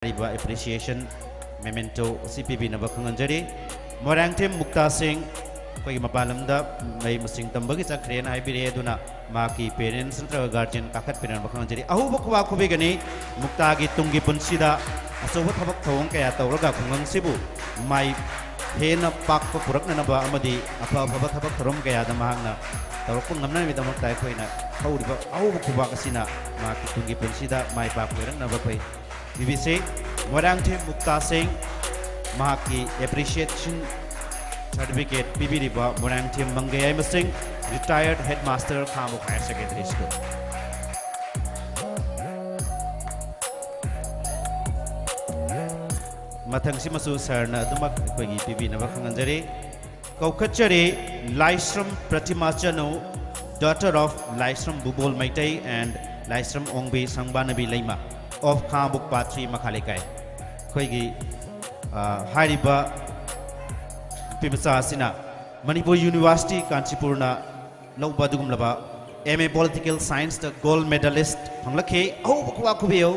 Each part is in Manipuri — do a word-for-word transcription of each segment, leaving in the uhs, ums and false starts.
ꯍꯥꯏꯔꯤꯕ appreciation memento ꯑꯁꯤ ꯄꯤꯕꯤꯅꯕ ꯈꯪꯍꯟꯖꯔꯤ꯫ ꯃꯣꯏꯔꯥꯡꯊꯦꯝ ꯃꯨꯛꯇꯥ ꯁꯤꯡ ꯑꯩꯈꯣꯏꯒꯤ ꯃꯄꯥꯟ ꯂꯝꯗ ꯃꯍꯩ ꯃꯁꯤꯡ ꯇꯝꯕꯒꯤ ꯆꯠꯈ꯭ꯔꯦꯅ ꯍꯥꯏꯕꯤꯔꯛꯑꯦ꯫ ꯑꯗꯨꯅ ꯃꯍꯥꯛꯀꯤ parents ꯅꯠꯇ꯭ꯔꯒ guardian ꯀꯥꯈꯠꯄꯤꯅꯕ ꯈꯪꯍꯟꯖꯔꯤ꯫ ꯑꯍꯧꯕ ꯈꯨꯕꯥꯛ ꯈꯨꯕꯤꯒꯅꯤ꯫ ꯃꯨꯛꯇꯥꯒꯤ ꯇꯨꯡꯒꯤ ꯄꯨꯟꯁꯤꯗ ꯑꯆꯧꯕ ꯊꯕꯛ ꯊꯧꯑꯣꯡ ꯀꯌꯥ ꯇꯧꯔꯒ ꯈꯨꯡꯒꯪꯁꯤꯕꯨ ꯃꯥꯏ ꯍꯦꯟꯅ ꯄꯥꯛꯄ ꯄꯨꯔꯛꯅꯅꯕ ꯑꯃꯗꯤ ꯑꯐ ꯑꯐꯕ ꯊꯕꯛ ꯊꯧꯔꯝ ꯀꯌꯥꯗ ꯃꯍꯥꯛꯅ ꯇꯧꯔꯛꯄ ꯉꯝꯅꯅꯕꯒꯤꯗꯃꯛꯇ ꯑꯩꯈꯣꯏꯅ ꯍꯧꯔꯤꯕ ꯑꯍꯧꯕ ꯈꯨꯕꯥꯛ ꯑꯁꯤꯅ ꯃꯍꯥꯛꯀꯤ ꯇꯨꯡꯒꯤ ꯄꯨꯟꯁꯤꯗ ꯃꯥꯏ ꯄꯥꯛꯄ ꯑꯣꯏꯔꯛꯅꯕ ꯑꯩꯈꯣꯏ ꯄꯤꯕꯤꯁꯤ꯫ ꯃꯣꯏꯔꯥꯡꯊꯦꯝ ꯃꯨꯛꯇꯥ ꯁꯤꯡ ꯃꯍꯥꯛꯀꯤ appreciation certificate ꯄꯤꯕꯤꯔꯤꯕ ꯃꯣꯏꯔꯥꯡꯊꯦꯝ ꯃꯪꯒꯦꯌꯥꯏꯃ ꯁꯤꯡ, retired headmaster, ꯈꯥꯉꯕꯣꯛ Higher Secondary School꯫ ꯃꯊꯪꯁꯤꯃꯁꯨ sir ꯅ ꯑꯗꯨꯃꯛ ꯑꯩꯈꯣꯏꯒꯤ ꯄꯤꯕꯤꯅꯕ ꯈꯪꯍꯟꯖꯔꯤ꯫ ꯀꯧꯈꯠꯆꯔꯤ ꯂꯥꯏꯁ꯭ꯔꯝ ꯄ꯭ꯔꯇꯤꯃꯥ ꯆꯅꯨ, daughter of Laishram ꯕꯨꯕꯣꯜ Meitei and Laishram Ongbi ꯁꯪꯕꯥꯅꯕꯤ Leima of ꯈꯥꯉꯕꯣꯛ ꯄꯥꯠ ꯊ꯭ꯔꯤ ꯃꯈꯥ ꯂꯩꯀꯥꯏ꯫ ꯑꯩꯈꯣꯏꯒꯤ, ꯑ, ꯍꯥꯏꯔꯤꯕ ꯅꯨꯄꯤꯃꯆꯥ ꯑꯁꯤꯅ ꯃꯅꯤꯄꯨꯔ University ꯀꯥꯟꯆꯤꯄꯨꯔꯅ ꯂꯧꯕ ꯑꯗꯨꯒꯨꯝꯂꯕ M A Political Science ꯇ gold medalist ꯐꯪꯂꯛꯈꯤ꯫ ꯑꯍꯧꯕ ꯈꯨꯕꯥꯛ ꯈꯨꯕꯤꯌꯨ꯫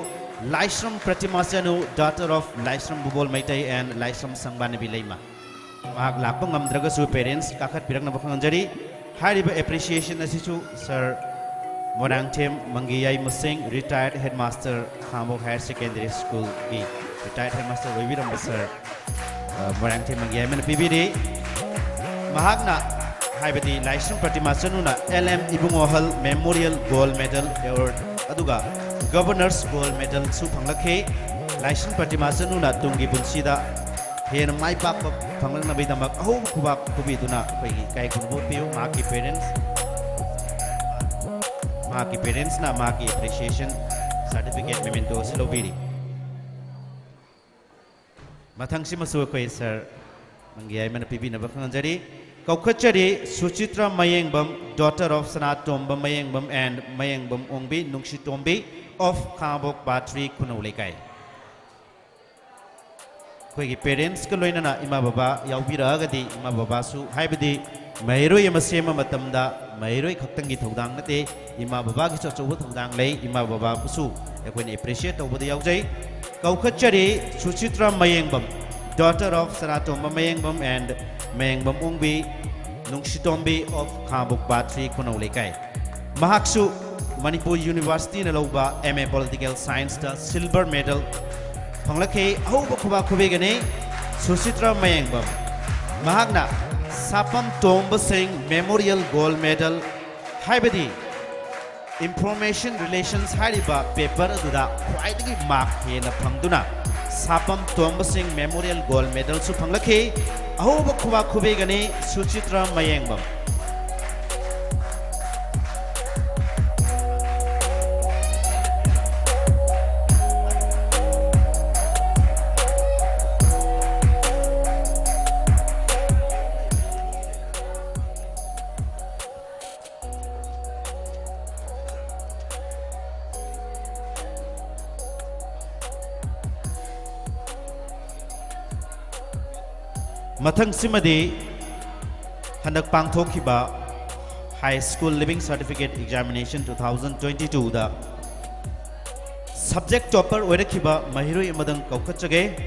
ꯂꯥꯏꯁ꯭ꯔꯝ ꯄ꯭ꯔꯇꯤꯃꯥ ꯆꯅꯨ, daughter of Laishram ꯕꯨꯕꯣꯜ Meitei and ꯂꯥꯏꯁ꯭ꯔꯝ ꯁꯪꯕꯥꯅꯕꯤ ꯂꯩꯃ꯫ ꯃꯍꯥꯛ ꯂꯥꯛꯄ ꯉꯝꯗ꯭ꯔꯒꯁꯨ parents ꯀꯥꯈꯠꯄꯤꯔꯛꯅꯕ ꯈꯪꯍꯟꯖꯔꯤ꯫ ꯍꯥꯏꯔꯤꯕ appreciation ꯑꯁꯤꯁꯨ sir ꯃꯣꯏꯔꯥꯡꯊꯦꯝ ꯃꯪꯒꯦꯌꯥꯏꯃ ꯁꯤꯡ, retired headmaster, ꯈꯥꯉꯕꯣꯛ Higher Secondary School ꯒꯤ retired headmaster ꯑꯣꯏꯕꯤꯔꯝꯕ sir, ꯑ, ꯃꯣꯏꯔꯥꯡꯊꯦꯝ ꯃꯪꯒꯦꯌꯥꯏꯃꯅ ꯄꯤꯕꯤꯔꯤ꯫ ꯃꯍꯥꯛꯅ, ꯍꯥꯏꯕꯗꯤ ꯂꯥꯏꯁ꯭ꯔꯝ ꯄ꯭ꯔꯇꯤꯃꯥ ꯆꯅꯨꯅ L M ꯏꯕꯨꯡꯉꯣꯍꯜ Memorial Gold Medal Award ꯑꯗꯨꯒ Governor's Gold Medal ꯁꯨ ꯐꯪꯂꯛꯈꯤ꯫ ꯂꯥꯏꯁ꯭ꯔꯝ ꯄ꯭ꯔꯇꯤꯃꯥ ꯆꯅꯨꯅ ꯇꯨꯡꯒꯤ ꯄꯨꯟꯁꯤꯗ ꯍꯦꯟꯅ ꯃꯥꯏ ꯄꯥꯛꯄ ꯐꯪꯂꯛꯅꯕꯒꯤꯗꯃꯛ ꯑꯍꯧꯕ ꯈꯨꯕꯥꯛ ꯈꯨꯕꯤꯗꯨꯅ ꯑꯩꯈꯣꯏꯒꯤ ꯏꯀꯥꯏ ꯈꯨꯝꯅꯕ ꯎꯠꯄꯤꯌꯨ꯫ ꯃꯍꯥꯛꯀꯤ parents, ꯃꯍꯥꯛꯀꯤ parents ꯅ ꯃꯍꯥꯛꯀꯤ appreciation certificate memento ꯑꯁꯤ ꯂꯧꯕꯤꯔꯤ꯫ ꯃꯊꯪꯁꯤꯃꯁꯨ ꯑꯩꯈꯣꯏ sir ꯃꯪꯒꯦꯌꯥꯏꯃꯅ ꯄꯤꯕꯤꯅꯕ ꯈꯪꯍꯟꯖꯔꯤ꯫ ꯀꯧꯈꯠꯆꯔꯤ ꯁꯨꯆꯤꯇ꯭ꯔ ꯃꯌꯦꯡꯕꯝ, daughter of Sanatomba Mayengbam and Mayengbam Ongbi ꯅꯨꯡꯁꯤꯇꯣꯝꯕꯤ of ꯈꯥꯉꯕꯣꯛ ꯄꯥꯠ ꯊ꯭ꯔꯤ ꯈꯨꯅꯧ ꯂꯩꯀꯥꯏ꯫ ꯑꯩꯈꯣꯏꯒꯤ parents ꯀ ꯂꯣꯏꯅꯅ ꯏꯃꯥ ꯕꯕꯥ ꯌꯥꯎꯕꯤꯔꯛꯑꯒꯗꯤ ꯏꯃꯥ ꯕꯕꯥꯁꯨ, ꯍꯥꯏꯕꯗꯤ ꯃꯍꯩꯔꯣꯏ ꯑꯃ ꯁꯦꯝꯕ ꯃꯇꯝꯗ ꯃꯍꯩꯔꯣꯏ ꯈꯛꯇꯪꯒꯤ ꯊꯧꯗꯥꯡ ꯅꯠꯇꯦ, ꯏꯃꯥ ꯕꯕꯥꯒꯤꯁꯨ ꯑꯆꯧꯕ ꯊꯧꯗꯥꯡ ꯂꯩ꯫ ꯏꯃꯥ ꯕꯕꯥꯕꯨꯁꯨ ꯑꯩꯈꯣꯏꯅ appreciate ꯇꯧꯕꯗ ꯌꯥꯎꯖꯩ꯫ ꯀꯧꯈꯠꯆꯔꯤ ꯁꯨꯆꯤꯇ꯭ꯔ ꯃꯌꯦꯡꯕꯝ, daughter of Sanatomba Mayengbam and Mayengbam Ongbi ꯅꯨꯡꯁꯤꯇꯣꯝꯕꯤ of ꯈꯥꯉꯕꯣꯛ ꯕꯥꯊ꯭ꯔꯤ ꯈꯨꯅꯧ ꯂꯩꯀꯥꯏ꯫ ꯃꯍꯥꯛꯁꯨ ꯃꯅꯤꯄꯨꯔ ꯌꯨꯅꯤꯚꯔꯁꯤꯇꯤꯅ ꯂꯧꯕ M A Political Scienceꯇ silver medal ꯐꯪꯂꯛꯈꯤ꯫ ꯑꯍꯧꯕ ꯈꯨꯕꯥꯛ ꯈꯨꯕꯤꯒꯅꯤ ꯁꯨꯆꯤꯇ꯭ꯔ ꯃꯌꯦꯡꯕꯝ꯫ ꯃꯍꯥꯛꯅ ꯁꯥꯄꯝ ꯇꯣꯝꯕ ꯁꯤꯡ Memorial Gold Medal, ꯍꯥꯏꯕꯗꯤ Information Relations ꯍꯥꯏꯔꯤꯕ paper ꯑꯗꯨꯗ ꯈ꯭ꯋꯥꯏꯗꯒꯤ mark ꯍꯦꯟꯅ ꯐꯪꯗꯨꯅ ꯁꯥꯄꯝ ꯇꯣꯝꯕ ꯁꯤꯡ Memorial Gold Medalꯁꯨ ꯐꯪꯂꯛꯈꯤ꯫ ꯑꯍꯧꯕ ꯈꯨꯕꯥꯛ ꯈꯨꯕꯤꯒꯅꯤ ꯁꯨꯆꯤꯇ꯭ꯔ ꯃꯌꯦꯡꯕꯝ꯫ ꯃꯊꯪꯁꯤꯃꯗꯤ ꯍꯟꯗꯛ ꯄꯥꯡꯊꯣꯛꯈꯤꯕ High School Leaving Certificate Examination two thousand twenty twoꯗ subject topper ꯑꯣꯏꯔꯛꯈꯤꯕ ꯃꯍꯩꯔꯣꯏ ꯑꯃꯗꯪ ꯀꯧꯈꯠꯆꯒꯦ꯫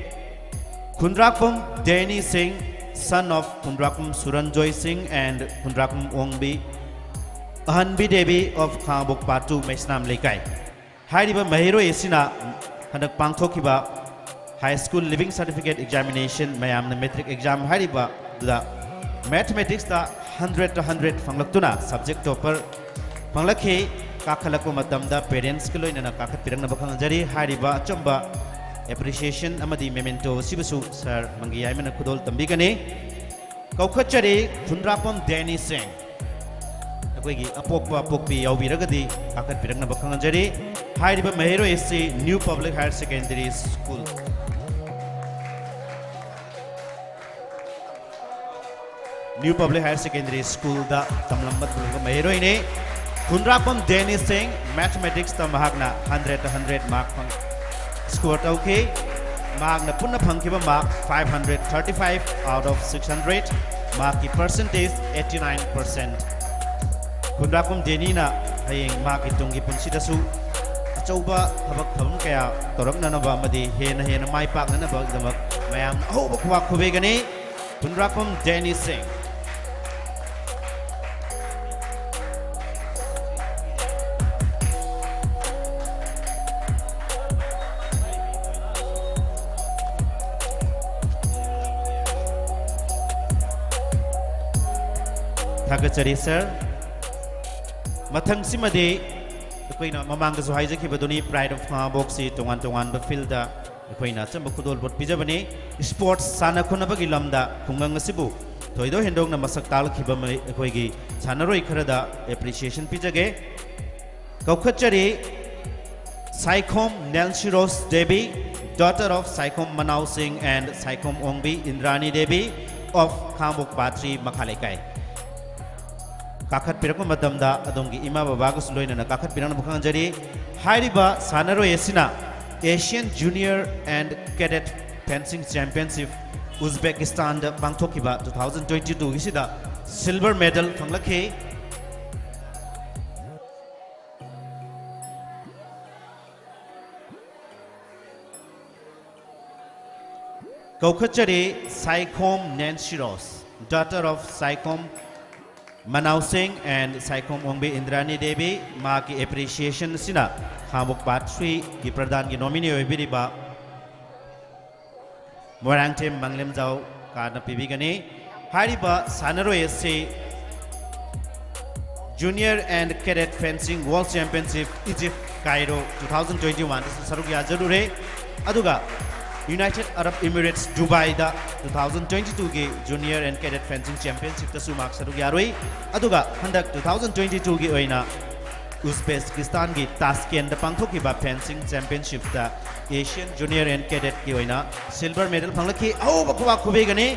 ꯈꯨꯟꯗ꯭ꯔꯥꯛꯄꯝ ꯗꯦꯅꯤ ꯁꯤꯡ, son of ꯈꯨꯟꯗ꯭ꯔꯥꯛꯄꯝ ꯁꯨꯔꯟꯖꯣꯏ ꯁꯤꯡ and Khundrakpam Ongbi ꯑꯍꯟꯕꯤ Devi of ꯈꯥꯉꯕꯣꯛ ꯄꯥꯠ ꯇꯨ ꯃꯩꯁꯅꯥꯝ ꯂꯩꯀꯥꯏ꯫ ꯍꯥꯏꯔꯤꯕ ꯃꯍꯩꯔꯣꯏ ꯑꯁꯤꯅ ꯍꯟꯗꯛ ꯄꯥꯡꯊꯣꯛꯈꯤꯕ High School Leaving Certificate Examination, ꯃꯌꯥꯝꯅ matric exam ꯍꯥꯏꯔꯤꯕꯗꯨꯗ mathematicsꯇ hundredꯇ hundred ꯐꯪꯂꯛꯇꯨꯅ subject topper ꯐꯪꯂꯛꯈꯤ꯫ ꯀꯥꯈꯠꯂꯛꯄ ꯃꯇꯝꯗ parentsꯀ ꯂꯣꯏꯅꯅ ꯀꯥꯈꯠꯄꯤꯔꯛꯅꯕ ꯈꯪꯍꯟꯖꯔꯤ꯫ ꯍꯥꯏꯔꯤꯕ ꯑꯆꯝꯕ appreciation ꯑꯃꯗꯤ memento ꯑꯁꯤꯕꯨꯁꯨ sir ꯃꯪꯒꯤ ꯌꯥꯏꯃꯅ ꯈꯨꯗꯣꯜ ꯇꯝꯕꯤꯒꯅꯤ꯫ ꯀꯧꯈꯠꯆꯔꯤ ꯈꯨꯟꯗ꯭ꯔꯥꯛꯄꯝ ꯗꯦꯅꯤ ꯁꯤꯡ꯫ ꯑꯩꯈꯣꯏꯒꯤ ꯑꯄꯣꯛꯄ ꯑꯄꯣꯛꯄꯤ ꯌꯥꯎꯕꯤꯔꯒꯗꯤ ꯀꯥꯈꯠꯄꯤꯔꯛꯅꯕ ꯈꯪꯍꯟꯖꯔꯤ꯫ ꯍꯥꯏꯔꯤꯕ ꯃꯍꯩꯔꯣꯏ ꯑꯁꯤ New Public Higher Secondary School, New Public Higher Secondary Schoolꯗ ꯇꯝꯂꯝꯕ ꯃꯍꯩꯔꯣꯏꯅꯤ꯫ ꯈꯨꯟꯗ꯭ꯔꯥꯛꯄꯝ ꯗꯦꯅꯤ ꯁꯤꯡ mathematicsꯇ ꯃꯍꯥꯛꯅ hundredꯇ hundred mark ꯐꯪ-, score ꯇꯧꯈꯤ꯫ ꯃꯍꯥꯛꯅ ꯄꯨꯟꯅ ꯐꯪꯈꯤꯕ mark five hundred thirty five out of six hundred꯫ ꯃꯍꯥꯛꯀꯤ percentage eighty nine percent꯫ ꯈꯨꯟꯗ꯭ꯔꯥꯛꯄꯝ ꯗꯦꯅꯤꯅ ꯍꯌꯦꯡ ꯃꯍꯥꯛꯀꯤ ꯇꯨꯡꯒꯤ ꯄꯨꯟꯁꯤꯗꯁꯨ ꯑꯆꯧꯕ ꯊꯕꯛ ꯊꯧꯔꯝ ꯀꯌꯥ ꯇꯧꯔꯛꯅꯅꯕ ꯑꯃꯗꯤ ꯍꯦꯟꯅ ꯍꯦꯟꯅ ꯃꯥꯏ ꯄꯥꯛꯅꯅꯕꯒꯤꯗꯃꯛ ꯃꯌꯥꯝꯅ ꯑꯍꯧꯕ ꯈꯨꯕꯥꯛ ꯈꯨꯕꯤꯒꯅꯤ꯫ ꯈꯨꯟꯗ꯭ꯔꯥꯛꯄꯝ ꯗꯦꯅꯤ ꯁꯤꯡ꯫ ꯊꯥꯒꯠꯆꯔꯤ ꯁꯥꯔ꯫ ꯃꯊꯪꯁꯤꯃꯗꯤ ꯑꯩꯈꯣꯏꯅ ꯃꯃꯥꯡꯗꯁꯨ ꯍꯥꯏꯖꯈꯤꯕꯗꯨꯅꯤ, Pride of ꯈꯥꯉꯕꯣꯛꯁꯤ ꯇꯣꯉꯥꯟ ꯇꯣꯉꯥꯟꯕ ꯐꯤꯜꯗ ꯑꯩꯈꯣꯏꯅ ꯑꯆꯝꯕ ꯈꯨꯗꯣꯜꯄꯣꯠ ꯄꯤꯖꯕꯅꯤ꯫ ꯁ꯭ꯄꯣꯔꯠꯁ ꯁꯥꯟꯅ ꯈꯣꯠꯅꯕꯒꯤ ꯂꯝꯗ ꯈꯨꯡꯒꯪ ꯑꯁꯤꯕꯨ ꯊꯣꯏꯗꯣꯛ ꯍꯦꯟꯗꯣꯛꯅ ꯃꯁꯛ ꯇꯥꯛꯂꯛꯈꯤꯕ ꯃ-, ꯑꯩꯈꯣꯏꯒꯤ ꯁꯥꯟꯅꯔꯣꯏ ꯈꯔꯗ ꯑꯦꯄ꯭ꯔꯤꯁꯤꯌꯦꯁꯟ ꯄꯤꯖꯒꯦ꯫ ꯀꯧꯈꯠꯆꯔꯤ ꯁꯥꯏꯈꯣꯝ ꯅꯦꯜꯁꯤꯔꯣꯁ ꯗꯦꯕꯤ, daughter of ꯁꯥꯏꯈꯣꯝ ꯃꯅꯥꯎ ꯁꯤꯡ and Saikhom Ongbi ꯏꯟꯗ꯭ꯔꯥꯅꯤ Devi of ꯈꯥꯉꯕꯣꯛ ꯕꯥꯊ꯭ꯔꯤ ꯃꯈꯥ ꯂꯩꯀꯥꯏ꯫ ꯀꯥꯈꯠꯄꯤꯔꯛꯄ ꯃꯇꯝꯗ ꯑꯗꯣꯝꯒꯤ ꯏꯃꯥ ꯕꯕꯥꯒꯁꯨ ꯂꯣꯏꯅꯅ ꯀꯥꯈꯠꯄꯤꯔꯛꯅꯕ ꯈꯪꯍꯟꯖꯔꯤ꯫ ꯍꯥꯏꯔꯤꯕ ꯁꯥꯟꯅꯔꯣꯏ ꯑꯁꯤꯅ Asian Junior and Cadet Fencing Championship ꯎꯖꯕꯦꯀꯤꯁꯇꯥꯟꯗ ꯄꯥꯡꯊꯣꯛꯈꯤꯕ two thousand twenty two ꯒꯤꯁꯤꯗ silver medal ꯐꯪꯂꯛꯈꯤ꯫ ꯀꯧꯈꯠꯆꯔꯤ Saikhom ꯅꯦꯟꯁꯤꯔꯣꯁ, daughter of Saikhom ꯃꯅꯥꯎ ꯁꯤꯡ and ꯁꯥꯏꯈꯣꯝ ꯑꯣꯡꯕꯤ ꯏꯟꯗ꯭ꯔꯥꯅꯤ ꯗꯦꯕꯤ꯫ ꯃꯍꯥꯛꯀꯤ ꯑꯦꯄ꯭ꯔꯤꯁꯤꯌꯦꯁꯟ ꯑꯁꯤꯅ ꯈꯥꯉꯕꯣꯛ ꯕꯥꯊ꯭ꯔꯤꯒꯤ ꯄ꯭ꯔꯙꯥꯟꯒꯤ ꯅꯣꯃꯤꯅꯤ ꯑꯣꯏꯕꯤꯔꯤꯕ ꯃꯣꯏꯔꯥꯡꯊꯦꯝ ꯃꯪꯂꯦꯝꯖꯥꯎ ꯀꯥꯔꯅ ꯄꯤꯕꯤꯒꯅꯤ꯫ ꯍꯥꯏꯔꯤꯕ ꯁꯥꯟꯅꯔꯣꯏ ꯑꯁꯤ Junior and Cadet Fencing World Championship Egypt Cairo two thousand twenty one ꯗꯁꯨ ꯁꯔꯨꯛ ꯌꯥꯖꯔꯨꯔꯦ꯫ ꯑꯗꯨꯒ United Arab Emirates Dubai ꯗ two thousand twenty two ꯒꯤ Junior and Cadet Fencing Championship ꯇꯁꯨ ꯃꯍꯥꯛ ꯁꯔꯨꯛ ꯌꯥꯔꯨꯏ꯫ ꯑꯗꯨꯒ ꯍꯟꯗꯛ two thousand twenty two ꯒꯤ ꯑꯣꯏꯅ ꯎꯖꯕꯦꯀꯤꯁꯇꯥꯟꯒꯤ ꯇꯥꯁꯀꯦꯟꯗ ꯄꯥꯡꯊꯣꯛꯈꯤꯕ Fencing Championship ꯇ Asian Junior and Cadet ꯀꯤ ꯑꯣꯏꯅ silver medal ꯐꯪꯂꯛꯈꯤ꯫ ꯑꯍꯧꯕ ꯈꯨꯕꯥꯛ ꯈꯨꯕꯤꯒꯅꯤ꯫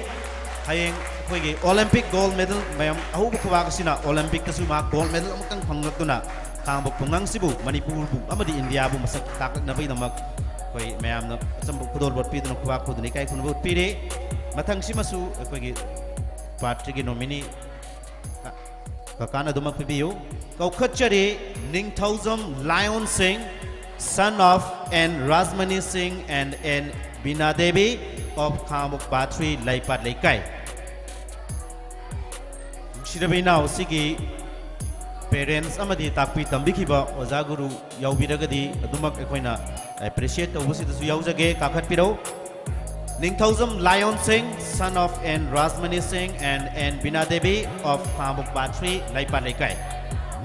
ꯍꯌꯦꯡ ꯑꯩꯈꯣꯏꯒꯤ Olympic gold medal ꯃꯌꯥꯝ, ꯑꯍꯧꯕ ꯈꯨꯕꯥꯛ ꯑꯁꯤꯅ Olympic ꯇꯁꯨ ꯃꯍꯥꯛ gold medal ꯑꯃꯨꯛꯇꯪ ꯐꯪꯂꯛꯇꯨꯅ ꯈꯥꯉꯕꯣꯛ ꯈꯨꯡꯒꯪꯁꯤꯕꯨ, ꯃꯅꯤꯄꯨꯔꯕꯨ ꯑꯃꯗꯤ ꯏꯟꯗꯤꯌꯥꯕꯨ ꯃꯁꯛ ꯇꯥꯛꯂꯛꯅꯕꯒꯤꯗꯃꯛ ꯑꯩꯈꯣꯏ ꯃꯌꯥꯝꯅ ꯑꯆꯝꯕ ꯈꯨꯗꯣꯜꯄꯣꯠ ꯄꯤꯗꯨꯅ ꯈꯨꯕꯥꯛ ꯈꯨꯗꯨꯅ ꯏꯀꯥꯏ ꯈꯨꯝꯅꯕ ꯎꯠꯄꯤꯔꯦ꯫ ꯃꯊꯪꯁꯤꯃꯁꯨ ꯑꯩꯈꯣꯏꯒꯤ ꯄꯥꯔꯠ ꯊ꯭ꯔꯤꯒꯤ ꯅꯣꯃꯤꯅꯤ ꯀꯀꯥꯅ ꯑꯗꯨꯃꯛ ꯄꯤꯕꯤꯌꯨ꯫ ꯀꯧꯈꯠꯆꯔꯤ ꯅꯤꯡꯊꯧꯖꯝ ꯂꯥꯏꯑꯣꯟ ꯁꯤꯡ, son of N Rajmani Singh and N Bina Devi of Khangabok part three ꯂꯩꯄꯥꯠ ꯂꯩꯀꯥꯏ꯫ ꯅꯨꯡꯁꯤꯔꯕ ꯏꯅꯥꯎ, ꯁꯤꯒꯤ ꯄꯦꯔꯦꯟꯁ ꯑꯃꯗꯤ ꯇꯥꯛꯄꯤ ꯇꯝꯕꯤꯈꯤꯕ ꯑꯣꯖꯥ ꯒꯨꯔꯨ ꯌꯥꯎꯕꯤꯔꯒꯗꯤ ꯑꯗꯨꯃꯛ ꯑꯩꯈꯣꯏꯅ ꯑꯦꯄ꯭ꯔꯤꯁꯤꯌꯦꯠ ꯇꯧꯕꯁꯤꯗꯁꯨ ꯌꯥꯎꯖꯒꯦ꯫ ꯀꯥꯈꯠꯄꯤꯔꯧ꯫ ꯅꯤꯡꯊꯧꯖꯝ ꯂꯥꯏꯑꯣꯟ ꯁꯤꯡ, son of N Rajmani Singh and N Bina Devi of Khangabok part three ꯂꯩꯄꯥꯠ ꯂꯩꯀꯥꯏ꯫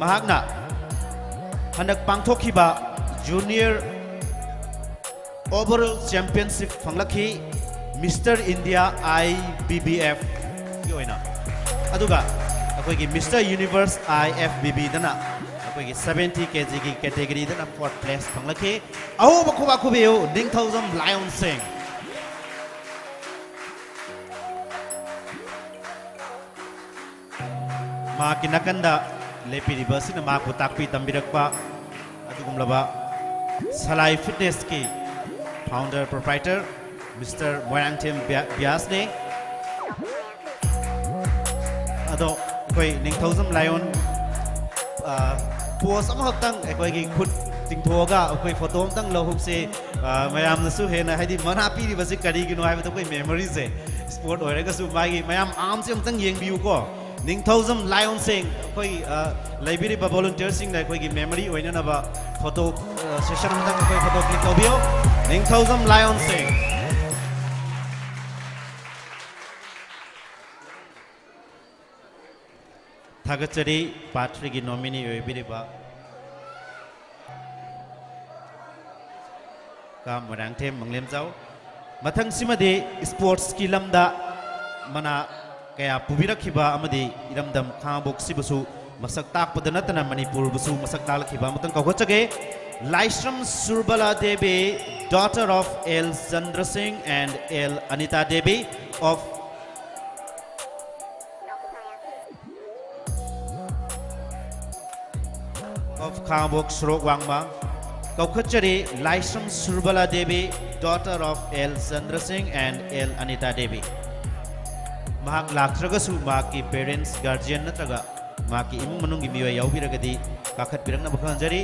ꯃꯍꯥꯛꯅ ꯍꯟꯗꯛ ꯄꯥꯡꯊꯣꯛꯈꯤꯕ ꯖꯨꯅꯤꯌꯔ ꯑꯣꯚꯔꯑꯣꯜ ꯆꯦꯝꯄꯤꯌꯟꯁꯤꯞ ꯐꯪꯂꯛꯈꯤ, mister India I B B ꯑꯦꯐꯀꯤ ꯑꯣꯏꯅ꯫ ꯑꯗꯨꯒ ꯑꯩꯈꯣꯏꯒꯤ mister universe I F B ꯕꯤꯗꯅ ꯑꯩꯈꯣꯏꯒꯤ ꯁꯕꯦꯟꯇꯤ ꯀꯦ ꯖꯤꯒꯤ ꯀꯦꯇꯦꯒꯣꯔꯤꯗꯅ ꯐꯣꯔꯠ ꯄ꯭ꯂꯦꯁ ꯐꯪꯂꯛꯈꯤ꯫ ꯑꯍꯧꯕ ꯈꯨꯕꯥꯛ ꯈꯨꯕꯤꯌꯨ ꯅꯤꯡꯊꯧꯖꯝ ꯂꯥꯏꯑꯣꯟ ꯁꯤꯡ꯫ ꯃꯍꯥꯛꯀꯤ ꯅꯥꯀꯟꯗ ꯂꯦꯞꯄꯤꯔꯤꯕ ꯑꯁꯤꯅ ꯃꯍꯥꯛꯄꯨ ꯇꯥꯛꯄꯤ ꯇꯝꯕꯤꯔꯛꯄ ꯑꯗꯨꯒꯨꯝꯂꯕ ꯁꯂꯥꯏ ꯐꯤꯠꯅꯦꯁꯀꯤ ꯐꯥꯎꯟꯗꯔ ꯄ꯭ꯔꯣꯄ꯭ꯔꯥꯏꯇꯔ ꯃꯤꯁꯇꯔ ꯃꯣꯏꯔꯥꯡꯊꯦꯝ ꯕ꯭ꯌꯥ-, ꯕ꯭ꯌꯥꯁꯅꯤ꯫ ꯑꯗꯣ ꯑꯩꯈꯣꯏ ꯅꯤꯡꯊꯧꯖꯝ ꯂꯥꯏꯑꯣꯟ, ꯑ, ꯄꯣꯁ ꯑꯃꯈꯛꯇꯪ ꯑꯩꯈꯣꯏꯒꯤ ꯈꯨꯠ ꯇꯤꯡꯊꯣꯛꯑꯒ ꯑꯩꯈꯣꯏ ꯐꯣꯇꯣ ꯑꯃꯇꯪ ꯂꯧꯍꯧꯁꯦ꯫ ꯑ, ꯃꯌꯥꯝꯅꯁꯨ ꯍꯦꯟꯅ, ꯍꯥꯏꯗꯤ, ꯃꯅꯥ ꯄꯤꯔꯤꯕꯁꯤ ꯀꯔꯤꯒꯤꯅꯣ ꯍꯥꯏꯕꯗ ꯑꯩꯈꯣꯏ ꯃꯦꯃꯣꯔꯤꯁꯦ, ꯁ꯭ꯄꯣꯔꯠ ꯑꯣꯏꯔꯒꯁꯨ ꯃꯥꯒꯤ ꯃꯌꯥꯝ ꯑꯥꯔꯝꯁꯦ ꯑꯃꯨꯛꯇꯪ ꯌꯦꯡꯕꯤꯌꯨꯀꯣ꯫ ꯅꯤꯡꯊꯧꯖꯝ ꯂꯥꯏꯑꯣꯟ ꯁꯤꯡ, ꯑꯩꯈꯣꯏ, ꯑ, ꯂꯩꯕꯤꯔꯤꯕ ꯚꯣꯂꯨꯟꯇꯤꯌꯔꯁꯤꯡꯅ ꯑꯩꯈꯣꯏꯒꯤ ꯃꯦꯃꯣꯔꯤ ꯑꯣꯏꯅꯅꯕ ꯐꯣꯇꯣ, ꯑ, ꯁꯦꯁꯟ ꯑꯃꯇꯪ ꯑꯩꯈꯣꯏ ꯐꯣꯇꯣ ꯀ꯭ꯂꯤꯛ ꯇꯧꯕꯤꯌꯣ꯫ ꯅꯤꯡꯊꯧꯖꯝ ꯂꯥꯏꯑꯣꯟ ꯁꯤꯡ꯫ ꯊꯥꯒꯠꯆꯔꯤ꯫ ꯄꯥꯔꯠ ꯊ꯭ꯔꯤꯒꯤ ꯅꯣꯃꯤꯅꯤ ꯑꯣꯏꯕꯤꯔꯤꯕ ꯀꯥ ꯃꯣꯏꯔꯥꯡꯊꯦꯝ ꯃꯪꯂꯦꯝꯖꯥꯎ꯫ ꯃꯊꯪꯁꯤꯃꯗꯤ ꯁ꯭ꯄꯣꯔꯠꯁꯀꯤ ꯂꯝꯗ ꯃꯅꯥ ꯀꯌꯥ ꯄꯨꯕꯤꯔꯛꯈꯤꯕ ꯑꯃꯗꯤ ꯏꯔꯝꯗꯝ ꯈꯥꯉꯕꯣꯛꯁꯤꯕꯨꯁꯨ ꯃꯁꯛ ꯇꯥꯛꯄꯗ ꯅꯠꯇꯅ ꯃꯅꯤꯄꯨꯔꯕꯨꯁꯨ ꯃꯁꯛ ꯇꯥꯛꯂꯛꯈꯤꯕ ꯑꯃꯇꯪ ꯀꯧꯈꯠꯆꯒꯦ꯫ ꯂꯥꯏꯁ꯭ꯔꯝ Surbala Devi, daughter of L Chandra Singh and L Anita Devi of of ꯈꯥꯉꯕꯣꯛ ꯁꯣꯔꯣꯛ ꯋꯥꯡꯃ꯫ ꯀꯧꯈꯠꯆꯔꯤ ꯂꯥꯏꯁ꯭ꯔꯝ Surbala Devi, daughter of L Chandra Singh and L Anita Devi꯫ ꯃꯍꯥꯛ ꯂꯥꯛꯇ꯭ꯔꯒꯁꯨ ꯃꯍꯥꯛꯀꯤ parents, guardian ꯅꯠꯇ꯭ꯔꯒ ꯃꯍꯥꯛꯀꯤ ꯏꯃꯨꯡ ꯃꯅꯨꯡꯒꯤ ꯃꯤꯑꯣꯏ ꯌꯥꯎꯕꯤꯔꯒꯗꯤ ꯀꯥꯈꯠꯄꯤꯔꯛꯅꯕ ꯈꯪꯍꯟꯖꯔꯤ꯫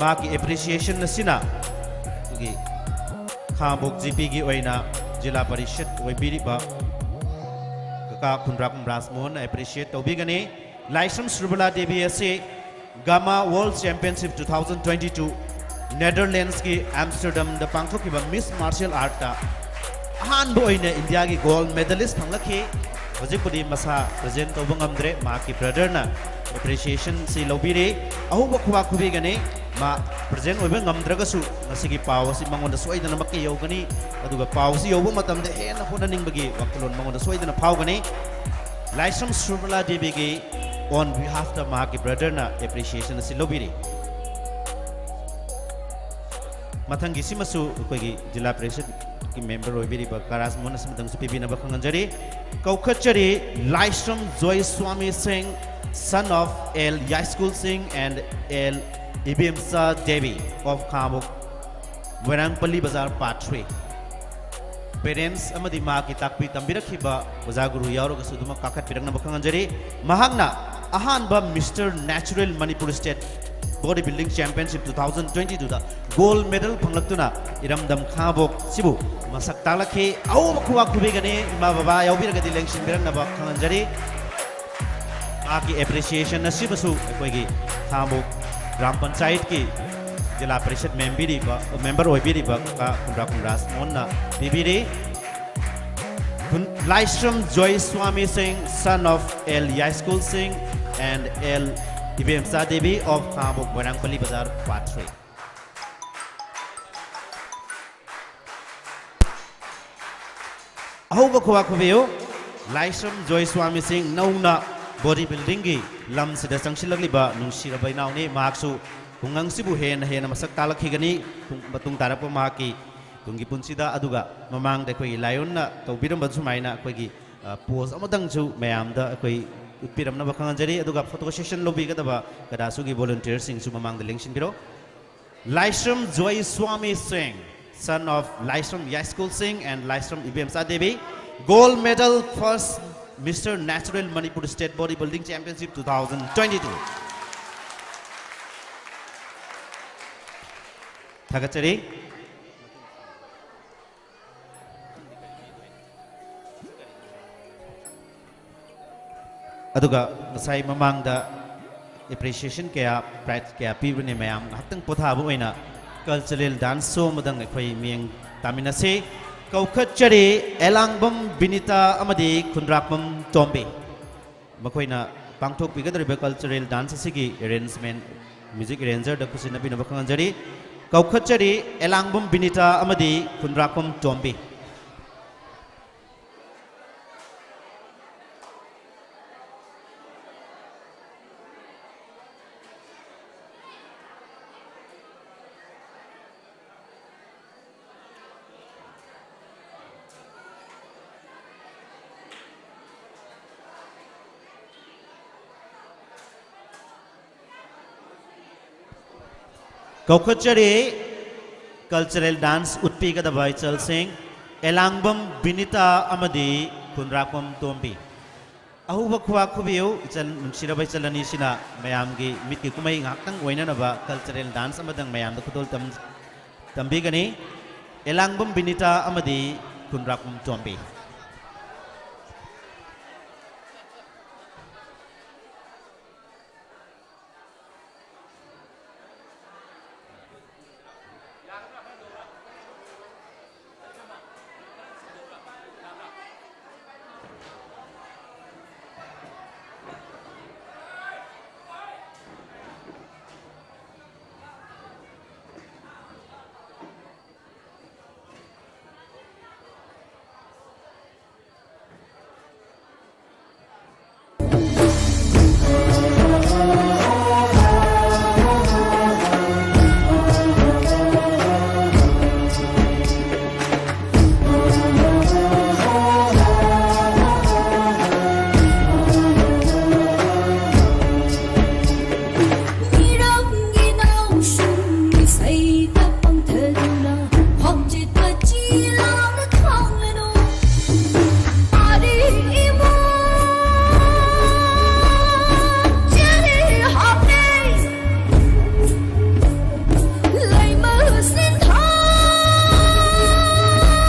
ꯃꯍꯥꯛꯀꯤ appreciation ꯑꯁꯤꯅ ꯑꯩꯈꯣꯏꯒꯤ ꯈꯥꯉꯕꯣꯛ ꯖꯤ ꯄꯤꯒꯤ ꯑꯣꯏꯅ ꯖꯤꯂꯥ ꯄꯔꯤꯁꯠ ꯑꯣꯏꯕꯤꯔꯤꯕ ꯀꯀꯥ ꯈꯨꯟꯗ꯭ꯔꯥꯛꯄꯝ ꯔꯥꯖꯃꯣꯍꯟꯅ appreciate ꯇꯧꯕꯤꯒꯅꯤ꯫ ꯂꯥꯏꯁ꯭ꯔꯝ ꯁꯨꯔꯕꯂꯥ ꯗꯦꯕꯤ ꯑꯁꯤ gamma World Championship two thousand twenty two Netherlandsꯀꯤ Amsterdamꯗ ꯄꯥꯡꯊꯣꯛꯈꯤꯕ Miss Martial Artꯇ ꯑꯍꯥꯟꯕ ꯑꯣꯏꯅ ꯏꯟꯗꯤꯌꯥꯒꯤ gold medalist ꯐꯪꯂꯛꯈꯤ꯫ ꯍꯧꯖꯤꯛꯄꯨꯗꯤ ꯃꯁꯥ present ꯇꯧꯕ ꯉꯝꯗ꯭ꯔꯦ꯫ ꯃꯍꯥꯛꯀꯤ brotherꯅ appreciationꯁꯤ ꯂꯧꯕꯤꯔꯦ꯫ ꯑꯍꯧꯕ ꯈꯨꯕꯥꯛ ꯈꯨꯕꯤꯒꯅꯤ꯫ ꯃꯥ present ꯑꯣꯏꯕ ꯉꯝꯗ꯭ꯔꯒꯁꯨ ꯉꯁꯤꯒꯤ ꯄꯥꯎ ꯑꯁꯤ ꯃꯉꯣꯟꯗ ꯁꯣꯏꯗꯅꯃꯛꯀꯤ ꯌꯧꯒꯅꯤ꯫ ꯑꯗꯨꯒ ꯄꯥꯎꯁꯤ ꯌꯧꯕ ꯃꯇꯝꯗ ꯍꯦꯟꯅ ꯍꯣꯠꯅꯅꯤꯡꯕꯒꯤ ꯋꯥꯈꯜꯂꯣꯟ ꯃꯉꯣꯟꯗ ꯁꯣꯏꯗꯅ ꯐꯥꯎꯒꯅꯤ꯫ ꯂꯥꯏꯁ꯭ꯔꯝ ꯁꯨꯔꯕꯂꯥ ꯗꯦꯕꯤꯒꯤ on behalfꯇ ꯃꯍꯥꯛꯀꯤ brotherꯅ appreciation ꯑꯁꯤ ꯂꯧꯕꯤꯔꯤ꯫ ꯃꯊꯪꯒꯤꯁꯤꯃꯁꯨ ꯑꯩꯈꯣꯏꯒꯤ ꯖꯤꯂꯥ ꯄꯔꯤꯁꯠꯀꯤ member ꯑꯣꯏꯕꯤꯔꯤꯕ ꯀꯥ ꯔꯥꯖꯃꯣꯍꯟ ꯑꯁꯤꯃꯇꯪꯁꯨ ꯄꯤꯕꯤꯅꯕ ꯈꯪꯍꯟꯖꯔꯤ꯫ ꯀꯧꯈꯠꯆꯔꯤ ꯂꯥꯏꯁ꯭ꯔꯝ ꯖꯣꯏ ꯁ꯭ꯋꯥꯃꯤ ꯁꯤꯡ, son of L ꯌꯥꯏꯁ꯭ꯀꯨꯜ ꯁꯤꯡ and L ꯏꯕꯦꯝꯆꯥ ꯗꯦꯕꯤ of ꯈꯥꯉꯕꯣꯛ, ꯃꯣꯏꯔꯥꯡꯄꯜꯂꯤ ꯕꯖꯥꯔ, part three꯫ Parents ꯑꯃꯗꯤ ꯃꯍꯥꯛꯀꯤ ꯇꯥꯛꯄꯤ ꯇꯝꯕꯤꯔꯛꯈꯤꯕ ꯑꯣꯖꯥ ꯒꯨꯔꯨ ꯌꯥꯎꯔꯒꯁꯨ ꯑꯗꯨꯃꯛ ꯀꯥꯈꯠꯄꯤꯔꯛꯅꯕ ꯈꯪꯍꯟꯖꯔꯤ꯫ ꯃꯍꯥꯛꯅ ꯑꯍꯥꯟꯕ Mister Natural Manipur State Body Building Championship two thousand twenty twoꯗ gold medal ꯐꯪꯂꯛꯇꯨꯅ ꯏꯔꯝꯗꯝ ꯈꯥꯉꯕꯣꯛꯁꯤꯕꯨ ꯃꯁꯛ ꯇꯥꯛꯂꯛꯈꯤ꯫ ꯑꯍꯧꯕ ꯈꯨꯕꯥꯛ ꯈꯨꯕꯤꯒꯅꯤ꯫ ꯏꯃꯥ ꯕꯕꯥ ꯌꯥꯎꯕꯤꯔꯒꯗꯤ ꯂꯦꯡꯁꯤꯟꯕꯤꯔꯛꯅꯕ ꯈꯪꯍꯟꯖꯔꯤ꯫ ꯃꯍꯥꯛꯀꯤ appreciation ꯑꯁꯤꯃꯁꯨ ꯑꯩꯈꯣꯏꯒꯤ ꯈꯥꯉꯕꯣꯛ ꯒ꯭ꯔꯥꯝ ꯄꯟꯆꯥꯌꯠꯀꯤ ꯖꯤꯂꯥ ꯄꯔꯤꯁꯠ ꯃꯦꯝꯕꯤꯔꯤꯕ, member ꯑꯣꯏꯕꯤꯔꯤꯕ ꯀꯀꯥ ꯈꯨꯟꯗ꯭ꯔꯥꯛꯄꯝ ꯔꯥꯖꯃꯣꯍꯟꯅ ꯄꯤꯕꯤꯔꯤ꯫ ꯈꯨꯟ-, ꯂꯥꯏꯁ꯭ꯔꯝ ꯖꯣꯏ ꯁ꯭ꯋꯥꯃꯤ ꯁꯤꯡ, son of L ꯌꯥꯏꯁ꯭ꯀꯨꯜ ꯁꯤꯡ and L ꯏꯕꯦꯝꯆꯥ ꯗꯦꯕꯤ of ꯈꯥꯉꯕꯣꯛ, ꯃꯣꯏꯔꯥꯡꯄꯜꯂꯤ ꯕꯖꯥꯔ, part three꯫ ꯑꯍꯧꯕ ꯈꯨꯕꯥꯛ ꯈꯨꯕꯤꯌꯨ꯫ ꯂꯥꯏꯁ꯭ꯔꯝ ꯖꯣꯏ ꯁ꯭ꯋꯥꯃꯤ ꯁꯤꯡ ꯅꯧꯅ body buildingꯒꯤ ꯂꯝꯁꯤꯗ ꯆꯪꯁꯤꯜꯂꯛꯂꯤꯕ ꯅꯨꯡꯁꯤꯔꯕ ꯏꯅꯥꯎꯅꯤ꯫ ꯃꯍꯥꯛꯁꯨ ꯈꯨꯡꯒꯪꯁꯤꯕꯨ ꯍꯦꯟꯅ ꯍꯦꯟꯅ ꯃꯁꯛ ꯇꯥꯛꯂꯛꯈꯤꯒꯅꯤ꯫ ꯇꯨꯡ-, ꯃꯇꯨꯡ ꯇꯥꯔꯛꯄ ꯃꯍꯥꯛꯀꯤ ꯇꯨꯡꯒꯤ ꯄꯨꯟꯁꯤꯗ꯫ ꯑꯗꯨꯒ ꯃꯃꯥꯡꯗ ꯑꯩꯈꯣꯏꯒꯤ ꯂꯥꯏꯑꯣꯟꯅ ꯇꯧꯕꯤꯔꯝꯕ ꯁꯨꯃꯥꯏꯅ ꯑꯩꯈꯣꯏꯒꯤ, ꯑ, pose ꯑꯃꯇꯪꯁꯨ ꯃꯌꯥꯝꯗ ꯑꯩꯈꯣꯏ ꯎꯠꯄꯤꯔꯝꯅꯕ ꯈꯪꯍꯟꯖꯔꯤ꯫ ꯑꯗꯨꯒ photo session ꯂꯧꯕꯤꯒꯗꯕ ꯀꯗꯥꯁꯨꯒꯤ volunteerꯁꯤꯡꯁꯨ ꯃꯃꯥꯡꯗ ꯂꯦꯡꯁꯤꯟꯕꯤꯔꯣ꯫ Laishram Joy Swami Singh, son of Laishram Yaiskul Singh and Laishram Ibemsa Devi, gold medal first Mister Natural Manipur State Bodybuilding Championship two thousand twenty-two. ꯊꯥꯒꯠꯆꯔꯤ꯫ ꯑꯗꯨꯒ ꯉꯁꯥꯏ ꯃꯃꯥꯡꯗ appreciation ꯀꯌꯥ, prize ꯀꯌꯥ ꯄꯤꯕꯅꯤ꯫ ꯃꯌꯥꯝ ꯉꯥꯏꯍꯥꯛꯇꯪ ꯄꯣꯊꯥꯕ ꯑꯣꯏꯅ cultural dance show ꯑꯃꯗꯪ ꯑꯩꯈꯣꯏ ꯃꯤꯠꯌꯦꯡ ꯇꯥꯃꯤꯟꯅꯁꯤ꯫ ꯀꯧꯈꯠꯆꯔꯤ ꯑꯦꯂꯥꯡꯕꯝ ꯕꯤꯅꯤꯇꯥ ꯑꯃꯗꯤ ꯈꯨꯟꯗ꯭ꯔꯥꯛꯄꯝ ꯇꯣꯝꯕꯤ꯫ ꯃꯈꯣꯏꯅ ꯄꯥꯡꯊꯣꯛꯄꯤꯒꯗꯧꯔꯤꯕ cultural dance ꯑꯁꯤꯒꯤ arrangement, music arrangerꯗ ꯈꯨꯠꯁꯤꯟꯅꯕꯤꯅꯕ ꯈꯪꯍꯟꯖꯔꯤ꯫ ꯀꯧꯈꯠꯆꯔꯤ ꯑꯦꯂꯥꯡꯕꯝ ꯕꯤꯅꯤꯇꯥ ꯑꯃꯗꯤ ꯈꯨꯟꯗ꯭ꯔꯥꯛꯄꯝ ꯇꯣꯝꯕꯤ꯫ ꯀꯧꯈꯠꯆꯔꯤ cultural dance ꯎꯠꯄꯤꯒꯗꯕ ꯏꯆꯜꯁꯤꯡ, ꯑꯦꯂꯥꯡꯕꯝ ꯕꯤꯅꯤꯇꯥ ꯑꯃꯗꯤ ꯈꯨꯟꯗ꯭ꯔꯥꯛꯄꯝ ꯇꯣꯝꯕꯤ꯫ ꯑꯍꯧꯕ ꯈꯨꯕꯥꯛ ꯈꯨꯕꯤꯌꯨ, ꯏꯆꯜ, ꯅꯨꯡꯁꯤꯔꯕ ꯏꯆꯜ ꯑꯅꯤꯁꯤꯅ ꯃꯌꯥꯝꯒꯤ ꯃꯤꯠꯀꯤ ꯀꯨꯝꯍꯩ ꯉꯥꯏꯍꯥꯛꯇꯪ ꯑꯣꯏꯅꯅꯕ cultural dance ꯑꯃꯗꯪ ꯃꯌꯥꯝꯗ ꯈꯨꯗꯣꯜ ꯇꯝ-, ꯇꯝꯕꯤꯒꯅꯤ꯫ ꯑꯦꯂꯥꯡꯕꯝ ꯕꯤꯅꯤꯇꯥ ꯑꯃꯗꯤ ꯈꯨꯟꯗ꯭ꯔꯥꯛꯄꯝ ꯇꯣꯝꯕꯤ꯫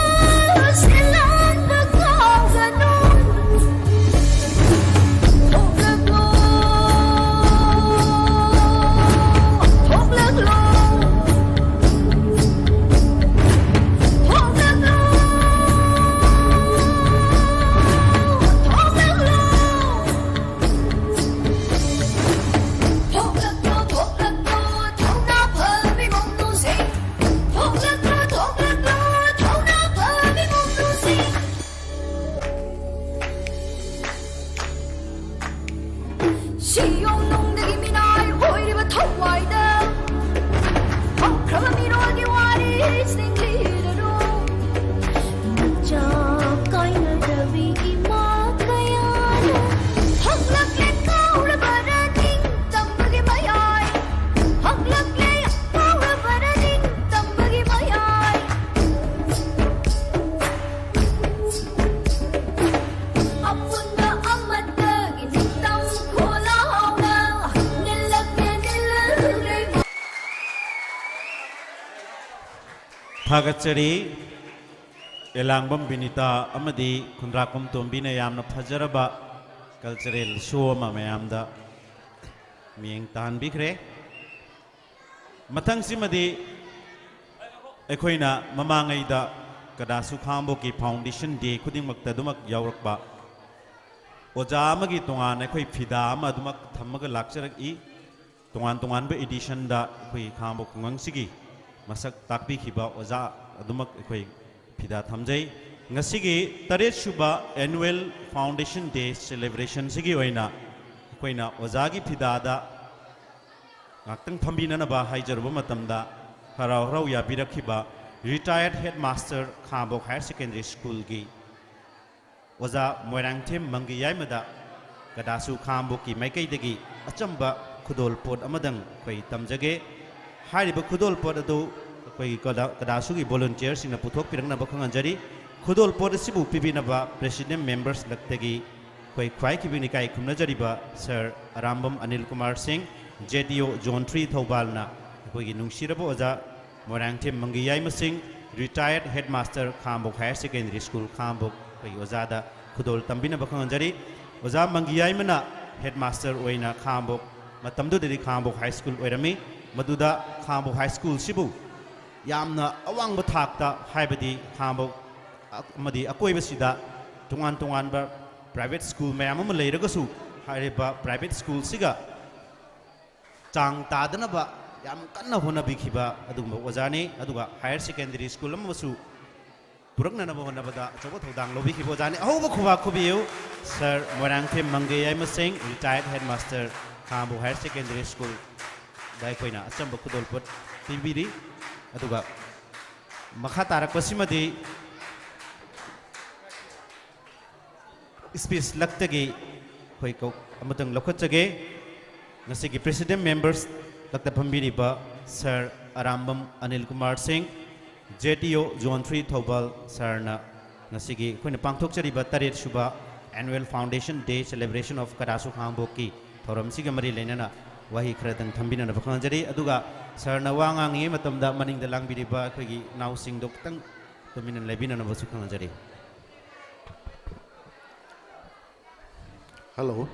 ꯊꯥꯒꯠꯆꯔꯤ꯫ ꯑꯦꯂꯥꯡꯕꯝ ꯕꯤꯅꯤꯇꯥ ꯑꯃꯗꯤ ꯈꯨꯟꯗ꯭ꯔꯥꯛꯄꯝ ꯇꯣꯝꯕꯤꯅ ꯌꯥꯝꯅ ꯐꯖꯔꯕ cultural show ꯑꯃ ꯃꯌꯥꯝꯗ ꯃꯤꯠꯌꯦꯡ ꯇꯥꯍꯟꯕꯤꯈ꯭ꯔꯦ꯫ ꯃꯊꯪꯁꯤꯃꯗꯤ ꯑꯩꯈꯣꯏꯅ ꯃꯃꯥꯡꯉꯩꯗ ꯀꯗꯥꯁꯨ ꯈꯥꯉꯕꯣꯛꯀꯤ Foundation Day ꯈꯨꯗꯤꯡꯃꯛꯇ ꯑꯗꯨꯃꯛ ꯌꯥꯎꯔꯛꯄ ꯑꯣꯖꯥ ꯑꯃꯒꯤ ꯇꯣꯉꯥꯟꯅ ꯑꯩꯈꯣꯏ ꯐꯤꯗꯥ ꯑꯃ ꯑꯗꯨꯃꯛ ꯊꯝꯃꯒ ꯂꯥꯛꯆꯔꯛꯏ꯫ ꯇꯣꯉꯥꯟ ꯇꯣꯉꯥꯟꯕ editionꯗ ꯑꯩꯈꯣꯏꯒꯤ ꯈꯥꯉꯕꯣꯛ ꯈꯨꯡꯒꯪꯁꯤꯒꯤ ꯃꯁꯛ ꯇꯥꯛꯄꯤꯈꯤꯕ ꯑꯣꯖꯥ ꯑꯗꯨꯃꯛ ꯑꯩꯈꯣꯏ ꯐꯤꯗꯥ ꯊꯝꯖꯩ꯫ ꯉꯁꯤꯒꯤ ꯇꯔꯦꯠ ꯁꯨꯕ Annual Foundation Day celebrationꯁꯤꯒꯤ ꯑꯣꯏꯅ ꯑꯩꯈꯣꯏꯅ ꯑꯣꯖꯥꯒꯤ ꯐꯤꯗꯥꯗ ꯉꯥꯛꯇꯪ ꯐꯝꯕꯤꯅꯅꯕ ꯍꯥꯏꯖꯔꯨꯕ ꯃꯇꯝꯗ, ꯍꯔꯥꯎ ꯍꯔꯥꯎ ꯌꯥꯕꯤꯔꯛꯈꯤꯕ retired headmaster ꯈꯥꯉꯕꯣꯛ Higher Secondary Schoolꯒꯤ ꯑꯣꯖꯥ ꯃꯣꯏꯔꯥꯡꯊꯦꯝ ꯃꯪꯒꯤ ꯌꯥꯏꯃꯗ ꯀꯗꯥꯁꯨ ꯈꯥꯉꯕꯣꯛꯀꯤ ꯃꯥꯏꯀꯩꯗꯒꯤ ꯑꯆꯝꯕ ꯈꯨꯗꯣꯜ ꯄꯣꯠ ꯑꯃꯗꯪ ꯑꯩꯈꯣꯏ ꯇꯝꯖꯒꯦ꯫ ꯍꯥꯏꯔꯤꯕ ꯈꯨꯗꯣꯜ ꯄꯣꯠ ꯑꯗꯨ ꯑꯩꯈꯣꯏꯒꯤ ꯀꯗꯥ-, ꯀꯗꯥꯁꯨꯒꯤ volunteerꯁꯤꯡꯅ ꯄꯨꯊꯣꯛꯄꯤꯔꯛꯅꯕ ꯈꯪꯍꯟꯖꯔꯤ꯫ ꯈꯨꯗꯣꯜ ꯄꯣꯠ ꯑꯁꯤꯕꯨ ꯄꯤꯕꯤꯅꯕ president members ꯂꯛꯇꯒꯤ ꯑꯩꯈꯣꯏ ꯈ꯭ꯋꯥꯏ ꯈꯤꯕꯤꯅ ꯏꯀꯥꯏ ꯈꯨꯝꯅꯖꯔꯤꯕ Sir ꯑꯔꯥꯝꯕꯝ ꯑꯅꯤꯜ ꯀꯨꯃꯥꯔ ꯁꯤꯡ, JDO Zone three ꯊꯧꯕꯥꯜꯅ ꯑꯩꯈꯣꯏꯒꯤ ꯅꯨꯡꯁꯤꯔꯕ ꯑꯣꯖꯥ ꯃꯣꯏꯔꯥꯡꯊꯦꯝ ꯃꯪꯒꯤ ꯌꯥꯏꯃ ꯁꯤꯡ, retired headmaster ꯈꯥꯉꯕꯣꯛ Higher Secondary School ꯈꯥꯉꯕꯣꯛ ꯑꯩꯈꯣꯏꯒꯤ ꯑꯣꯖꯥꯗ ꯈꯨꯗꯣꯜ ꯇꯝꯕꯤꯅꯕ ꯈꯪꯍꯟꯖꯔꯤ꯫ ꯑꯣꯖꯥ ꯃꯪꯒꯤ ꯌꯥꯏꯃꯅ headmaster ꯑꯣꯏꯅ ꯈꯥꯉꯕꯣꯛ, ꯃꯇꯝꯗꯨꯗꯗꯤ ꯈꯥꯉꯕꯣꯛ High School ꯑꯣꯏꯔꯝꯃꯤ, ꯃꯗꯨꯗ ꯈꯥꯉꯕꯣꯛ High Schoolꯁꯤꯕꯨ ꯌꯥꯝꯅ ꯑꯋꯥꯡꯕ ꯊꯥꯛꯇ, ꯍꯥꯏꯕꯗꯤ ꯈꯥꯉꯕꯣꯛ ꯑꯃꯗꯤ ꯑꯀꯣꯏꯕꯁꯤꯗ ꯇꯣꯉꯥꯟ ꯇꯣꯉꯥꯟꯕ private school ꯃꯌꯥꯝ ꯑꯃ ꯂꯩꯔꯒꯁꯨ, ꯍꯥꯏꯔꯤꯕ private schoolꯁꯤꯒ ꯆꯥꯡ ꯇꯥꯗꯅꯕ ꯌꯥꯝ ꯀꯟꯅ ꯍꯣꯠꯅꯕꯤꯈꯤꯕ ꯑꯗꯨꯒꯨꯝꯕ ꯑꯣꯖꯥꯅꯤ꯫ ꯑꯗꯨꯒ higher secondary school ꯑꯃꯁꯨ ꯄꯨꯔꯛꯅꯅꯕ ꯍꯣꯠꯅꯕꯗ ꯑꯆꯧꯕ ꯊꯧꯗꯥꯡ ꯂꯧꯕꯤꯈꯤꯕ ꯑꯣꯖꯥꯅꯤ꯫ ꯑꯍꯧꯕ ꯈꯨꯕꯥꯛ ꯈꯨꯕꯤꯌꯨ꯫ Sir ꯃꯣꯏꯔꯥꯡꯊꯦꯝ ꯃꯪꯒꯦ ꯌꯥꯏꯃ ꯁꯤꯡ, retired headmaster ꯈꯥꯉꯕꯣꯛ Higher Secondary Schoolꯗ ꯑꯩꯈꯣꯏꯅ ꯑꯆꯝꯕ ꯈꯨꯗꯣꯜꯄꯣꯠ ꯄꯤꯕꯤꯔꯤ꯫ ꯑꯗꯨꯒ ꯃꯈꯥ ꯇꯥꯔꯛꯄꯁꯤꯃꯗꯤ speech ꯂꯛꯇꯒꯤ ꯑꯩꯈꯣꯏ ꯀꯧ-, ꯑꯃꯇꯪ ꯂꯧꯈꯠꯆꯒꯦ꯫ ꯉꯁꯤꯒꯤ president members ꯂꯛꯇ ꯐꯝꯕꯤꯔꯤꯕ Sir Arambam Anil Kumar ꯁꯤꯡ, JDO Zone three ꯊꯧꯕꯥꯜ sirꯅ ꯉꯁꯤꯒꯤ ꯑꯩꯈꯣꯏꯅ ꯄꯥꯡꯊꯣꯛꯆꯔꯤꯕ ꯇꯔꯦꯠ ꯁꯨꯕ Annual Foundation Day Celebration of ꯀꯗꯥꯁꯨ ꯈꯥꯉꯕꯣꯛꯀꯤ ꯊꯧꯔꯝꯁꯤꯒ ꯃꯔꯤ ꯂꯩꯅꯅ ꯋꯥꯍꯩ ꯈꯔꯗꯪ ꯊꯝꯕꯤꯅꯅꯕ ꯈꯪꯍꯟꯖꯔꯤ꯫ ꯑꯗꯨꯒ ꯁꯥꯔꯅ ꯋꯥ ꯉꯥꯡꯉꯤꯉꯩ ꯃꯇꯝꯗ ꯃꯅꯤꯡꯗ ꯂꯥꯡꯕꯤꯔꯤꯕ ꯑꯩꯈꯣꯏꯒꯤ ꯏꯅꯥꯎꯁꯤꯡꯗꯣ ꯈꯤꯇꯪ ꯇꯨꯃꯤꯟꯅ ꯂꯩꯕꯤꯅꯅꯕꯁꯨ ꯈꯪꯍꯟꯖꯔꯤ꯫ ꯍꯜꯂꯣ꯫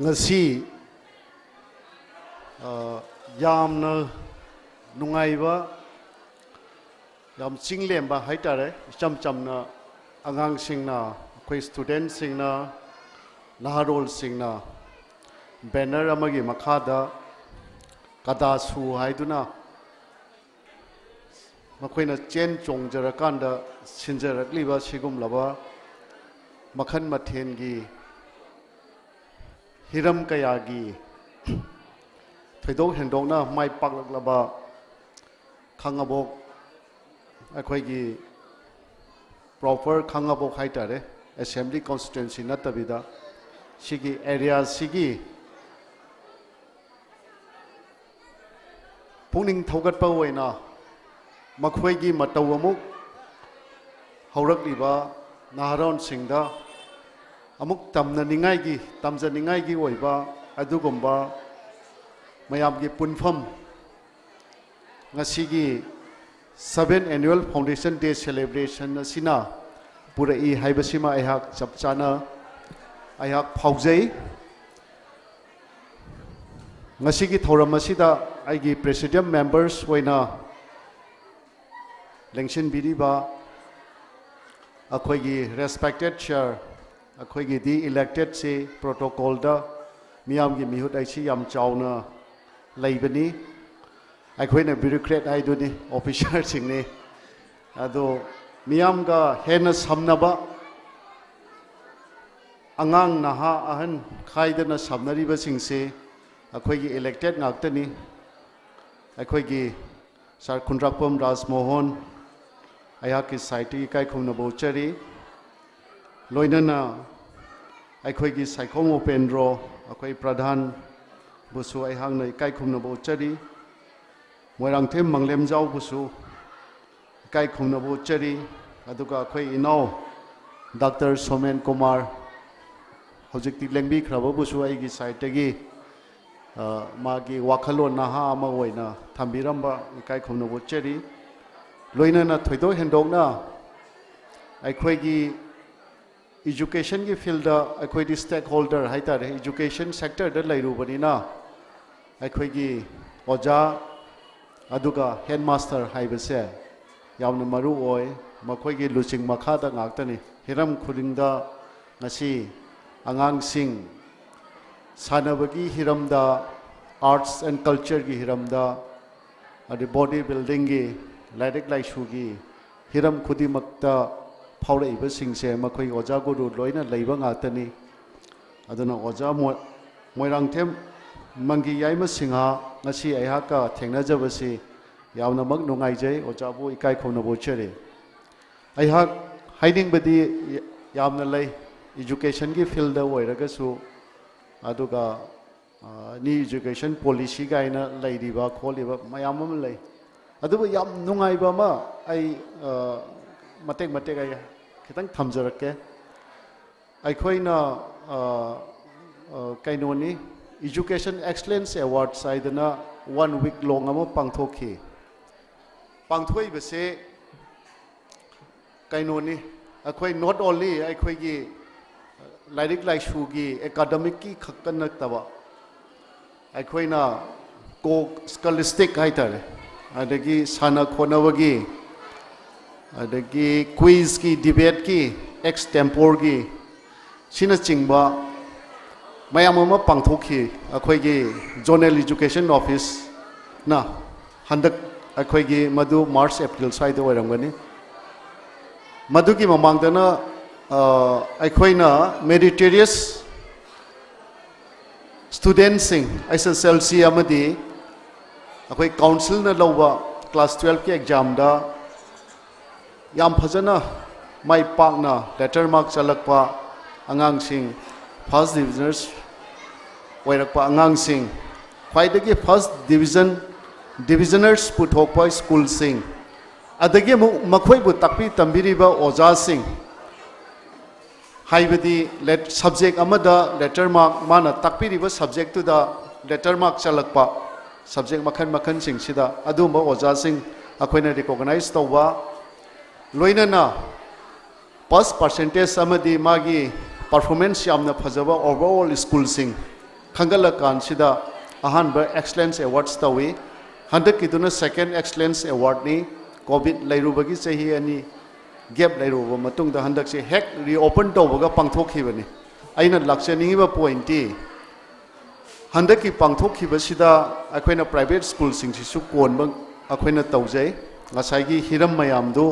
ꯉꯁꯤ, ꯑ, ꯌꯥꯝꯅ ꯅꯨꯡꯉꯥꯏꯕ, ꯌꯥꯝ ꯆꯤꯡꯂꯦꯝꯕ ꯍꯥꯏꯇꯥꯔꯦ꯫ ꯏꯆꯝ ꯆꯝꯅ ꯑꯉꯥꯡꯁꯤꯡꯅ, ꯑꯩꯈꯣꯏ ꯁ꯭ꯇꯨꯗꯦꯟꯠꯁꯤꯡꯅ, ꯅꯍꯥꯔꯣꯜꯁꯤꯡꯅ ꯕꯦꯅꯔ ꯑꯃꯒꯤ ꯃꯈꯥꯗ ꯀꯗꯥꯁꯨ ꯍꯥꯏꯗꯨꯅ ꯃꯈꯣꯏꯅ ꯆꯦꯟ ꯆꯣꯡꯖꯔꯀꯥꯟꯗ ꯁꯤꯟꯖꯔꯛꯂꯤꯕ ꯁꯤꯒꯨꯝꯂꯕ ꯃꯈꯜ ꯃꯊꯦꯜꯒꯤ ꯍꯤꯔꯝ ꯀꯌꯥꯒꯤ ꯊꯣꯏꯗꯣꯛ ꯍꯦꯟꯗꯣꯛꯅ ꯃꯥꯏ ꯄꯥꯛꯂꯛꯂꯕ ꯈꯥꯉꯕꯣꯛ, ꯑꯩꯈꯣꯏꯒꯤ ꯄ꯭ꯔꯣꯄꯔ ꯈꯥꯉꯕꯣꯛ ꯍꯥꯏꯇꯥꯔꯦ, ꯑꯦꯁꯦꯝꯕ꯭ꯂꯤ ꯀꯣꯟꯁꯇꯤꯇ꯭ꯋꯦꯟꯁꯤ ꯅꯠꯇꯕꯤꯗ, ꯁꯤꯒꯤ ꯑꯦꯔꯤꯌꯥꯁꯤꯒꯤ ꯄꯨꯛꯅꯤꯡ ꯊꯧꯒꯠꯄ ꯑꯣꯏꯅ ꯃꯈꯣꯏꯒꯤ ꯃꯇꯧ ꯑꯃꯨꯛ ꯍꯧꯔꯛꯂꯤꯕ ꯅꯍꯥꯔꯣꯟꯁꯤꯡꯗ ꯑꯃꯨꯛ ꯇꯝꯅꯅꯤꯡꯉꯥꯏꯒꯤ, ꯇꯝꯖꯅꯤꯡꯉꯥꯏꯒꯤ ꯑꯣꯏꯕ ꯑꯗꯨꯒꯨꯝꯕ ꯃꯌꯥꯝꯒꯤ ꯄꯨꯟꯐꯝ, ꯉꯁꯤꯒꯤ seventh Annual Foundation Day Celebration ꯑꯁꯤꯅ ꯄꯨꯔꯛꯏ ꯍꯥꯏꯕꯁꯤꯃ ꯑꯩꯍꯥꯛ ꯆꯞ ꯆꯥꯅ ꯑꯩꯍꯥꯛ ꯐꯥꯎꯖꯩ꯫ ꯉꯁꯤꯒꯤ ꯊꯧꯔꯝ ꯑꯁꯤꯗ ꯑꯩꯒꯤ Presidium members ꯑꯣꯏꯅ ꯂꯦꯡꯁꯤꯟꯕꯤꯔꯤꯕ ꯑꯩꯈꯣꯏꯒꯤ respected chair, ꯑꯩꯈꯣꯏꯒꯤꯗꯤ electedꯁꯤ protocolꯗ ꯃꯤꯌꯥꯝꯒꯤ ꯃꯤꯍꯨꯠ ꯍꯥꯏꯁꯤ ꯌꯥꯝ ꯆꯥꯎꯅ ꯂꯩꯕꯅꯤ꯫ ꯑꯩꯈꯣꯏꯅ bureaucrat ꯍꯥꯏꯗꯨꯅꯤ, officerꯁꯤꯡꯅꯤ꯫ ꯑꯗꯣ ꯃꯤꯌꯥꯝꯒ ꯍꯦꯟꯅ ꯁꯝꯅꯕ, ꯑꯉꯥꯡ ꯅꯍꯥ ꯑꯍꯟ ꯈꯥꯏꯗꯅ ꯁꯝꯅꯔꯤꯕꯁꯤꯡꯁꯤ ꯑꯩꯈꯣꯏꯒꯤ elected ꯉꯥꯛꯇꯅꯤ꯫ ꯑꯩꯈꯣꯏꯒꯤ ꯁꯥꯔ ꯈꯨꯟꯗ꯭ꯔꯥꯛꯄꯝ ꯔꯥꯖꯃꯣꯍꯟ, ꯑꯩꯍꯥꯛꯀꯤ sideꯇꯒꯤ ꯏꯀꯥꯏ ꯈꯨꯝꯅꯕ ꯎꯠꯆꯔꯤ꯫ ꯂꯣꯏꯅꯅ ꯑꯩꯈꯣꯏꯒꯤ ꯁꯥꯏꯈꯣꯝ ꯎꯄꯦꯟꯗ꯭ꯔꯣ, ꯑꯩꯈꯣꯏ ꯄ꯭ꯔꯙꯥꯟꯕꯨꯁꯨ ꯑꯩꯍꯥꯛꯅ ꯏꯀꯥꯏ ꯈꯨꯝꯅꯕ ꯎꯠꯆꯔꯤ꯫ ꯃꯣꯏꯔꯥꯡꯊꯦꯝ ꯃꯪꯂꯦꯝꯖꯥꯎꯕꯨꯁꯨ ꯏꯀꯥꯏ ꯈꯨꯝꯅꯕ ꯎꯠꯆꯔꯤ꯫ ꯑꯗꯨꯒ ꯑꯩꯈꯣꯏ ꯏꯅꯥꯎ ꯗꯥꯛꯇꯔ ꯁꯣꯃꯦꯟ ꯀꯨꯃꯥꯔ, ꯍꯧꯖꯤꯛꯇꯤ ꯂꯦꯡꯕꯤꯈ꯭ꯔꯕꯕꯨꯁꯨ ꯑꯩꯒꯤ ꯁꯥꯏꯠꯇꯒꯤ ꯃꯥꯒꯤ ꯋꯥꯈꯜꯂꯣꯟ ꯅꯍꯥ ꯑꯃ ꯑꯣꯏꯅ ꯊꯝꯕꯤꯔꯝꯕ ꯏꯀꯥꯏ ꯈꯨꯝꯅꯕ ꯎꯠꯆꯔꯤ꯫ ꯂꯣꯏꯅꯅ ꯊꯣꯏꯗꯣꯛ ꯍꯦꯟꯗꯣꯛꯅ ꯑꯩꯈꯣꯏꯒꯤ ꯏꯖꯨꯀꯦꯁꯟꯒꯤ ꯐꯤꯜꯗ ꯑꯩꯈꯣꯏꯗꯤ ꯁ꯭ꯇꯦꯛ ꯍꯣꯜꯗꯔ ꯍꯥꯏꯇꯥꯔꯦ, ꯏꯖꯨꯀꯦꯁꯟ ꯁꯦꯛꯇꯔꯗ ꯂꯩꯔꯨꯕꯅꯤꯅ ꯑꯩꯈꯣꯏꯒꯤ ꯑꯣꯖꯥ ꯑꯗꯨꯒ ꯍꯦꯗꯃꯥꯁꯇꯔ ꯍꯥꯏꯕꯁꯦ ꯌꯥꯝꯅ ꯃꯔꯨ ꯑꯣꯏ꯫ ꯃꯈꯣꯏꯒꯤ ꯂꯨꯆꯤꯡ ꯃꯈꯥꯗ ꯉꯥꯛꯇꯅꯤ꯫ ꯍꯤꯔꯝ ꯈꯨꯗꯤꯡꯗ ꯉꯁꯤ ꯑꯉꯥꯡꯁꯤꯡ ꯁꯥꯟꯅꯕꯒꯤ ꯍꯤꯔꯝꯗ, ꯑꯥꯔꯠꯁ ꯑꯦꯟ ꯀꯜꯆꯔꯒꯤ ꯍꯤꯔꯝꯗ, ꯑꯗꯩ ꯕꯣꯗꯤ ꯕꯤꯜꯗꯤꯡꯒꯤ, ꯂꯥꯏꯔꯤꯛ ꯂꯥꯏꯁꯨꯒꯤ ꯍꯤꯔꯝ ꯈꯨꯗꯤꯡꯃꯛꯇ ꯐꯥꯎꯔꯛꯏꯕꯁꯤꯡꯁꯦ ꯃꯈꯣꯏ ꯑꯣꯖꯥ ꯒꯨꯔꯨ ꯂꯣꯏꯅ ꯂꯩꯕ ꯉꯥꯛꯇꯅꯤ꯫ ꯑꯗꯨꯅ ꯑꯣꯖꯥ ꯃꯣꯏ-, ꯃꯣꯏꯔꯥꯡꯊꯦꯝ ꯃꯪꯒꯤ ꯌꯥꯏꯃ ꯁꯤꯡꯍ ꯉꯁꯤ ꯑꯩꯍꯥꯛꯀ ꯊꯦꯡꯅꯖꯕꯁꯤ ꯌꯥꯝꯅꯃꯛ ꯅꯨꯡꯉꯥꯏꯖꯩ꯫ ꯑꯣꯖꯥꯕꯨ ꯏꯀꯥꯏ ꯈꯨꯝꯅꯕ ꯎꯠꯆꯔꯤ꯫ ꯑꯩꯍꯥꯛ ꯍꯥꯏꯅꯤꯡꯕꯗꯤ ꯌꯥꯝꯅ ꯂꯩ, ꯏꯖꯨꯀꯦꯁꯟꯒꯤ ꯐꯤꯜꯗ ꯑꯣꯏꯔꯒꯁꯨ, ꯑꯗꯨꯒ ꯅ꯭ꯌꯨ ꯏꯖꯨꯀꯦꯁꯟ ꯄꯣꯂꯤꯁꯤ ꯀꯥꯏꯅ ꯂꯩꯔꯤꯕ ꯈꯣꯠꯂꯤꯕ ꯃꯌꯥꯝ ꯑꯃ ꯂꯩ꯫ ꯑꯗꯨꯕꯨ ꯌꯥꯝ ꯅꯨꯡꯉꯥꯏꯕ ꯑꯃ ꯑꯩ ꯃꯇꯦꯛ ꯃꯇꯦꯛ ꯑꯩ ꯈꯤꯇꯪ ꯊꯝꯖꯔꯛꯀꯦ꯫ ꯑꯩꯈꯣꯏꯅ ꯀꯩꯅꯣꯅꯤ, ꯏꯖꯨꯀꯦꯁꯟ ꯑꯦꯛꯁꯂꯦꯟꯁ ꯑꯦꯋꯥꯔꯗꯁ ꯍꯥꯏꯗꯅ ꯋꯥꯟ ꯋꯤꯛ ꯂꯣꯡ ꯑꯃ ꯄꯥꯡꯊꯣꯛꯈꯤ꯫ ꯄꯥꯡꯊꯣꯛꯏꯕꯁꯦ ꯀꯩꯅꯣꯅꯤ, ꯑꯩꯈꯣꯏ not only ꯑꯩꯈꯣꯏꯒꯤ ꯂꯥꯏꯔꯤꯛ ꯂꯥꯏꯁꯨꯒꯤ ꯑꯦꯀꯥꯗꯃꯤꯛꯀꯤ ꯈꯛꯇ ꯅꯠꯇꯕ, ꯑꯩꯈꯣꯏꯅ ꯀꯣ ꯁ꯭ꯀꯣꯂꯤꯁꯇꯤꯛ ꯍꯥꯏꯇꯥꯔꯦ, ꯑꯗꯒꯤ ꯁꯥꯟꯅ ꯈꯣꯠꯅꯕꯒꯤ, ꯑꯗꯒꯤ ꯀ꯭ꯋꯤꯖꯀꯤ, ꯗꯤꯕꯦꯠꯀꯤ, ꯑꯦꯛꯁ ꯇꯦꯝꯄꯣꯔꯒꯤ, ꯁꯤꯅꯆꯤꯡꯕ ꯃꯌꯥꯝ ꯑꯃ ꯄꯥꯡꯊꯣꯛꯈꯤ꯫ ꯑꯩꯈꯣꯏꯒꯤ ꯖꯣꯅꯦꯜ ꯏꯖꯨꯀꯦꯁꯟ ꯑꯣꯐꯤꯁꯅ ꯍꯟꯗꯛ, ꯑꯩꯈꯣꯏꯒꯤ ꯃꯗꯨ ꯃꯥꯔꯆ ꯑꯦꯄ꯭ꯔꯤꯜ ꯁ꯭ꯋꯥꯏꯗ ꯑꯣꯏꯔꯝꯒꯅꯤ꯫ ꯃꯗꯨꯒꯤ ꯃꯃꯥꯡꯗꯅ ꯑꯩꯈꯣꯏꯅ ꯃꯦꯔꯤꯇꯣꯔꯤꯌꯁ ꯁ꯭ꯇꯨꯗꯦꯟꯁꯤꯡ, ꯑꯦꯁ ꯑꯦꯁ ꯑꯦꯜ ꯁꯤ ꯑꯃꯗꯤ ꯑꯩꯈꯣꯏ ꯀꯥꯎꯟꯁꯤꯜꯅ ꯂꯧꯕ ꯀ꯭ꯂꯥꯁ ꯇꯨꯌꯦꯜꯐꯀꯤ ꯑꯦꯛꯖꯥꯝꯗ ꯌꯥꯝ ꯐꯖꯅ ꯃꯥꯏ ꯄꯥꯛꯅ ꯂꯦꯇꯔ ꯃꯥꯔꯛ ꯆꯠꯂꯛꯄ ꯑꯉꯥꯡꯁꯤꯡ, ꯐꯥꯔꯁ ꯗꯤꯕꯤꯖꯅꯔꯁ ꯑꯣꯏꯔꯛꯄ ꯑꯉꯥꯡꯁꯤꯡ, ꯈ꯭ꯋꯥꯏꯗꯒꯤ ꯐꯥꯔꯁ ꯗꯤꯕꯤꯖꯟ, ꯗꯤꯕꯤꯖꯅꯔꯁ ꯄꯨꯊꯣꯛꯄ ꯁ꯭ꯀꯨꯜꯁꯤꯡ, ꯑꯗꯒꯤ ꯑꯃꯨꯛ ꯃꯈꯣꯏꯕꯨ ꯇꯥꯛꯄꯤ ꯇꯝꯕꯤꯔꯤꯕ ꯑꯣꯖꯥꯁꯤꯡ, ꯍꯥꯏꯕꯗꯤ ꯂꯦꯠ ꯁꯕꯖꯦꯛ ꯑꯃꯗ ꯂꯦꯇꯔ ꯃꯥꯔꯛ, ꯃꯥꯅ ꯇꯥꯛꯄꯤꯔꯤꯕ ꯁꯕꯖꯦꯛꯇꯨꯗ ꯂꯦꯇꯔ ꯃꯥꯔꯛ ꯆꯜꯂꯛꯄ, ꯁꯕꯖꯦꯛ ꯃꯈꯜ ꯃꯈꯜꯁꯤꯡꯁꯤꯗ ꯑꯗꯨꯒꯨꯝꯕ ꯑꯣꯖꯥꯁꯤꯡ ꯑꯩꯈꯣꯏꯅ ꯔꯤꯀꯣꯒꯅꯥꯏꯖ ꯇꯧꯕ, ꯂꯣꯏꯅꯅ ꯄꯥꯁ ꯄꯥꯔꯁꯦꯟꯇꯦꯖ ꯑꯃꯗꯤ ꯃꯥꯒꯤ ꯄꯔꯐꯣꯔꯃꯦꯟꯁ ꯌꯥꯝꯅ ꯐꯖꯕ ꯑꯣꯚꯔꯑꯣꯜ ꯁ꯭ꯀꯨꯜꯁꯤꯡ ꯈꯟꯒꯠꯂꯀꯥꯟꯁꯤꯗ ꯑꯍꯥꯟꯕ ꯑꯦꯛꯁꯂꯦꯟꯁ ꯑꯦꯋꯥꯔꯗꯁ ꯇꯧꯏ꯫ ꯍꯟꯗꯛꯀꯤꯗꯨꯅ ꯁꯦꯀꯦꯟ ꯑꯦꯛꯁꯂꯦꯟꯁ ꯑꯦꯋꯥꯔꯗꯅꯤ꯫ ꯀꯣꯚꯤꯗ ꯂꯩꯔꯨꯕꯒꯤ ꯆꯍꯤ ꯑꯅꯤ ꯒꯦꯞ ꯂꯩꯔꯨꯕ ꯃꯇꯨꯡꯗ ꯍꯟꯗꯛꯁꯦ ꯍꯦꯛ ꯔꯤꯑꯣꯄꯟ ꯇꯧꯕꯒ ꯄꯥꯡꯊꯣꯛꯈꯤꯕꯅꯤ꯫ ꯑꯩꯅ ꯂꯥꯛꯆꯅꯤꯡꯉꯤꯕ ꯄꯣꯏꯟꯠꯇꯤ, ꯍꯟꯗꯛꯀꯤ ꯄꯥꯡꯊꯣꯛꯈꯤꯕꯁꯤꯗ ꯑꯩꯈꯣꯏꯅ ꯄ꯭ꯔꯥꯏꯚꯦꯠ ꯁ꯭ꯀꯨꯜꯁꯤꯡꯁꯤꯁꯨ ꯀꯣꯟꯕ ꯑꯩꯈꯣꯏꯅ ꯇꯧꯖꯩ꯫ ꯉꯁꯥꯏꯒꯤ ꯍꯤꯔꯝ ꯃꯌꯥꯝꯗꯨ,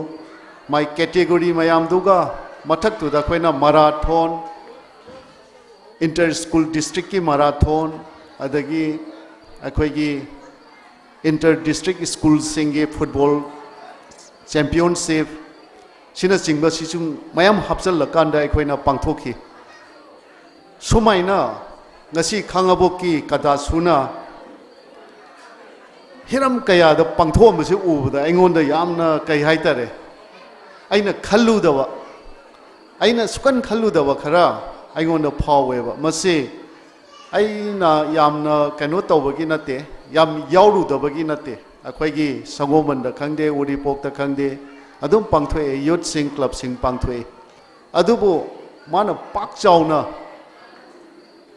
ꯃꯥꯏ ꯀꯦꯇꯦꯒꯣꯔꯤ ꯃꯌꯥꯝꯗꯨꯒ ꯃꯊꯛꯇꯨꯗ ꯑꯩꯈꯣꯏꯅ ꯃꯔꯥꯊꯣꯟ, ꯏꯟꯇꯔ ꯁ꯭ꯀꯨꯜ ꯗꯤꯁꯇ꯭ꯔꯤꯛꯀꯤ ꯃꯔꯥꯊꯣꯟ, ꯑꯗꯒꯤ ꯑꯩꯈꯣꯏꯒꯤ ꯏꯟꯇꯔ ꯗꯤꯁꯇ꯭ꯔꯤꯛ ꯁ꯭ꯀꯨꯜꯁꯤꯡꯒꯤ ꯐꯨꯠꯕꯣꯜ ꯆꯦꯝꯄꯤꯌꯟꯁꯤꯞ, ꯁꯤꯅꯆꯤꯡꯕꯁꯤꯁꯨ ꯃꯌꯥꯝ ꯍꯥꯞꯆꯤꯜꯂꯀꯥꯟꯗ ꯑꯩꯈꯣꯏꯅ ꯄꯥꯡꯊꯣꯛꯈꯤ꯫ ꯁꯨꯃꯥꯏꯅ ꯉꯁꯤ ꯈꯥꯉꯕꯣꯛꯀꯤ ꯀꯗꯥꯁꯨꯅ ꯍꯤꯔꯝ ꯀꯌꯥꯗ ꯄꯥꯡꯊꯣꯛꯑꯝꯕꯁꯤ ꯎꯕꯗ ꯑꯩꯉꯣꯟꯗ ꯌꯥꯝꯅ, ꯀꯩ ꯍꯥꯏꯇꯥꯔꯦ, ꯑꯩꯅ ꯈꯜꯂꯨꯗꯕ, ꯑꯩꯅ ꯁꯨꯀꯟ ꯈꯜꯂꯨꯗꯕ ꯈꯔ ꯑꯩꯉꯣꯟꯗ ꯐꯥꯎꯋꯦꯕ꯫ ꯃꯁꯤ ꯑꯩꯅ ꯌꯥꯝꯅ ꯀꯩꯅꯣ ꯇꯧꯕꯒꯤ ꯅꯠꯇꯦ, ꯌꯥꯝ ꯌꯥꯎꯔꯨꯗꯕꯒꯤ ꯅꯠꯇꯦ꯫ ꯑꯩꯈꯣꯏꯒꯤ ꯁꯒꯣꯜꯕꯟꯗ ꯈꯪꯗꯦ, ꯎꯔꯤꯄꯣꯛꯇ ꯈꯪꯗꯦ, ꯑꯗꯨꯝ ꯄꯥꯡꯊꯣꯛꯑꯦ, ꯌꯨꯠꯁꯤꯡ, ꯀ꯭ꯂꯕꯁꯤꯡ ꯄꯥꯡꯊꯣꯛꯑꯦ꯫ ꯑꯗꯨꯕꯨ ꯃꯥꯅ ꯄꯥꯛ ꯆꯥꯎꯅ,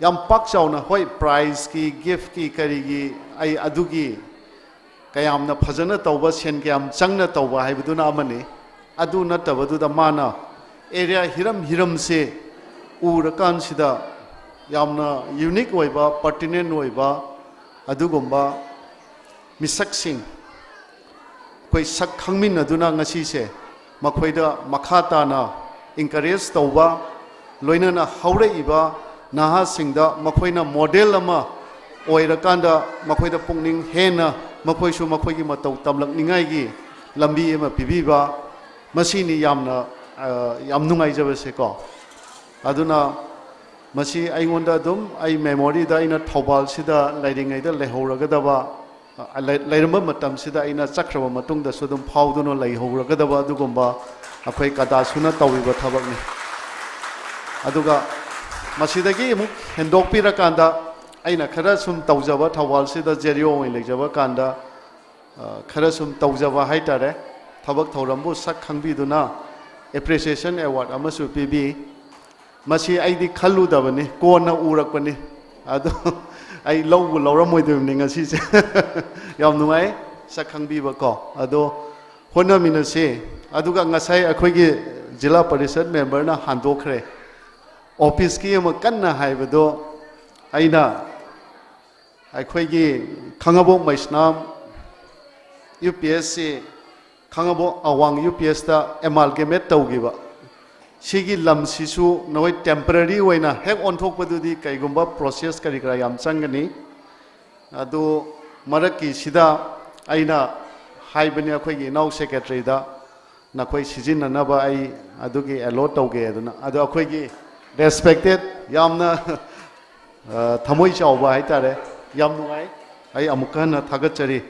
ꯌꯥꯝ ꯄꯥꯛ ꯆꯥꯎꯅ, ꯍꯣꯏ, ꯄ꯭ꯔꯥꯏꯖꯀꯤ, ꯒꯤꯐꯀꯤ, ꯀꯔꯤꯒꯤ, ꯑꯩ ꯑꯗꯨꯒꯤ ꯀꯌꯥꯝꯅ ꯐꯖꯅ ꯇꯧꯕ, ꯁꯦꯟ ꯀꯌꯥꯝ ꯆꯪꯅ ꯇꯧꯕ ꯍꯥꯏꯕꯗꯨꯅ ꯑꯃꯅꯤ꯫ ꯑꯗꯨ ꯅꯠꯇꯕꯗꯨꯗ ꯃꯥꯅ ꯑꯦꯔꯤꯌꯥ ꯍꯤꯔꯝ ꯍꯤꯔꯝꯁꯦ ꯎꯔꯀꯥꯟꯁꯤꯗ ꯌꯥꯝꯅ ꯌꯨꯅꯤꯛ ꯑꯣꯏꯕ, ꯄꯔꯇꯤꯅꯦꯟ ꯑꯣꯏꯕ ꯑꯗꯨꯒꯨꯝꯕ ꯃꯤꯁꯛꯁꯤꯡ ꯑꯩꯈꯣꯏ ꯁꯛ ꯈꯪꯃꯤꯟꯅꯗꯨꯅ ꯉꯁꯤꯁꯦ ꯃꯈꯣꯏꯗ ꯃꯈꯥ ꯇꯥꯅ ꯏꯟꯀꯔꯦꯖ ꯇꯧꯕ, ꯂꯣꯏꯅꯅ ꯍꯧꯔꯛꯏꯕ ꯅꯍꯥꯁꯤꯡꯗ ꯃꯈꯣꯏꯅ ꯃꯣꯗꯦꯜ ꯑꯃ ꯑꯣꯏꯔꯀꯥꯟꯗ ꯃꯈꯣꯏꯗ ꯄꯨꯛꯅꯤꯡ ꯍꯦꯟꯅ ꯃꯈꯣꯏꯁꯨ ꯃꯈꯣꯏꯒꯤ ꯃꯇꯧ ꯇꯝꯂꯛꯅꯤꯡꯉꯥꯏꯒꯤ ꯂꯝꯕꯤ ꯑꯃ ꯄꯤꯕꯤꯕ, ꯃꯁꯤꯅꯤ ꯌꯥꯝꯅ, ꯑ, ꯌꯥꯝ ꯅꯨꯡꯉꯥꯏꯖꯕꯁꯦꯀꯣ꯫ ꯑꯗꯨꯅ ꯃꯁꯤ ꯑꯩꯉꯣꯟꯗ ꯑꯗꯨꯝ, ꯑꯩ ꯃꯦꯃꯣꯔꯤꯗ, ꯑꯩꯅ ꯊꯧꯕꯥꯜꯁꯤꯗ ꯂꯩꯔꯤꯉꯩꯗ ꯂꯩꯍꯧꯔꯒꯗꯕ, ꯑ, ꯂꯩ-, ꯂꯩꯔꯝꯕ ꯃꯇꯝꯁꯤꯗ ꯑꯩꯅ ꯆꯠꯈ꯭ꯔꯕ ꯃꯇꯨꯡꯗꯁꯨ ꯑꯗꯨꯝ ꯐꯥꯎꯗꯨꯅ ꯂꯩꯍꯧꯔꯒꯗꯕ ꯑꯗꯨꯒꯨꯝꯕ ꯑꯩꯈꯣꯏ ꯀꯗꯥꯁꯨꯅ ꯇꯧꯔꯤꯕ ꯊꯕꯛꯅꯤ꯫ ꯑꯗꯨꯒ ꯃꯁꯤꯗꯒꯤ ꯑꯃꯨꯛ ꯍꯦꯟꯗꯣꯛꯄꯤꯔꯀꯥꯟꯗ ꯑꯩꯅ ꯈꯔ ꯁꯨꯝ ꯇꯧꯖꯕ, ꯊꯧꯕꯥꯜꯁꯤꯗ ꯖꯦ ꯗꯤ ꯑꯣ ꯑꯣꯏꯅ ꯂꯩꯖꯕ ꯀꯥꯟꯗ, ꯑ, ꯈꯔ ꯁꯨꯝ ꯇꯧꯖꯕ ꯍꯥꯏꯇꯥꯔꯦ, ꯊꯕꯛ ꯊꯧꯔꯝꯕꯨ ꯁꯛ ꯈꯪꯕꯤꯗꯨꯅ appreciation award ꯑꯃꯁꯨ ꯄꯤꯕꯤ꯫ ꯃꯁꯤ ꯑꯩꯗꯤ ꯈꯜꯂꯨꯗꯕꯅꯤ, ꯀꯣꯟꯅ ꯎꯔꯛꯄꯅꯤ꯫ ꯑꯗꯣ ꯑꯩ ꯂꯧꯕ ꯂꯧꯔꯝꯃꯣꯏꯗꯣꯏꯕꯅꯤ ꯉꯁꯤꯁꯦ꯫ ꯌꯥꯝ ꯅꯨꯡꯉꯥꯏ ꯁꯛ ꯈꯪꯕꯤꯕꯀꯣ꯫ ꯑꯗꯣ ꯍꯣꯠꯅꯃꯤꯟꯅꯁꯤ꯫ ꯑꯗꯨꯒ ꯉꯁꯥꯏ ꯑꯩꯈꯣꯏꯒꯤ ꯖꯤꯂꯥ ꯄꯔꯤꯁꯠ ꯃꯦꯝꯕꯔꯅ ꯍꯟꯗꯣꯛꯈ꯭ꯔꯦ꯫ ꯑꯣꯐꯤꯁꯀꯤ ꯑꯃ ꯀꯟꯅ ꯍꯥꯏꯕꯗꯣ ꯑꯩꯅ ꯑꯩꯈꯣꯏꯒꯤ ꯈꯥꯉꯕꯣꯛ ꯃꯩꯁꯅꯥꯝ ꯌꯨ ꯄꯤ ꯑꯦꯁ ꯁꯤ, ꯈꯥꯉꯕꯣꯛ ꯑꯋꯥꯡ ꯌꯨ ꯄꯤ ꯑꯦꯁꯇ amalgamate ꯇꯧꯈꯤꯕ꯫ ꯁꯤꯒꯤ ꯂꯝꯁꯤꯁꯨ ꯅꯈꯣꯏ temporary ꯑꯣꯏꯅ ꯍꯦꯛ ꯑꯣꯟꯊꯣꯛꯄꯗꯨꯗꯤ ꯀꯩꯒꯨꯝꯕ process ꯀꯔꯤ ꯀꯔꯥ ꯌꯥꯝ ꯆꯪꯒꯅꯤ꯫ ꯑꯗꯨ ꯃꯔꯛꯀꯤꯁꯤꯗ ꯑꯩꯅ ꯍꯥꯏꯕꯅꯤ ꯑꯩꯈꯣꯏꯒꯤ ꯏꯅꯥꯎ ꯁꯦꯀ꯭ꯔꯦꯇꯔꯤꯗ, ꯅꯈꯣꯏ ꯁꯤꯖꯤꯟꯅꯅꯕ ꯑꯩ ꯑꯗꯨꯒꯤ allot ꯇꯧꯒꯦ ꯑꯗꯨꯅ꯫ ꯑꯗꯣ ꯑꯩꯈꯣꯏꯒꯤ respected, ꯌꯥꯝꯅ, ꯑ, ꯊꯃꯣꯏ ꯆꯥꯎꯕ ꯍꯥꯏꯇꯥꯔꯦ, ꯌꯥꯝ ꯅꯨꯡꯉꯥꯏ꯫ ꯑꯩ ꯑꯃꯨꯛꯀ ꯍꯟꯅ ꯊꯥꯒꯠꯆꯔꯤ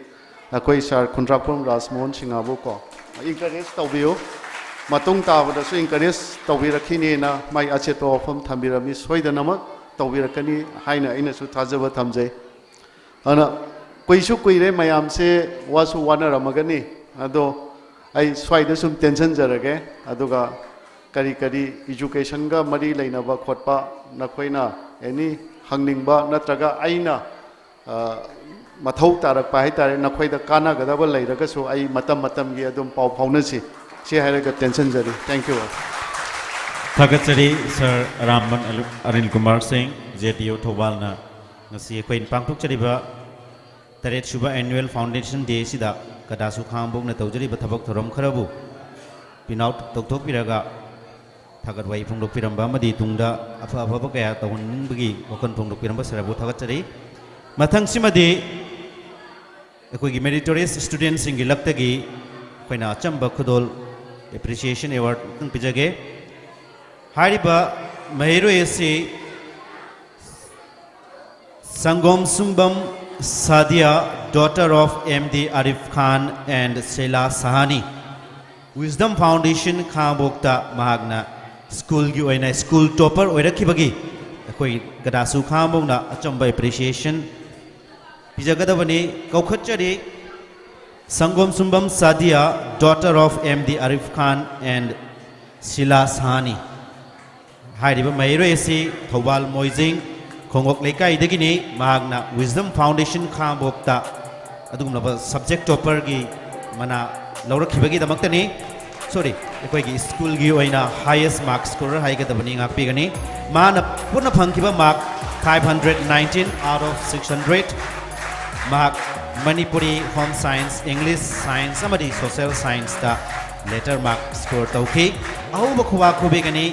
ꯑꯩꯈꯣꯏ ꯁꯥꯔ ꯈꯨꯟꯗ꯭ꯔꯥꯛꯄꯝ ꯔꯥꯖꯃꯣꯍꯟ ꯁꯤꯡꯍꯕꯨ ꯀꯣ꯫ Encourage ꯇꯧꯕꯤꯌꯨ꯫ ꯃꯇꯨꯡ ꯇꯥꯕꯗꯁꯨ encourage ꯇꯧꯕꯤꯔꯛꯈꯤꯅꯦꯅ ꯃꯥꯏ ꯑꯆꯦꯠꯄ ꯋꯥꯐꯝ ꯊꯝꯕꯤꯔꯝꯃꯤ꯫ ꯁꯣꯏꯗꯅꯃꯛ ꯇꯧꯕꯤꯔꯛꯀꯅꯤ ꯍꯥꯏꯅ ꯑꯩꯅꯁꯨ ꯊꯥꯖꯕ ꯊꯝꯖꯩ꯫ ꯑꯗꯨꯅ ꯀꯨꯏꯁꯨ ꯀꯨꯏꯔꯦ, ꯃꯌꯥꯝꯁꯦ ꯋꯥꯁꯨ ꯋꯥꯅꯔꯝꯃꯒꯅꯤ꯫ ꯑꯗꯣ ꯑꯩ ꯁ꯭ꯋꯥꯏꯗ ꯁꯨꯝ ꯇꯦꯟꯁꯤꯟꯖꯔꯒꯦ꯫ ꯑꯗꯨꯒ ꯀꯔꯤ ꯀꯔꯤ educationꯒ ꯃꯔꯤ ꯂꯩꯅꯕ ꯈꯣꯠꯄ ꯅꯈꯣꯏꯅ any ꯍꯪꯅꯤꯡꯕ ꯅꯠꯇ꯭ꯔꯒ ꯑꯩꯅ, ꯑ, ꯃꯊꯧ ꯇꯥꯔꯛꯄ ꯍꯥꯏꯇꯥꯔꯦ, ꯅꯈꯣꯏꯗ ꯀꯥꯟꯅꯒꯗꯕ ꯂꯩꯔꯒꯁꯨ ꯑꯩ ꯃꯇꯝ ꯃꯇꯝꯒꯤ ꯑꯗꯨꯝ ꯄꯥꯎ ꯐꯥꯎꯅꯁꯤ꯫ ꯁꯤ ꯍꯥꯏꯔꯒ ꯇꯦꯟꯁꯤꯟꯖꯔꯤ꯫ Thank you all꯫ ꯊꯥꯒꯠꯆꯔꯤ ꯁꯥꯔ ꯔꯥꯝꯕꯟ ꯑꯂꯨ-, ꯑꯔꯤꯟ ꯀꯨꯃꯥꯔ ꯁꯤꯡ, ꯖꯦ ꯗꯤ ꯑꯣ ꯊꯧꯕꯥꯜꯅ ꯉꯁꯤ ꯑꯩꯈꯣꯏꯅ ꯄꯥꯡꯊꯣꯛꯆꯔꯤꯕ ꯇꯔꯦꯠ ꯁꯨꯕ annual foundation day ꯑꯁꯤꯗ ꯀꯗꯥꯁꯨ ꯈꯥꯉꯕꯣꯛꯅ ꯇꯧꯖꯔꯤꯕ ꯊꯕꯛ ꯊꯧꯔꯝ ꯈꯔꯕꯨ pin out ꯇꯧꯊꯣꯛꯄꯤꯔꯒ ꯊꯥꯒꯠ ꯋꯥꯍꯩ ꯐꯣꯡꯗꯣꯛꯄꯤꯔꯝꯕ ꯑꯃꯗꯤ ꯇꯨꯡꯗ ꯑꯐ ꯑꯐꯕ ꯀꯌꯥ ꯇꯧꯍꯟꯅꯤꯡꯕꯒꯤ ꯋꯥꯈꯜ ꯐꯣꯡꯗꯣꯛꯄꯤꯔꯝꯕ ꯁꯥꯔꯕꯨ ꯊꯥꯒꯠꯆꯔꯤ꯫ ꯃꯊꯪꯁꯤꯃꯗꯤ ꯑꯩꯈꯣꯏꯒꯤ meritorious studentꯁꯤꯡꯒꯤ ꯂꯛꯇꯒꯤ ꯑꯩꯈꯣꯏꯅ ꯑꯆꯝꯕ ꯈꯨꯗꯣꯜ appreciation award ꯑꯃꯇꯪ ꯄꯤꯖꯒꯦ꯫ ꯍꯥꯏꯔꯤꯕ ꯃꯍꯩꯔꯣꯏ ꯑꯁꯤ ꯁꯪꯒꯣꯝ ꯁꯨꯡꯕꯝ Sadiya, daughter of M D Arif Khan and Sheila Sahani, Wisdom Foundation ꯈꯥꯉꯕꯣꯛꯇ ꯃꯍꯥꯛꯅ ꯁ꯭ꯀꯨꯜꯒꯤ ꯑꯣꯏꯅ ꯁ꯭ꯀꯨꯜ ꯇꯣꯄꯔ ꯑꯣꯏꯔꯛꯈꯤꯕꯒꯤ ꯑꯩꯈꯣꯏ ꯒꯗꯥꯁꯨ ꯈꯥꯉꯕꯣꯛꯅ ꯑꯆꯝꯕ ꯑꯦꯄ꯭ꯔꯤꯁꯤꯌꯦꯁꯟ ꯄꯤꯖꯒꯗꯕꯅꯤ꯫ ꯀꯧꯈꯠꯆꯔꯤ ꯁꯪꯒꯣꯝ ꯁꯨꯝꯕꯝ Sadiya, daughter of M D Arif Khan and Sheila Sahani꯫ ꯍꯥꯏꯔꯤꯕ ꯃꯍꯩꯔꯣꯏ ꯑꯁꯤ ꯊꯧꯕꯥꯜ ꯃꯣꯏꯖꯤꯡ ꯈꯣꯡꯉꯣꯛ ꯂꯩꯀꯥꯏꯗꯒꯤꯅꯤ꯫ ꯃꯍꯥꯛꯅ Wisdom Foundation ꯈꯥꯉꯕꯣꯛꯇ ꯑꯗꯨꯒꯨꯝꯂꯕ ꯁꯕꯖꯦꯛ ꯇꯣꯄꯔꯒꯤ ꯃꯅꯥ ꯂꯧꯔꯛꯈꯤꯕꯒꯤꯗꯃꯛꯇꯅꯤ꯫ ꯁꯣꯔꯤ, ꯑꯩꯈꯣꯏꯒꯤ ꯁ꯭ꯀꯨꯜꯒꯤ ꯑꯣꯏꯅ ꯍꯥꯏꯌꯦꯁ ꯃꯥꯔꯛ ꯁ꯭ꯀꯣꯔꯔ ꯍꯥꯏꯒꯗꯕꯅꯤ, ꯉꯥꯛꯄꯤꯒꯅꯤ꯫ ꯃꯥꯅ ꯄꯨꯟꯅ ꯐꯪꯈꯤꯕ mark five hundred nineteen out of six hundred꯫ ꯃꯍꯥꯛ Manipuri, home science, English science ꯑꯃꯗꯤ ꯁꯣꯁꯦꯜ ꯁꯥꯏꯟꯁꯇ ꯂꯦꯇꯔ ꯃꯥꯔꯛ ꯁ꯭ꯀꯣꯔ ꯇꯧꯈꯤ꯫ ꯑꯍꯧꯕ ꯈꯨꯕꯥꯛ ꯈꯨꯕꯤꯒꯅꯤ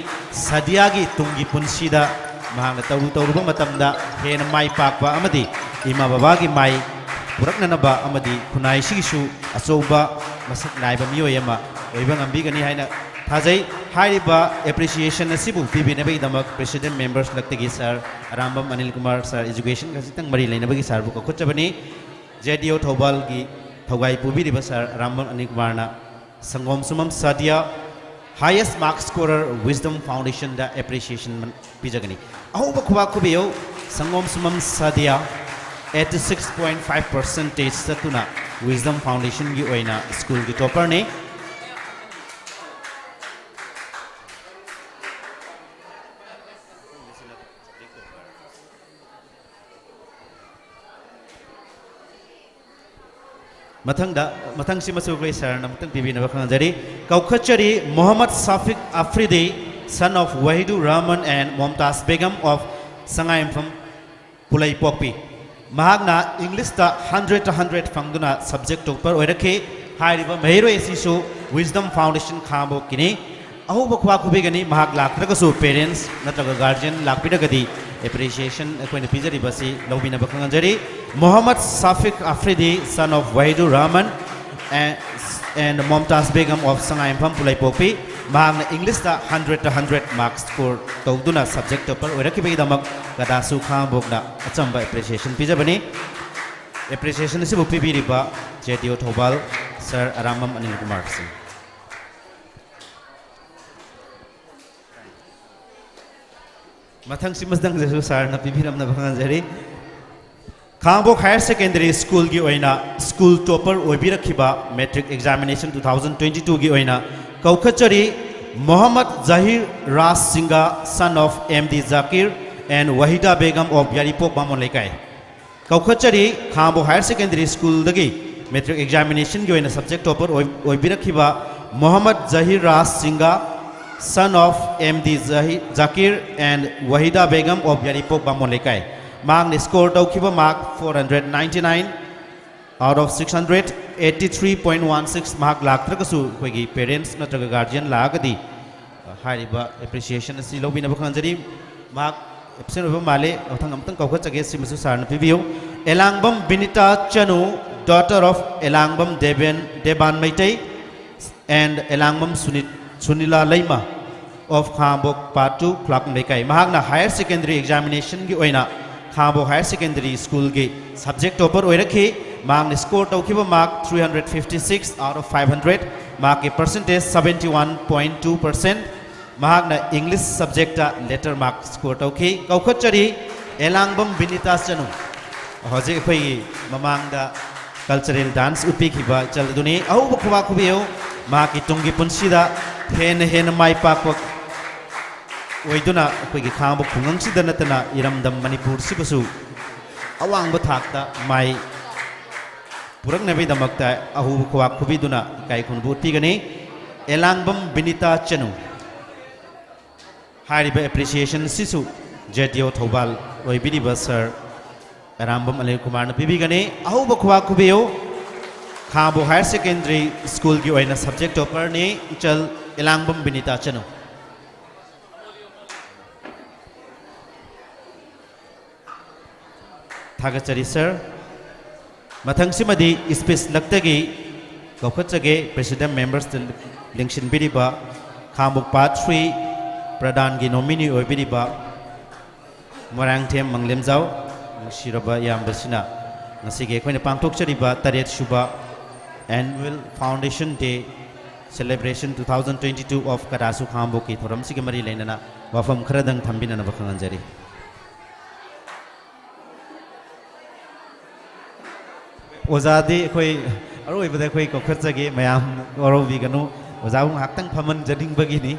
ꯁꯗꯤꯌꯥꯒꯤ ꯇꯨꯡꯒꯤ ꯄꯨꯟꯁꯤꯗ ꯃꯍꯥꯛꯅ ꯇꯧꯔꯨ ꯇꯧꯔꯨꯕ ꯃꯇꯝꯗ ꯍꯦꯟꯅ ꯃꯥꯏ ꯄꯥꯛꯄ ꯑꯃꯗꯤ ꯏꯃꯥ ꯕꯕꯥꯒꯤ ꯃꯥꯏ ꯄꯨꯔꯛꯅꯅꯕ ꯑꯃꯗꯤ ꯈꯨꯟꯅꯥꯏꯁꯤꯒꯤꯁꯨ ꯑꯆꯧꯕ ꯃꯁꯛ ꯅꯥꯏꯕ ꯃꯤꯑꯣꯏ ꯑꯃ ꯑꯣꯏꯕ ꯉꯝꯕꯤꯒꯅꯤ ꯍꯥꯏꯅ ꯊꯥꯖꯩ꯫ ꯍꯥꯏꯔꯤꯕ ꯑꯦꯄ꯭ꯔꯤꯁꯤꯌꯦꯁꯟ ꯑꯁꯤꯕꯨ ꯄꯤꯕꯤꯅꯕꯒꯤꯗꯃꯛ ꯄ꯭ꯔꯦꯁꯤꯗꯦꯟ ꯃꯦꯝꯕꯔꯁ ꯂꯛꯇꯒꯤ ꯁꯥꯔ ꯑꯔꯥꯝꯕꯝ ꯑꯅꯤꯜ ꯀꯨꯃꯥꯔ, ꯁꯥꯔ, ꯏꯖꯨꯀꯦꯁꯟꯒ ꯈꯖꯤꯛꯇꯪ ꯃꯔꯤ ꯂꯩꯅꯕꯒꯤ ꯁꯥꯔꯕꯨ ꯀꯧꯈꯠꯆꯕꯅꯤ꯫ ꯖꯦ ꯗꯤ ꯑꯣ ꯊꯧꯕꯥꯜꯒꯤ ꯊꯧꯒꯥꯏ ꯄꯨꯕꯤꯔꯤꯕ ꯁꯥꯔ ꯑꯔꯥꯝꯕꯝ ꯑꯅꯤꯜ ꯀꯨꯃꯥꯔꯅ ꯁꯪꯒꯣꯝ ꯁꯨꯃꯝ ꯁꯥꯗꯤꯌꯥ, ꯍꯥꯏꯌꯦꯁ ꯃꯥꯔꯛ ꯁ꯭ꯀꯣꯔꯔ, ꯋꯤꯁꯗꯝ ꯐꯥꯎꯟꯗꯦꯁꯟꯗ ꯑꯦꯄ꯭ꯔꯤꯁꯤꯌꯦꯁꯟ ꯄꯤꯖꯒꯅꯤ꯫ ꯑꯍꯧꯕ ꯈꯨꯕꯥꯛ ꯈꯨꯕꯤꯌꯨ, ꯁꯪꯒꯣꯝ ꯁꯨꯃꯝ Sadiya. Eighty six point five percentage ꯆꯠꯇꯨꯅ ꯋꯤꯁꯗꯝ ꯐꯥꯎꯟꯗꯦꯁꯟꯒꯤ ꯑꯣꯏꯅ ꯁ꯭ꯀꯨꯜꯒꯤ ꯇꯣꯄꯔꯅꯤ꯫ ꯃꯊꯪꯗ, ꯃꯊꯪꯁꯤꯃꯁꯨ ꯑꯩꯈꯣꯏ ꯁꯥꯔꯅ ꯑꯃꯨꯛꯇꯪ ꯄꯤꯕꯤꯅꯕ ꯈꯪꯖꯔꯤ꯫ ꯀꯧꯈꯠꯆꯔꯤ Mohammad ꯁꯥꯐꯤꯛ ꯑꯐ꯭ꯔꯤꯗꯤ, son of ꯋꯥꯍꯤꯗꯨ Rahman and ꯃꯣꯝꯇꯥꯖ Begum of ꯁꯉꯥꯏꯌꯨꯝꯐꯝ ꯄꯨꯂꯩꯄꯣꯛꯄꯤ꯫ ꯃꯍꯥꯛꯅ ꯏꯪꯂꯤꯁꯇ hundred hundred ꯐꯪꯗꯨꯅ ꯁꯕꯖꯦꯛ ꯇꯣꯄꯔ ꯑꯣꯏꯔꯛꯈꯤ꯫ ꯍꯥꯏꯔꯤꯕ ꯃꯍꯩꯔꯣꯏ ꯑꯁꯤꯁꯨ ꯋꯤꯁꯗꯝ ꯐꯥꯎꯟꯗꯦꯁꯟ ꯈꯥꯉꯕꯣꯛꯀꯤꯅꯤ꯫ ꯑꯍꯧꯕ ꯈꯨꯕꯥꯛ ꯈꯨꯕꯤꯒꯅꯤ꯫ ꯃꯍꯥꯛ ꯂꯥꯛꯇ꯭ꯔꯒꯁꯨ ꯄꯦꯔꯦꯟꯁ ꯅꯠꯇ꯭ꯔꯒ ꯒꯥꯔꯖꯤꯌꯟ ꯂꯥꯛꯄꯤꯔꯒꯗꯤ ꯑꯦꯄ꯭ꯔꯤꯁꯤꯌꯦꯁꯟ ꯑꯩꯈꯣꯏꯅ ꯄꯤꯖꯔꯤꯕ ꯑꯁꯤ ꯂꯧꯕꯤꯅꯕ ꯈꯪꯍꯟꯖꯔꯤ꯫ Mohammad ꯁꯥꯐꯤꯛ ꯑꯐ꯭ꯔꯤꯗꯤ, son of ꯋꯥꯍꯤꯗꯨ Rahman and, and ꯃꯣꯝꯇꯥꯖ Begum of ꯁꯉꯥꯏꯌꯨꯝꯐꯝ ꯄꯨꯂꯩꯄꯣꯛꯄꯤ꯫ ꯃꯍꯥꯛꯅ ꯏꯪꯂꯤꯁꯇ hundred hundred ꯃꯥꯔꯛ ꯁ꯭ꯀꯣꯔ ꯇꯧꯗꯨꯅ ꯁꯕꯖꯦꯛ ꯇꯣꯄꯔ ꯑꯣꯏꯔꯛꯈꯤꯕꯒꯤꯗꯃꯛ ꯒꯗꯥꯁꯨ ꯈꯥꯉꯕꯣꯛꯅ ꯑꯆꯝꯕ ꯑꯦꯄ꯭ꯔꯤꯁꯤꯌꯦꯁꯟ ꯄꯤꯖꯕꯅꯤ꯫ ꯑꯦꯄ꯭ꯔꯤꯁꯤꯌꯦꯁꯟ ꯑꯁꯤꯕꯨ ꯄꯤꯕꯤꯔꯤꯕ ꯖꯦ ꯗꯤ ꯑꯣ ꯊꯧꯕꯥꯜ ꯁꯥꯔ ꯑꯔꯥꯝꯕꯝ ꯑꯅꯤꯜ ꯀꯨꯃꯥꯔ ꯁꯤꯡ꯫ ꯃꯊꯪꯁꯤꯃꯗꯪꯗꯁꯨ ꯁꯥꯔꯅ ꯄꯤꯕꯤꯔꯝꯅꯕ ꯈꯪꯍꯟꯖꯔꯤ꯫ ꯈꯥꯡꯉꯕꯣꯛ ꯍꯥꯌꯔ ꯁꯦꯀꯦꯟꯗꯔꯤ ꯁ꯭ꯀꯨꯜꯒꯤ ꯑꯣꯏꯅ ꯁ꯭ꯀꯨꯜ ꯇꯣꯄꯔ ꯑꯣꯏꯕꯤꯔꯛꯈꯤꯕ matric examination two thousand twenty ꯇꯨꯒꯤ ꯑꯣꯏꯅ ꯀꯧꯈꯠꯆꯔꯤ, ꯃꯣꯍꯝꯃꯗ ꯖꯍꯤꯔ ꯔꯥꯖ ꯁꯤꯡꯒ, son of M D Zakir and Wahida Begum of ꯌꯥꯏꯔꯤꯄꯣꯛ ꯕꯥꯃꯣꯟ ꯂꯩꯀꯥꯏ꯫ ꯀꯧꯈꯠꯆꯔꯤ, ꯈꯥꯡꯉꯕꯣꯛ ꯍꯥꯌꯔ ꯁꯦꯀꯦꯟꯗꯔꯤ ꯁ꯭ꯀꯨꯜꯗꯒꯤ ꯃꯦꯇ꯭ꯔꯤꯛ ꯑꯦꯛꯖꯥꯃꯤꯅꯦꯁꯟꯒꯤ ꯑꯣꯏꯅ ꯁꯕꯖꯦꯛ ꯇꯣꯄꯔ ꯑꯣꯏ-, ꯑꯣꯏꯕꯤꯔꯛꯈꯤꯕ ꯃꯣꯍꯝꯃꯗ ꯖꯍꯤꯔ ꯔꯥꯖ ꯁꯤꯡꯒ, son of M D Zahi-, Zakir and Wahida Begum of ꯌꯥꯏꯔꯤꯄꯣꯛ ꯕꯥꯃꯣꯟ ꯂꯩꯀꯥꯏ꯫ ꯃꯍꯥꯛꯅ ꯁ꯭ꯀꯣꯔ ꯇꯧꯈꯤꯕ mark four hundred ninety nine. Out of six hundred, eighty three point one six ꯃꯍꯥꯛ ꯂꯥꯛꯇ꯭ꯔꯒꯁꯨ, ꯑꯩꯈꯣꯏꯒꯤ ꯄꯦꯔꯦꯟꯠꯁ ꯅꯠꯇ꯭ꯔꯒ ꯒꯥꯔꯖꯤꯌꯟ ꯂꯥꯛꯑꯒꯗꯤ, ꯑ, ꯍꯥꯏꯔꯤꯕ ꯑꯦꯄ꯭ꯔꯤꯁꯤꯌꯦꯁꯟ ꯑꯁꯤ ꯂꯧꯕꯤꯅꯕ ꯈꯪꯖꯔꯤ꯫ ꯃꯍꯥꯛ ꯑꯦꯕꯁꯦꯟ ꯑꯣꯏꯕ ꯃꯥꯜꯂꯦ, ꯃꯊꯪ ꯑꯃꯨꯛꯇꯪ ꯀꯧꯈꯠꯆꯒꯦ, ꯁꯤꯃꯁꯨ ꯁꯥꯔꯅ ꯄꯤꯕꯤꯌꯨ꯫ Elangbam Binita Chanu, daughter of Elangbam Deben, Deban Meitei, and Elangbam Suni-, Sunila Leima of Khangabok part two, ꯈꯨꯂꯥꯛꯄꯝ ꯂꯩꯀꯥꯏ꯫ ꯃꯍꯥꯛꯅ ꯍꯥꯌꯔ ꯁꯦꯀꯦꯟꯗꯔꯤ ꯑꯦꯛꯖꯥꯃꯤꯅꯦꯁꯟꯒꯤ ꯑꯣꯏꯅ ꯈꯥꯡꯉꯕꯣꯛ ꯍꯥꯌꯔ ꯁꯦꯀꯦꯟꯗꯔꯤ ꯁ꯭ꯀꯨꯜꯒꯤ ꯁꯕꯖꯦꯛ ꯇꯣꯄꯔ ꯑꯣꯏꯔꯛꯈꯤ꯫ ꯃꯍꯥꯛꯅ ꯁ꯭ꯀꯣꯔ ꯇꯧꯈꯤꯕ mark three hundred fifty six out of five hundred. ꯃꯍꯥꯛꯀꯤ percentage seventy one point two percent. ꯃꯍꯥꯛꯅ English subject letter mark score ꯇꯧꯈꯤ꯫ ꯀꯧꯈꯠꯆꯔꯤ, ꯑꯦꯂꯥꯡꯕꯝ ꯕꯤꯅꯤꯇꯥ ꯆꯅꯨ꯫ ꯍꯧꯖꯤꯛ ꯑꯩꯈꯣꯏꯒꯤ ꯃꯃꯥꯡꯗ ꯀꯜꯆꯔꯦꯜ ꯗꯥꯟꯁ ꯎꯠꯄꯤꯈꯤꯕ ꯏꯆꯜ ꯑꯗꯨꯅꯤ꯫ ꯑꯍꯧꯕ ꯈꯨꯕꯥꯛ ꯈꯨꯕꯤꯌꯨ꯫ ꯃꯍꯥꯛꯀꯤ ꯇꯨꯡꯒꯤ ꯄꯨꯟꯁꯤꯗ ꯍꯦꯟꯅ ꯍꯦꯟꯅ ꯃꯥꯏ ꯄꯥꯛꯄ ꯑꯣꯏꯗꯨꯅ ꯑꯩꯈꯣꯏꯒꯤ ꯈꯥꯡꯉꯕꯣꯛ ꯈꯨꯡꯒꯪꯁꯤꯗ ꯅꯠꯇꯅ ꯏꯔꯝꯗꯝ ꯃꯅꯤꯄꯨꯔꯁꯤꯕꯨꯁꯨ ꯑꯋꯥꯡꯕ ꯊꯥꯛꯇ ꯃꯥꯏ ꯄꯨꯔꯛꯅꯕꯒꯤꯗꯃꯛꯇ ꯑꯍꯧꯕ ꯈꯨꯕꯥꯛ ꯈꯨꯕꯤꯗꯨꯅ ꯏꯀꯥꯏ ꯈꯨꯝꯅꯕ ꯎꯠꯄꯤꯒꯅꯤ꯫ ꯑꯦꯂꯥꯡꯕꯝ ꯕꯤꯅꯤꯇꯥ ꯆꯅꯨ꯫ ꯍꯥꯏꯔꯤꯕ ꯑꯦꯄ꯭ꯔꯤꯁꯤꯌꯦꯁꯟ ꯑꯁꯤꯁꯨ ꯖꯦ ꯗꯤ ꯑꯣ ꯊꯧꯕꯥꯜ ꯑꯣꯏꯕꯤꯔꯤꯕ ꯁꯥꯔ ꯑꯔꯥꯝꯕꯝ ꯑꯅꯤꯜ ꯀꯨꯃꯥꯔꯅ ꯄꯤꯕꯤꯒꯅꯤ꯫ ꯑꯍꯧꯕ ꯈꯨꯕꯥꯛ ꯈꯨꯕꯤꯌꯨ꯫ ꯈꯥꯡꯉꯕꯣꯛ ꯍꯥꯌꯔ ꯁꯦꯀꯦꯟꯗꯔꯤ ꯁ꯭ꯀꯨꯜꯒꯤ ꯑꯣꯏꯅ ꯁꯕꯖꯦꯛ ꯇꯣꯄꯔꯅꯤ ꯏꯆꯜ ꯑꯦꯂꯥꯡꯕꯝ ꯕꯤꯅꯤꯇꯥ ꯆꯅꯨ꯫ ꯊꯥꯒꯠꯆꯔꯤ ꯁꯥꯔ꯫ ꯃꯊꯪꯁꯤꯃꯗꯤ ꯏꯁꯄꯤꯁ ꯂꯛꯇꯒꯤ ꯀꯧꯈꯠꯆꯒꯦ, ꯄ꯭ꯔꯦꯁꯤꯗꯦꯟ ꯃꯦꯝꯕꯔꯁꯇ ꯂꯦꯡꯁꯤꯟꯕꯤꯔꯤꯕ ꯈꯥꯡꯉꯕꯣꯛ ꯄꯥꯔꯠ ꯊ꯭ꯔꯤ ꯄ꯭ꯔꯙꯥꯟꯒꯤ ꯅꯣꯃꯤꯅꯤ ꯑꯣꯏꯕꯤꯔꯤꯕ ꯃꯣꯏꯔꯥꯡꯊꯦꯝ ꯃꯪꯂꯦꯝꯖꯥꯎ꯫ ꯅꯨꯡꯁꯤꯔꯕ ꯏꯌꯥꯝꯕꯁꯤꯅ ꯉꯁꯤꯒꯤ ꯑꯩꯈꯣꯏꯅ ꯄꯥꯡꯊꯣꯛꯆꯔꯤꯕ ꯇꯔꯦꯠ ꯁꯨꯕ Annual Foundation Day Celebration two thousand twenty-two of ꯀꯗꯥꯁꯨ ꯈꯥꯡꯉꯕꯣꯛꯀꯤ ꯊꯧꯔꯝꯁꯤꯒ ꯃꯔꯤ ꯂꯩꯅꯅ ꯋꯥꯐꯝ ꯈꯔꯗꯪ ꯊꯝꯕꯤꯅꯅꯕ ꯈꯪꯍꯟꯖꯔꯤ꯫ ꯑꯣꯖꯥꯗꯤ ꯑꯩꯈꯣꯏ ꯑꯔꯣꯏꯕꯗ ꯑꯩꯈꯣꯏ ꯀꯧꯈꯠꯆꯒꯦ, ꯃꯌꯥꯝ ꯋꯥꯔꯧꯕꯤꯒꯅꯨ, ꯑꯣꯖꯥꯕꯨ ꯉꯥꯏꯍꯥꯛꯇꯪ ꯐꯝꯍꯟꯖꯅꯤꯡꯕꯒꯤꯅꯤ꯫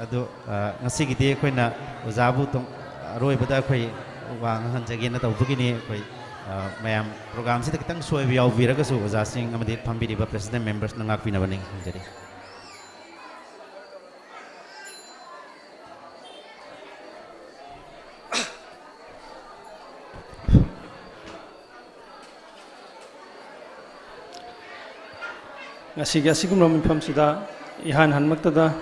ꯑꯗꯣ, ꯑ, ꯉꯁꯤꯒꯤꯗꯤ ꯑꯩꯈꯣꯏꯅ ꯑꯣꯖꯥꯕꯨ ꯇꯣꯡ-, ꯑꯔꯣꯏꯕꯗ ꯑꯩꯈꯣꯏ ꯋꯥ ꯉꯥꯡꯍꯟꯖꯒꯦꯅ ꯇꯧꯕꯒꯤꯅꯤ꯫ ꯑꯩꯈꯣꯏ, ꯑ, ꯃꯌꯥꯝ ꯄ꯭ꯔꯣꯒ꯭ꯔꯥꯝꯁꯤꯗ ꯈꯤꯇꯪ ꯁꯣꯏꯕ ꯌꯥꯎꯕꯤꯔꯒꯁꯨ ꯑꯣꯖꯥꯁꯤꯡ ꯑꯃꯗꯤ ꯐꯝꯕꯤꯔꯤꯕ president membersꯅ ꯉꯥꯛꯄꯤꯅꯕ ꯅꯤꯡꯁꯤꯡꯖꯔꯤ꯫ ꯉꯁꯤꯒꯤ ꯑꯁꯤꯒꯨꯝꯂꯕ ꯃꯤꯐꯝꯁꯤꯗ ꯏꯍꯥꯟ ꯍꯥꯟꯕꯃꯛꯇꯗ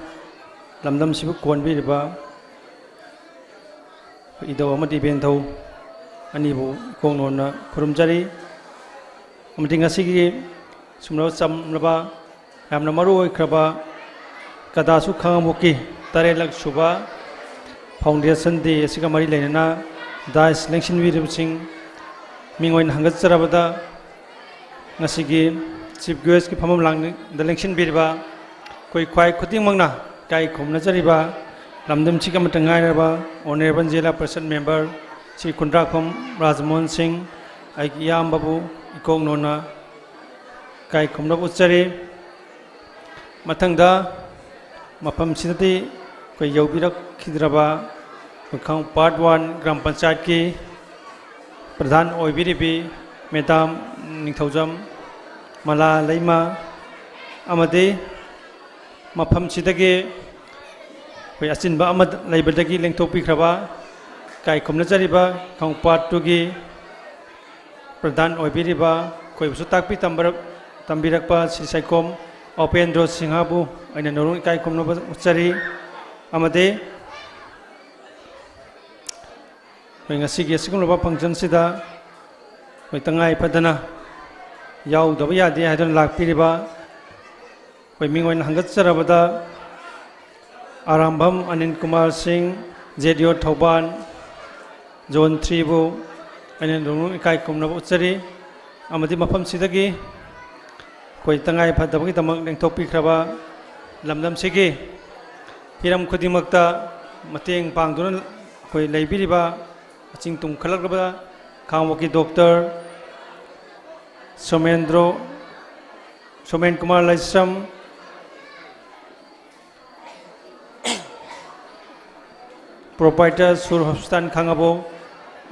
ꯂꯝꯗꯝꯁꯤꯕꯨ ꯀꯣꯟꯕꯤꯔꯤꯕ ꯏꯙꯧ ꯑꯃꯗꯤ ꯏꯕꯦꯟꯙꯧ ꯑꯅꯤꯕꯨ ꯏꯀꯣꯛ ꯅꯣꯟꯅ ꯈꯨꯔꯨꯝꯖꯔꯤ꯫ ꯑꯃꯗꯤ ꯉꯁꯤꯒꯤ ꯁꯨꯝꯂꯕ ꯆꯝꯂꯕ, ꯌꯥꯝꯅ ꯃꯔꯨ ꯑꯣꯏꯈ꯭ꯔꯕ ꯀꯗꯥꯁꯨ ꯈꯥꯉꯕꯣꯛꯀꯤ ꯇꯔꯦꯠꯂꯛ ꯁꯨꯕ Foundation Day ꯑꯁꯤꯒ ꯃꯔꯤ ꯂꯩꯅꯅ dais ꯂꯦꯡꯁꯤꯟꯕꯤꯔꯤꯕꯁꯤꯡ ꯃꯤꯡ ꯑꯣꯏꯅ ꯍꯪꯒꯠꯆꯔꯕꯗ, ꯉꯁꯤꯒꯤ chief guestꯀꯤ ꯐꯝꯐꯝ ꯂꯥꯡꯗ ꯂꯦꯡꯁꯤꯟꯕꯤꯔꯤꯕ ꯑꯩꯈꯣꯏ ꯈ꯭ꯋꯥꯏ ꯈꯨꯗꯤꯡꯃꯛꯅ ꯏꯀꯥꯏ ꯈꯨꯝꯅꯖꯔꯤꯕ ꯂꯝꯗꯝꯁꯤꯒꯤ ꯑꯃꯠꯇ ꯉꯥꯏꯔꯕ Honourable ꯖꯤꯂꯥ ꯄꯔꯤꯁꯠ member ꯁ꯭ꯔꯤ ꯀꯨꯟꯗ꯭ꯔꯥꯛꯐꯝ ꯔꯥꯖꯃꯣꯍꯟ ꯁꯤꯡ, ꯑꯩꯒꯤ ꯏꯌꯥꯝꯕꯕꯨ ꯏꯀꯣꯛ ꯅꯣꯟꯅ ꯏꯀꯥꯏ ꯈꯨꯝꯅꯕ ꯎꯠꯆꯔꯤ꯫ ꯃꯊꯪꯗ ꯃꯐꯝꯁꯤꯗꯗꯤ ꯑꯩꯈꯣꯏ ꯌꯧꯕꯤꯔꯛꯈꯤꯗ꯭ꯔꯕ ꯑꯩꯈꯣꯏ ꯈꯥꯉꯕꯣꯛ part one ꯒ꯭ꯔꯥꯝ ꯄꯟꯆꯥꯌꯠꯀꯤ ꯄ꯭ꯔꯙꯥꯟ ꯑꯣꯏꯕꯤꯔꯤꯕꯤ ꯃꯦꯗꯥꯝ ꯅꯤꯡꯊꯧꯖꯝ ꯃꯂꯥ ꯂꯩꯃ ꯑꯃꯗꯤ ꯃꯐꯝꯁꯤꯗꯒꯤ ꯑꯩꯈꯣꯏ ꯑꯆꯤꯟꯕ ꯑꯃ ꯂꯩꯕꯗꯒꯤ ꯂꯦꯡꯊꯣꯛꯄꯤꯈ꯭ꯔꯕ ꯏꯀꯥꯏ ꯈꯨꯝꯅꯖꯔꯤꯕ ꯈꯥꯉꯕꯣꯛ part twoꯒꯤ ꯄ꯭ꯔꯙꯥꯟ ꯑꯣꯏꯕꯤꯔꯤꯕ, ꯑꯩꯈꯣꯏꯕꯨꯁꯨ ꯇꯥꯛꯄꯤ ꯇꯝꯕꯔꯛ-, ꯇꯝꯕꯤꯔꯛꯄ ꯁ꯭ꯔꯤ ꯁꯥꯏꯈꯣꯝ ꯎꯄꯦꯟꯗ꯭ꯔꯣ ꯁꯤꯡꯍꯕꯨ ꯑꯩꯅ ꯅꯣꯡꯂꯨꯛ ꯏꯀꯥꯏ ꯈꯨꯝꯅꯕ ꯎꯠꯆꯔꯤ꯫ ꯑꯃꯗꯤ ꯑꯩꯈꯣꯏ ꯉꯁꯤꯒꯤ ꯑꯁꯤꯒꯨꯝꯂꯕ functionꯁꯤꯗ ꯑꯩꯈꯣꯏ ꯇꯉꯥꯏ ꯐꯗꯅ ꯌꯥꯎꯗꯕ ꯌꯥꯗꯦ ꯍꯥꯏꯗꯨꯅ ꯂꯥꯛꯄꯤꯔꯤꯕ ꯑꯩꯈꯣꯏ ꯃꯤꯡ ꯑꯣꯏꯅ ꯍꯪꯒꯠꯆꯔꯕꯗ ꯑꯔꯥꯝꯕꯝ ꯑꯅꯤꯜ ꯀꯨꯃꯥꯔ ꯁꯤꯡ, ZDO ꯊꯧꯕꯥꯜ, Zone threeꯕꯨ ꯑꯩꯅ ꯅꯣꯡꯂꯨꯛ ꯏꯀꯥꯏ ꯈꯨꯝꯅꯕ ꯎꯠꯆꯔꯤ꯫ ꯑꯃꯗꯤ ꯃꯐꯝꯁꯤꯗꯒꯤ ꯑꯩꯈꯣꯏ ꯇꯉꯥꯏ ꯐꯗꯕꯒꯤꯗꯃꯛ ꯂꯦꯡꯊꯣꯛꯄꯤꯈ꯭ꯔꯕ ꯂꯝꯗꯝꯁꯤꯒꯤ ꯍꯤꯔꯝ ꯈꯨꯗꯤꯡꯃꯛꯇ ꯃꯇꯦꯡ ꯄꯥꯡꯗꯨꯅ ꯑꯩꯈꯣꯏ ꯂꯩꯕꯤꯔꯤꯕ ꯃꯁꯤꯡ ꯇꯨꯝꯈꯠꯂꯛꯂꯕ ꯈꯥꯡꯕꯣꯛꯀꯤ doctor Somendro, showman Kumar Laishram, proprietor ꯁꯨꯔ ꯍꯣꯁꯄꯤꯇꯥꯜ ꯈꯥꯡꯉꯕꯣꯛ,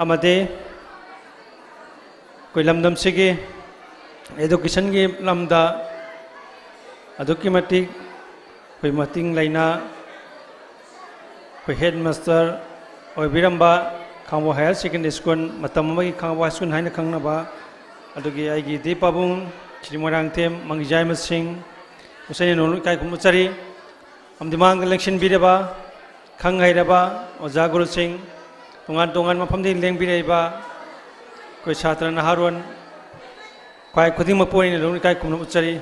ꯑꯃꯗꯤ ꯑꯩꯈꯣꯏ ꯂꯝꯗꯝꯁꯤꯒꯤ ꯏꯗꯨꯀꯦꯁꯟꯒꯤ ꯂꯝꯗ ꯑꯗꯨꯛꯀꯤ ꯃꯇꯤꯛ ꯑꯩꯈꯣꯏ ꯃꯇꯤꯡ ꯂꯩꯅ ꯑꯩꯈꯣꯏ ꯍꯦꯗ ꯃꯥꯁꯇꯔ ꯑꯣꯏꯕꯤꯔꯝꯕ ꯈꯥꯡꯕꯣꯛ ꯍꯥꯌꯔ ꯁꯦꯀꯦꯟꯗꯔꯤ ꯁ꯭ꯀꯨꯜ, ꯃꯇꯝ ꯑꯃꯒꯤ ꯈꯥꯡꯕꯣꯛ ꯍꯥꯏ ꯁ꯭ꯀꯨꯜ ꯍꯥꯏꯅ ꯈꯪꯅꯕ, ꯑꯗꯨꯒꯤ ꯑꯩꯒꯤ ꯏꯗꯤ ꯄꯥꯕꯨꯡ ꯁ꯭ꯔꯤ ꯃꯣꯏꯔꯥꯡꯊꯦꯝ ꯃꯪꯒꯤꯖꯥꯏ ꯃꯁꯤꯡ ꯃꯁꯦꯟ ꯅꯣꯡꯂꯨꯛ ꯏꯀꯥꯏ ꯈꯨꯝꯅꯖꯔꯤ꯫ ꯑꯃꯗꯤ ꯃꯥꯡꯗ ꯂꯦꯡꯁꯤꯟꯕꯤꯔꯕ ꯈꯪ ꯍꯩꯔꯕ ꯑꯣꯖꯥ ꯒꯨꯔꯨꯁꯤꯡ, ꯇꯣꯉꯥꯟ ꯇꯣꯉꯥꯟꯕ ꯃꯐꯝꯗꯒꯤ ꯂꯦꯡꯕꯤꯔꯛꯏꯕ ꯑꯩꯈꯣꯏ ꯁꯥꯇ꯭ꯔ ꯅꯍꯥꯔꯣꯟ ꯈ꯭ꯋꯥꯏ ꯈꯨꯗꯤꯡꯃꯛꯄꯨ ꯑꯩꯅ ꯂꯣꯏꯅ ꯏꯀꯥꯏ ꯈꯨꯝꯅꯕ ꯎꯠꯆꯔꯤ꯫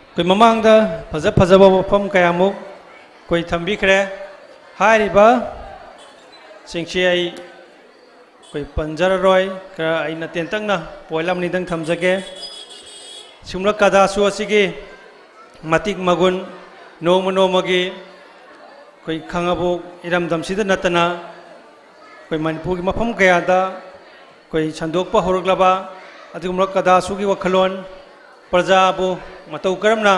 ꯑꯩꯈꯣꯏ ꯃꯃꯥꯡꯗ ꯐꯖ ꯐꯖꯕ ꯋꯥꯐꯝ ꯀꯌꯥꯃꯨꯛ ꯑꯩꯈꯣꯏ ꯊꯝꯕꯤꯈ꯭ꯔꯦ꯫ ꯍꯥꯏꯔꯤꯕ ꯁꯤꯡꯁꯤ ꯑꯩ ꯑꯩꯈꯣꯏ ꯄꯟꯖꯔꯔꯣꯏ, ꯈꯔ ꯑꯩꯅ ꯇꯦꯟꯇꯛꯅ ꯄꯣꯏꯟ ꯑꯃꯅꯤꯗꯪ ꯊꯝꯖꯒꯦ꯫ ꯁꯤꯒꯨꯝꯂꯕ ꯀꯗꯥꯁꯨ ꯑꯁꯤꯒꯤ ꯃꯇꯤꯛ ꯃꯒꯨꯟ ꯅꯣꯡꯃ ꯅꯣꯡꯃꯒꯤ ꯑꯩꯈꯣꯏ ꯈꯥꯡꯉꯕꯣꯛ ꯏꯔꯝꯗꯝꯁꯤꯗ ꯅꯠꯇꯅ ꯑꯩꯈꯣꯏ ꯃꯅꯤꯄꯨꯔꯒꯤ ꯃꯐꯝ ꯀꯌꯥꯗ ꯑꯩꯈꯣꯏ ꯁꯟꯗꯣꯛꯄ ꯍꯧꯔꯛꯂꯕ ꯑꯗꯨꯒꯨꯝꯂꯕ ꯀꯗꯥꯁꯨꯒꯤ ꯋꯥꯈꯜꯂꯣꯟ, ꯄ꯭ꯔꯖꯥꯕꯨ ꯃꯇꯧ ꯀꯔꯝꯅ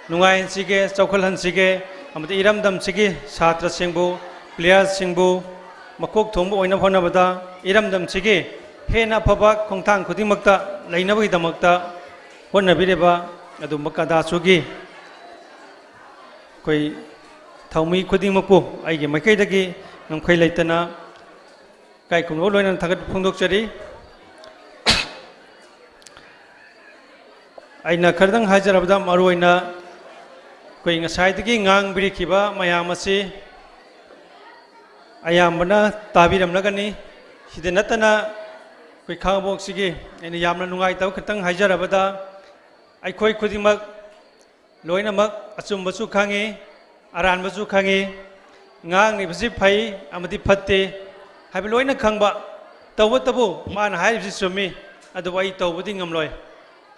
ꯅꯨꯡꯉꯥꯏꯍꯟꯁꯤꯒꯦ, ꯆꯥꯎꯈꯠꯍꯟꯁꯤꯒꯦ, ꯑꯃꯗꯤ ꯏꯔꯝꯗꯝꯁꯤꯒꯤ ꯁꯥꯇ꯭ꯔꯁꯤꯡꯕꯨ, ꯄ꯭ꯂꯦꯌꯔꯁꯤꯡꯕꯨ ꯃꯀꯣꯛ ꯊꯣꯡꯕ ꯑꯣꯏꯅꯕ ꯍꯣꯠꯅꯕꯗ ꯏꯔꯝꯗꯝꯁꯤꯒꯤ ꯍꯦꯟꯅ ꯑꯐꯕ ꯈꯣꯡꯊꯥꯡ ꯈꯨꯗꯤꯡꯃꯛꯇ ꯂꯩꯅꯕꯒꯤꯗꯃꯛꯇ ꯍꯣꯠꯅꯕꯤꯔꯤꯕ ꯑꯗꯨꯝꯕ ꯀꯗꯥꯁꯨꯒꯤ ꯑꯩꯈꯣꯏ ꯊꯧꯃꯤ ꯈꯨꯗꯤꯡꯃꯛꯄꯨ ꯑꯩꯒꯤ ꯃꯥꯏꯀꯩꯗꯒꯤ ꯉꯝꯈꯩ ꯂꯩꯇꯅ ꯏꯀꯥꯏ ꯈꯨꯝꯅꯕ ꯂꯣꯏꯅꯅ ꯊꯥꯒꯠꯄ ꯐꯣꯡꯗꯣꯛꯆꯔꯤ꯫ ꯑꯩꯅ ꯈꯔꯗꯪ ꯍꯥꯏꯖꯔꯕꯗ, ꯃꯔꯨꯑꯣꯏꯅ ꯑꯩꯈꯣꯏ ꯉꯁꯥꯏꯗꯒꯤ ꯉꯥꯡꯕꯤꯔꯤꯈꯤꯕ ꯃꯌꯥꯝ ꯑꯁꯤ ꯑꯌꯥꯝꯕꯅ ꯇꯥꯕꯤꯔꯝꯂꯒꯅꯤ꯫ ꯁꯤꯗ ꯅꯠꯇꯅ ꯑꯩꯈꯣꯏ ꯈꯥꯡꯉꯕꯣꯛꯁꯤꯒꯤ ꯑꯩꯅ ꯌꯥꯝꯅ ꯅꯨꯡꯉꯥꯏꯇꯕ ꯈꯤꯇꯪ ꯍꯥꯏꯖꯔꯕꯗ, ꯑꯩꯈꯣꯏ ꯈꯨꯗꯤꯡꯃꯛ ꯂꯣꯏꯅꯃꯛ ꯑꯆꯨꯝꯕꯁꯨ ꯈꯪꯉꯤ, ꯑꯔꯥꯟꯕꯁꯨ ꯈꯪꯉꯤ, ꯉꯥꯡꯂꯤꯕꯁꯤ ꯐꯩ ꯑꯃꯗꯤ ꯐꯠꯇꯦ ꯍꯥꯏꯕ ꯂꯣꯏꯅ ꯈꯪꯕ, ꯇꯧꯕꯇꯕꯨ ꯃꯥꯅ ꯍꯥꯏꯔꯤꯕꯁꯤ ꯆꯨꯝꯃꯤ, ꯑꯗꯨꯕꯨ ꯑꯩ ꯇꯧꯕꯗꯤ ꯉꯝꯂꯣꯏ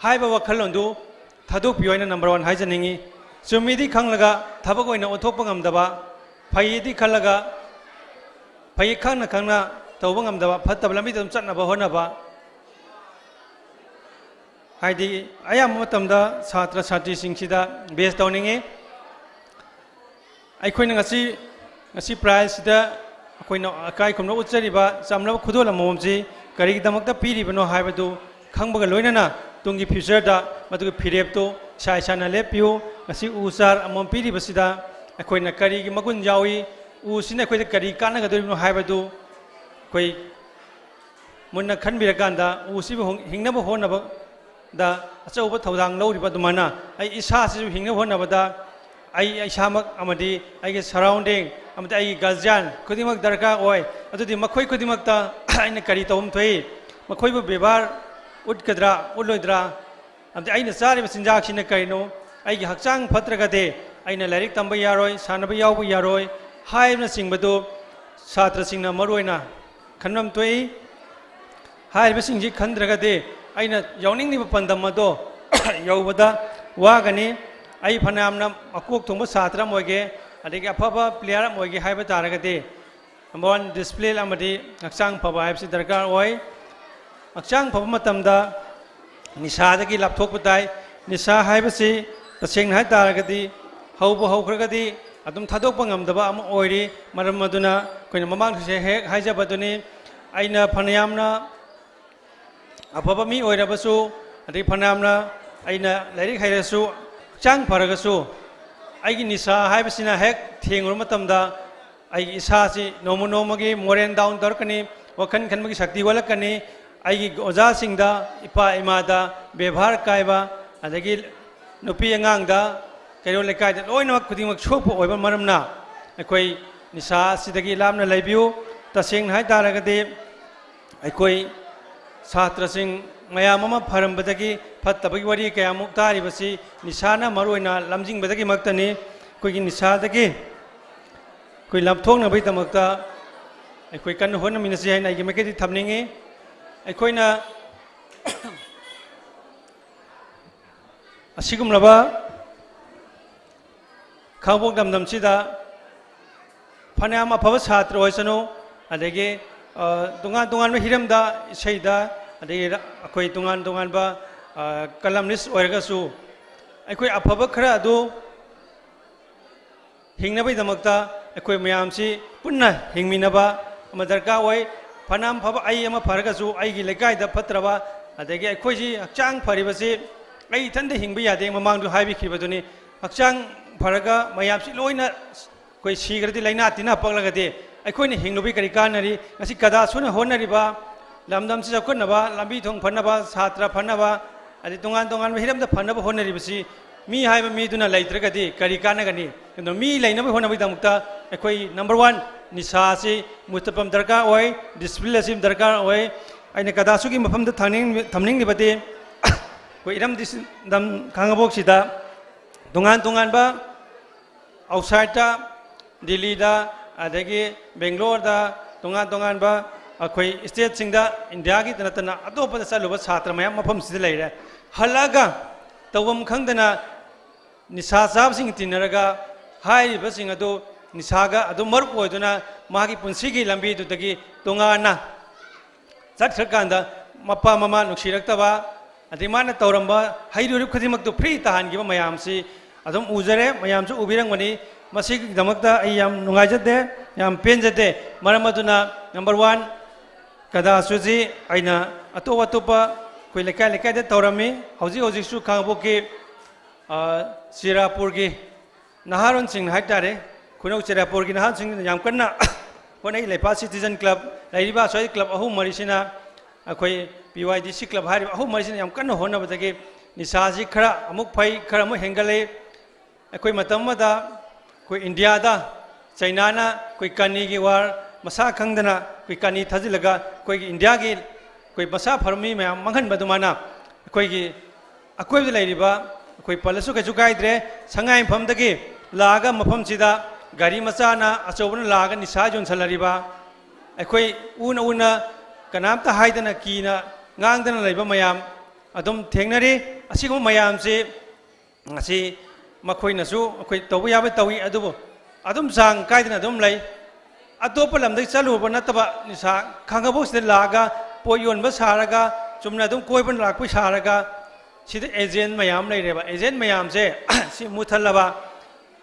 ꯍꯥꯏꯕ ꯋꯥꯈꯜꯂꯣꯟꯗꯨ ꯊꯥꯗꯣꯛꯄꯤꯌꯨ ꯍꯥꯏꯅ number one ꯍꯥꯏꯖꯅꯤꯡꯉꯤ꯫ ꯆꯨꯝꯃꯤꯗꯤ ꯈꯪꯂꯒ ꯊꯕꯛ ꯑꯣꯏꯅ ꯑꯣꯟꯊꯣꯛꯄ ꯉꯝꯗꯕ, ꯐꯩꯗꯤ ꯈꯜꯂꯒ ꯐꯩ ꯈꯪꯅ ꯈꯪꯅ ꯇꯧꯕ ꯉꯝꯗꯕ, ꯐꯠꯇꯕ ꯂꯝꯕꯤꯗ ꯑꯗꯨꯝ ꯆꯠꯅꯕ ꯍꯣꯠꯅꯕ꯫ ꯍꯥꯏꯗꯤ ꯑꯌꯥꯝꯕ ꯃꯇꯝꯗ ꯁꯥꯇ꯭ꯔ ꯁꯥꯇ꯭ꯔꯤꯁꯤꯡꯁꯤꯗ ꯕꯦꯁ ꯇꯧꯅꯤꯡꯉꯤ꯫ ꯑꯩꯈꯣꯏꯅ ꯉꯁꯤ, ꯉꯁꯤ ꯄ꯭ꯔꯥꯏꯖꯁꯤꯗ ꯑꯩꯈꯣꯏꯅ ꯑꯀꯥꯏ ꯈꯨꯝꯅ ꯎꯠꯆꯔꯤꯕ ꯆꯝꯂꯕ ꯈꯨꯗꯣꯜ ꯑꯃꯃꯝꯁꯤ ꯀꯔꯤꯒꯤꯗꯃꯛꯇ ꯄꯤꯔꯤꯕꯅꯣ ꯍꯥꯏꯕꯗꯨ ꯈꯪꯕꯒ ꯂꯣꯏꯅꯅ ꯇꯨꯡꯒꯤ ꯐ꯭ꯌꯨꯆꯔꯗ ꯃꯗꯨꯒꯤ ꯐꯤꯔꯦꯞꯇꯨ ꯏꯁꯥ ꯏꯁꯥꯅ ꯂꯦꯞꯄꯤꯌꯨ꯫ ꯉꯁꯤ ꯎ ꯆꯥꯔ ꯑꯃꯃꯝ ꯄꯤꯔꯤꯕꯁꯤꯗ ꯑꯩꯈꯣꯏꯅ ꯀꯔꯤꯒꯤ ꯃꯒꯨꯟ ꯌꯥꯎꯏ, ꯎꯁꯤꯅ ꯑꯩꯈꯣꯏꯗ ꯀꯔꯤ ꯀꯥꯟꯅꯒꯗꯧꯔꯤꯕꯅꯣ ꯍꯥꯏꯕꯗꯨ ꯑꯩꯈꯣꯏ ꯃꯨꯟꯅ ꯈꯟꯕꯤꯔꯀꯥꯟꯗ ꯎꯁꯤꯕꯨ ꯍꯣꯡ-, ꯍꯤꯡꯅꯕ ꯍꯣꯠꯅꯕꯗ ꯑꯆꯧꯕ ꯊꯧꯗꯥꯡ ꯂꯧꯔꯤꯕ ꯑꯗꯨꯃꯥꯏꯅ ꯑꯩ ꯏꯁꯥꯁꯤꯁꯨ ꯍꯤꯡꯅꯕ ꯍꯣꯠꯅꯕꯗ ꯑꯩ ꯏꯁꯥꯃꯛ ꯑꯃꯗꯤ ꯑꯩꯒꯤ ꯁꯔꯥꯎꯟꯗꯤꯡ ꯑꯃꯗꯤ ꯑꯩꯒꯤ ꯒꯥꯔꯖꯤꯌꯥꯟ ꯈꯨꯗꯤꯡꯃꯛ ꯗꯔꯀꯥꯔ ꯑꯣꯏ꯫ ꯑꯗꯨꯗꯤ ꯃꯈꯣꯏ ꯈꯨꯗꯤꯡꯃꯛꯇ ꯑꯩꯅ ꯀꯔꯤ ꯇꯧꯐꯝ ꯊꯣꯛꯏ? ꯃꯈꯣꯏꯕꯨ ꯕꯦꯕꯥꯔ ꯎꯠꯀꯗ꯭ꯔꯥ, ꯎꯠꯂꯣꯏꯗ꯭ꯔꯥ? ꯑꯃꯗꯤ ꯑꯩꯅ ꯆꯥꯔꯤꯕ ꯆꯤꯟꯖꯥꯛꯁꯤꯅ ꯀꯔꯤꯅꯣ? ꯑꯩꯒꯤ ꯍꯛꯆꯥꯡ ꯐꯠꯇ꯭ꯔꯒꯗꯤ ꯑꯩꯅ ꯂꯥꯏꯔꯤꯛ ꯇꯝꯕ ꯌꯥꯔꯣꯏ, ꯁꯥꯟꯅꯕ ꯌꯥꯎꯕ ꯌꯥꯔꯣꯏ ꯍꯥꯏꯕꯅꯆꯤꯡꯕꯗꯨ ꯁꯥꯇ꯭ꯔꯁꯤꯡꯅ ꯃꯔꯨꯑꯣꯏꯅ ꯈꯟꯐꯝ ꯊꯣꯛꯏ꯫ ꯍꯥꯏꯔꯤꯕꯁꯤꯡꯁꯤ ꯈꯟꯗ꯭ꯔꯒꯗꯤ ꯑꯩꯅ ꯌꯥꯎꯅꯤꯡꯂꯤꯕ ꯄꯥꯟꯗꯝ ꯑꯗꯣ ꯌꯧꯕꯗ ꯋꯥꯒꯅꯤ꯫ ꯑꯩ ꯐꯅꯌꯥꯝꯅ ꯃꯀꯣꯛ ꯊꯣꯡꯕ ꯁꯥꯇ꯭ꯔ ꯑꯃ ꯑꯣꯏꯒꯦ, ꯑꯗꯒꯤ ꯑꯐꯕ ꯄ꯭ꯂꯦꯌꯔ ꯑꯃ ꯑꯣꯏꯒꯦ ꯍꯥꯏꯕ ꯇꯥꯔꯒꯗꯤ, number one, discipline ꯑꯃꯗꯤ ꯍꯛꯆꯥꯡ ꯐꯕ ꯍꯥꯏꯕꯁꯤ ꯗꯔꯀꯥꯔ ꯑꯣꯏ꯫ ꯍꯛꯆꯥꯡ ꯐꯕ ꯃꯇꯝꯗ ꯅꯤꯁꯥꯗꯒꯤ ꯂꯥꯞꯊꯣꯛꯄ ꯇꯥꯏ꯫ ꯅꯤꯁꯥ ꯍꯥꯏꯕꯁꯤ ꯇꯁꯦꯡꯅ ꯍꯥꯏ ꯇꯥꯔꯒꯗꯤ ꯍꯧꯕ ꯍꯧꯈ꯭ꯔꯒꯗꯤ ꯑꯗꯨꯝ ꯊꯥꯗꯣꯛꯄ ꯉꯝꯗꯕ ꯑꯃ ꯑꯣꯏꯔꯤ꯫ ꯃꯔꯝ ꯑꯗꯨꯅ ꯑꯩꯈꯣꯏꯅ ꯃꯃꯥꯡꯗꯁꯨ ꯍꯦꯛ ꯍꯥꯏꯖꯕꯗꯨꯅꯤ, ꯑꯩꯅ ꯐꯅꯌꯥꯝꯅ ꯑꯐꯕ ꯃꯤ ꯑꯣꯏꯔꯕꯁꯨ, ꯑꯗꯩ ꯐꯅꯌꯥꯝꯅ ꯑꯩꯅ ꯂꯥꯏꯔꯤꯛ ꯍꯩꯔꯁꯨ, ꯍꯛꯆꯥꯡ ꯐꯔꯒꯁꯨ, ꯑꯩꯒꯤ ꯅꯤꯁꯥ ꯍꯥꯏꯕꯁꯤꯅ ꯍꯦꯛ ꯊꯦꯡꯂꯨꯕ ꯃꯇꯝꯗ ꯑꯩꯒꯤ ꯏꯁꯥꯁꯤ ꯅꯣꯡꯃ ꯅꯣꯡꯃꯒꯤ ꯃꯣꯔꯦꯜ ꯗꯥꯎꯟ ꯇꯧꯔꯛꯀꯅꯤ, ꯋꯥꯈꯜ ꯈꯟꯕꯒꯤ ꯁꯛꯇꯤ ꯋꯥꯠꯂꯛꯀꯅꯤ꯫ ꯑꯩꯒꯤ ꯑꯣꯖꯥꯁꯤꯡꯗ, ꯏꯄꯥ ꯏꯃꯥꯗ ꯕꯦꯕꯥꯔ ꯀꯥꯏꯕ, ꯑꯗꯒꯤ ꯅꯨꯄꯤ ꯑꯉꯥꯡꯗ ꯀꯩꯔꯣꯜ ꯂꯩꯀꯥꯏꯗ ꯂꯣꯏꯅꯃꯛ ꯈꯨꯗꯤꯡꯃꯛ ꯁꯣꯛꯄ ꯑꯣꯏꯕ ꯃꯔꯝꯅ ꯑꯩꯈꯣꯏ ꯅꯤꯁꯥ ꯑꯁꯤꯗꯒꯤ ꯂꯥꯞꯅ ꯂꯩꯕꯤꯌꯨ꯫ ꯇꯁꯦꯡꯅ ꯍꯥꯏ ꯇꯥꯔꯒꯗꯤ ꯑꯩꯈꯣꯏ ꯁꯥꯇ꯭ꯔꯁꯤꯡ ꯃꯌꯥꯝ ꯑꯃ ꯐꯔꯝꯕꯗꯒꯤ ꯐꯠꯇꯕꯒꯤ ꯋꯥꯔꯤ ꯀꯌꯥꯃꯨꯛ ꯇꯥꯔꯤꯕꯁꯤ ꯅꯤꯁꯥꯅ ꯃꯔꯨꯑꯣꯏꯅ ꯂꯝꯖꯤꯡꯕꯗꯒꯤꯃꯛꯇꯅꯤ꯫ ꯑꯩꯈꯣꯏꯒꯤ ꯅꯤꯁꯥꯗꯒꯤ ꯑꯩꯈꯣꯏ ꯂꯥꯞꯊꯣꯛꯅꯕꯒꯤꯗꯃꯛꯇ ꯑꯩꯈꯣꯏ ꯀꯟꯅ ꯍꯣꯠꯅꯃꯤꯟꯅꯁꯤ ꯍꯥꯏꯅ ꯑꯩꯒꯤ ꯃꯥꯏꯀꯩꯗꯒꯤ ꯊꯝꯅꯤꯡꯉꯤ꯫ ꯑꯩꯈꯣꯏꯅ ꯑꯁꯤꯒꯨꯝꯂꯕ ꯈꯥꯡꯉꯕꯣꯛ ꯂꯝꯗꯝꯁꯤꯗ ꯐꯅꯌꯥꯝ ꯑꯐꯕ ꯁꯥꯇ꯭ꯔ ꯑꯣꯏꯁꯅꯨ, ꯑꯗꯒꯤ, ꯑ, ꯇꯣꯉꯥꯟ ꯇꯣꯉꯥꯟꯕ ꯍꯤꯔꯝꯗ, ꯏꯁꯩꯗ, ꯑꯗꯒꯤ ꯔ-, ꯑꯩꯈꯣꯏ ꯇꯣꯉꯥꯟ ꯇꯣꯉꯥꯟꯕ, ꯑ, columnist ꯑꯣꯏꯔꯒꯁꯨ, ꯑꯩꯈꯣꯏ ꯑꯐꯕ ꯈꯔ ꯑꯗꯨ ꯍꯤꯡꯅꯕꯒꯤꯗꯃꯛꯇ ꯑꯩꯈꯣꯏ ꯃꯌꯥꯝꯁꯤ ꯄꯨꯟꯅ ꯍꯤꯡꯃꯤꯟꯅꯕ ꯑꯃ ꯗꯔꯀꯥꯔ ꯑꯣꯏ꯫ ꯐꯅꯌꯥꯝ ꯐꯕ, ꯑꯩ ꯑꯃ ꯐꯔꯒꯁꯨ ꯑꯩꯒꯤ ꯂꯩꯀꯥꯏꯗ ꯐꯠꯇ꯭ꯔꯕ, ꯑꯗꯒꯤ ꯑꯩꯈꯣꯏꯁꯤ ꯍꯛꯆꯥꯡ ꯐꯔꯤꯕꯁꯤ ꯑꯩ ꯏꯊꯟꯗ ꯍꯤꯡꯕ ꯌꯥꯗꯦ, ꯃꯃꯥꯡꯗ ꯍꯥꯏꯕꯤꯈꯤꯕꯗꯨꯅꯤ꯫ ꯍꯛꯆꯥꯡ ꯐꯔꯒ ꯃꯌꯥꯝꯁꯤ ꯂꯣꯏꯅ ꯑꯩꯈꯣꯏ ꯁꯤꯈ꯭ꯔꯗꯤ, ꯂꯥꯏꯅꯥ ꯇꯤꯟꯅ ꯄꯛꯂꯒꯗꯤ ꯑꯩꯈꯣꯏꯅ ꯍꯤꯡꯂꯨꯕꯒꯤ ꯀꯔꯤ ꯀꯥꯟꯅꯔꯤ? ꯉꯁꯤ ꯀꯗꯥꯁꯨꯅ ꯍꯣꯠꯅꯔꯤꯕ, ꯂꯝꯗꯝꯁꯤ ꯆꯥꯎꯈꯠꯅꯕ, ꯂꯝꯕꯤ ꯊꯣꯡ ꯐꯅꯕ, ꯁꯥꯇ꯭ꯔ ꯐꯅꯕ, ꯑꯗꯩ ꯇꯣꯉꯥꯟ ꯇꯣꯉꯥꯟꯕ ꯍꯤꯔꯝꯗ ꯐꯅꯕ ꯍꯣꯠꯅꯔꯤꯕꯁꯤ, ꯃꯤ ꯍꯥꯏꯕ ꯃꯤꯗꯨꯅ ꯂꯩꯇ꯭ꯔꯒꯗꯤ ꯀꯔꯤ ꯀꯥꯟꯅꯒꯅꯤ? ꯑꯗꯣ ꯃꯤ ꯂꯩꯅꯕ ꯍꯣꯠꯅꯕꯒꯤꯗꯃꯛꯇ ꯑꯩꯈꯣꯏ number one ꯅꯤꯁꯥꯁꯤ ꯃꯨꯊꯠꯐꯝ ꯗꯔꯀꯥꯔ ꯑꯣꯏ, discipline ꯑꯁꯤ ꯗꯔꯀꯥꯔ ꯑꯣꯏ꯫ ꯑꯩꯅ ꯀꯗꯥꯁꯨꯒꯤ ꯃꯐꯝꯗ ꯊꯝꯅꯤꯡ-, ꯊꯝꯅꯤꯡꯂꯤꯕꯗꯤ, ꯑꯩꯈꯣꯏ ꯏꯔꯝ ꯗꯤꯁ-, ꯂꯝ ꯈꯥꯡꯉꯕꯣꯛꯁꯤꯗ ꯇꯣꯉꯥꯟ ꯇꯣꯉꯥꯟꯕ outsideꯇ, ꯗꯤꯜꯂꯤꯗ, ꯑꯗꯒꯤ ꯕꯦꯡꯒ꯭ꯂꯣꯔꯗ, ꯇꯣꯉꯥꯟ ꯇꯣꯉꯥꯟꯕ ꯑꯩꯈꯣꯏ stateꯁꯤꯡꯗ, ꯏꯟꯗꯤꯌꯥꯒꯤꯗ ꯅꯠꯇꯅ ꯑꯇꯣꯞꯄꯗ ꯆꯠꯂꯨꯕ ꯁꯥꯇ꯭ꯔ ꯃꯌꯥꯝ ꯃꯐꯝꯁꯤꯗ ꯂꯩꯔꯦ꯫ ꯍꯜꯂꯛꯑꯒ ꯇꯧꯐꯝ ꯈꯪꯗꯅ ꯅꯤꯁꯥ ꯆꯥꯕꯁꯤꯡ ꯇꯤꯟꯅꯔꯒ ꯍꯥꯏꯔꯤꯕꯁꯤꯡ ꯑꯗꯨ ꯅꯤꯁꯥꯒ ꯑꯗꯨꯝ ꯃꯔꯨꯞ ꯑꯣꯏꯗꯨꯅ ꯃꯥꯒꯤ ꯄꯨꯟꯁꯤꯒꯤ ꯂꯝꯕꯤꯗꯨꯗꯒꯤ ꯇꯣꯉꯥꯟꯅ ꯆꯠꯈ꯭ꯔꯀꯥꯟꯗ ꯃꯄꯥ ꯃꯃꯥ ꯅꯨꯡꯁꯤꯔꯛꯇꯕ, ꯑꯗꯩ ꯃꯥꯅ ꯇꯧꯔꯝꯕ ꯍꯩꯔꯨꯔꯤꯕ ꯈꯨꯗꯤꯡꯃꯛꯇꯨ free ꯇꯥꯍꯟꯈꯤꯕ ꯃꯌꯥꯝꯁꯤ ꯑꯗꯨꯝ ꯎꯖꯔꯦ, ꯃꯌꯥꯝꯁꯨ ꯎꯕꯤꯔꯝꯒꯅꯤ꯫ ꯃꯁꯤꯒꯤꯗꯃꯛꯇ ꯑꯩ ꯌꯥꯝ ꯅꯨꯡꯉꯥꯏꯖꯗꯦ, ꯌꯥꯝ ꯄꯦꯟꯖꯗꯦ꯫ ꯃꯔꯝ ꯑꯗꯨꯅ number one ꯀꯗꯥꯁꯨꯁꯤ ꯑꯩꯅ ꯑꯇꯣꯞ ꯑꯇꯣꯞꯄ ꯑꯩꯈꯣꯏ ꯂꯩꯀꯥꯏ ꯂꯩꯀꯥꯏꯗ ꯇꯧꯔꯝꯃꯤ꯫ ꯍꯧꯖꯤꯛ ꯍꯧꯖꯤꯛꯁꯨ ꯈꯥꯡꯉꯕꯣꯛꯀꯤ, ꯑ, ꯆꯤꯔꯥꯄꯨꯔꯒꯤ ꯅꯍꯥꯔꯣꯟꯁꯤꯡꯅ ꯍꯥꯏꯇꯥꯔꯦ, ꯈꯨꯅꯧ ꯆꯤꯔꯥꯄꯨꯔꯒꯤ ꯅꯍꯥꯁꯤꯡꯅ ꯌꯥꯝ ꯀꯟꯅ ꯍꯣꯠꯅꯩ꯫ ꯂꯩꯄꯥꯛ Citizen Club ꯂꯩꯔꯤꯕ ꯑꯁ꯭ꯋꯥꯏ club ꯑꯍꯨꯝ ꯃꯔꯤꯁꯤꯅ, ꯑꯩꯈꯣꯏ P Y D C club ꯍꯥꯏꯔꯤꯕ ꯑꯍꯨꯝ ꯃꯔꯤꯁꯤꯅ ꯌꯥꯝ ꯀꯟꯅ ꯍꯣꯠꯅꯕꯗꯒꯤ ꯅꯤꯁꯥꯁꯤ ꯈꯔ ꯑꯃꯨꯛ ꯐꯩ, ꯈꯔ ꯑꯃꯨꯛ ꯍꯦꯟꯒꯠꯂꯛꯏ꯫ ꯑꯩꯈꯣꯏ ꯃꯇꯝ ꯑꯃꯗ ꯑꯩꯈꯣꯏ ꯏꯟꯗꯤꯌꯥꯗ ꯆꯩꯅꯥꯅ ꯑꯩꯈꯣꯏ ꯀꯥꯅꯤꯒꯤ war, ꯃꯁꯥ ꯈꯪꯗꯅ ꯑꯩꯈꯣꯏ ꯀꯥꯅꯤ ꯊꯥꯖꯤꯜꯂꯒ ꯑꯩꯈꯣꯏꯒꯤ ꯏꯟꯗꯤꯌꯥꯒꯤ ꯑꯩꯈꯣꯏ ꯃꯁꯥ ꯐꯕ ꯃꯤ ꯃꯌꯥꯝ ꯃꯥꯡꯍꯟꯕ ꯑꯗꯨꯃꯥꯏꯅ, ꯑꯩꯈꯣꯏꯒꯤ ꯑꯀꯣꯏꯕꯗ ꯂꯩꯔꯤꯕ, ꯑꯩꯈꯣꯏ ꯄꯜꯂꯁꯨ ꯀꯩꯁꯨ ꯀꯥꯏꯗ꯭ꯔꯦ, ꯁꯉꯥꯏꯌꯨꯝꯐꯝꯗꯒꯤ ꯂꯥꯛꯑꯒ ꯃꯐꯝꯁꯤꯗ ꯒꯥꯔꯤ ꯃꯆꯥꯅ ꯑꯆꯧꯕꯅ ꯂꯥꯛꯑꯒ ꯅꯤꯁꯥ ꯌꯣꯟꯁꯜꯂꯔꯤꯕ, ꯑꯩꯈꯣꯏ ꯎꯅ ꯎꯅ ꯀꯅꯥꯝꯇ ꯍꯥꯏꯗꯅ ꯀꯤꯅ ꯉꯥꯡꯗꯅ ꯂꯩꯕ ꯃꯌꯥꯝ ꯑꯗꯨꯝ ꯊꯦꯡꯅꯔꯤ꯫ ꯑꯁꯤꯒꯨꯝꯕ ꯃꯌꯥꯝꯁꯤ ꯉꯁꯤ ꯃꯈꯣꯏꯅꯁꯨ ꯑꯩꯈꯣꯏ ꯇꯧꯕ ꯌꯥꯕ ꯇꯧꯏ, ꯑꯗꯨꯕꯨ ꯑꯗꯨꯝ ꯆꯥꯡ ꯀꯥꯏꯗꯅ ꯑꯗꯨꯝ ꯂꯩ꯫ ꯑꯇꯣꯞꯄ ꯂꯝꯗꯒꯤ ꯆꯠꯂꯨꯕ ꯅꯠꯇꯕ, ꯅꯤꯁꯥ ꯈꯥꯡꯉꯕꯣꯛꯁꯤꯗ ꯂꯥꯛꯑꯒ ꯄꯣꯠ ꯌꯣꯟꯕ ꯁꯥꯔꯒ ꯆꯨꯝꯅ ꯑꯗꯨꯝ ꯀꯣꯏꯕ ꯂꯥꯛꯄ ꯁꯥꯔꯒ ꯁꯤꯗ ꯑꯦꯖꯦꯟ ꯃꯌꯥꯝ ꯂꯩꯔꯦꯕ꯫ ꯑꯦꯖꯦꯟ ꯃꯌꯥꯝꯁꯦ ꯁꯤ ꯃꯨꯠꯊꯠꯂꯕ,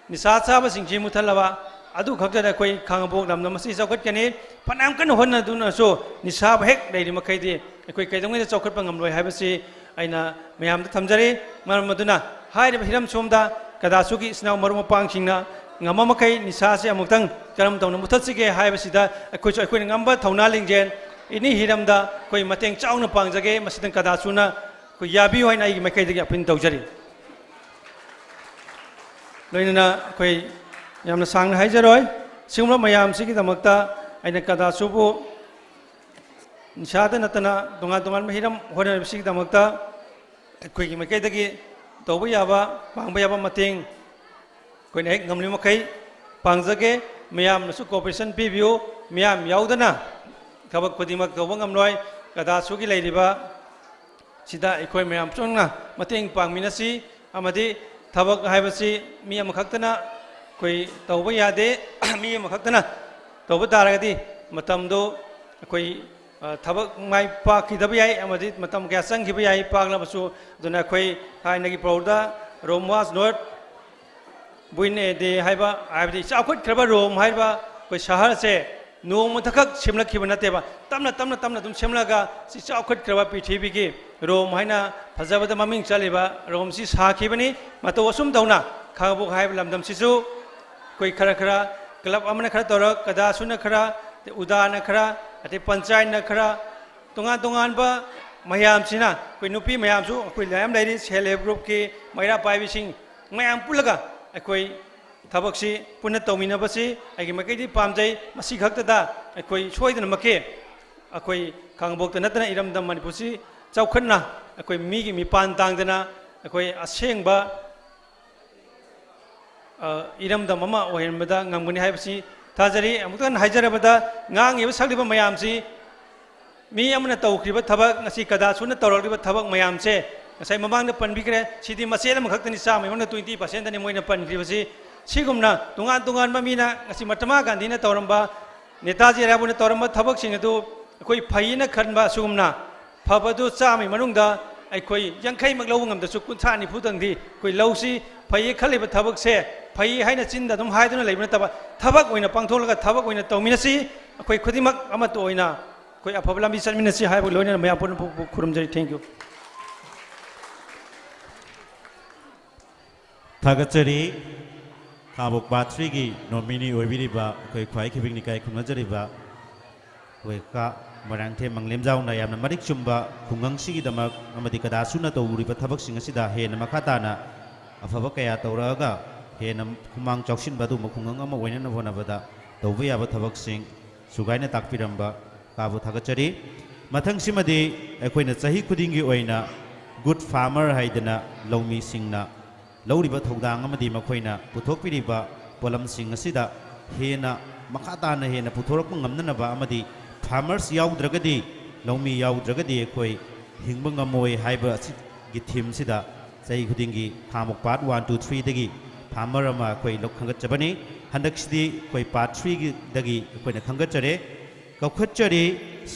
ꯅꯤꯁꯥ ꯆꯥꯕꯁꯤꯡꯁꯤ ꯃꯨꯠꯊꯠꯂꯕ, ꯑꯗꯨ ꯈꯛꯇꯗ ꯑꯩꯈꯣꯏ ꯈꯥꯡꯉꯕꯣꯛ ꯂꯝꯗꯝ ꯑꯁꯤ ꯆꯥꯎꯈꯠꯀꯅꯤ꯫ ꯐꯅꯌꯥꯝ ꯀꯟꯅ ꯍꯣꯠꯅꯗꯨꯅꯁꯨ ꯅꯤꯁꯥꯕꯨ ꯍꯦꯛ ꯂꯩꯔꯤ ꯃꯈꯩꯗꯤ ꯑꯩꯈꯣꯏ ꯀꯩꯗꯧꯉꯩꯗ ꯆꯥꯎꯈꯠꯄ ꯉꯝꯂꯣꯏ ꯍꯥꯏꯕꯁꯤ ꯑꯩꯅ ꯃꯌꯥꯝꯗ ꯊꯝꯖꯔꯤ꯫ ꯃꯔꯝ ꯑꯗꯨꯅ ꯍꯥꯏꯔꯤꯕ ꯍꯤꯔꯝ ꯁꯣꯝꯗ ꯀꯗꯥꯁꯨꯒꯤ ꯏꯆꯤꯟ ꯏꯅꯥꯎ ꯃꯔꯨꯞ ꯃꯄꯥꯡꯁꯤꯡꯅ ꯉꯝꯕ ꯃꯈꯩ ꯅꯤꯁꯥꯁꯦ ꯑꯃꯨꯛꯇꯪ ꯀꯔꯝ ꯇꯧꯅ ꯃꯨꯠꯊꯠꯁꯤꯒꯦ ꯍꯥꯏꯕꯁꯤꯗ ꯑꯩꯈꯣꯏꯁꯨ ꯑꯩꯈꯣꯏꯅ ꯉꯝꯕ ꯊꯧꯅꯥ ꯂꯤꯡꯖꯦꯜ ꯑꯦꯅꯤ ꯍꯤꯔꯝꯗ ꯑꯩꯈꯣꯏ ꯃꯇꯦꯡ ꯆꯥꯎꯅ ꯄꯥꯡꯖꯒꯦ꯫ ꯃꯁꯤꯗꯪ ꯀꯗꯥꯁꯨꯅ ꯑꯩꯈꯣꯏ ꯌꯥꯕꯤꯌꯨ ꯍꯥꯏꯅ ꯑꯩꯒꯤ ꯃꯥꯏꯀꯩꯗꯒꯤ ꯑꯄꯤꯜ ꯇꯧꯖꯔꯤ꯫ ꯂꯣꯏꯅꯅ ꯑꯩꯈꯣꯏ ꯌꯥꯝꯅ ꯁꯥꯡꯅ ꯍꯥꯏꯖꯔꯣꯏ꯫ ꯁꯤꯒꯨꯝꯕ ꯃꯌꯥꯝꯁꯤꯒꯤꯗꯃꯛꯇ ꯑꯩꯅ ꯀꯗꯥꯁꯨꯕꯨ ꯅꯤꯁꯥꯗ ꯅꯠꯇꯅ ꯇꯣꯉꯥꯟ ꯇꯣꯉꯥꯟꯕ ꯍꯤꯔꯝ ꯍꯣꯠꯅꯔꯤꯕꯁꯤꯒꯤꯗꯃꯛꯇ ꯑꯩꯈꯣꯏꯒꯤ ꯃꯥꯏꯀꯩꯗꯒꯤ ꯇꯧꯕ ꯌꯥꯕ, ꯄꯥꯡꯕ ꯌꯥꯕ ꯃꯇꯦꯡ ꯑꯩꯈꯣꯏꯅ ꯍꯦꯛ ꯉꯝꯂꯤ ꯃꯈꯩ ꯄꯥꯡꯖꯒꯦ꯫ ꯃꯌꯥꯝꯅꯁꯨ cooperation ꯄꯤꯕꯤꯌꯨ꯫ ꯃꯤꯌꯥꯝ ꯌꯥꯎꯗꯅ ꯊꯕꯛ ꯈꯨꯗꯤꯡꯃꯛ ꯇꯧꯕ ꯉꯝꯂꯣꯏ꯫ ꯀꯗꯥꯁꯨꯒꯤ ꯂꯩꯔꯤꯕ ꯁꯤꯗ ꯑꯩꯈꯣꯏ ꯃꯌꯥꯝ ꯆꯪꯅ ꯃꯇꯦꯡ ꯄꯥꯡꯃꯤꯟꯅꯁꯤ꯫ ꯑꯃꯗꯤ ꯊꯕꯛ ꯍꯥꯏꯕꯁꯤ ꯃꯤ ꯑꯃꯈꯛꯇꯅ ꯑꯩꯈꯣꯏ ꯇꯧꯕ ꯌꯥꯗꯦ꯫ ꯃꯤ ꯑꯃꯈꯛꯇꯅ ꯇꯧꯕ ꯇꯥꯔꯒꯗꯤ ꯃꯇꯝꯗꯣ ꯑꯩꯈꯣꯏ, ꯑ, ꯊꯕꯛ ꯃꯥꯏ ꯄꯥꯛꯈꯤꯗꯕ ꯌꯥꯏ, ꯑꯃꯗꯤ ꯃꯇꯝ ꯀꯌꯥ ꯆꯪꯈꯤꯕ ꯌꯥꯏ ꯄꯥꯛꯂꯕꯁꯨ꯫ ꯑꯗꯨꯅ ꯑꯩꯈꯣꯏ ꯊꯥꯏꯅꯒꯤ ꯄꯥꯎꯔꯧꯗ "Rome was not built in a day" ꯍꯥꯏꯕ, ꯍꯥꯏꯕꯗꯤ ꯆꯥꯎꯈꯠꯈ꯭ꯔꯕ ꯔꯣꯝ ꯍꯥꯏꯔꯤꯕ ꯑꯩꯈꯣꯏ ꯁꯍꯔꯁꯦ ꯅꯣꯡꯃꯇꯈꯛ ꯁꯦꯝꯂꯛꯈꯤꯕ ꯅꯠꯇꯦꯕ꯫ ꯇꯞꯅ, ꯇꯞꯅ, ꯇꯞꯅ ꯑꯗꯨꯝ ꯁꯦꯝꯂꯒ ꯁꯤ ꯆꯥꯎꯈꯠꯈ꯭ꯔꯕ ꯄ꯭ꯔꯤꯊꯤꯕꯤꯒꯤ ꯔꯣꯝ ꯍꯥꯏꯅ ꯐꯖꯕꯗ ꯃꯃꯤꯡ ꯆꯠꯂꯤꯕ ꯔꯣꯝꯁꯤ ꯁꯥꯈꯤꯕꯅꯤ꯫ ꯃꯇꯧ ꯑꯁꯨꯝ ꯇꯧꯅ ꯈꯥꯉꯕꯣꯛ ꯍꯥꯏꯕ ꯂꯝꯗꯝꯁꯤꯁꯨ ꯑꯩꯈꯣꯏ ꯈꯔ ꯈꯔ, club ꯑꯃꯅ ꯈꯔ ꯇꯧꯔꯛ, ꯀꯗꯥꯁꯨꯅ ꯈꯔ, ꯑꯗꯩ ꯎꯗꯥꯅ ꯈꯔ, ꯑꯗꯩ ꯄꯟꯆꯥꯌꯠꯅ ꯈꯔ, ꯇꯣꯉꯥꯟ ꯇꯣꯉꯥꯟꯕ ꯃꯌꯥꯝꯁꯤꯅ, ꯑꯩꯈꯣꯏ ꯅꯨꯄꯤ ꯃꯌꯥꯝꯁꯨ ꯑꯩꯈꯣꯏ ꯃꯌꯥꯝ ꯂꯩꯔꯤ, self help groupꯀꯤ ꯃꯩꯔꯥ ꯄꯥꯏꯕꯤꯁꯤꯡ ꯃꯌꯥꯝ ꯄꯨꯜꯂꯒ ꯑꯩꯈꯣꯏ ꯊꯕꯛꯁꯤ ꯄꯨꯟꯅ ꯇꯧꯃꯤꯟꯅꯕꯁꯤ ꯑꯩꯒꯤ ꯃꯥꯏꯀꯩꯗꯒꯤ ꯄꯥꯝꯖꯩ꯫ ꯃꯁꯤ ꯈꯛꯇꯗ ꯑꯩꯈꯣꯏ ꯁꯣꯏꯗꯅꯃꯛꯀꯤ ꯑꯩꯈꯣꯏ ꯈꯥꯉꯕꯣꯛꯇ ꯅꯠꯇꯅ ꯏꯔꯝꯗꯝ ꯃꯅꯤꯄꯨꯔꯁꯤ ꯆꯥꯎꯈꯠꯅ ꯑꯩꯈꯣꯏ ꯃꯤꯒꯤ ꯃꯤꯄꯥꯟ ꯇꯥꯡꯗꯅ ꯑꯩꯈꯣꯏ ꯑꯁꯦꯡꯕ, ꯑ, ꯏꯔꯝꯗꯝ ꯑꯃ ꯑꯣꯏꯍꯟꯕꯗ ꯉꯝꯒꯅꯤ ꯍꯥꯏꯕꯁꯤ ꯊꯥꯖꯔꯤ꯫ ꯑꯃꯨꯛꯇ ꯍꯟꯅ ꯍꯥꯏꯖꯔꯕꯗ, ꯉꯥꯡꯉꯤꯕ ꯁꯛꯂꯤꯕ ꯃꯌꯥꯝꯁꯤ ꯃꯤ ꯑꯃꯅ ꯇꯧꯈ꯭ꯔꯤꯕ ꯊꯕꯛ, ꯉꯁꯤ ꯀꯗꯥꯁꯨꯅ ꯇꯧꯔꯛꯂꯤꯕ ꯊꯕꯛ ꯃꯌꯥꯝꯁꯦ ꯉꯁꯥꯏ ꯃꯃꯥꯡꯗ ꯄꯟꯕꯤꯈ꯭ꯔꯦ, ꯁꯤꯗꯤ ꯃꯆꯦꯠ ꯑꯃꯈꯛꯇꯅꯤ, ꯆꯥꯝꯃꯒꯤ ꯃꯅꯨꯡꯗ twenty percentꯅꯤ ꯃꯣꯏꯅ ꯄꯟꯈ꯭ꯔꯤꯕꯁꯤ꯫ ꯁꯤꯒꯨꯝꯅ ꯇꯣꯉꯥꯟ ꯇꯣꯉꯥꯟꯕ ꯃꯤꯅ ꯉꯁꯤ ꯃꯍꯥꯇꯃꯥ ꯒꯥꯟꯙꯤꯅ ꯇꯧꯔꯝꯕ, ꯅꯦꯇꯥꯖꯤ ꯑꯦꯔꯥꯕꯣꯠꯅ ꯇꯧꯔꯝꯕ ꯊꯕꯛꯁꯤꯡ ꯑꯗꯨ ꯑꯩꯈꯣꯏ ꯐꯩꯅ ꯈꯟꯕ, ꯑꯁꯤꯒꯨꯝꯅ ꯐꯕꯗꯨ ꯆꯥꯝꯃꯒꯤ ꯃꯅꯨꯡꯗ ꯑꯩꯈꯣꯏ ꯌꯥꯡꯈꯩꯃꯛ ꯂꯧꯕ ꯉꯝꯗ꯭ꯔꯁꯨ ꯀꯨꯟꯊ꯭ꯔꯥ ꯅꯤꯐꯨꯗꯪꯗꯤ ꯑꯩꯈꯣꯏ ꯂꯧꯁꯤ꯫ ꯐꯩꯌꯦ ꯈꯜꯂꯤꯕ ꯊꯕꯛꯁꯦ ꯐꯩ ꯍꯥꯏꯅ ꯆꯤꯟꯗ ꯑꯗꯨꯝ ꯍꯥꯏꯗꯨꯅ ꯂꯩꯕ ꯅꯠꯇꯕ, ꯊꯕꯛ ꯑꯣꯏꯅ ꯄꯥꯡꯊꯣꯛꯂꯒ ꯊꯕꯛ ꯑꯣꯏꯅ ꯇꯧꯃꯤꯟꯅꯁꯤ꯫ ꯑꯩꯈꯣꯏ ꯈꯨꯗꯤꯡꯃꯛ ꯑꯃꯠꯇ ꯑꯣꯏꯅ ꯑꯩꯈꯣꯏ ꯑꯐꯕ ꯂꯝꯕꯤ ꯆꯠꯃꯤꯟꯅꯁꯤ ꯍꯥꯏꯕꯒ ꯂꯣꯏꯅꯅ ꯃꯌꯥꯝ ꯄꯨꯝꯅꯃꯛꯄꯨ ꯈꯨꯔꯨꯝꯖꯔꯤ꯫ Thank you꯫ ꯊꯥꯒꯠꯆꯔꯤ꯫ ꯈꯥꯉꯕꯣꯛ ꯄꯥꯔꯠ ꯊ꯭ꯔꯤꯒꯤ ꯅꯣꯃꯤꯅꯤ ꯑꯣꯏꯕꯤꯔꯤꯕ ꯑꯩꯈꯣꯏ ꯈ꯭ꯋꯥꯏ ꯈꯤꯕꯤꯛꯅ ꯏꯀꯥꯏ ꯈꯨꯝꯅꯖꯔꯤꯕ ꯑꯩꯈꯣꯏ ꯀꯥ ꯃꯣꯏꯔꯥꯡꯊꯦꯝ ꯃꯪꯂꯦꯝꯖꯥꯎꯅ ꯌꯥꯝꯅ ꯃꯔꯤꯛ ꯆꯨꯝꯕ ꯈꯨꯡꯒꯪꯁꯤꯒꯤꯗꯃꯛ ꯑꯃꯗꯤ ꯀꯗꯥꯁꯨꯅ ꯇꯧꯔꯤꯕ ꯊꯕꯛꯁꯤꯡ ꯑꯁꯤꯗ ꯍꯦꯟꯅ ꯃꯈꯥ ꯇꯥꯅ ꯑꯐꯕ ꯀꯌꯥ ꯇꯧꯔꯛꯑꯒ ꯍꯦꯟꯅ ꯈꯨꯃꯥꯡ ꯆꯥꯎꯁꯤꯟꯕ ꯑꯗꯨꯒꯨꯝꯕ ꯈꯨꯡꯒꯪ ꯑꯃ ꯑꯣꯏꯅꯅꯕ ꯍꯣꯠꯅꯕꯗ ꯇꯧꯕ ꯌꯥꯕ ꯊꯕꯛꯁꯤꯡ ꯁꯨꯒꯥꯏꯅ ꯇꯥꯛꯄꯤꯔꯝꯕ ꯀꯥꯕꯨ ꯊꯥꯒꯠꯆꯔꯤ꯫ ꯃꯊꯪꯁꯤꯃꯗꯤ ꯑꯩꯈꯣꯏꯅ ꯆꯍꯤ ꯈꯨꯗꯤꯡꯒꯤ ꯑꯣꯏꯅ ꯒꯨꯗ ꯐꯥꯔꯃꯔ ꯍꯥꯏꯗꯅ ꯂꯧꯃꯤꯁꯤꯡꯅ ꯂꯧꯔꯤꯕ ꯊꯧꯗꯥꯡ ꯑꯃꯗꯤ ꯃꯈꯣꯏꯅ ꯄꯨꯊꯣꯛꯄꯤꯔꯤꯕ ꯄꯣꯠꯂꯝꯁꯤꯡ ꯑꯁꯤꯗ ꯍꯦꯟꯅ ꯃꯈꯥ ꯇꯥꯅ ꯍꯦꯟꯅ ꯄꯨꯊꯣꯔꯛꯄ ꯉꯝꯅꯅꯕ ꯑꯃꯗꯤ ꯐꯥꯔꯃꯔꯁ ꯌꯥꯎꯗ꯭ꯔꯒꯗꯤ, ꯂꯧꯃꯤ ꯌꯥꯎꯗ꯭ꯔꯒꯗꯤ ꯑꯩꯈꯣꯏ ꯍꯤꯡꯕ ꯉꯝꯃꯣꯏ ꯍꯥꯏꯕ ꯑꯁꯤꯒꯤ ꯊꯤꯝꯁꯤꯗ ꯆꯍꯤ ꯈꯨꯗꯤꯡꯒꯤ ꯈꯥꯉꯕꯣꯛ ꯄꯥꯔꯠ ꯋꯥꯟ, ꯇꯨ, ꯊ꯭ꯔꯤꯗꯒꯤ ꯐꯥꯔꯃꯔ ꯑꯃ ꯑꯩꯈꯣꯏ ꯂꯧ-, ꯈꯟꯒꯠꯆꯕꯅꯤ꯫ ꯍꯟꯗꯛꯁꯤꯗꯤ ꯑꯩꯈꯣꯏ ꯄꯥꯔꯠ ꯊ꯭ꯔꯤꯗꯒꯤ ꯑꯩꯈꯣꯏꯅ ꯈꯟꯒꯠꯆꯔꯦ꯫ ꯀꯧꯈꯠꯆꯔꯤ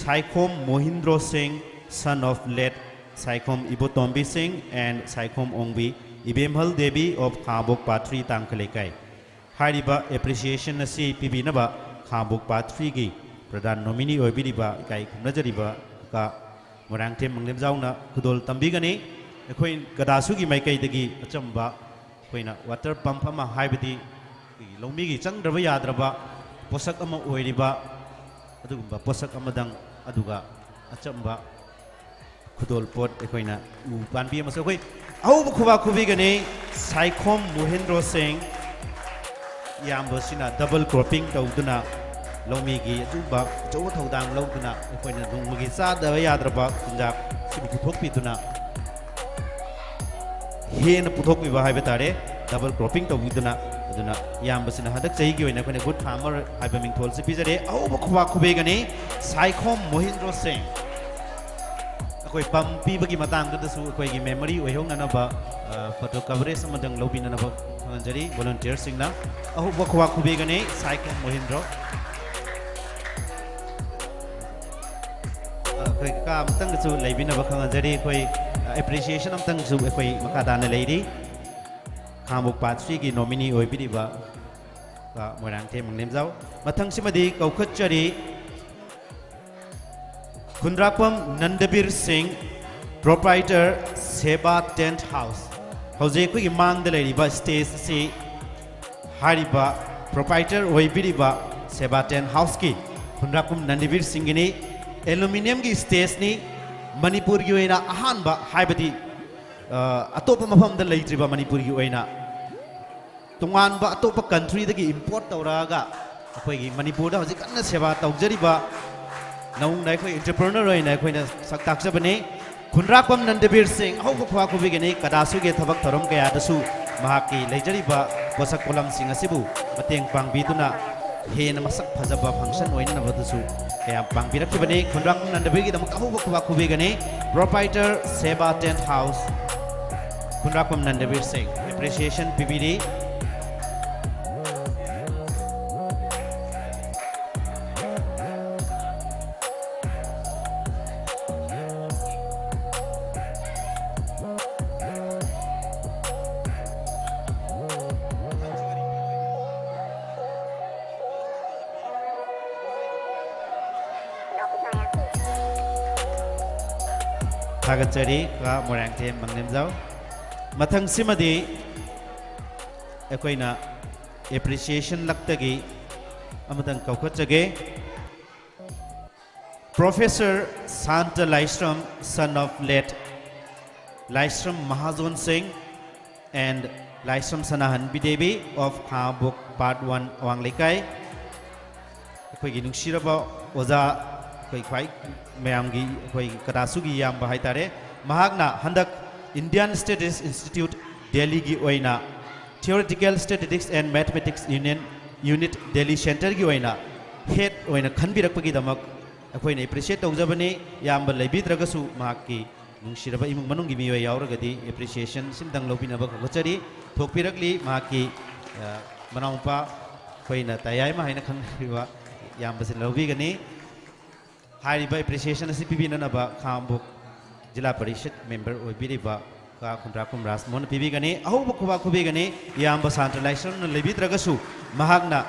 ꯁꯥꯏꯈꯣꯝ ꯃꯣꯍꯤꯟꯗ꯭ꯔꯣ ꯁꯤꯡ, son of late Saikhom Ibotombi Singh and Saikhom Ongbi Ibemhal Devi of Khangabok part three ꯇꯥꯡꯈ ꯂꯩꯀꯥꯏ꯫ ꯍꯥꯏꯔꯤꯕ ꯑꯦꯄ꯭ꯔꯤꯁꯤꯌꯦꯁꯟ ꯑꯁꯤ ꯄꯤꯕꯤꯅꯕ ꯈꯥꯉꯕꯣꯛ ꯄꯥꯔꯠ ꯊ꯭ꯔꯤꯒꯤ ꯄ꯭ꯔꯙꯥꯟ ꯅꯣꯃꯤꯅꯤ ꯑꯣꯏꯕꯤꯔꯤꯕ ꯏꯀꯥꯏ ꯈꯨꯝꯅꯖꯔꯤꯕ ꯀꯀꯥ ꯃꯣꯏꯔꯥꯡꯊꯦꯝ ꯃꯪꯂꯦꯝꯖꯥꯎꯅ ꯈꯨꯗꯣꯜ ꯇꯝꯕꯤꯒꯅꯤ꯫ ꯑꯩꯈꯣꯏ ꯒꯗꯥꯁꯨꯒꯤ ꯃꯥꯏꯀꯩꯗꯒꯤ ꯑꯆꯝꯕ ꯑꯩꯈꯣꯏꯅ ꯋꯥꯇꯔ ꯄꯝꯞ ꯑꯃ, ꯍꯥꯏꯕꯗꯤ ꯑꯩꯈꯣꯏꯒꯤ ꯂꯧꯃꯤꯒꯤ ꯆꯪꯗ꯭ꯔꯕ ꯌꯥꯗ꯭ꯔꯕ ꯄꯣꯠꯁꯛ ꯑꯃ ꯑꯣꯏꯔꯤꯕ ꯑꯗꯨꯒꯨꯝꯕ ꯄꯣꯠꯁꯛ ꯑꯃꯗꯪ, ꯑꯗꯨꯒ ꯑꯆꯝꯕ ꯈꯨꯗꯣꯜ ꯄꯣꯠ ꯑꯩꯈꯣꯏꯅ ꯎ ꯄꯥꯝꯕꯤ ꯑꯃꯁꯨ ꯑꯩꯈꯣꯏ ꯑꯍꯧꯕ ꯈꯨꯕꯥꯛ ꯈꯨꯕꯤꯒꯅꯤ꯫ ꯁꯥꯏꯈꯣꯝ ꯃꯣꯍꯦꯟꯗ꯭ꯔꯣ ꯁꯤꯡ ꯏꯌꯥꯝꯕꯁꯤꯅ ꯗꯕꯜ ꯀ꯭ꯔꯣꯞꯄꯤꯡ ꯇꯧꯗꯨꯅ ꯂꯧꯃꯤꯒꯤ ꯑꯆꯨꯝꯕ ꯑꯆꯧꯕ ꯊꯧꯗꯥꯡ ꯂꯧꯗꯨꯅ ꯑꯩꯈꯣꯏꯅ ꯅꯣꯡꯃꯒꯤ ꯆꯥꯗꯕ ꯌꯥꯗ꯭ꯔꯕ ꯆꯤꯟꯖꯥꯛ ꯁꯤꯕꯨ ꯄꯨꯊꯣꯛꯄꯤꯗꯨꯅ ꯍꯦꯟꯅ ꯄꯨꯊꯣꯛꯄꯤꯕ ꯍꯥꯏꯕ ꯇꯥꯔꯦ, ꯗꯕꯜ ꯀ꯭ꯔꯣꯞꯄꯤꯡ ꯇꯧꯕꯤꯗꯨꯅ꯫ ꯑꯗꯨꯅ ꯏꯌꯥꯝꯕꯁꯤꯅ ꯍꯟꯗꯛ ꯆꯍꯤꯒꯤ ꯑꯣꯏꯅ ꯑꯩꯈꯣꯏꯅ ꯒꯨꯗ ꯐꯥꯔꯃꯔ ꯍꯥꯏꯕ ꯃꯤꯡꯊꯣꯜꯁꯤ ꯄꯤꯖꯔꯦ꯫ ꯑꯍꯧꯕ ꯈꯨꯕꯥꯛ ꯈꯨꯕꯤꯒꯅꯤ ꯁꯥꯏꯈꯣꯝ ꯃꯣꯍꯦꯟꯗ꯭ꯔꯣ ꯁꯤꯡ꯫ ꯑꯩꯈꯣꯏ ꯄꯝ ꯄꯤꯕꯒꯤ ꯃꯇꯥꯡꯗꯨꯗꯁꯨ ꯑꯩꯈꯣꯏꯒꯤ memory ꯑꯣꯏꯍꯧꯅꯅꯕ, ꯑ, photo coverage ꯑꯃꯗꯪ ꯂꯧꯕꯤꯅꯅꯕ ꯈꯪꯍꯟꯖꯔꯤ꯫ Volunteersꯁꯤꯡꯅ ꯑꯍꯧꯕ ꯈꯨꯕꯥꯛ ꯈꯨꯕꯤꯒꯅꯤ, ꯁꯥꯏꯈꯣꯝ ꯃꯣꯍꯤꯟꯗ꯭ꯔꯣ꯫ ꯑ, ꯑꯩꯈꯣꯏ ꯀꯥ ꯑꯃꯇꯪꯒꯁꯨ ꯂꯩꯕꯤꯅꯕ ꯈꯪꯍꯟꯖꯔꯤ꯫ ꯑꯩꯈꯣꯏ, ꯑ, appreciation ꯑꯃꯇꯪꯁꯨ ꯑꯩꯈꯣꯏ ꯃꯈꯥ ꯇꯥꯅ ꯂꯩꯔꯤ꯫ ꯈꯥꯉꯕꯣꯛ Part threeꯒꯤ nominee ꯑꯣꯏꯕꯤꯔꯤꯕ, ꯑ, ꯃꯣꯏꯔꯥꯡꯊꯦꯝ ꯃꯪꯂꯦꯝꯖꯥꯎ꯫ ꯃꯊꯪꯁꯤꯃꯗꯤ ꯀꯧꯈꯠꯆꯔꯤ ꯈꯨꯟꯗ꯭ꯔꯥꯛꯄꯝ ꯅꯟꯗꯕꯤꯔ ꯁꯤꯡ, proprietor, ꯁꯦꯕꯥ Tent House꯫ ꯍꯧꯖꯤꯛ ꯑꯩꯈꯣꯏꯒꯤ ꯃꯥꯡꯗ ꯂꯩꯔꯤꯕ stage ꯑꯁꯤ ꯍꯥꯏꯔꯤꯕ proprietor ꯑꯣꯏꯕꯤꯔꯤꯕ ꯁꯦꯕꯥ Tent Houseꯀꯤ ꯈꯨꯟꯗ꯭ꯔꯥꯛꯄꯝ ꯅꯟꯗꯕꯤꯔ ꯁꯤꯡꯒꯤꯅꯤ꯫ Aluminiumꯒꯤ stageꯅꯤ꯫ ꯃꯅꯤꯄꯨꯔꯒꯤ ꯑꯣꯏꯅ ꯑꯍꯥꯟꯕ, ꯍꯥꯏꯕꯗꯤ, ꯑ, ꯑꯇꯣꯞꯄ ꯃꯐꯝꯗ ꯂꯩꯇ꯭ꯔꯤꯕ ꯃꯅꯤꯄꯨꯔꯒꯤ ꯑꯣꯏꯅ꯫ ꯇꯣꯉꯥꯟꯕ ꯑꯇꯣꯞꯄ countryꯗꯒꯤ import ꯇꯧꯔꯛꯑꯒ ꯑꯩꯈꯣꯏꯒꯤ ꯃꯅꯤꯄꯨꯔꯗ ꯍꯧꯖꯤꯛ ꯀꯟꯅ ꯁꯦꯕꯥ ꯇꯧꯖꯔꯤꯕ ꯅꯧꯅ ꯑꯩꯈꯣꯏ entrepreneur ꯑꯣꯏꯅ ꯑꯩꯈꯣꯏꯅ ꯁꯛ ꯇꯥꯛꯆꯕꯅꯤ꯫ ꯈꯨꯟꯗ꯭ꯔꯥꯛꯄꯝ ꯅꯟꯗꯕꯤꯔ ꯁꯤꯡ ꯑꯍꯧꯕ ꯈꯨꯕꯥꯛ ꯈꯨꯕꯤꯒꯅꯤ꯫ ꯀꯗꯥꯁꯨꯒꯤ ꯊꯕꯛ ꯊꯧꯔꯝ ꯀꯌꯥꯗꯁꯨ ꯃꯍꯥꯛꯀꯤ ꯂꯩꯖꯔꯤꯕ ꯄꯣꯠꯁꯛ ꯄꯣꯠꯂꯝꯁꯤꯡ ꯑꯁꯤꯕꯨ ꯃꯇꯦꯡ ꯄꯥꯡꯕꯤꯗꯨꯅ ꯍꯦꯟꯅ ꯃꯁꯛ ꯐꯖꯕ function ꯑꯣꯏꯅꯅꯕꯗꯁꯨ ꯀꯌꯥ ꯄꯥꯡꯕꯤꯔꯛꯈꯤꯕꯅꯤ꯫ ꯈꯨꯟꯗ꯭ꯔꯥꯛꯄꯝ ꯅꯟꯗꯕꯤꯔꯒꯤꯗꯃꯛ ꯑꯍꯧꯕ ꯈꯨꯕꯥꯛ ꯈꯨꯕꯤꯒꯅꯤ꯫ Proprietor ꯁꯦꯕꯥ Tent House, ꯈꯨꯟꯗ꯭ꯔꯥꯛꯄꯝ ꯅꯟꯗꯕꯤꯔ ꯁꯤꯡ꯫ Appreciation ꯄꯤꯕꯤꯔꯤ꯫ ꯊꯥꯒꯠꯆꯔꯤ ꯀꯥ ꯃꯣꯏꯔꯥꯡꯊꯦꯝ ꯃꯪꯂꯦꯝꯖꯥꯎ꯫ ꯃꯊꯪꯁꯤꯃꯗꯤ ꯑꯩꯈꯣꯏꯅ appreciation ꯂꯛꯇꯒꯤ ꯑꯃꯇꯪ ꯀꯧꯈꯠꯆꯒꯦ꯫ Professor Santa Laishram, son of late ꯂꯥꯏꯁ꯭ꯔꯝ ꯃꯍꯥꯖꯣꯟ ꯁꯤꯡ and Laishram ꯁꯅꯥꯍꯟꯕꯤ Devi of Khangabok Part one ꯑꯋꯥꯡ ꯂꯩꯀꯥꯏ꯫ ꯑꯩꯈꯣꯏꯒꯤ ꯅꯨꯡꯁꯤꯔꯕ ꯑꯣꯖꯥ, ꯑꯩꯈꯣꯏ ꯈ꯭ꯋꯥꯏ ꯃꯌꯥꯝꯒꯤ, ꯑꯩꯈꯣꯏ ꯀꯗꯥꯁꯨꯒꯤ ꯏꯌꯥꯝꯕ ꯍꯥꯏꯇꯥꯔꯦ꯫ ꯃꯍꯥꯛꯅ ꯍꯟꯗꯛ Indian Statistics Institute ꯗꯦꯜꯂꯤꯒꯤ ꯑꯣꯏꯅ Theoretical Statistics and Mathematics Union Unit Delhi Centreꯒꯤ ꯑꯣꯏꯅ head ꯑꯣꯏꯅ ꯈꯟꯕꯤꯔꯛꯄꯒꯤꯗꯃꯛ ꯑꯩꯈꯣꯏꯅ ꯑꯦꯄ꯭ꯔꯤꯁꯤꯌꯦꯠ ꯇꯧꯖꯕꯅꯤ꯫ ꯏꯌꯥꯝꯕ ꯂꯩꯕꯤꯗ꯭ꯔꯒꯁꯨ ꯃꯍꯥꯛꯀꯤ ꯅꯨꯡꯁꯤꯔꯕ ꯏꯃꯨꯡ ꯃꯅꯨꯡꯒꯤ ꯃꯤꯑꯣꯏ ꯌꯥꯎꯔꯒꯗꯤ ꯑꯦꯄ꯭ꯔꯤꯁꯤꯌꯦꯁꯟ ꯁꯤꯝꯇꯪ ꯂꯧꯕꯤꯅꯕ ꯈꯪꯒꯠꯆꯔꯤ꯫ ꯊꯣꯛꯄꯤꯔꯛꯂꯤ ꯃꯍꯥꯛꯀꯤ, ꯑ, ꯃꯅꯥꯎꯅꯨꯄꯥ, ꯑꯩꯈꯣꯏꯅ ꯇꯌꯥꯏꯃ ꯍꯥꯏꯅ ꯈꯪꯅꯔꯤꯕ ꯏꯌꯥꯝꯕꯁꯤꯅ ꯂꯧꯕꯤꯒꯅꯤ꯫ ꯍꯥꯏꯔꯤꯕ ꯑꯦꯄ꯭ꯔꯤꯁꯤꯌꯦꯁꯟ ꯑꯁꯤ ꯄꯤꯕꯤꯅꯅꯕ ꯈꯥꯉꯕꯣꯛ ꯖꯤꯂꯥ ꯄꯔꯤꯁꯠ ꯃꯦꯝꯕꯔ ꯑꯣꯏꯕꯤꯔꯤꯕ ꯀꯥ ꯈꯨꯟꯗ꯭ꯔꯥꯛꯄꯝ ꯔꯥꯖꯃꯣꯍꯟꯅ ꯄꯤꯕꯤꯒꯅꯤ꯫ ꯑꯍꯧꯕ ꯈꯨꯕꯥꯛ ꯈꯨꯕꯤꯒꯅꯤ꯫ ꯏꯌꯥꯝꯕ ꯁꯥꯟꯇ ꯂꯥꯏꯁ꯭ꯔꯝꯅ ꯂꯩꯕꯤꯗ꯭ꯔꯒꯁꯨ ꯃꯍꯥꯛꯅ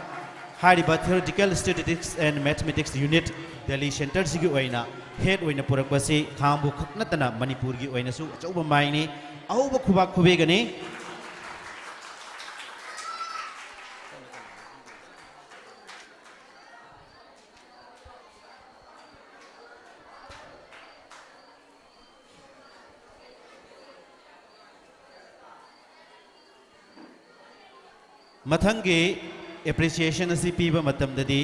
ꯍꯥꯏꯔꯤꯕ Theoretical Statistics and Mathematics Unit, Delhi Centre ꯁꯤꯒꯤ ꯑꯣꯏꯅ ꯍꯦꯗ ꯑꯣꯏꯅ ꯄꯨꯔꯛꯄꯁꯤ ꯈꯥꯉꯕꯣꯛ ꯈꯛ ꯅꯠꯇꯅ ꯃꯅꯤꯄꯨꯔꯒꯤ ꯑꯣꯏꯅꯁꯨ ꯑꯆꯧꯕ ꯃꯥꯏꯅꯤ꯫ ꯑꯍꯧꯕ ꯈꯨꯕꯥꯛ ꯈꯨꯕꯤꯒꯅꯤ꯫ ꯃꯊꯪꯒꯤ ꯑꯦꯄ꯭ꯔꯤꯁꯤꯌꯦꯁꯟ ꯑꯁꯤ ꯄꯤꯕ ꯃꯇꯝꯗꯗꯤ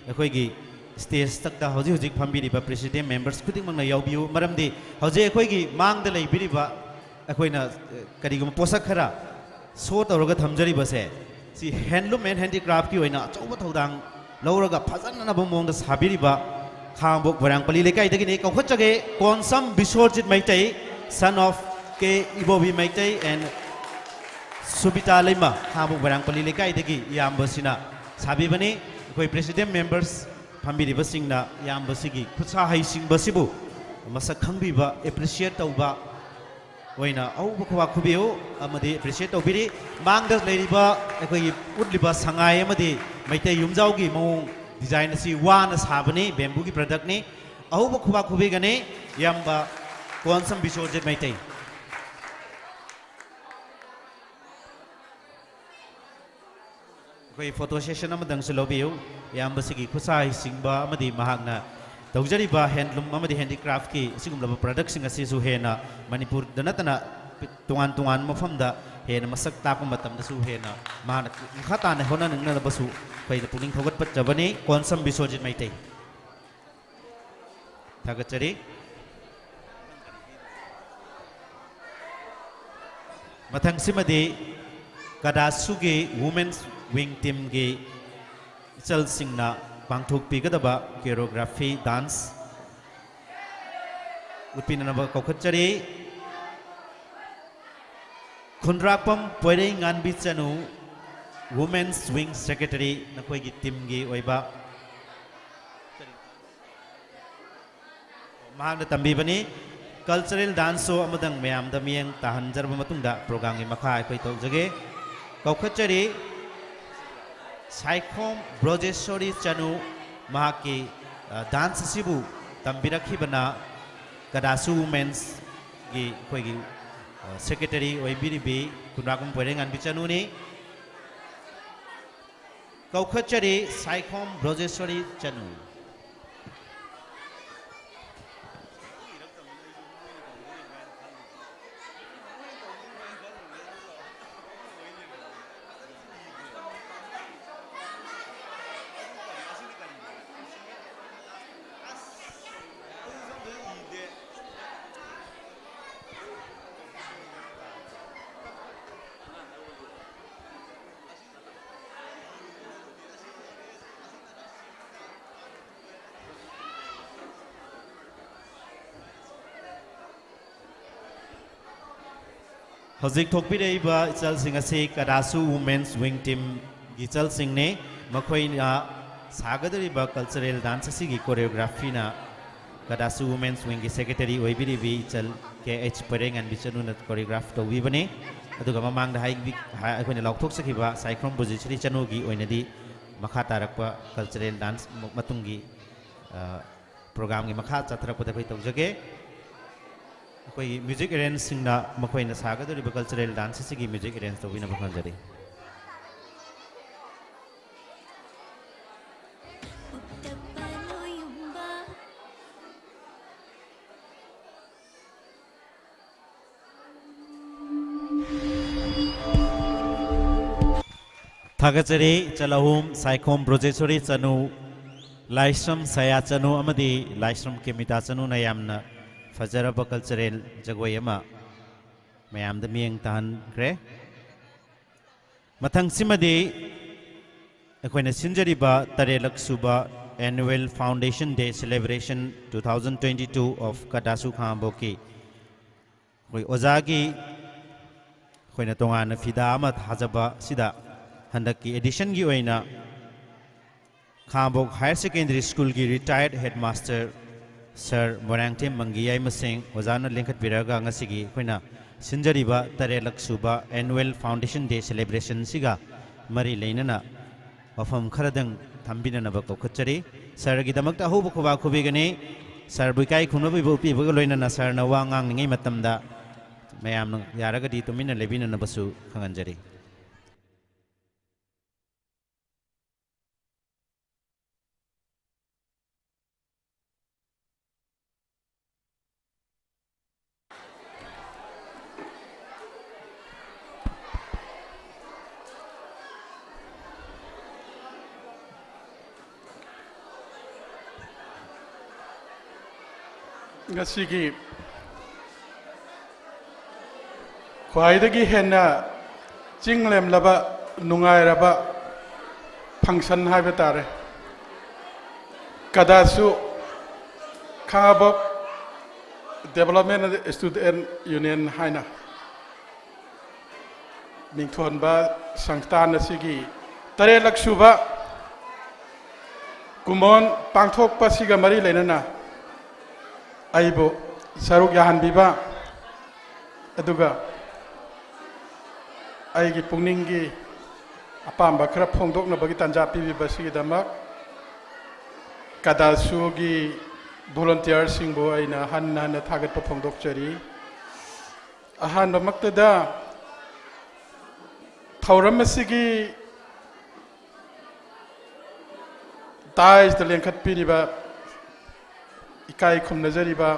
ꯑꯩꯈꯣꯏꯒꯤ ꯁ꯭ꯇꯦꯖꯇ ꯍꯧꯖꯤꯛ ꯍꯧꯖꯤꯛ ꯐꯝꯕꯤꯔꯤꯕ ꯄ꯭ꯔꯦꯁꯤꯗꯦꯟ ꯃꯦꯝꯕꯔꯁ ꯈꯨꯗꯤꯡꯃꯛꯅ ꯌꯥꯎꯕꯤꯌꯨ꯫ ꯃꯔꯝꯗꯤ ꯍꯧꯖꯤꯛ ꯑꯩꯈꯣꯏꯒꯤ ꯃꯥꯡꯗ ꯂꯩꯕꯤꯔꯤꯕ ꯑꯩꯈꯣꯏꯅ, ꯑ, ꯀꯔꯤꯒꯨꯝꯕ ꯄꯣꯠꯁꯛ ꯈꯔ ꯁꯣ ꯇꯧꯔꯒ ꯊꯝꯖꯔꯤꯕꯁꯦ, ꯁꯤ handloom and handicraftꯀꯤ ꯑꯣꯏꯅ ꯑꯆꯧꯕ ꯊꯧꯗꯥꯡ ꯂꯧꯔꯒ ꯐꯖꯅꯕ ꯃꯑꯣꯡꯗ ꯁꯥꯕꯤꯔꯤꯕ ꯈꯥꯉꯕꯣꯛ ꯃꯣꯏꯔꯥꯡꯄꯜꯂꯤ ꯂꯩꯀꯥꯏꯗꯒꯤꯅꯤ꯫ ꯀꯧꯈꯠꯆꯒꯦ, Konsam ꯕꯤꯁ꯭ꯋꯔꯖꯤꯠ Meitei, son of K Ibobi Meitei and ꯁꯨꯕꯤꯇꯥ ꯂꯩꯃ, ꯈꯥꯉꯕꯣꯛ ꯃꯣꯏꯔꯥꯡꯄꯜꯂꯤ ꯂꯩꯀꯥꯏꯗꯒꯤ ꯏꯌꯥꯝꯕꯁꯤꯅ ꯁꯥꯕꯤꯕꯅꯤ꯫ ꯑꯩꯈꯣꯏ ꯄ꯭ꯔꯦꯁꯤꯗꯦꯟ ꯃꯦꯝꯕꯔꯁ ꯐꯝꯕꯤꯔꯤꯕꯁꯤꯡꯅ ꯏꯌꯥꯝꯕꯁꯤꯒꯤ ꯈꯨꯠꯁꯥ ꯍꯩꯁꯤꯡꯕꯁꯤꯕꯨ ꯃꯁꯛ ꯈꯪꯕꯤꯕ, ꯑꯦꯄ꯭ꯔꯤꯁꯤꯌꯦꯠ ꯇꯧꯕ ꯑꯣꯏꯅ ꯑꯍꯧꯕ ꯈꯨꯕꯥꯛ ꯈꯨꯕꯤꯌꯨ ꯑꯃꯗꯤ ꯑꯦꯄ꯭ꯔꯤꯁꯤꯌꯦꯠ ꯇꯧꯕꯤꯔꯤ꯫ ꯃꯥꯡꯗ ꯂꯩꯔꯤꯕ ꯑꯩꯈꯣꯏꯒꯤ ꯎꯠꯂꯤꯕ ꯁꯉꯥꯏ ꯑꯃꯗꯤ ꯃꯩꯇꯩ ꯌꯨꯝꯖꯥꯎꯒꯤ ꯃꯑꯣꯡ ꯗꯤꯖꯥꯏꯟ ꯑꯁꯤ ꯋꯥꯅ ꯁꯥꯕꯅꯤ, ꯕꯦꯝꯕꯨꯒꯤ ꯄ꯭ꯔꯗꯛꯅꯤ꯫ ꯑꯍꯧꯕ ꯈꯨꯕꯥꯛ ꯈꯨꯕꯤꯒꯅꯤ ꯏꯌꯥꯝꯕ ꯀꯣꯟꯁꯝ ꯕꯤꯁ꯭ꯋꯔꯖꯤꯠ ꯃꯩꯇꯩ꯫ ꯑꯩꯈꯣꯏ ꯐꯣꯇꯣ ꯁꯦꯁꯟ ꯑꯃꯗꯪꯁꯨ ꯂꯧꯕꯤꯌꯨ꯫ ꯏꯌꯥꯝꯕꯁꯤꯒꯤ ꯈꯨꯠꯁꯥ ꯍꯩꯁꯤꯡꯕ ꯑꯃꯗꯤ ꯃꯍꯥꯛꯅ ꯇꯧꯖꯔꯤꯕ ꯍꯦꯟꯂꯨꯝ ꯑꯃꯗꯤ ꯍꯦꯟꯗꯤꯀ꯭ꯔꯥꯐꯀꯤ ꯑꯁꯤꯒꯨꯝꯂꯕ ꯄ꯭ꯔꯗꯛꯁꯤꯡ ꯑꯁꯤꯁꯨ ꯍꯦꯟꯅ ꯃꯅꯤꯄꯨꯔꯗ ꯅꯠꯇꯅ ꯇꯣꯉꯥꯟ ꯇꯣꯉꯥꯟꯕ ꯃꯐꯝꯗ ꯍꯦꯟꯅ ꯃꯁꯛ ꯇꯥꯛꯄ ꯃꯇꯝꯗꯁꯨ ꯍꯦꯟꯅ ꯃꯍꯥꯛꯅ ꯃꯈꯥ ꯇꯥꯅ ꯍꯣꯠꯅꯅꯤꯡꯅꯕꯁꯨ ꯑꯩꯈꯣꯏꯅ ꯄꯨꯛꯅꯤꯡ ꯊꯧꯒꯠꯄꯖꯕꯅꯤ꯫ ꯀꯣꯟꯁꯝ ꯕꯤꯁ꯭ꯋꯔꯖꯤꯠ ꯃꯩꯇꯩ꯫ ꯊꯥꯒꯠꯆꯔꯤ꯫ ꯃꯊꯪꯁꯤꯃꯗꯤ ꯀꯗꯥꯁꯨꯒꯤ Women's Wing Teamꯒꯤ ꯏꯆꯜꯁꯤꯡꯅ ꯄꯥꯡꯊꯣꯛꯄꯤꯒꯗꯕ choreography dance ꯎꯠꯄꯤꯅꯅꯕ ꯀꯧꯈꯠꯆꯔꯤ꯫ ꯈꯨꯟꯗ꯭ꯔꯥꯛꯄꯝ ꯄꯣꯏꯔꯩꯉꯥꯟꯕꯤ ꯆꯅꯨ, Women's Wing Secretary, ꯅꯈꯣꯏꯒꯤ teamꯒꯤ ꯑꯣꯏꯕ ꯃꯍꯥꯛꯅ ꯇꯝꯕꯤꯕꯅꯤ꯫ Cultural dance show ꯑꯃꯗꯪ ꯃꯌꯥꯝꯗ ꯃꯤꯠꯌꯦꯡ ꯇꯥꯍꯟꯖꯔꯕ ꯃꯇꯨꯡꯗ programꯒꯤ ꯃꯈꯥ ꯑꯩꯈꯣꯏ ꯇꯧꯖꯒꯦ꯫ ꯀꯧꯈꯠꯆꯔꯤ ꯁꯥꯏꯈꯣꯝ ꯕ꯭ꯔꯣꯖꯦꯁꯣꯔꯤ ꯆꯅꯨ, ꯃꯍꯥꯛꯀꯤ, ꯑ, dance ꯑꯁꯤꯕꯨ ꯇꯝꯕꯤꯔꯛꯈꯤꯕꯅ ꯀꯗꯥꯁꯨ Womensꯒꯤ ꯑꯩꯈꯣꯏꯒꯤ, ꯑ, secretary ꯑꯣꯏꯕꯤꯔꯤꯕꯤ ꯈꯨꯟꯗ꯭ꯔꯥꯛꯄꯝ ꯄꯣꯏꯔꯩꯉꯥꯟꯕꯤ ꯆꯅꯨꯅꯤ꯫ ꯀꯧꯈꯠꯆꯔꯤ ꯁꯥꯏꯈꯣꯝ ꯕ꯭ꯔꯣꯖꯦꯁꯣꯔꯤ ꯆꯅꯨ꯫ ꯍꯧꯖꯤꯛ ꯊꯣꯛꯄꯤꯔꯛꯏꯕ ꯏꯆꯜꯁꯤꯡ ꯑꯁꯤ ꯀꯗꯥꯁꯨ Women's Wing teamꯒꯤ ꯏꯆꯜꯁꯤꯡꯅꯤ꯫ ꯃꯈꯣꯏꯅ ꯁꯥꯒꯗꯧꯔꯤꯕ cultural dance ꯑꯁꯤꯒꯤ choreographyꯅ ꯀꯗꯥꯁꯨ Women's Wingꯒꯤ secretary ꯑꯣꯏꯕꯤꯔꯤꯕꯤ ꯏꯆꯜ ꯀꯦ ꯑꯩꯆ ꯄꯣꯏꯔꯩꯉꯥꯟꯕꯤ ꯆꯅꯨꯅ choreograph ꯇꯧꯕꯤꯕꯅꯤ꯫ ꯑꯗꯨꯒ ꯃꯃꯥꯡꯗ ꯍꯥꯏꯕꯤ-, ꯍꯥ-, ꯑꯩꯈꯣꯏꯅ ꯂꯥꯎꯊꯣꯛꯆꯈꯤꯕ ꯁꯥꯏꯈ꯭ꯔꯣꯝ ꯕ꯭ꯔꯣꯖꯦꯁꯣꯔꯤ ꯆꯅꯨꯒꯤ ꯑꯣꯏꯅꯗꯤ ꯃꯈꯥ ꯇꯥꯔꯛꯄ cultural dance ꯃ-, ꯃꯇꯨꯡꯒꯤ, ꯑ, programꯒꯤ ꯃꯈꯥ ꯆꯠꯊꯔꯛꯄꯗ ꯑꯩꯈꯣꯏ ꯇꯧꯖꯒꯦ꯫ ꯑꯩꯈꯣꯏꯒꯤ music arrangeꯁꯤꯡꯅ ꯃꯈꯣꯏꯅ ꯁꯥꯒꯗꯧꯔꯤꯕ cultural dance ꯑꯁꯤꯒꯤ music arrange ꯇꯧꯕꯤꯅꯕ ꯈꯪꯖꯔꯤ꯫ ꯊꯥꯒꯠꯆꯔꯤ ꯏꯆꯜ ꯑꯍꯨꯝ, ꯁꯥꯏꯈꯣꯝ ꯕ꯭ꯔꯣꯖꯦꯁꯣꯔꯤ ꯆꯅꯨ, ꯂꯥꯏꯁ꯭ꯔꯝ ꯁꯌꯥ ꯆꯅꯨ ꯑꯃꯗꯤ ꯂꯥꯏꯁ꯭ꯔꯝ ꯀꯦꯃꯤꯇꯥ ꯆꯅꯨꯅ ꯌꯥꯝꯅ ꯐꯖꯔꯕ cultural ꯖꯒꯣꯏ ꯑꯃ ꯃꯌꯥꯝꯗ ꯃꯤꯠꯌꯦꯡ ꯇꯥꯍꯟꯈ꯭ꯔꯦ꯫ ꯃꯊꯪꯁꯤꯃꯗꯤ ꯑꯩꯈꯣꯏꯅ ꯁꯤꯟꯖꯔꯤꯕ ꯇꯔꯦꯠꯂꯛ ꯁꯨꯕ Annual Foundation Day Celebration two thousand twenty two of ꯀꯗꯥꯁꯨ ꯈꯥꯉꯕꯣꯛꯀꯤ ꯑꯩꯈꯣꯏ ꯑꯣꯖꯥꯒꯤ ꯑꯩꯈꯣꯏꯅ ꯇꯣꯉꯥꯟꯅ ꯐꯤꯗꯥ ꯑꯃ ꯊꯥꯖꯕ ꯑꯁꯤꯗ ꯍꯟꯗꯛꯀꯤ editionꯒꯤ ꯑꯣꯏꯅ ꯈꯥꯉꯕꯣꯛ Higher Secondary Schoolꯒꯤ retired headmaster Sir Moirangthem ꯃꯪꯒꯤ ꯌꯥꯏꯃꯁꯤꯡ ꯑꯣꯖꯥꯅ ꯂꯤꯡꯈꯠꯄꯤꯔꯒ ꯉꯁꯤꯒꯤ ꯑꯩꯈꯣꯏꯅ ꯁꯤꯟꯖꯔꯤꯕ ꯇꯔꯦꯠꯂꯛ ꯁꯨꯕ Annual Foundation Day Celebrationꯁꯤꯒ ꯃꯔꯤ ꯂꯩꯅꯅ ꯋꯥꯐꯝ ꯈꯔꯗꯪ ꯊꯝꯕꯤꯅꯅꯕ ꯀꯧꯈꯠꯆꯔꯤ꯫ Sirꯒꯤꯗꯃꯛꯇ ꯑꯍꯧꯕ ꯈꯨꯕꯥꯛ ꯈꯨꯕꯤꯒꯅꯤ꯫ Sirꯕꯨ ꯏꯀꯥꯏ ꯈꯨꯝꯅꯕ ꯎꯠꯄꯤꯕꯒ ꯂꯣꯏꯅꯅ sirꯅ ꯋꯥ ꯉꯥꯡꯂꯤꯉꯩ ꯃꯇꯝꯗ ꯃꯌꯥꯝꯅ ꯌꯥꯔꯒꯗꯤ ꯇꯨꯃꯤꯟꯅ ꯂꯩꯕꯤꯅꯅꯕꯁꯨ ꯈꯪꯍꯟꯖꯔꯤ꯫ ꯉꯁꯤꯒꯤ ꯈ꯭ꯋꯥꯏꯗꯒꯤ ꯍꯦꯟꯅ ꯆꯤꯡ ꯂꯦꯝꯂꯕ, ꯅꯨꯡꯉꯥꯏꯔꯕ function ꯍꯥꯏꯕ ꯇꯥꯔꯦ꯫ ꯀꯗꯥꯁꯨ ꯈꯥꯉꯕꯣꯛ Development Student Union ꯍꯥꯏꯅ ꯃꯤꯡꯊꯣꯟꯕ ꯁꯪꯁꯊꯥꯟ ꯑꯁꯤꯒꯤ ꯇꯔꯦꯠꯂꯛ ꯁꯨꯕ ꯀꯨꯝꯑꯣꯟ ꯄꯥꯡꯊꯣꯛꯄ ꯑꯁꯤꯒ ꯃꯔꯤ ꯂꯩꯅꯅ ꯑꯩꯕꯨ ꯁꯔꯨꯛ ꯌꯥꯍꯟꯕꯤꯕ, ꯑꯗꯨꯒ ꯑꯩꯒꯤ ꯄꯨꯛꯅꯤꯡꯒꯤ ꯑꯄꯥꯝꯕ ꯈꯔ ꯐꯣꯡꯗꯣꯛꯅꯕꯒꯤ ꯇꯥꯟꯖꯥ ꯄꯤꯕꯤꯕ ꯑꯁꯤꯒꯤꯗꯃꯛ ꯀꯗꯥꯁꯨꯒꯤ volunteerꯁꯤꯡꯕꯨ ꯑꯩꯅ ꯍꯟꯅ ꯍꯟꯅ ꯊꯥꯒꯠꯄ ꯐꯣꯡꯗꯣꯛꯆꯔꯤ꯫ ꯑꯍꯥꯟꯕꯃꯛꯇꯗ ꯊꯧꯔꯝ ꯑꯁꯤꯒꯤ daisꯇ ꯂꯦꯡꯈꯠꯄꯤꯔꯤꯕ, ꯏꯀꯥꯏ ꯈꯨꯝꯅꯖꯔꯤꯕ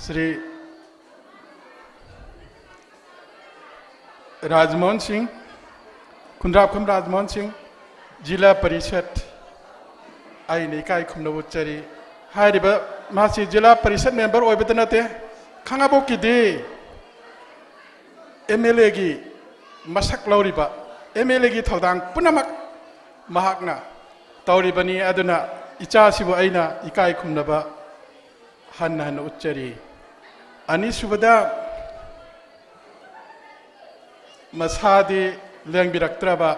ꯁ꯭ꯔꯤ ꯔꯥꯖꯃꯣꯍꯟ ꯁꯤꯡ, ꯈꯨꯟꯗ꯭ꯔꯥꯛꯐꯝ ꯔꯥꯖꯃꯣꯍꯟ ꯁꯤꯡ, ꯖꯤꯂꯥ ꯄꯔꯤꯁꯠ, ꯑꯩꯅ ꯏꯀꯥꯏ ꯈꯨꯝꯅꯕ ꯎꯠꯆꯔꯤ꯫ ꯍꯥꯏꯔꯤꯕ ꯃꯥꯁꯤ ꯖꯤꯂꯥ ꯄꯔꯤꯁꯠ member ꯑꯣꯏꯕꯇ ꯅꯠꯇꯦ, ꯈꯥꯉꯕꯣꯛꯀꯤꯗꯤ MLAꯒꯤ ꯃꯁꯛ ꯂꯧꯔꯤꯕ, MLAꯒꯤ ꯊꯧꯗꯥꯡ ꯄꯨꯝꯅꯃꯛ ꯃꯍꯥꯛꯅ ꯇꯧꯔꯤꯕꯅꯤ꯫ ꯑꯗꯨꯅ ꯏꯆꯥꯁꯤꯕꯨ ꯑꯩꯅ ꯏꯀꯥꯏ ꯈꯨꯝꯅꯕ ꯍꯟꯅ ꯍꯟꯅ ꯎꯠꯆꯔꯤ꯫ ꯑꯅꯤꯁꯨꯕꯗ, ꯃꯁꯥꯗꯤ ꯂꯦꯡꯕꯤꯔꯛꯇ꯭ꯔꯕ,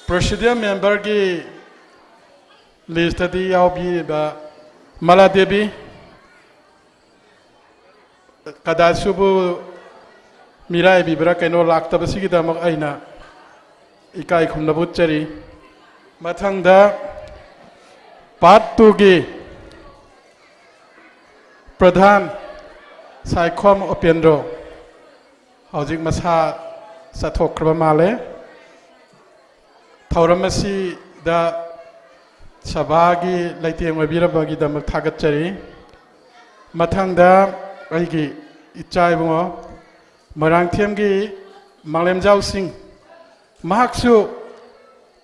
ꯄ꯭ꯔꯦꯁꯤꯗꯦꯟ ꯃꯦꯝꯕꯔꯒꯤ ꯂꯤꯁꯇꯗꯤ ꯌꯥꯎꯕꯤꯕ ꯃꯂꯥ ꯗꯦꯕꯤ, ꯀꯗꯥꯁꯨꯕꯨ ꯃꯤꯔꯥꯏꯕꯤꯕ꯭ꯔꯥ ꯀꯩꯅꯣ ꯂꯥꯛꯇꯕꯁꯤꯒꯤꯗꯃꯛ ꯑꯩꯅ ꯏꯀꯥꯏ ꯈꯨꯝꯅꯕ ꯎꯠꯆꯔꯤ꯫ ꯃꯊꯪꯗ, ꯄꯥꯔꯠ ꯇꯨꯒꯤ ꯄ꯭ꯔꯙꯥꯟ ꯁꯥꯏꯈꯣꯝ ꯎꯄꯦꯟꯗ꯭ꯔꯣ, ꯍꯧꯖꯤꯛ ꯃꯁꯥ ꯆꯠꯊꯣꯛꯈ꯭ꯔꯕ ꯃꯥꯜꯂꯦ꯫ ꯊꯧꯔꯝ ꯑꯁꯤꯗ ꯁꯚꯥꯒꯤ ꯂꯩꯇꯦꯡ ꯑꯣꯏꯕꯤꯔꯕꯒꯤꯗꯃꯛ ꯊꯥꯒꯠꯆꯔꯤ꯫ ꯃꯊꯪꯗ, ꯑꯩꯒꯤ ꯏꯆꯥ ꯏꯕꯨꯡꯉꯣ ꯃꯣꯏꯔꯥꯡꯊꯦꯝꯒꯤ ꯃꯥꯂꯦꯝꯖꯥꯎ ꯁꯤꯡ, ꯃꯍꯥꯛꯁꯨ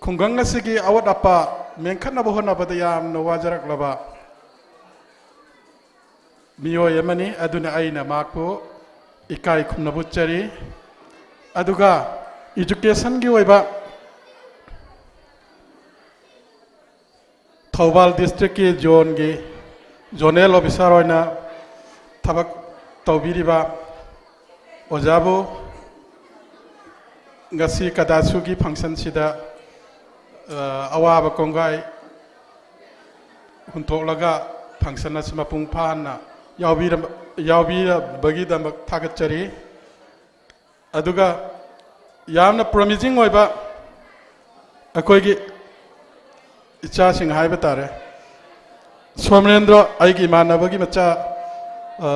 ꯈꯨꯡꯒꯪ ꯑꯁꯤꯒꯤ ꯑꯋꯥꯠ ꯑꯄꯥ ꯃꯦꯟꯈꯠꯅꯕ ꯍꯣꯠꯅꯕꯗ ꯌꯥꯝꯅ ꯋꯥꯖꯔꯛꯂꯕ ꯃꯤꯑꯣꯏ ꯑꯃꯅꯤ꯫ ꯑꯗꯨꯅ ꯑꯩꯅ ꯃꯍꯥꯛꯄꯨ ꯏꯀꯥꯏ ꯈꯨꯝꯅꯕ ꯎꯠꯆꯔꯤ꯫ ꯑꯗꯨꯒ educationꯒꯤ ꯑꯣꯏꯕ ꯊꯧꯕꯥꯜ districtꯀꯤ zoneꯒꯤ zonal officer ꯑꯣꯏꯅ ꯊꯕꯛ ꯇꯧꯕꯤꯔꯤꯕ ꯑꯣꯖꯥꯕꯨ ꯉꯁꯤ ꯀꯗꯥꯁꯨꯒꯤ functionꯁꯤꯗ, ꯑ, ꯑꯋꯥꯕ ꯀꯣꯡꯒꯥꯏ ꯍꯨꯟꯊꯣꯛꯂꯒ function ꯑꯁꯤ ꯃꯄꯨꯡ ꯐꯥꯅ ꯌꯥꯎꯕꯤꯔꯝ-, ꯌꯥꯎꯕꯤꯔꯕꯒꯤꯗꯃꯛ ꯊꯥꯒꯠꯆꯔꯤ꯫ ꯑꯗꯨꯒ ꯌꯥꯝꯅ promising ꯑꯣꯏꯕ ꯑꯩꯈꯣꯏꯒꯤ ꯏꯆꯥꯁꯤꯡ ꯍꯥꯏꯕ ꯇꯥꯔꯦ, ꯁꯣꯃꯦꯟꯗ꯭ꯔꯣ, ꯑꯩꯒꯤ ꯏꯃꯥꯟꯅꯕꯒꯤ ꯃꯆꯥ, ꯑ,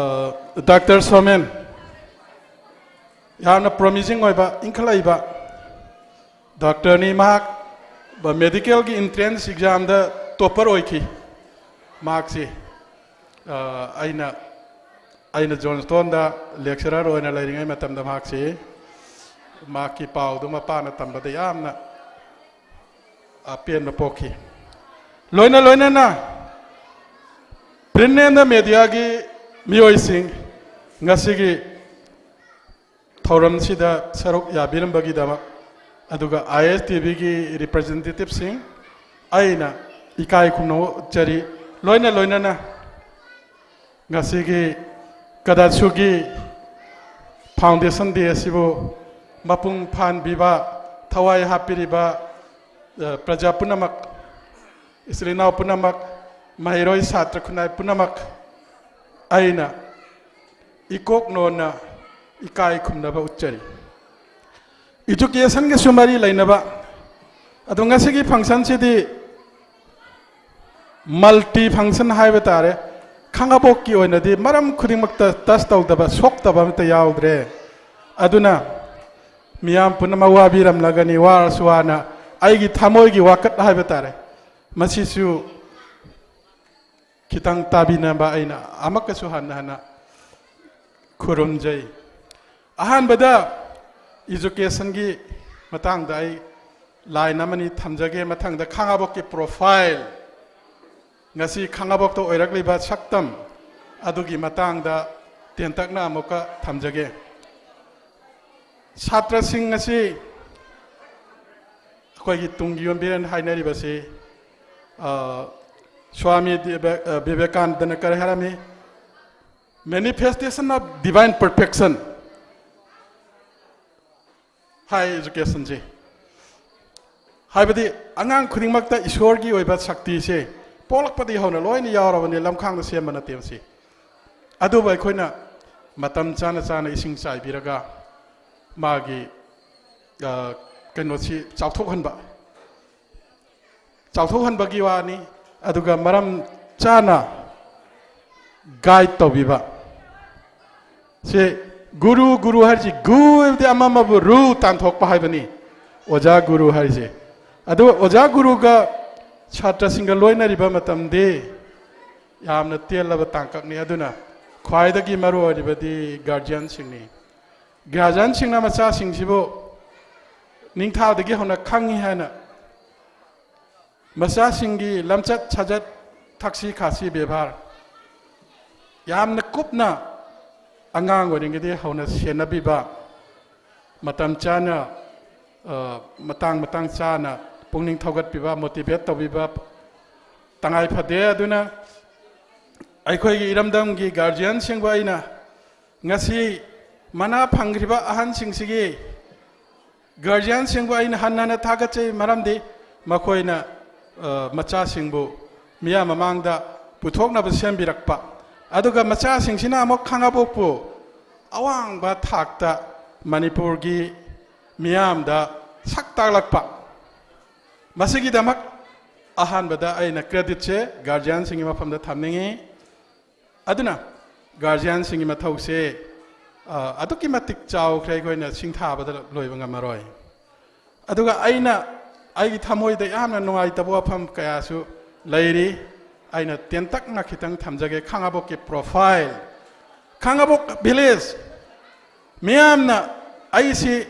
ꯗꯥꯛꯇꯔ ꯁꯣꯃꯦꯟ, ꯌꯥꯝꯅ promising ꯑꯣꯏꯕ, ꯏꯟꯈꯠꯂꯛꯏꯕ ꯗꯥꯛꯇꯔꯅꯤ꯫ ꯃꯍꯥꯛ medicalꯒꯤ entrance examꯗ topper ꯑꯣꯏꯈꯤ꯫ ꯃꯍꯥꯛꯁꯤ, ꯑ, ꯑꯩꯅ, ꯑꯩꯅ ꯖꯣꯟꯁꯇꯣꯟꯗ lecturer ꯑꯣꯏꯅ ꯂꯩꯔꯤꯉꯩ ꯃꯇꯝꯗ ꯃꯍꯥꯛꯁꯤ, ꯃꯍꯥꯛꯀꯤ ꯄꯥꯎꯗꯨ ꯃꯄꯥꯅ ꯇꯝꯕꯗ ꯌꯥꯝꯅ ꯑꯄꯦꯟꯕ ꯄꯣꯛꯈꯤ꯫ ꯂꯣꯏꯅ ꯂꯣꯏꯅꯅ print and mediaꯒꯤ ꯃꯤꯑꯣꯏꯁꯤꯡ, ꯉꯁꯤꯒꯤ ꯊꯧꯔꯝꯁꯤꯗ ꯁꯔꯨꯛ ꯌꯥꯕꯤꯔꯝꯕꯒꯤꯗꯃꯛ ꯑꯗꯨꯒ ꯑꯥꯏ ꯑꯦꯁ ꯇꯤ ꯚꯤꯒꯤ ꯔꯤꯄ꯭ꯔꯖꯦꯟꯇꯦꯇꯤꯚꯁꯤꯡ, ꯑꯩꯅ ꯏꯀꯥꯏ ꯈꯨꯝꯅꯕ ꯎꯠꯆꯔꯤ꯫ ꯂꯣꯏꯅ ꯂꯣꯏꯅꯅ ꯉꯁꯤꯒꯤ ꯀꯗꯥꯁꯨꯒꯤ ꯐꯥꯎꯟꯗꯦꯁꯟ ꯗꯦ ꯑꯁꯤꯕꯨ ꯃꯄꯨꯡ ꯐꯥꯍꯟꯕꯤꯕ, ꯊꯋꯥꯏ ꯍꯥꯞꯄꯤꯔꯤꯕ, ꯑ, ꯄ꯭ꯔꯖꯥ ꯄꯨꯝꯅꯃꯛ, ꯏꯆꯤꯜ ꯏꯅꯥꯎ ꯄꯨꯝꯅꯃꯛ, ꯃꯍꯩꯔꯣꯏ ꯁꯥꯇ꯭ꯔ ꯈꯨꯟꯅꯥꯏ ꯄꯨꯝꯅꯃꯛ, ꯑꯩꯅ ꯏꯀꯣꯛ ꯅꯣꯟꯅ ꯏꯀꯥꯏ ꯈꯨꯝꯅꯕ ꯎꯠꯆꯔꯤ꯫ ꯏꯖꯨꯀꯦꯁꯟꯒꯁꯨ ꯃꯔꯤ ꯂꯩꯅꯕ, ꯑꯗꯣ ꯉꯁꯤꯒꯤ ꯐꯪꯁꯟꯁꯤꯗꯤ ꯃꯜꯇꯤ ꯐꯪꯁꯟ ꯍꯥꯏꯕ ꯇꯥꯔꯦ꯫ ꯈꯥꯉꯕꯣꯛꯀꯤ ꯑꯣꯏꯅꯗꯤ ꯃꯔꯝ ꯈꯨꯗꯤꯡꯃꯛꯇ ꯇꯁ ꯇꯧꯗꯕ, ꯁꯣꯛꯇꯕ ꯑꯃꯠꯇ ꯌꯥꯎꯗ꯭ꯔꯦ꯫ ꯑꯗꯨꯅ ꯃꯤꯌꯥꯝ ꯄꯨꯝꯅꯃꯛ ꯋꯥꯕꯤꯔꯝꯂꯒꯅꯤ, ꯋꯥꯔꯁꯨ ꯋꯥꯅ ꯑꯩꯒꯤ ꯊꯃꯣꯏꯒꯤ ꯋꯥꯀꯠ ꯍꯥꯏꯕ ꯇꯥꯔꯦ, ꯃꯁꯤꯁꯨ ꯈꯤꯇꯪ ꯇꯥꯕꯤꯅꯕ ꯑꯩꯅ ꯑꯃꯨꯛꯀꯁꯨ ꯍꯟꯅ ꯍꯟꯅ ꯈꯨꯔꯨꯝꯖꯩ꯫ ꯑꯍꯥꯟꯕꯗ ꯏꯖꯨꯀꯦꯁꯟꯒꯤ ꯃꯇꯥꯡꯗ ꯑꯩ ꯂꯥꯏꯟ ꯑꯃꯅꯤ ꯊꯝꯖꯒꯦ꯫ ꯃꯊꯪꯗ ꯈꯥꯉꯕꯣꯛꯀꯤ ꯄ꯭ꯔꯣꯐꯥꯏꯜ, ꯉꯁꯤ ꯈꯥꯉꯕꯣꯛꯇ ꯑꯣꯏꯔꯛꯂꯤꯕ ꯁꯛꯇꯝ ꯑꯗꯨꯒꯤ ꯃꯇꯥꯡꯗ ꯇꯦꯟꯇꯛꯅ ꯑꯃꯨꯛꯀ ꯊꯝꯖꯒꯦ꯫ ꯁꯥꯇ꯭ꯔꯁꯤꯡ ꯑꯁꯤ ꯑꯩꯈꯣꯏꯒꯤ ꯇꯨꯡꯒꯤ ꯌꯣꯟꯕꯤꯔꯦꯟ ꯍꯥꯏꯅꯔꯤꯕꯁꯤ, ꯑ, ꯁ꯭ꯋꯥꯃꯤ ꯗꯤꯕꯦ-, ꯑ, ꯕꯤꯕꯦꯀꯥꯅꯟꯗꯅ ꯀꯔꯤ ꯍꯥꯏꯔꯝꯃꯤ? Manifestation of divine perfection ꯍꯥꯏ ꯏꯖꯨꯀꯦꯁꯟꯁꯤ꯫ ꯍꯥꯏꯕꯗꯤ ꯑꯉꯥꯡ ꯈꯨꯗꯤꯡꯃꯛꯇ ꯏꯁꯣꯔꯒꯤ ꯑꯣꯏꯕ ꯁꯛꯇꯤꯁꯦ ꯄꯣꯛꯂꯛꯄꯗꯒꯤ ꯍꯧꯅ ꯂꯣꯏꯅ ꯌꯥꯎꯔꯕꯅꯤ, ꯂꯝꯈꯥꯡꯗ ꯁꯦꯝꯕ ꯅꯠꯇꯦ ꯃꯁꯤ꯫ ꯑꯗꯨꯕꯨ ꯑꯩꯈꯣꯏꯅ ꯃꯇꯝ ꯆꯥꯅ ꯆꯥꯅ ꯏꯁꯤꯡ ꯆꯥꯏꯕꯤꯔꯒ ꯃꯥꯒꯤ, ꯑ, ꯀꯩꯅꯣꯁꯤ ꯆꯥꯎꯊꯣꯛꯍꯟꯕ, ꯆꯥꯎꯊꯣꯛꯍꯟꯕꯒꯤ ꯋꯥꯅꯤ꯫ ꯑꯗꯨꯒ ꯃꯔꯝ ꯆꯥꯅ ꯒꯥꯏꯗ ꯇꯧꯕꯤꯕ꯫ ꯁꯤ ꯒꯨꯔꯨ, ꯒꯨꯔꯨ ꯍꯥꯏꯔꯤꯁꯤ ꯒꯨ ꯍꯥꯏꯕꯗꯤ ꯑꯃ ꯑꯃꯕꯨ ꯔꯨ ꯇꯥꯟꯊꯣꯛꯄ ꯍꯥꯏꯕꯅꯤ꯫ ꯑꯣꯖꯥ ꯒꯨꯔꯨ ꯍꯥꯏꯔꯤꯁꯦ꯫ ꯑꯗꯨ ꯑꯣꯖꯥ ꯒꯨꯔꯨꯒ ꯁꯥꯇ꯭ꯔꯁꯤꯡꯒ ꯂꯣꯏꯅꯔꯤꯕ ꯃꯇꯝꯗꯤ ꯌꯥꯝꯅ ꯇꯦꯜꯂꯕ ꯇꯥꯡꯀꯛꯅꯤ꯫ ꯑꯗꯨꯅ ꯈ꯭ꯋꯥꯏꯗꯒꯤ ꯃꯔꯨ ꯑꯣꯏꯔꯤꯕꯗꯤ ꯒꯥꯔꯖꯤꯌꯟꯁꯤꯡꯅꯤ꯫ ꯒꯥꯔꯖꯤꯌꯟꯁꯤꯡꯅ ꯃꯆꯥꯁꯤꯡꯁꯤꯕꯨ ꯅꯤꯡꯊꯥꯗꯒꯤ ꯍꯧꯅ ꯈꯪꯉꯤ ꯍꯥꯏꯅ ꯃꯆꯥꯁꯤꯡꯒꯤ ꯂꯝꯆꯠ ꯁꯥꯖꯠ, ꯊꯛꯁꯤ ꯈꯥꯁꯤ ꯕꯦꯕꯥꯔ ꯌꯥꯝꯅ ꯀꯨꯞꯅ ꯑꯉꯥꯡ ꯑꯣꯏꯔꯤꯉꯩꯗꯒꯤ ꯍꯧꯅ ꯁꯦꯟꯅꯕꯤꯕ, ꯃꯇꯝ ꯆꯥꯅ ꯑ, ꯃꯇꯥꯡ ꯃꯇꯥꯡ ꯆꯥꯅ ꯄꯨꯛꯅꯤꯡ ꯊꯧꯒꯠꯄꯤꯕ, ꯃꯣꯇꯤꯚꯦꯠ ꯇꯧꯕꯤꯕ ꯇꯉꯥꯏ ꯐꯗꯦ꯫ ꯑꯗꯨꯅ ꯑꯩꯈꯣꯏꯒꯤ ꯏꯔꯝꯗꯝꯒꯤ ꯒꯥꯔꯖꯤꯌꯟꯁꯤꯡꯕꯨ ꯑꯩꯅ ꯉꯁꯤ ꯃꯅꯥ ꯐꯪꯈ꯭ꯔꯤꯕ ꯑꯍꯟꯁꯤꯡꯁꯤꯒꯤ ꯒꯥꯔꯖꯤꯌꯟꯁꯤꯡꯕꯨ ꯑꯩꯅ ꯍꯟꯅ ꯍꯟꯅ ꯊꯥꯒꯠꯆꯩ꯫ ꯃꯔꯝꯗꯤ ꯃꯈꯣꯏꯅ, ꯑ, ꯃꯆꯥꯁꯤꯡꯕꯨ ꯃꯤꯌꯥꯝ ꯃꯃꯥꯡꯗ ꯄꯨꯊꯣꯛꯅꯕ ꯁꯦꯝꯕꯤꯔꯛꯄ, ꯑꯗꯨꯒ ꯃꯆꯥꯁꯤꯡꯁꯤꯅ ꯑꯃꯨꯛ ꯈꯥꯉꯕꯣꯛꯄꯨ ꯑꯋꯥꯡꯕ ꯊꯥꯛꯇ ꯃꯅꯤꯄꯨꯔꯒꯤ ꯃꯤꯌꯥꯝꯗ ꯁꯛ ꯇꯥꯛꯂꯛꯄ꯫ ꯃꯁꯤꯒꯤꯗꯃꯛ ꯑꯍꯥꯟꯕꯗ ꯑꯩꯅ ꯀ꯭ꯔꯦꯗꯤꯠꯁꯦ ꯒꯥꯔꯖꯤꯌꯟꯁꯤꯡꯒꯤ ꯃꯐꯝꯗ ꯊꯝꯅꯤꯡꯏ꯫ ꯑꯗꯨꯅ ꯒꯥꯔꯖꯤꯌꯟꯁꯤꯡꯒꯤ ꯃꯊꯧꯁꯦ, ꯑ, ꯑꯗꯨꯛꯀꯤ ꯃꯇꯤꯛ ꯆꯥꯎꯈ꯭ꯔꯦ, ꯑꯩꯈꯣꯏꯅ ꯁꯤꯡꯊꯥꯕꯗ ꯂꯣꯏꯕ ꯉꯝꯃꯔꯣꯏ꯫ ꯑꯗꯨꯒ ꯑꯩꯅ, ꯑꯩꯒꯤ ꯊꯃꯣꯏꯗ ꯌꯥꯝꯅ ꯅꯨꯡꯉꯥꯏꯇꯕ ꯋꯥꯐꯝ ꯀꯌꯥꯁꯨ ꯂꯩꯔꯤ꯫ ꯑꯩꯅ ꯇꯦꯟꯇꯛꯅ ꯈꯤꯇꯪ ꯊꯝꯖꯒꯦ꯫ ꯈꯥꯉꯕꯣꯛꯀꯤ ꯄ꯭ꯔꯣꯐꯥꯏꯜ, ꯈꯥꯉꯕꯣꯛ ꯚꯤꯂꯦꯖ, ꯃꯤꯌꯥꯝꯅ ꯑꯩꯁꯤ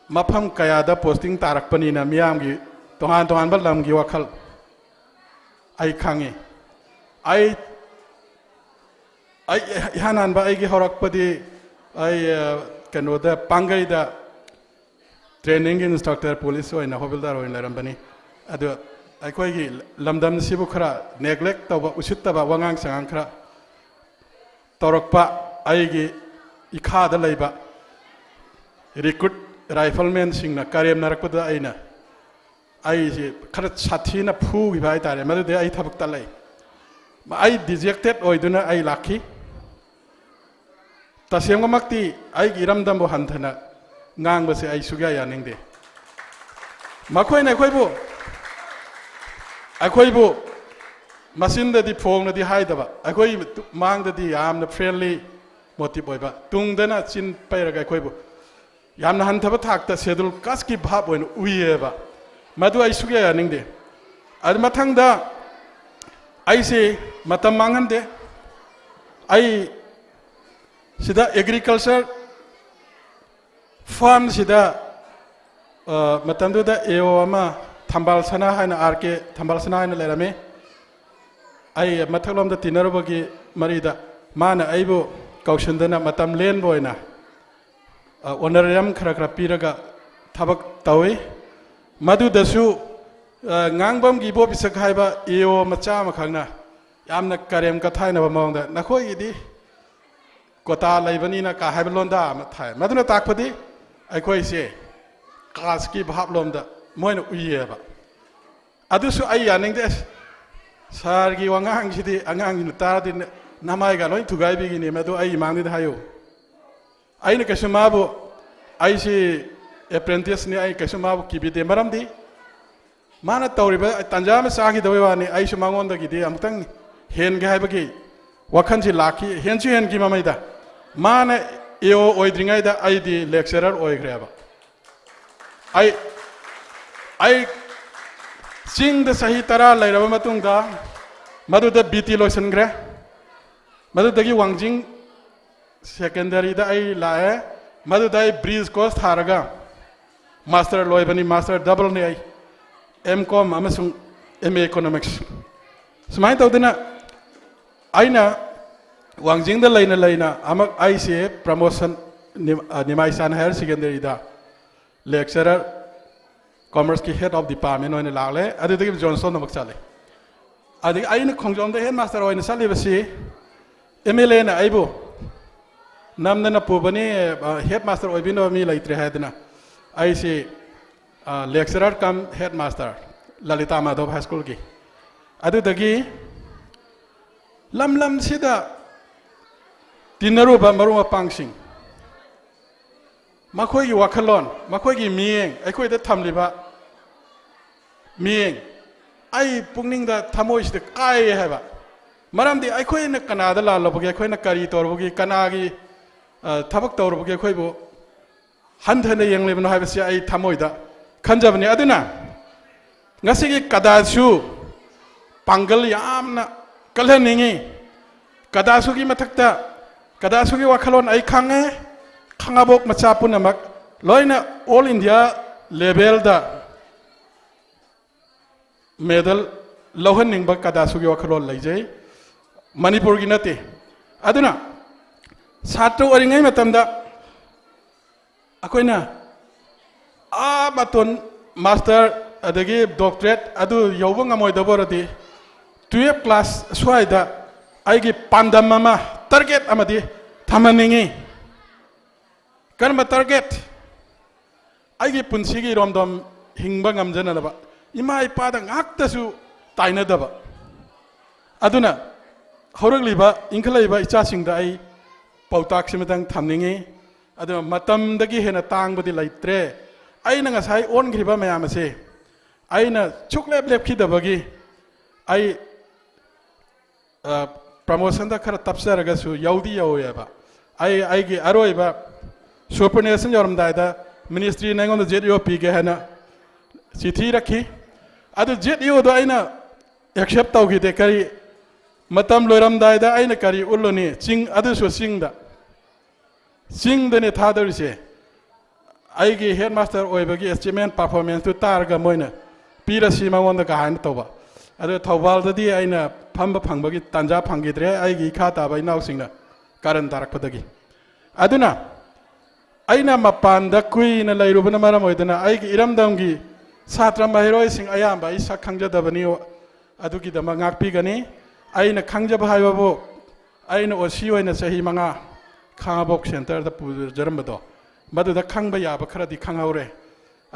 ꯃꯐꯝ ꯀꯌꯥꯗ ꯄꯣꯁꯇꯤꯡ ꯇꯥꯔꯛꯄꯅꯤꯅ ꯃꯤꯌꯥꯝꯒꯤ ꯇꯣꯉꯥꯟ ꯇꯣꯉꯥꯟꯕ ꯂꯝꯒꯤ ꯋꯥꯈꯜ ꯑꯩ ꯈꯪꯉꯤ꯫ ꯑꯩ, ꯑꯩ ꯏꯍꯥꯟ ꯍꯥꯟꯕ ꯑꯩꯒꯤ ꯍꯧꯔꯛꯄꯗꯤ ꯑꯩ, ꯑ, ꯀꯩꯅꯣꯗ, ꯄꯥꯡꯒꯩꯗ ꯇ꯭ꯔꯦꯅꯤꯡꯒꯤ ꯏꯟꯁꯇ꯭ꯔꯛꯇꯔ, ꯄꯨꯂꯤꯁ ꯑꯣꯏꯅ, ꯍꯣꯕꯤꯜꯗꯥꯔ ꯑꯣꯏꯅ ꯂꯩꯔꯝꯕꯅꯤ꯫ ꯑꯗꯨ ꯑꯩꯈꯣꯏꯒꯤ ꯂꯝꯗꯝꯁꯤꯕꯨ ꯈꯔ ꯅꯦꯒ꯭ꯂꯦꯛ ꯇꯧꯕ, ꯎꯁꯤꯠꯇꯕ ꯋꯥꯉꯥꯡ ꯁꯉꯥꯡ ꯈꯔ ꯇꯧꯔꯛꯄ ꯑꯩꯒꯤ ꯏꯈꯥꯗ ꯂꯩꯕ ꯔꯤꯀ꯭ꯔꯨꯠ ꯔꯥꯏꯐꯜꯃꯦꯟꯁꯤꯡꯅ ꯀꯔꯦꯝꯅꯔꯛꯄꯗ ꯑꯩꯅ, ꯑꯩꯁꯤ ꯈꯔ ꯁꯥꯊꯤꯅ ꯐꯨꯈꯤꯕ ꯍꯥꯏꯇꯥꯔꯦ꯫ ꯃꯗꯨꯗꯤ ꯑꯩ ꯊꯕꯛ ꯇꯠꯂꯛꯏ꯫ ꯑꯩ ꯗꯤꯖꯦꯛꯇꯦꯠ ꯑꯣꯏꯗꯨꯅ ꯑꯩ ꯂꯥꯛꯈꯤ꯫ ꯇꯁꯦꯡꯕꯃꯛꯇꯤ ꯑꯩꯒꯤ ꯏꯔꯝꯗꯝꯕꯨ ꯍꯟꯊꯅ ꯉꯥꯡꯕꯁꯦ ꯑꯩ ꯁꯨꯛꯌꯥ ꯌꯥꯅꯤꯡꯗꯦ꯫ ꯃꯈꯣꯏꯅ ꯑꯩꯈꯣꯏꯕꯨ, ꯑꯩꯈꯣꯏꯕꯨ ꯃꯆꯤꯟꯗꯗꯤ ꯐꯣꯡꯅꯗꯤ ꯍꯥꯏꯗꯕ, ꯑꯩꯈꯣꯏ ꯃꯥꯡꯗꯗꯤ ꯌꯥꯝꯅ ꯐ꯭ꯔꯦꯟꯂꯤ ꯃꯣꯇꯤꯞ ꯑꯣꯏꯕ, ꯇꯨꯡꯗꯅ ꯆꯤꯟ ꯄꯩꯔꯒ ꯑꯩꯈꯣꯏꯕꯨ ꯌꯥꯝꯅ ꯍꯟꯊꯕ ꯊꯥꯛꯇ ꯁꯦꯗꯨꯜ ꯀꯥꯁꯀꯤ ꯚꯥꯞ ꯑꯣꯏꯅ ꯎꯏꯌꯦꯕ꯫ ꯃꯗꯨ ꯑꯩ ꯁꯨꯛꯌꯥ ꯌꯥꯅꯤꯡꯗꯦ꯫ ꯑꯗꯨ ꯃꯊꯪꯗ ꯑꯩꯁꯦ ꯃꯇꯝ ꯃꯥꯡꯍꯟꯗꯦ꯫ ꯑꯩ ꯁꯤꯗ ꯑꯦꯒ꯭ꯔꯤꯀꯜꯆꯔ ꯐꯥꯔꯝꯁꯤꯗ, ꯑ, ꯃꯇꯝꯗꯨꯗ ꯑꯦ ꯑꯣ ꯑꯃ ꯊꯝꯕꯥꯜ ꯁꯅꯥ ꯍꯥꯏꯅ, ꯑꯥꯔ ꯀꯦ ꯊꯝꯕꯥꯜ ꯁꯅꯥ ꯍꯥꯏꯅ ꯂꯩꯔꯝꯃꯤ꯫ ꯑꯩ ꯃꯊꯛꯂꯣꯝꯗ ꯇꯤꯟꯅꯔꯨꯕꯒꯤ ꯃꯔꯤꯗ ꯃꯥꯅ ꯑꯩꯕꯨ ꯀꯧꯁꯤꯟꯗꯅ ꯃꯇꯝ ꯂꯦꯟꯕ ꯑꯣꯏꯅ, ꯑ, ꯑꯣꯅꯔꯦꯔꯤꯌꯝ ꯈꯔ ꯈꯔ ꯄꯤꯔꯒ ꯊꯕꯛ ꯇꯧꯏ꯫ ꯃꯗꯨꯗꯁꯨ, ꯑ, ꯉꯥꯡꯕꯝꯒꯤ ꯏꯕꯣ ꯄꯤꯁꯛ ꯍꯥꯏꯕ ꯏ ꯑꯣ ꯃꯆꯥ ꯑꯃꯈꯛꯅ ꯌꯥꯝꯅ ꯀꯔꯦꯝ ꯀꯊꯥꯏꯅꯕ ꯃꯑꯣꯡꯗ "ꯅꯈꯣꯏꯒꯤꯗꯤ ꯀꯣꯇꯥ ꯂꯩꯕꯅꯤꯅ" ꯀ ꯍꯥꯏꯕ ꯂꯣꯟꯗꯥ ꯑꯃ ꯊꯥꯏ꯫ ꯃꯗꯨꯅ ꯇꯥꯛꯄꯗꯤ ꯑꯩꯈꯣꯏꯁꯦ ꯀꯥꯁꯀꯤ ꯚꯥꯞꯂꯣꯝꯗ ꯃꯣꯏꯅ ꯎꯏꯌꯦꯕ꯫ ꯑꯗꯨꯁꯨ ꯑꯩ ꯌꯥꯅꯤꯡꯗꯦ꯫ "ꯑꯁ, ꯁꯥꯔꯒꯤ ꯋꯥꯉꯥꯡꯁꯤꯗꯤ ꯑꯉꯥꯡꯁꯤꯡꯅ ꯇꯥꯔꯗꯤ ꯅ-, ꯅꯃꯥꯏꯒ ꯂꯣꯏ ꯊꯨꯒꯥꯏꯕꯤꯒꯤꯅꯤ, ꯃꯗꯨ ꯑꯩ ꯏꯃꯥꯡꯗꯨꯗ ꯍꯥꯏꯌꯨ"꯫ ꯑꯩꯅ ꯀꯩꯁꯨ ꯃꯥꯕꯨ, ꯑꯩꯁꯤ ꯑꯦꯄ꯭ꯔꯦꯟꯇꯤꯁꯅꯤ, ꯑꯩ ꯀꯩꯁꯨ ꯃꯥꯕꯨ ꯀꯤꯕꯤꯗꯦ꯫ ꯃꯔꯝꯗꯤ ꯃꯥꯅ ꯇꯧꯔꯤꯕ ꯇꯥꯟꯖꯥ ꯑꯃ ꯆꯥꯈꯤꯗꯕꯩ ꯋꯥꯅꯤ, ꯑꯩꯁꯨ ꯃꯉꯣꯟꯗꯒꯤꯗꯤ ꯑꯃꯨꯛꯇꯪ ꯍꯦꯟꯒꯦ ꯍꯥꯏꯕꯒꯤ ꯋꯥꯈꯜꯁꯤ ꯂꯥꯛꯈꯤ, ꯍꯦꯟꯁꯨ ꯍꯦꯟꯈꯤ ꯃꯃꯩꯗ꯫ ꯃꯥꯅ ꯑꯦ ꯑꯣ ꯑꯣꯏꯗ꯭ꯔꯤꯉꯩꯗ ꯑꯩꯗꯤ ꯂꯦꯛꯆꯔꯔ ꯑꯣꯏꯈ꯭ꯔꯦꯕ꯫ ꯑꯩ, ꯑꯩ ꯆꯤꯡꯗ ꯆꯍꯤ ꯇꯔꯥ ꯂꯩꯔꯕ ꯃꯇꯨꯡꯗ ꯃꯗꯨꯗ ꯕꯤ ꯇꯤ ꯂꯣꯏꯁꯤꯟꯈ꯭ꯔꯦ꯫ ꯃꯗꯨꯗꯒꯤ ꯋꯥꯡꯖꯤꯡ ꯁꯦꯀꯦꯟꯗꯔꯤꯗ ꯑꯩ ꯂꯥꯛꯑꯦ꯫ ꯃꯗꯨꯗ ꯑꯩ ꯕ꯭ꯔꯤꯖ ꯀꯣꯔꯁ ꯊꯥꯔꯒ ꯃꯥꯁꯇꯔ ꯂꯣꯏꯕꯅꯤ, ꯃꯥꯁꯇꯔ ꯗꯕꯜꯅꯤ ꯑꯩ, ꯑꯦꯝ ꯀꯣꯝ ꯑꯃꯁꯨꯡ ꯑꯦꯝ ꯑꯦ ꯏꯀꯣꯅꯣꯃꯤꯛꯁ꯫ ꯁꯨꯃꯥꯏꯅ ꯇꯧꯗꯅ ꯑꯩꯅ ꯋꯥꯡꯖꯤꯡꯗ ꯂꯩꯅ ꯂꯩꯅ ꯑꯃꯨꯛ ꯑꯩꯁꯦ ꯄ꯭ꯔꯃꯣꯁꯟ ꯅꯤꯝ-, ꯑ, ꯅꯤꯃꯥꯏꯆꯥꯟ ꯍꯥꯌꯔ ꯁꯦꯀꯦꯟꯗꯔꯤꯗ ꯂꯦꯛꯆꯔꯔ, ꯀꯣꯃꯔꯁꯀꯤ ꯍꯦꯗ ꯑꯣꯐ ꯗꯤꯄꯥꯔꯠꯃꯦꯟ ꯑꯣꯏꯅ ꯂꯥꯛꯂꯦ꯫ ꯑꯗꯨꯗꯒꯤ ꯖꯣꯟꯁꯇꯣꯟꯗ ꯑꯃꯨꯛ ꯆꯠꯂꯦ꯫ ꯑꯗꯒꯤ ꯑꯩꯅ ꯈꯣꯡꯖꯣꯝꯗ ꯍꯦꯗ ꯃꯥꯁꯇꯔ ꯑꯣꯏꯅ ꯆꯠꯂꯤꯕꯁꯤ ꯑꯦꯝ ꯑꯦꯜ ꯑꯦꯅ ꯑꯩꯕꯨ ꯅꯝꯗꯅ ꯄꯨꯕꯅꯤ, ꯑ, ꯍꯦꯗ ꯃꯥꯁꯇꯔ ꯑꯣꯏꯕꯤꯅꯕ ꯃꯤ ꯂꯩꯇ꯭ꯔꯦ ꯍꯥꯏꯗꯅ ꯑꯩꯁꯤ, ꯑ, lecturer cum headmaster ꯂꯂꯤꯇꯥ ꯃꯥꯙꯕ ꯍꯥꯏ ꯁ꯭ꯀꯨꯜꯒꯤ꯫ ꯑꯗꯨꯗꯒꯤ ꯂꯝ ꯂꯝꯁꯤꯗ ꯇꯤꯟꯅꯔꯨꯕ ꯃꯔꯨꯞ ꯃꯄꯥꯡꯁꯤꯡ, ꯃꯈꯣꯏꯒꯤ ꯋꯥꯈꯜꯂꯣꯟ, ꯃꯈꯣꯏꯒꯤ ꯃꯤꯠꯌꯦꯡ, ꯑꯩꯈꯣꯏꯗ ꯊꯝꯂꯤꯕ ꯃꯤꯠꯌꯦꯡ, ꯑꯩ ꯄꯨꯛꯅꯤꯡꯗ, ꯊꯃꯣꯏꯁꯤꯗ ꯀꯥꯏꯌꯦ ꯍꯥꯏꯕ꯫ ꯃꯔꯝꯗꯤ ꯑꯩꯈꯣꯏꯅ ꯀꯅꯥꯗ ꯂꯥꯜꯂꯨꯕꯒꯦ, ꯑꯩꯈꯣꯏꯅ ꯀꯔꯤ ꯇꯧꯔꯨꯕꯒꯦ, ꯀꯅꯥꯒꯤ, ꯑ, ꯊꯕꯛ ꯇꯧꯔꯨꯕꯒꯦ ꯑꯩꯈꯣꯏꯕꯨ ꯍꯟꯊꯅ ꯌꯦꯡꯂꯤꯕꯅꯣ ꯍꯥꯏꯕꯁꯤ ꯑꯩ ꯊꯃꯣꯏꯗ ꯈꯟꯖꯕꯅꯤ꯫ ꯑꯗꯨꯅ ꯉꯁꯤꯒꯤ ꯀꯗꯥꯁꯨ ꯄꯥꯡꯒꯜ ꯌꯥꯝꯅ ꯀꯜꯍꯟꯅꯤꯡꯏ꯫ ꯀꯗꯥꯁꯨꯒꯤ ꯃꯊꯛꯇ ꯀꯗꯥꯁꯨꯒꯤ ꯋꯥꯈꯜꯂꯣꯟ ꯑꯩ ꯈꯪꯉꯦ, ꯈꯥꯉꯕꯣꯛ ꯃꯆꯥ ꯄꯨꯝꯅꯃꯛ ꯂꯣꯏꯅ all India levelꯗ medal ꯂꯧꯍꯟꯅꯤꯡꯕ ꯀꯗꯥꯁꯨꯒꯤ ꯋꯥꯈꯜꯂꯣꯟ ꯂꯩꯖꯩ, ꯃꯅꯤꯄꯨꯔꯒꯤ ꯅꯠꯇꯦ꯫ ꯑꯗꯨꯅ ꯁꯥꯇ꯭ꯔ ꯑꯣꯏꯔꯤꯉꯩ ꯃꯇꯝꯗ ꯑꯩꯈꯣꯏꯅ ꯑꯥ ꯃꯇꯣꯟ, ꯃꯥꯁꯇꯔ ꯑꯗꯒꯤ ꯗꯣꯛꯇꯔꯦꯠ ꯑꯗꯨ ꯌꯧꯕ ꯉꯝꯃꯣꯏꯗꯕ ꯑꯣꯏꯔꯗꯤ, ꯇꯨꯌꯦꯜꯐ ꯀ꯭ꯂꯥꯁ ꯁ꯭ꯋꯥꯏꯗ ꯑꯩꯒꯤ ꯄꯥꯟꯗꯝ ꯑꯃ, ꯇꯥꯔꯒꯦꯠ ꯑꯃꯗꯤ ꯊꯝꯍꯟꯅꯤꯡꯉꯤ꯫ ꯀꯔꯝꯕ ꯇꯥꯔꯒꯦꯠ? ꯑꯩꯒꯤ ꯄꯨꯟꯁꯤꯒꯤ ꯏꯔꯣꯝꯗꯣꯝ ꯍꯤꯡꯕ ꯉꯝꯖꯅꯅꯕ, ꯏꯃꯥ ꯏꯄꯥꯗ ꯉꯥꯛꯇꯁꯨ ꯇꯥꯏꯅꯗꯕ꯫ ꯑꯗꯨꯅ ꯍꯧꯔꯛꯂꯤꯕ, ꯏꯟꯈꯠꯂꯛꯏꯕ ꯏꯆꯥꯁꯤꯡꯗ ꯑꯩ ꯄꯥꯎꯇꯥꯛꯁꯤꯃꯇꯪ ꯊꯝꯅꯤꯡꯉꯤ꯫ ꯑꯗꯨꯅ ꯃꯇꯝꯗꯒꯤ ꯍꯦꯟꯅ ꯇꯥꯡꯕꯗꯤ ꯂꯩꯇ꯭ꯔꯦ꯫ ꯑꯩꯅ ꯉꯁꯥꯏ ꯑꯣꯟꯈ꯭ꯔꯤꯕ ꯃꯌꯥꯝ ꯑꯁꯦ ꯑꯩꯅ ꯁꯨꯛꯂꯦꯞ ꯂꯦꯞꯈꯤꯗꯕꯒꯤ ꯑꯩ ꯄ꯭ꯔꯃꯣꯁꯟꯗ ꯈꯔ ꯇꯞꯆꯔꯒꯁꯨ ꯌꯧꯗꯤ ꯌꯧꯋꯦꯕ꯫ ꯑꯩ ꯑꯩꯒꯤ ꯑꯔꯣꯏꯕ ꯁꯨꯄꯔꯅꯦꯁꯟ ꯌꯧꯔꯝꯗꯥꯏꯗ ꯃꯤꯅꯤꯁꯇ꯭ꯔꯤꯅ ꯑꯩꯉꯣꯟꯗ ꯖꯦꯠ ꯏ ꯑꯣ ꯄꯤꯒꯦ ꯍꯥꯏꯅ ꯆꯤꯊꯤ ꯏꯔꯛꯈꯤ꯫ ꯑꯗꯨ ꯖꯦꯠ ꯏ ꯑꯣꯗꯣ ꯑꯩꯅ ꯑꯦꯛꯁꯦꯞ ꯇꯧꯈꯤꯗꯦ꯫ ꯀꯔꯤ, ꯃꯇꯝ ꯂꯣꯏꯔꯝꯗꯥꯏꯗ ꯑꯩꯅ ꯀꯔꯤ ꯎꯠꯂꯨꯅꯤ? ꯆꯤꯡ, ꯑꯗꯨꯁꯨ ꯆꯤꯡꯗ, ꯆꯤꯡꯗꯅꯦ ꯊꯥꯗꯧꯔꯤꯁꯦ꯫ ꯑꯩꯒꯤ ꯍꯦꯗ ꯃꯥꯁꯇꯔ ꯑꯣꯏꯕꯒꯤ ꯑꯦꯆꯤꯞꯃꯦꯟ ꯄꯔꯐꯣꯔꯃꯦꯟꯁꯇꯨ ꯇꯥꯔꯒ ꯃꯣꯏꯅ ꯄꯤꯔꯁꯤ ꯃꯉꯣꯟꯗ ꯀꯥ ꯍꯥꯏꯅ ꯇꯧꯕ꯫ ꯑꯗꯣ ꯊꯧꯕꯥꯜꯗꯗꯤ ꯑꯩꯅ ꯐꯝꯕ ꯐꯪꯕꯒꯤ ꯇꯥꯟꯖꯥ ꯐꯪꯈꯤꯗ꯭ꯔꯦ, ꯑꯩꯒꯤ ꯏꯈꯥ ꯇꯥꯕ ꯏꯅꯥꯎꯁꯤꯡꯅ ꯀꯥꯔꯟ ꯇꯥꯔꯛꯄꯗꯒꯤ꯫ ꯑꯗꯨꯅ ꯑꯩꯅ ꯃꯄꯥꯟꯗ ꯀꯨꯏꯅ ꯂꯩꯔꯨꯕꯅ ꯃꯔꯝ ꯑꯣꯏꯗꯨꯅ ꯑꯩꯒꯤ ꯏꯔꯝꯗꯝꯒꯤ ꯁꯥꯇ꯭ꯔ ꯃꯍꯩꯔꯣꯏꯁꯤꯡ ꯑꯌꯥꯝꯕ ꯑꯩ ꯁꯛ ꯈꯪꯖꯗꯕꯅꯤ꯫ ꯑꯗꯨꯒꯤꯗꯃꯛ ꯉꯥꯛꯄꯤꯒꯅꯤ꯫ ꯑꯩꯅ ꯈꯪꯖꯕ ꯍꯥꯏꯕꯕꯨ, ꯑꯩꯅ ꯑꯣ ꯁꯤ ꯑꯣꯏꯅ ꯆꯍꯤ ꯃꯉꯥ ꯈꯥꯉꯕꯣꯛ ꯁꯦꯟꯇꯔꯗ ꯄꯨꯖꯔꯝꯕꯗꯣ, ꯃꯗꯨꯗ ꯈꯪꯕ ꯌꯥꯕ ꯈꯔꯗꯤ ꯈꯪꯍꯧꯔꯦ꯫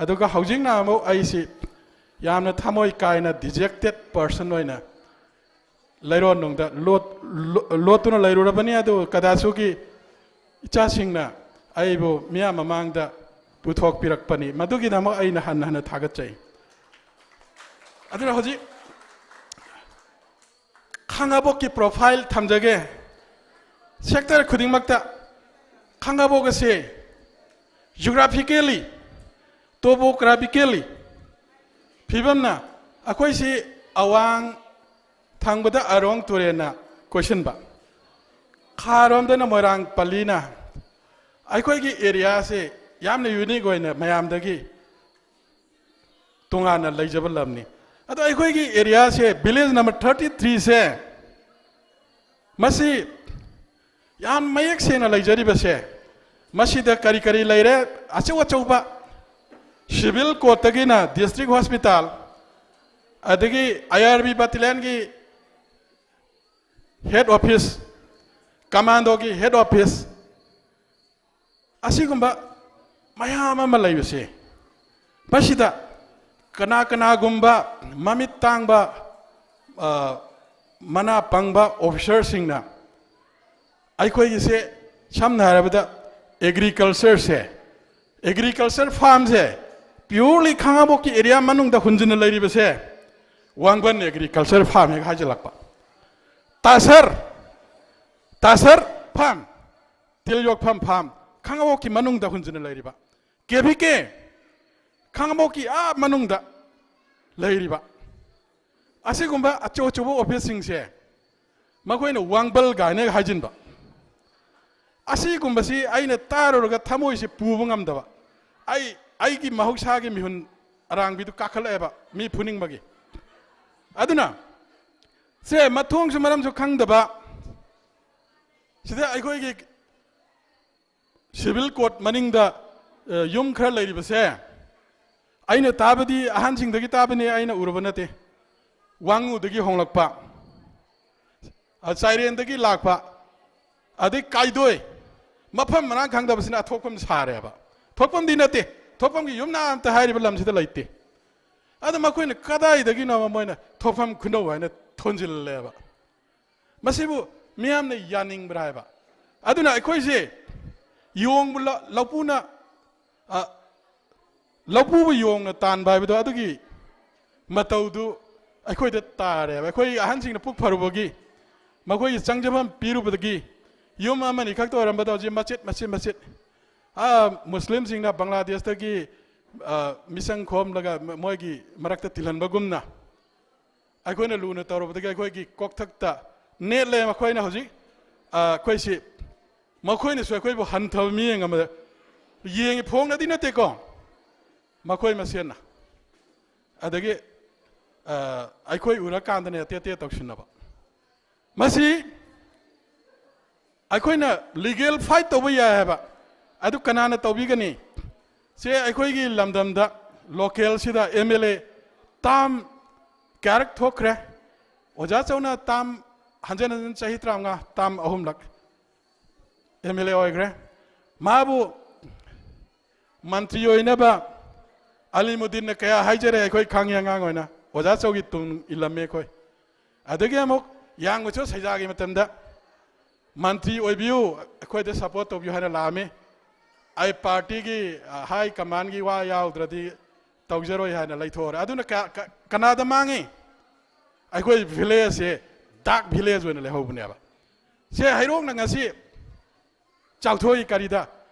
ꯑꯗꯨꯒ ꯍꯧꯖꯤꯛꯅ ꯑꯃꯨꯛ ꯑꯩꯁꯤ ꯌꯥꯝꯅ ꯊꯃꯣꯏ ꯀꯥꯏꯅ ꯗꯤꯖꯦꯛꯇꯦꯠ ꯄꯔꯁꯟ ꯑꯣꯏꯅ ꯂꯩꯔꯣꯟꯅꯨꯡꯗ ꯂꯣꯠ-, ꯂꯣ-, ꯂꯣꯠꯇꯨꯅ ꯂꯩꯔꯨꯔꯕꯅꯤ꯫ ꯑꯗꯨ ꯀꯗꯥꯁꯨꯒꯤ ꯏꯆꯥꯁꯤꯡꯅ ꯑꯩꯕꯨ ꯃꯤꯌꯥꯝ ꯃꯃꯥꯡꯗ ꯄꯨꯊꯣꯛꯄꯤꯔꯛꯄꯅꯤ꯫ ꯃꯗꯨꯒꯤꯗꯃꯛ ꯑꯩꯅ ꯍꯟꯅ ꯍꯟꯅ ꯊꯥꯒꯠꯆꯩ꯫ ꯑꯗꯨꯅ ꯍꯧꯖꯤꯛ ꯈꯥꯉꯕꯣꯛꯀꯤ ꯄ꯭ꯔꯣꯐꯥꯏꯜ ꯊꯝꯖꯒꯦ꯫ ꯁꯦꯛꯇꯔ ꯈꯨꯗꯤꯡꯃꯛꯇ ꯈꯥꯉꯕꯣꯛ ꯑꯁꯤ ꯖꯤꯑꯣꯒ꯭ꯔꯥꯐꯤꯀꯦꯜꯂꯤ, ꯇꯣꯄꯣꯒ꯭ꯔꯥꯐꯤꯀꯦꯜꯂꯤ ꯐꯤꯕꯝꯅ ꯑꯩꯈꯣꯏꯁꯤ ꯑꯋꯥꯡ ꯊꯪꯕꯗ ꯑꯔꯣꯡ ꯇꯨꯔꯦꯜꯅ ꯀꯣꯏꯁꯤꯟꯕ, ꯈꯥꯔꯣꯝꯗꯅ ꯃꯣꯏꯔꯥꯡ ꯄꯜꯂꯤꯅ꯫ ꯑꯩꯈꯣꯏꯒꯤ ꯑꯦꯔꯤꯌꯥꯁꯦ ꯌꯥꯝꯅ ꯌꯨꯅꯤꯛ ꯑꯣꯏꯅ ꯃꯌꯥꯝꯗꯒꯤ ꯇꯣꯉꯥꯟꯅ ꯂꯩꯖꯕ ꯂꯝꯅꯤ꯫ ꯑꯗꯣ ꯑꯩꯈꯣꯏꯒꯤ ꯑꯦꯔꯤꯌꯥꯁꯦ, ꯚꯤꯂꯦꯖ ꯅꯝꯕꯔ ꯊꯥꯔꯇꯤ ꯊ꯭ꯔꯤꯁꯦ, ꯃꯁꯤ ꯌꯥꯝ ꯃꯌꯦꯛ ꯁꯦꯡꯅ ꯂꯩꯖꯔꯤꯕꯁꯦ, ꯃꯁꯤꯗ ꯀꯔꯤ ꯀꯔꯤ ꯂꯩꯔꯦ? ꯑꯆꯧ ꯑꯆꯧꯕ ꯁꯤꯚꯤꯜ ꯀꯣꯔꯠꯇꯒꯤꯅ ꯗꯤꯁꯇ꯭ꯔꯤꯛ ꯍꯣꯁꯄꯤꯇꯥꯜ, ꯑꯗꯒꯤ ꯑꯥꯏ ꯑꯥꯔ ꯕꯤ ꯕꯇꯥꯂꯤꯌꯟꯒꯤ ꯍꯦꯗ ꯑꯣꯐꯤꯁ, ꯀꯃꯥꯟꯗꯣꯒꯤ ꯍꯦꯗ ꯑꯣꯐꯤꯁ, ꯑꯁꯤꯒꯨꯝꯕ ꯃꯌꯥꯝ ꯑꯃ ꯂꯩꯕꯁꯦ, ꯃꯁꯤꯗ ꯀꯅꯥ ꯀꯅꯥꯒꯨꯝꯕ ꯃꯃꯤꯠ ꯇꯥꯡꯕ, ꯑ, ꯃꯅꯥ ꯄꯪꯕ ꯑꯣꯐꯤꯁꯔꯁꯤꯡꯅ ꯑꯩꯈꯣꯏꯒꯤꯁꯦ, ꯁꯝꯅ ꯍꯥꯏꯔꯕꯗ, ꯑꯦꯒ꯭ꯔꯤꯀꯜꯆꯔꯁꯦ, ꯑꯦꯒ꯭ꯔꯤꯀꯜꯆꯔ ꯐꯥꯔꯝꯁꯦ purely ꯈꯥꯉꯕꯣꯛꯀꯤ ꯑꯦꯔꯤꯌꯥ ꯃꯅꯨꯡꯗ ꯍꯨꯟꯖꯤꯟꯅ ꯂꯩꯔꯤꯕꯁꯦ ꯋꯥꯡꯕꯟ ꯑꯦꯒ꯭ꯔꯤꯀꯜꯆꯔ ꯐꯥꯔꯝ ꯍꯦꯛ ꯍꯥꯏꯖꯤꯜꯂꯛꯄ, ꯇꯥꯁꯔ, ꯇꯥꯁꯔ ꯐꯥꯔꯝ, ꯇꯤꯜ ꯌꯣꯛꯐꯝ ꯐꯥꯔꯝ, ꯈꯥꯉꯕꯣꯛꯀꯤ ꯃꯅꯨꯡꯗ ꯍꯨꯟꯖꯤꯟꯅ ꯂꯩꯔꯤꯕ, ꯀꯦ ꯚꯤ ꯀꯦ, ꯈꯥꯉꯕꯣꯛꯀꯤ ꯑꯥ ꯃꯅꯨꯡꯗ ꯂꯩꯔꯤꯕ ꯑꯁꯤꯒꯨꯝꯕ ꯑꯆꯧ ꯑꯆꯧꯕ ꯑꯣꯐꯤꯁꯁꯤꯡꯁꯦ ꯃꯈꯣꯏꯅ ꯋꯥꯡꯕꯜ ꯀꯥꯏꯅ ꯍꯥꯏꯖꯤꯟꯕ, ꯑꯁꯤꯒꯨꯝꯕꯁꯤ ꯑꯩꯅ ꯇꯥꯔꯨꯔꯒ ꯊꯃꯣꯏꯁꯤ ꯄꯨꯕ ꯉꯝꯗꯕ, ꯑꯩ, ꯑꯩꯒꯤ ꯃꯍꯧꯁꯥꯒꯤ ꯃꯤꯍꯨꯟ ꯑꯔꯥꯡꯕꯤꯗꯨ ꯀꯥꯈꯠꯂꯛꯑꯦꯕ ꯃꯤ ꯐꯨꯅꯤꯡꯕꯒꯤ꯫ ꯑꯗꯨꯅ ꯁꯦ ꯃꯊꯣꯡꯁꯨ ꯃꯔꯝꯁꯨ ꯈꯪꯗꯕ, ꯁꯤꯗ ꯑꯩꯈꯣꯏꯒꯤ ꯁꯤꯚꯤꯜ ꯀꯣꯔꯠ ꯃꯅꯤꯡꯗ, ꯑ, ꯌꯨꯝ ꯈꯔ ꯂꯩꯔꯤꯕꯁꯦ, ꯑꯩꯅ ꯇꯥꯕꯗꯤ, ꯑꯍꯟꯁꯤꯡꯗꯒꯤ ꯇꯥꯕꯅꯤ, ꯑꯩꯅ ꯎꯔꯨꯕ ꯅꯠꯇꯦ, ꯋꯥꯉꯨꯗꯒꯤ ꯍꯣꯡꯂꯛꯄ, ꯑ, ꯆꯥꯏꯔꯦꯟꯗꯒꯤ ꯂꯥꯛꯄ, ꯑꯗꯩ ꯀꯥꯏꯗꯣꯏ, ꯃꯐꯝ ꯃꯔꯥꯡ ꯈꯪꯗꯕꯁꯤꯅ ꯑꯊꯣꯛꯐꯝ ꯁꯥꯔꯦꯕ꯫ ꯊꯣꯛꯐꯝꯗꯤ ꯅꯠꯇꯦ, ꯊꯣꯛꯐꯝꯒꯤ ꯌꯨꯝꯅꯥ ꯑꯝꯇ ꯍꯥꯏꯔꯤꯕ ꯂꯝꯁꯤꯗ ꯂꯩꯇꯦ꯫ ꯑꯗ ꯃꯈꯣꯏꯅ ꯀꯗꯥꯏꯗꯒꯤꯅꯣ ꯃꯣꯏꯅ ꯊꯣꯛꯐꯝ ꯈꯨꯅꯧ ꯍꯥꯏꯅ ꯊꯣꯟꯖꯤꯜꯂꯦꯕ꯫ ꯃꯁꯤꯕꯨ ꯃꯤꯌꯥꯝꯅ ꯌꯥꯅꯤꯡꯕ꯭ꯔꯥ ꯍꯥꯏꯕ꯫ ꯑꯗꯨꯅ ꯑꯩꯈꯣꯏꯁꯦ ꯌꯣꯡꯕꯨ ꯂ-, ꯂꯧꯄꯨꯅ, ꯑ, ꯂꯧꯄꯨꯕꯨ ꯌꯣꯡꯅ ꯇꯥꯟꯕ ꯍꯥꯏꯕꯗꯣ, ꯑꯗꯨꯒꯤ ꯃꯇꯧꯗꯨ ꯑꯩꯈꯣꯏꯗ ꯇꯥꯔꯦꯕ꯫ ꯑꯩꯈꯣꯏ ꯑꯍꯟꯁꯤꯡꯅ ꯄꯨꯛ ꯐꯔꯨꯕꯒꯤ, ꯃꯈꯣꯏꯒꯤ ꯆꯪꯖꯐꯝ ꯄꯤꯔꯨꯕꯗꯒꯤ ꯌꯨꯝ ꯑꯃꯅꯤ ꯈꯛꯇ ꯑꯣꯏꯔꯝꯕꯗꯣ ꯍꯧꯖꯤꯛ ꯃꯆꯦꯠ, ꯃꯆꯦꯠ, ꯃꯆꯦꯠ, ꯑ, ꯃꯨꯁꯂꯤꯝꯁꯤꯡꯅ ꯕꯪꯒ꯭ꯂꯥꯗꯦꯁꯇꯒꯤ, ꯑ, ꯃꯤꯆꯪ ꯈꯣꯝꯂꯒ ꯃ-, ꯃꯣꯏꯒꯤ ꯃꯔꯛꯇ ꯇꯤꯜꯍꯟꯕꯒꯨꯝꯅ, ꯑꯩꯈꯣꯏꯅ ꯂꯨꯅ ꯇꯧꯔꯨꯕꯗꯒꯤ ꯑꯩꯈꯣꯏꯒꯤ ꯀꯣꯛꯊꯛꯇ ꯅꯦꯠꯂꯦ꯫ ꯃꯈꯣꯏꯅ ꯍꯧꯖꯤꯛ, ꯑ, ꯑꯩꯈꯣꯏꯁꯤ, ꯃꯈꯣꯏꯅꯁꯨ ꯑꯩꯈꯣꯏꯕꯨ ꯍꯟꯊꯕ ꯃꯤꯠꯌꯦꯡ ꯑꯃꯗ ꯌꯦꯡꯉꯤ, ꯐꯣꯡꯅꯗꯤ ꯅꯠꯇꯦꯀꯣ, ꯃꯈꯣꯏ ꯃꯁꯦꯟꯅ꯫ ꯑꯗꯒꯤ, ꯑ, ꯑꯩꯈꯣꯏ ꯎꯔꯀꯥꯟꯗꯅꯦ ꯇꯦꯠ ꯇꯦꯠ ꯇꯧꯁꯤꯟꯅꯕ꯫ ꯃꯁꯤ ꯑꯩꯈꯣꯏꯅ ꯂꯤꯒꯦꯜ ꯐꯥꯏꯠ ꯇꯧꯕ ꯌꯥꯏ ꯍꯥꯏꯕ꯫ ꯑꯗꯨ ꯀꯅꯥꯅ ꯇꯧꯕꯤꯒꯅꯤ? ꯁꯦ, ꯑꯩꯈꯣꯏꯒꯤ ꯂꯝꯗꯝꯗ ꯂꯣꯀꯦꯜꯁꯤꯗ ꯑꯦꯝ ꯑꯦꯜ ꯑꯦ ꯇꯥꯝ ꯀꯌꯥꯔꯛ ꯊꯣꯛꯈ꯭ꯔꯦ? ꯑꯣꯖꯥ ꯆꯧꯅ ꯇꯥꯝ ꯍꯟꯖꯟ ꯍꯟꯖꯟ ꯆꯍꯤ ꯇꯔꯥꯃꯉꯥ, ꯇꯥꯝ ꯑꯍꯨꯝꯂꯛ ꯑꯦꯝ ꯑꯦꯜ ꯑꯦ ꯑꯣꯏꯈ꯭ꯔꯦ꯫ ꯃꯥꯕꯨ ꯃꯟꯇ꯭ꯔꯤ ꯑꯣꯏꯅꯕ ꯑꯂꯤꯃꯨꯗꯤꯟꯅ ꯀꯌꯥ ꯍꯥꯏꯖꯔꯦ, ꯑꯩꯈꯣꯏ ꯈꯪꯉꯤ ꯑꯉꯥꯡ ꯑꯣꯏꯅ꯫ ꯑꯣꯖꯥ ꯆꯧꯒꯤ ꯇꯨꯡ ꯏꯜꯂꯝꯃꯦ ꯑꯩꯈꯣꯏ꯫ ꯑꯗꯒꯤ ꯑꯃꯨꯛ ꯌꯥꯡꯕꯁꯨ ꯁꯩꯖꯥꯒꯤ ꯃꯇꯝꯗ ꯃꯟꯇ꯭ꯔꯤ ꯑꯣꯏꯕꯤꯌꯨ, ꯑꯩꯈꯣꯏꯗ ꯁꯄꯣꯔꯠ ꯇꯧꯕꯤꯌꯨ ꯍꯥꯏꯅ ꯂꯥꯛꯑꯝꯃꯤ꯫ ꯑꯩ ꯄꯥꯔꯇꯤꯒꯤ, ꯑ, ꯍꯥꯏ ꯀꯃꯥꯟꯒꯤ ꯋꯥ ꯌꯥꯎꯗ꯭ꯔꯗꯤ ꯇꯧꯖꯔꯣꯏ ꯍꯥꯏꯅ ꯂꯩꯊꯣꯛꯑꯔꯦ꯫ ꯑꯗꯨꯅ ꯀ-, ꯀ-, ꯀꯅꯥꯗ ꯃꯥꯡꯉꯤ? ꯑꯩꯈꯣꯏ ꯚꯤꯂꯦꯖꯁꯦ ꯗꯥꯛ ꯚꯤꯂꯦꯖ ꯑꯣꯏꯅ ꯂꯩꯍꯧꯕꯅꯦꯕ꯫ ꯁꯦ, ꯍꯩꯔꯣꯛꯅ ꯉꯁꯤ ꯆꯥꯎꯊꯣꯛꯏ ꯀꯔꯤꯗ?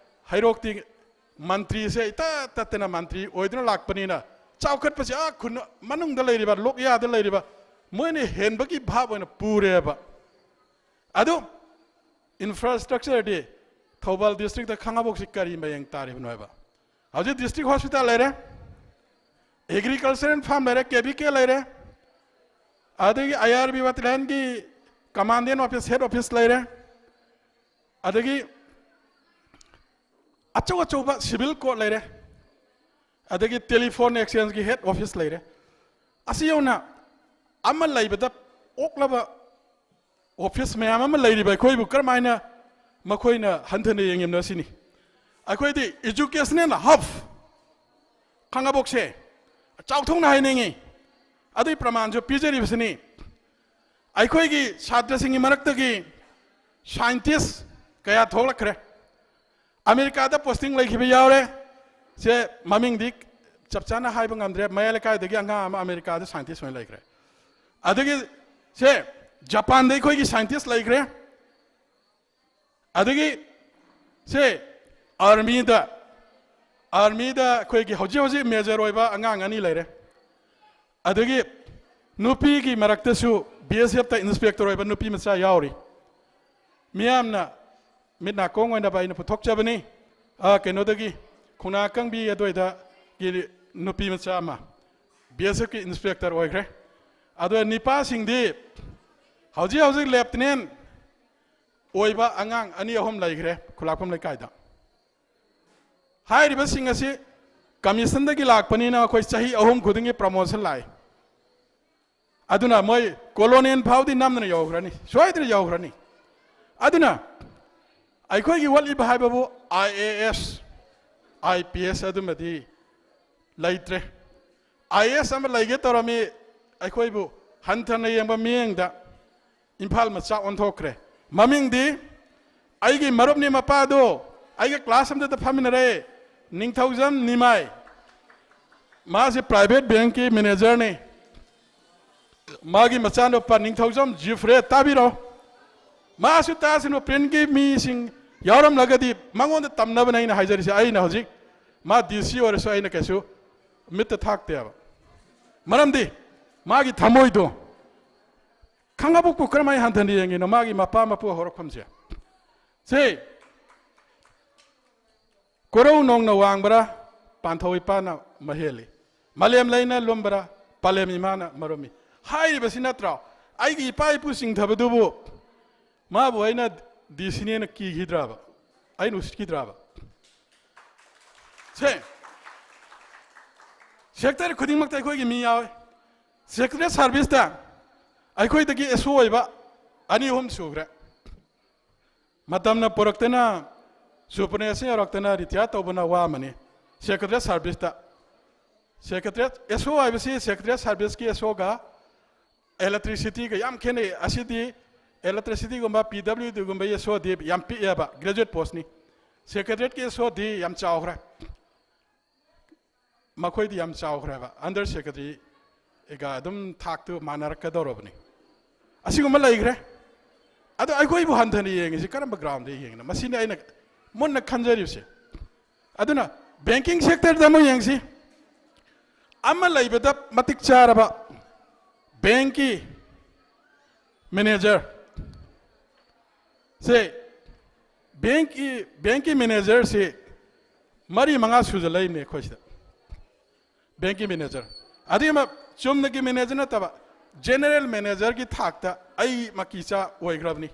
ꯍꯩꯔꯣꯛꯇꯤ ꯃꯟꯇ꯭ꯔꯤꯁꯦ ꯏꯇꯠ ꯇꯠꯇꯅ ꯃꯟꯇ꯭ꯔꯤ ꯑꯣꯏꯗꯨꯅ ꯂꯥꯛꯄꯅꯤꯅ ꯆꯥꯎꯈꯠꯄꯁꯦ ꯑꯥ ꯈꯨꯟ ꯃꯅꯨꯡꯗ ꯂꯩꯔꯤꯕ, ꯂꯣꯛꯌꯥꯗ ꯂꯩꯔꯤꯕ, ꯃꯣꯏꯅ ꯍꯦꯟꯕꯒꯤ ꯚꯥꯞ ꯑꯣꯏꯅ ꯄꯨꯔꯦꯕ꯫ ꯑꯗꯨ ꯏꯟꯐ꯭ꯔꯥꯁ꯭ꯇ꯭ꯔꯛꯆꯔꯗꯤ ꯊꯧꯕꯥꯜ ꯗꯤꯁꯇ꯭ꯔꯤꯛꯇ ꯈꯥꯉꯕꯣꯛꯁꯤ ꯀꯔꯤ ꯃꯌꯦꯡ ꯇꯥꯔꯤꯕꯅꯣ ꯍꯥꯏꯕ? ꯍꯧꯖꯤꯛ ꯗꯤꯁꯇ꯭ꯔꯤꯛ ꯍꯣꯁꯄꯤꯇꯥꯜ ꯂꯩꯔꯦ, ꯑꯦꯒ꯭ꯔꯤꯀꯜꯆꯔꯦꯜ ꯐꯥꯔꯝ ꯂꯩꯔꯦ, ꯀꯦ ꯚꯤ ꯀꯦ ꯂꯩꯔꯦ, ꯑꯗꯒꯤ ꯑꯥꯏ ꯑꯥꯔ ꯕꯤ ꯋꯦꯠꯂꯦꯟꯒꯤ ꯀꯃꯥꯟꯗꯦꯟ ꯑꯣꯐꯤꯁ, ꯍꯦꯗ ꯑꯣꯐꯤꯁ ꯂꯩꯔꯦ, ꯑꯗꯒꯤ ꯑꯆꯧ ꯑꯆꯧꯕ ꯁꯤꯚꯤꯜ ꯀꯣꯔꯠ ꯂꯩꯔꯦ, ꯑꯗꯒꯤ ꯇꯦꯂꯤꯐꯣꯟ ꯑꯦꯛꯁꯆꯦꯟꯖꯀꯤ ꯍꯦꯗ ꯑꯣꯐꯤꯁ ꯂꯩꯔꯦ꯫ ꯑꯁꯤ ꯌꯧꯅ ꯑꯃ ꯂꯩꯕꯗ ꯑꯣꯛꯂꯕ ꯑꯣꯐꯤꯁ ꯃꯌꯥꯝ ꯑꯃ ꯂꯩꯔꯤꯕ ꯑꯩꯈꯣꯏꯕꯨ ꯀꯔꯝꯍꯥꯏꯅ ꯃꯈꯣꯏꯅ ꯍꯟꯊꯅ ꯌꯦꯡꯉꯤꯕꯅꯣ ꯁꯤꯅꯤ꯫ ꯑꯩꯈꯣꯏꯗꯤ ꯏꯖꯨꯀꯦꯁꯅꯦꯜ ꯍꯕ ꯈꯥꯉꯕꯣꯛꯁꯦ ꯆꯥꯎꯊꯣꯛꯅ ꯍꯥꯏꯅꯤꯡꯉꯤ꯫ ꯑꯗꯨꯒꯤ ꯄ꯭ꯔꯃꯥꯟꯁꯨ ꯄꯤꯖꯔꯤꯕꯁꯤꯅꯤ꯫ ꯑꯩꯈꯣꯏꯒꯤ ꯁꯥꯇ꯭ꯔꯁꯤꯡꯒꯤ ꯃꯔꯛꯇꯒꯤ ꯁꯥꯏꯟꯇꯤꯁ ꯀꯌꯥ ꯊꯣꯛꯂꯛꯈ꯭ꯔꯦ꯫ ꯑꯃꯦꯔꯤꯀꯥꯗ ꯄꯣꯁꯇꯤꯡ ꯂꯩꯈꯤꯕ ꯌꯥꯎꯔꯦ꯫ ꯁꯦ, ꯃꯃꯤꯡꯗꯤ ꯆꯞ ꯆꯥꯅ ꯍꯥꯏꯕ ꯉꯝꯗ꯭ꯔꯦ꯫ ꯃꯌꯥꯏ ꯂꯩꯀꯥꯏꯗꯒꯤ ꯑꯉꯥꯡ ꯑꯃ ꯑꯃꯦꯔꯤꯀꯥꯗ ꯁꯥꯏꯟꯇꯤꯁ ꯑꯣꯏꯅ ꯂꯩꯈ꯭ꯔꯦ꯫ ꯑꯗꯒꯤ ꯁꯦ, ꯖꯄꯥꯟꯗ ꯑꯩꯈꯣꯏꯒꯤ ꯁꯥꯏꯟꯇꯤꯁ ꯂꯩꯈ꯭ꯔꯦ꯫ ꯑꯗꯒꯤ ꯁꯦ, ꯑꯥꯔꯃꯤꯗ, ꯑꯥꯔꯃꯤꯗ ꯑꯩꯈꯣꯏꯒꯤ ꯍꯧꯖꯤꯛ ꯍꯧꯖꯤꯛ ꯃꯦꯖꯔ ꯑꯣꯏꯕ ꯑꯉꯥꯡ ꯑꯅꯤ ꯂꯩꯔꯦ꯫ ꯑꯗꯒꯤ ꯅꯨꯄꯤꯒꯤ ꯃꯔꯛꯇꯁꯨ ꯕꯤ ꯑꯦꯁ ꯑꯦꯐꯇ ꯏꯟꯁꯄꯦꯛꯇꯔ ꯑꯣꯏꯕ ꯅꯨꯄꯤ ꯃꯆꯥ ꯌꯥꯎꯔꯤ꯫ ꯃꯤꯌꯥꯝꯅ ꯃꯤꯠ ꯅꯥꯀꯣꯡ ꯑꯣꯏꯅꯕ ꯑꯩꯅ ꯄꯨꯊꯣꯛꯆꯕꯅꯤ꯫ ꯑꯥ, ꯀꯩꯅꯣꯗꯒꯤ, ꯈꯣꯡꯅꯥꯡ ꯑꯀꯪꯕꯤ ꯑꯗꯨꯋꯥꯏꯗꯒꯤ ꯅꯨꯄꯤ ꯃꯆꯥ ꯑꯃ ꯕꯤ ꯑꯦꯁ ꯑꯦꯐꯀꯤ ꯏꯟꯁꯄꯦꯛꯇꯔ ꯑꯣꯏꯈ꯭ꯔꯦ꯫ ꯑꯗꯨꯒ ꯅꯤꯄꯥꯁꯤꯡꯗꯤ ꯍꯧꯖꯤꯛ ꯍꯧꯖꯤꯛ ꯂꯦꯐꯇꯤꯅꯦꯟ ꯑꯣꯏꯕ ꯑꯉꯥꯡ ꯑꯅꯤ ꯑꯍꯨꯝ ꯂꯩꯈ꯭ꯔꯦ ꯈꯨꯂꯥꯛꯄꯝ ꯂꯩꯀꯥꯏꯗ꯫ ꯍꯥꯏꯔꯤꯕꯁꯤꯡ ꯑꯁꯤ ꯀꯃꯤꯁꯟꯗꯒꯤ ꯂꯥꯛꯄꯅꯤꯅ ꯑꯩꯈꯣꯏ ꯆꯍꯤ ꯑꯍꯨꯝ ꯈꯨꯗꯤꯡꯒꯤ ꯄ꯭ꯔꯃꯣꯁꯟ ꯂꯥꯛꯏ꯫ ꯑꯗꯨꯅ ꯃꯣꯏ ꯀꯣꯂꯣꯅꯦꯜ ꯐꯥꯎꯗꯤ ꯅꯝꯗꯅ ꯌꯧꯈ꯭ꯔꯅꯤ, ꯁꯣꯏꯗꯅ ꯌꯧꯈ꯭ꯔꯅꯤ꯫ ꯑꯗꯨꯅ ꯑꯩꯈꯣꯏꯒꯤ ꯋꯥꯠꯂꯤꯕ ꯍꯥꯏꯕꯕꯨ I A S, I P S ꯑꯗꯨꯃꯗꯤ ꯂꯩꯇ꯭ꯔꯦ꯫ ꯑꯥꯏ ꯑꯦ ꯑꯦꯁ ꯑꯃ ꯂꯩꯒꯦ ꯇꯧꯔꯝꯃꯤ, ꯑꯩꯈꯣꯏꯕꯨ ꯍꯟꯊꯅ ꯌꯦꯡꯕ ꯃꯤꯠꯌꯦꯡꯗ ꯏꯝꯐꯥꯜ ꯃꯆꯥ ꯑꯣꯟꯊꯣꯛꯈ꯭ꯔꯦ꯫ ꯃꯃꯤꯡꯗꯤ ꯑꯩꯒꯤ ꯃꯔꯨꯞꯅꯤ, ꯃꯄꯥꯗꯣ ꯑꯩꯒ ꯀ꯭ꯂꯥꯁ ꯑꯃꯗ ꯐꯝꯃꯤꯟꯅꯔꯦ, ꯅꯤꯡꯊꯧꯖꯝ ꯅꯤꯃꯥꯏ꯫ ꯃꯥꯁꯦ ꯄ꯭ꯔꯥꯏꯚꯦꯠ ꯕꯦꯡꯛꯀꯤ ꯃꯦꯅꯦꯖꯔꯅꯤ꯫ ꯃꯥꯒꯤ ꯃꯆꯥꯅꯨꯄꯥ ꯅꯤꯡꯊꯧꯖꯝ ꯖꯤꯐ꯭ꯔꯦ, ꯇꯥꯕꯤꯔꯣ꯫ ꯃꯥꯁꯨ ꯇꯥꯁꯅꯨ, ꯄ꯭ꯔꯤꯟꯒꯤ ꯃꯤꯁꯤꯡ ꯌꯥꯎꯔꯝꯂꯒꯗꯤ ꯃꯉꯣꯟꯗ ꯇꯝꯅꯕꯅꯦ ꯑꯩꯅ ꯍꯥꯏꯖꯔꯤꯁꯦ꯫ ꯑꯩꯅ ꯍꯧꯖꯤꯛ ꯃꯥ ꯗꯤ ꯁꯤ ꯑꯣꯏꯔꯁꯨ ꯑꯩꯅ ꯀꯩꯁꯨ ꯃꯤꯠꯇ ꯊꯥꯛꯇꯦꯕ꯫ ꯃꯔꯝꯗꯤ ꯃꯥꯒꯤ ꯊꯃꯣꯏꯗꯣ ꯈꯥꯡꯉꯕꯣꯛꯄꯨ ꯀꯔꯝꯍꯥꯏꯅ ꯍꯟꯊꯅ ꯌꯦꯡꯉꯤꯅꯣ? ꯃꯥꯒꯤ ꯃꯄꯥ ꯃꯄꯨ ꯍꯧꯔꯛꯐꯝꯁꯦ꯫ ꯁꯤ ꯀꯣꯔꯧ ꯅꯣꯡꯅ ꯋꯥꯡꯕ꯭ꯔꯥ, ꯄꯥꯟꯊꯧ ꯏꯄꯥꯅ ꯃꯍꯦꯜꯂꯤ꯫ ꯃꯥꯂꯦꯝ ꯂꯩꯅ ꯂꯨꯝꯕ꯭ꯔꯥ, ꯄꯥꯂꯦꯝ ꯏꯃꯥꯅ ꯃꯔꯨꯝꯃꯤ꯫ ꯍꯥꯏꯔꯤꯕꯁꯤ ꯅꯠꯇ꯭ꯔꯣ? ꯑꯩꯒꯤ ꯏꯄꯥ ꯏꯄꯨ ꯆꯤꯡꯊꯕꯗꯨꯕꯨ ꯃꯥꯕꯨ ꯑꯩꯅ ꯗꯤ ꯁꯤꯅꯦꯅ ꯀꯤꯈꯤꯗ꯭ꯔꯕ? ꯑꯩꯅ ꯎꯁꯤꯠꯈꯤꯗ꯭ꯔꯕ? ꯁꯦ, ꯁꯦꯛꯇꯔ ꯈꯨꯗꯤꯡꯃꯛꯇ ꯑꯩꯈꯣꯏꯒꯤ ꯃꯤ ꯌꯥꯎꯏ꯫ ꯁꯦꯀ꯭ꯔꯦꯇꯔꯤ ꯁꯥꯔꯚꯤꯁꯇ ꯑꯩꯈꯣꯏꯗꯒꯤ ꯑꯦꯁ ꯑꯣ ꯑꯣꯏꯕ ꯑꯅꯤ ꯑꯍꯨꯝ ꯁꯨꯈ꯭ꯔꯦ꯫ ꯃꯇꯝꯅ ꯄꯨꯔꯛꯇꯅ, ꯁꯨꯄꯔꯅꯦꯁꯟ ꯌꯧꯔꯛꯇꯅ ꯔꯤꯇꯥꯌꯔ ꯇꯧꯕꯅ ꯋꯥ ꯑꯃꯅꯤ꯫ ꯁꯦꯀ꯭ꯔꯦꯇꯔꯤ ꯁꯥꯔꯚꯤꯁꯇ, ꯁꯦꯀ꯭ꯔꯦꯇꯔꯤ, ꯑꯦꯁ ꯑꯣ ꯍꯥꯏꯕꯁꯤ ꯁꯦꯀ꯭ꯔꯦꯇꯔꯤ ꯁꯥꯔꯚꯤꯁꯀꯤ ꯑꯦꯁ ꯑꯣꯒ ꯏꯂꯦꯛꯇ꯭ꯔꯤꯁꯤꯇꯤꯒ ꯌꯥꯝ ꯈꯦꯠꯅꯩ꯫ ꯑꯁꯤꯗꯤ ꯏꯂꯦꯛꯇ꯭ꯔꯤꯁꯤꯇꯤꯒꯨꯝꯕ, ꯄꯤ ꯗꯕ꯭ꯂꯤꯌꯨ ꯗꯤꯒꯨꯝꯕ ꯑꯦꯁ ꯑꯣꯗꯤ ꯌꯥꯝ ꯄꯤꯛꯑꯦꯕ, ꯒ꯭ꯔꯦꯖꯨꯋꯦꯠ ꯄꯣꯁꯅꯤ꯫ ꯁꯦꯀ꯭ꯔꯦꯇꯔꯤꯌꯦꯠꯀꯤ ꯑꯦꯁ ꯑꯣꯗꯤ ꯌꯥꯝ ꯆꯥꯎꯈ꯭ꯔꯦ꯫ ꯃꯈꯣꯏꯗꯤ ꯌꯥꯝ ꯆꯥꯎꯈ꯭ꯔꯦꯕ, ꯑꯟꯗꯔ ꯁꯦꯀ꯭ꯔꯦꯇꯔꯤꯒ ꯑꯗꯨꯝ ꯊꯥꯛꯇꯨ ꯃꯥꯟꯅꯔꯛꯀꯗꯧꯔꯕꯅꯤ꯫ ꯑꯁꯤꯒꯨꯝꯕ ꯂꯩꯈ꯭ꯔꯦ꯫ ꯑꯗꯣ ꯑꯩꯈꯣꯏꯕꯨ ꯍꯟꯊꯅ ꯌꯦꯡꯉꯤꯁꯤ ꯀꯔꯝꯕ ꯒ꯭ꯔꯥꯎꯟꯗ ꯌꯦꯡꯉꯤꯅꯣ? ꯃꯁꯤꯅꯤ ꯑꯩꯅ ꯃꯨꯟꯅ ꯈꯟꯖꯔꯤꯕꯁꯦ꯫ ꯑꯗꯨꯅ ꯕꯦꯡꯀꯤꯡ ꯁꯦꯛꯇꯔꯗ ꯑꯃꯨꯛ ꯌꯦꯡꯁꯤ꯫ ꯑꯃ ꯂꯩꯕꯗ ꯃꯇꯤꯛ ꯆꯥꯔꯕ ꯕꯦꯡꯀꯤ ꯃꯦꯅꯦꯖꯔ ꯁꯦ, ꯕꯦꯡꯀꯤ, ꯕꯦꯡꯀꯤ ꯃꯦꯅꯦꯖꯔꯁꯤ ꯃꯔꯤ ꯃꯉꯥ ꯁꯨꯖꯜꯂꯛꯏꯅꯦ ꯑꯩꯈꯣꯏ ꯁꯤꯗ꯫ ꯕꯦꯡꯀꯤ ꯃꯦꯅꯦꯖꯔ, ꯑꯗꯨꯒꯤ ꯑꯃ ꯆꯨꯝꯅꯒꯤ ꯃꯦꯅꯦꯖꯔ ꯅꯠꯇꯕ, ꯖꯦꯅꯔꯦꯜ ꯃꯦꯅꯦꯖꯔꯒꯤ ꯊꯥꯛꯇ ꯑꯩ ꯃꯀꯤꯆꯥ ꯑꯣꯏꯈ꯭ꯔꯕꯅꯤ꯫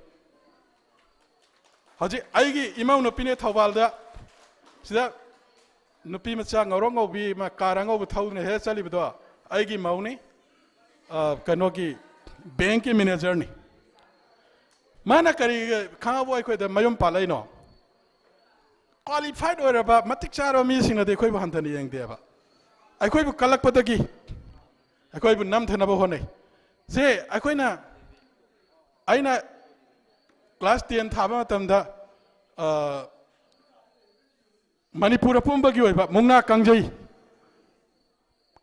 ꯍꯧꯖꯤꯛ ꯑꯩꯒꯤ ꯏꯃꯧ ꯅꯨꯄꯤꯅꯦ ꯊꯧꯕꯥꯜꯗ, ꯁꯤꯗ ꯅꯨꯄꯤ ꯃꯆꯥ ꯉꯧꯔꯣꯛ ꯉꯧꯕꯤ ꯑꯃ ꯀꯥꯔ ꯑꯉꯧꯕ ꯊꯧꯗꯨꯅ ꯍꯦꯛ ꯆꯠꯂꯤꯕꯗꯣ ꯑꯩꯒꯤ ꯃꯧꯅꯤ꯫ ꯑ, ꯀꯩꯅꯣꯒꯤ ꯕꯦꯡꯀꯤ ꯃꯦꯅꯦꯖꯔꯅꯤ꯫ ꯃꯥꯅ ꯀꯔꯤ ꯈꯪꯉꯕꯣ ꯑꯩꯈꯣꯏꯗ ꯃꯌꯨꯝ ꯄꯥꯜꯂꯛꯏꯅꯣ? ꯀ꯭ꯋꯥꯂꯤꯐꯥꯏꯠ ꯑꯣꯏꯔꯕ ꯃꯇꯤꯛ ꯆꯥꯔꯕ ꯃꯤꯁꯤꯡꯅꯗꯤ ꯑꯩꯈꯣꯏꯕꯨ ꯍꯟꯊꯅ ꯌꯦꯡꯗꯦꯕ꯫ ꯑꯩꯈꯣꯏꯕꯨ ꯀꯜꯂꯛꯄꯗꯒꯤ, ꯑꯩꯈꯣꯏꯕꯨ ꯅꯝꯊꯅꯕ ꯍꯣꯠꯅꯩ꯫ ꯁꯦ ꯑꯩꯈꯣꯏꯅ, ꯑꯩꯅ ꯀ꯭ꯂꯥꯁ ꯇꯦꯟ ꯊꯥꯕ ꯃꯇꯝꯗ, ꯑ, ꯃꯅꯤꯄꯨꯔ ꯑꯄꯨꯝꯕꯒꯤ ꯑꯣꯏꯕ ꯃꯨꯛꯅꯥ ꯀꯥꯡꯖꯩ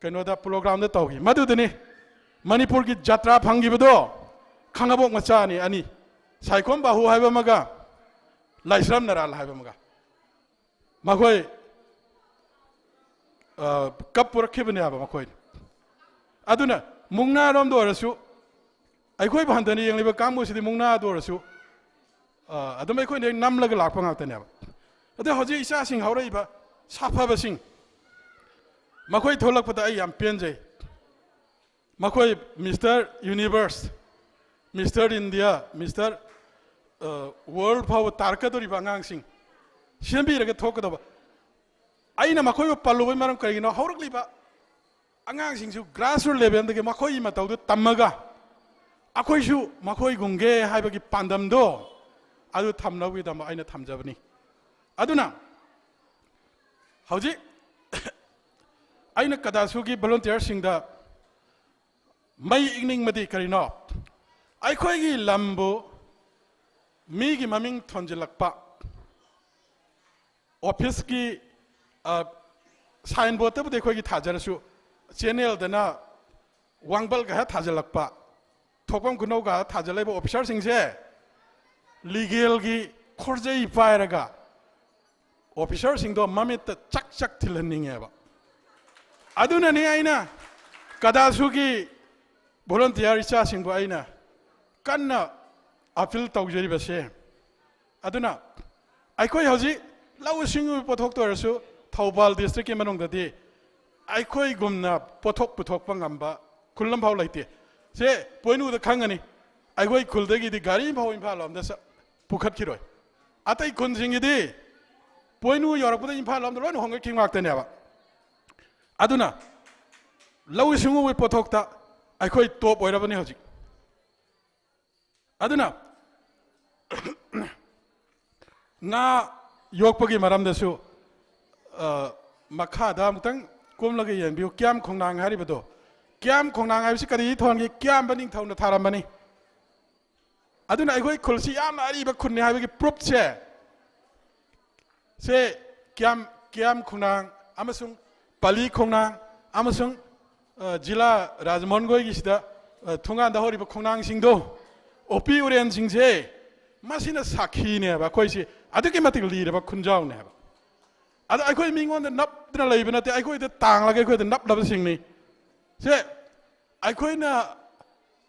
ꯀꯩꯅꯣꯗ ꯄ꯭ꯔꯣꯒ꯭ꯔꯥꯝꯗ ꯇꯧꯈꯤ꯫ ꯃꯗꯨꯗꯅꯤ ꯃꯅꯤꯄꯨꯔꯒꯤ ꯖꯥꯇ꯭ꯔꯥ ꯐꯪꯈꯤꯕꯗꯣ꯫ ꯈꯥꯉꯕꯣꯛ ꯃꯆꯥ ꯑꯅꯤ, ꯑꯅꯤ, ꯁꯥꯏꯈꯣꯝ ꯕꯥꯍꯨ ꯍꯥꯏꯕ ꯑꯃꯒ ꯂꯥꯏꯁ꯭ꯔꯝ ꯅꯔꯥꯜ ꯍꯥꯏꯕ ꯑꯃꯒ꯫ ꯃꯈꯣꯏ, ꯑ, ꯀꯞ ꯄꯨꯔꯛꯈꯤꯕꯅꯦꯕ ꯃꯈꯣꯏꯅ꯫ ꯑꯗꯨꯅ ꯃꯨꯛꯅꯥꯔꯣꯝꯗ ꯑꯣꯏꯔꯁꯨ, ꯑꯩꯈꯣꯏꯕꯨ ꯍꯟꯊꯅ ꯌꯦꯡꯂꯤꯕ ꯀꯥꯡꯕꯨꯁꯤꯗꯤ ꯃꯨꯛꯅꯥꯗ ꯑꯣꯏꯔꯁꯨ, ꯑ, ꯑꯗꯨꯝ ꯑꯩꯈꯣꯏꯅ ꯍꯦꯛ ꯅꯝꯂꯒ ꯂꯥꯛꯄ ꯉꯥꯛꯇꯅꯦꯕ꯫ ꯑꯗꯩ ꯍꯧꯖꯤꯛ ꯏꯆꯥꯁꯤꯡ ꯍꯧꯔꯛꯏꯕ ꯁꯥꯐꯕꯁꯤꯡ, ꯃꯈꯣꯏ ꯊꯣꯛꯂꯛꯄꯗ ꯑꯩ ꯌꯥꯝ ꯄꯦꯟꯖꯩ꯫ ꯃꯈꯣꯏ mister universe, mister India, mister, ꯑ, ꯋꯥꯔꯜ ꯐꯥꯎꯕ ꯇꯥꯔꯛꯀꯗꯧꯔꯤꯕ ꯑꯉꯥꯡꯁꯤꯡ ꯁꯦꯝꯕꯤꯔꯒ ꯊꯣꯛꯀꯗꯧꯕ꯫ ꯑꯩꯅ ꯃꯈꯣꯏꯕꯨ ꯄꯜꯂꯨꯕꯒꯤ ꯃꯔꯝ ꯀꯔꯤꯒꯤꯅꯣ? ꯍꯧꯔꯛꯂꯤꯕ ꯑꯉꯥꯡꯁꯤꯡꯁꯨ ꯒ꯭ꯔꯥꯁꯔꯨꯠ ꯂꯦꯚꯦꯜꯗꯒꯤ ꯃꯈꯣꯏꯒꯤ ꯃꯇꯧꯗꯨ ꯇꯝꯃꯒ ꯑꯩꯈꯣꯏꯁꯨ ꯃꯈꯣꯏꯒꯨꯝꯒꯦ ꯍꯥꯏꯕꯒꯤ ꯄꯥꯟꯗꯝꯗꯣ ꯑꯗꯨ ꯊꯝꯅꯕꯒꯤꯗꯃꯛ ꯑꯩꯅ ꯊꯝꯖꯕꯅꯤ꯫ ꯑꯗꯨꯅ ꯍꯧꯖꯤꯛ ꯑꯩꯅ ꯀꯗꯥꯁꯨꯒꯤ ꯚꯣꯂꯨꯟꯇꯤꯌꯔꯁꯤꯡꯗ ꯃꯩ ꯏꯪꯅꯤꯡꯕꯗꯤ ꯀꯔꯤꯅꯣ? ꯑꯩꯈꯣꯏꯒꯤ ꯂꯝꯕꯨ ꯃꯤꯒꯤ ꯃꯃꯤꯡ ꯊꯣꯟꯖꯤꯜꯂꯛꯄ, ꯑꯣꯐꯤꯁꯀꯤ, ꯑ, ꯁꯥꯏꯟ ꯕꯣꯔꯗꯇꯕꯨꯗꯤ ꯑꯩꯈꯣꯏꯒꯤ ꯊꯥꯖꯔꯁꯨ, ꯆꯦꯅꯦꯜꯗꯅ ꯋꯥꯡꯕꯜꯒ ꯍꯦꯛ ꯊꯥꯖꯤꯜꯂꯛꯄ, ꯊꯣꯛꯐꯝ ꯈꯨꯅꯧꯒ ꯊꯥꯖꯤꯜꯂꯛꯏꯕ ꯑꯣꯐꯤꯁꯥꯔꯁꯤꯡꯁꯦ ꯂꯤꯒꯦꯜꯒꯤ ꯈꯣꯔꯖꯩ ꯄꯥꯏꯔꯒ ꯑꯣꯐꯤꯁꯥꯔꯁꯤꯡꯗꯣ ꯃꯃꯤꯠꯇ ꯆꯛ ꯆꯛ ꯊꯤꯜꯍꯟꯅꯤꯡꯉꯦꯕ꯫ ꯑꯗꯨꯅꯅꯤ ꯑꯩꯅ ꯀꯗꯥꯁꯨꯒꯤ ꯚꯣꯂꯨꯟꯇꯤꯌꯔ ꯏꯆꯥꯁꯤꯡꯕꯨ ꯑꯩꯅ ꯀꯟꯅ ꯑꯄꯤꯜ ꯇꯧꯖꯔꯤꯕꯁꯦ꯫ ꯑꯗꯨꯅ ꯑꯩꯈꯣꯏ ꯍꯧꯖꯤꯛ ꯂꯧꯎ ꯁꯤꯡꯎ ꯄꯣꯠꯊꯣꯛꯇ ꯑꯣꯏꯔꯁꯨ ꯊꯧꯕꯥꯜ ꯗꯤꯁꯇ꯭ꯔꯤꯛꯀꯤ ꯃꯅꯨꯡꯗꯗꯤ ꯑꯩꯈꯣꯏꯒꯨꯝꯅ ꯄꯣꯠꯊꯣꯛ ꯄꯨꯊꯣꯛꯄ ꯉꯝꯕ ꯈꯨꯜ ꯑꯃꯐꯥꯎ ꯂꯩꯇꯦ꯫ ꯁꯦ ꯄꯣꯏꯅꯨꯗ ꯈꯪꯒꯅꯤ, ꯑꯩꯈꯣꯏ ꯈꯨꯜꯗꯒꯤꯗꯤ ꯒꯥꯔꯤ ꯑꯃꯐꯥꯎ ꯏꯝꯐꯥꯜ ꯂꯣꯝꯗ ꯆꯠ-, ꯄꯨꯈꯠꯈꯤꯔꯣꯏ꯫ ꯑꯇꯩ ꯈꯨꯟꯁꯤꯡꯒꯤꯗꯤ ꯄꯣꯏꯅꯨ ꯌꯧꯔꯛꯄꯗ ꯏꯝꯐꯥꯜ ꯂꯣꯝꯗ ꯂꯣꯏꯅ ꯍꯣꯡꯒꯠꯈꯤꯕ ꯉꯥꯛꯇꯅꯦꯕ꯫ ꯑꯗꯨꯅ ꯂꯧꯎ ꯁꯤꯡꯎꯒꯤ ꯄꯣꯠꯊꯣꯛꯇ ꯑꯩꯈꯣꯏ ꯇꯣꯞ ꯑꯣꯏꯔꯕꯅꯤ ꯍꯧꯖꯤꯛ꯫ ꯑꯗꯨꯅ ꯉꯥ ꯌꯣꯛꯄꯒꯤ ꯃꯔꯝꯗꯁꯨ, ꯑ, ꯃꯈꯥꯗ ꯑꯃꯨꯛꯇꯪ ꯀꯨꯝꯂꯒ ꯌꯦꯡꯕꯤꯌꯨ꯫ ꯀꯤꯌꯥꯝ ꯈꯣꯡꯅꯥꯡ ꯍꯥꯏꯔꯤꯕꯗꯣ, ꯀꯤꯌꯥꯝ ꯈꯣꯡꯅꯥꯡ ꯍꯥꯏꯕꯁꯤ ꯀꯔꯤ ꯊꯣꯟꯒꯦ? ꯀꯤꯌꯥꯝꯕ ꯅꯤꯡꯊꯧꯅ ꯊꯥꯔꯝꯕꯅꯤ꯫ ꯑꯗꯨꯅ ꯑꯩꯈꯣꯏ ꯈꯨꯜꯁꯤ ꯌꯥꯝꯅ ꯑꯔꯤꯕ ꯈꯨꯟꯅꯤ ꯍꯥꯏꯕꯒꯤ ꯄ꯭ꯔꯨꯐꯁꯦ, ꯁꯦ ꯀꯤꯌꯥꯝ, ꯀꯤꯌꯥꯝ ꯈꯣꯡꯅꯥꯡ ꯑꯃꯁꯨꯡ ꯄꯥꯂꯤ ꯈꯣꯡꯅꯥꯡ ꯑꯃꯁꯨꯡ, ꯑ, ꯖꯤꯂꯥ ꯔꯥꯖꯃꯣꯍꯟꯈꯣꯏꯒꯤꯁꯤꯗ, ꯑ, ꯊꯣꯡꯒꯥꯟꯗ ꯍꯧꯔꯤꯕ ꯈꯣꯡꯅꯥꯡꯁꯤꯡꯗꯣ, ꯎꯄꯤ ꯎꯔꯦꯟꯁꯤꯡꯁꯦ, ꯃꯁꯤꯅ ꯁꯥꯈꯤꯅꯦꯕ꯫ ꯑꯩꯈꯣꯏꯁꯤ ꯑꯗꯨꯛꯀꯤ ꯃꯇꯤꯛ ꯂꯤꯔꯕ ꯈꯨꯟꯖꯥꯎꯅꯦꯕ꯫ ꯑꯗꯣ ꯑꯩꯈꯣꯏ ꯃꯤꯉꯣꯟꯗ ꯅꯞꯇꯅ ꯂꯩꯕ ꯅꯠꯇꯦ, ꯑꯩꯈꯣꯏꯗ ꯇꯥꯡꯂꯒ ꯑꯩꯈꯣꯏꯗ ꯅꯞꯂꯕꯁꯤꯡꯅꯤ꯫ ꯁꯦ ꯑꯩꯈꯣꯏꯅ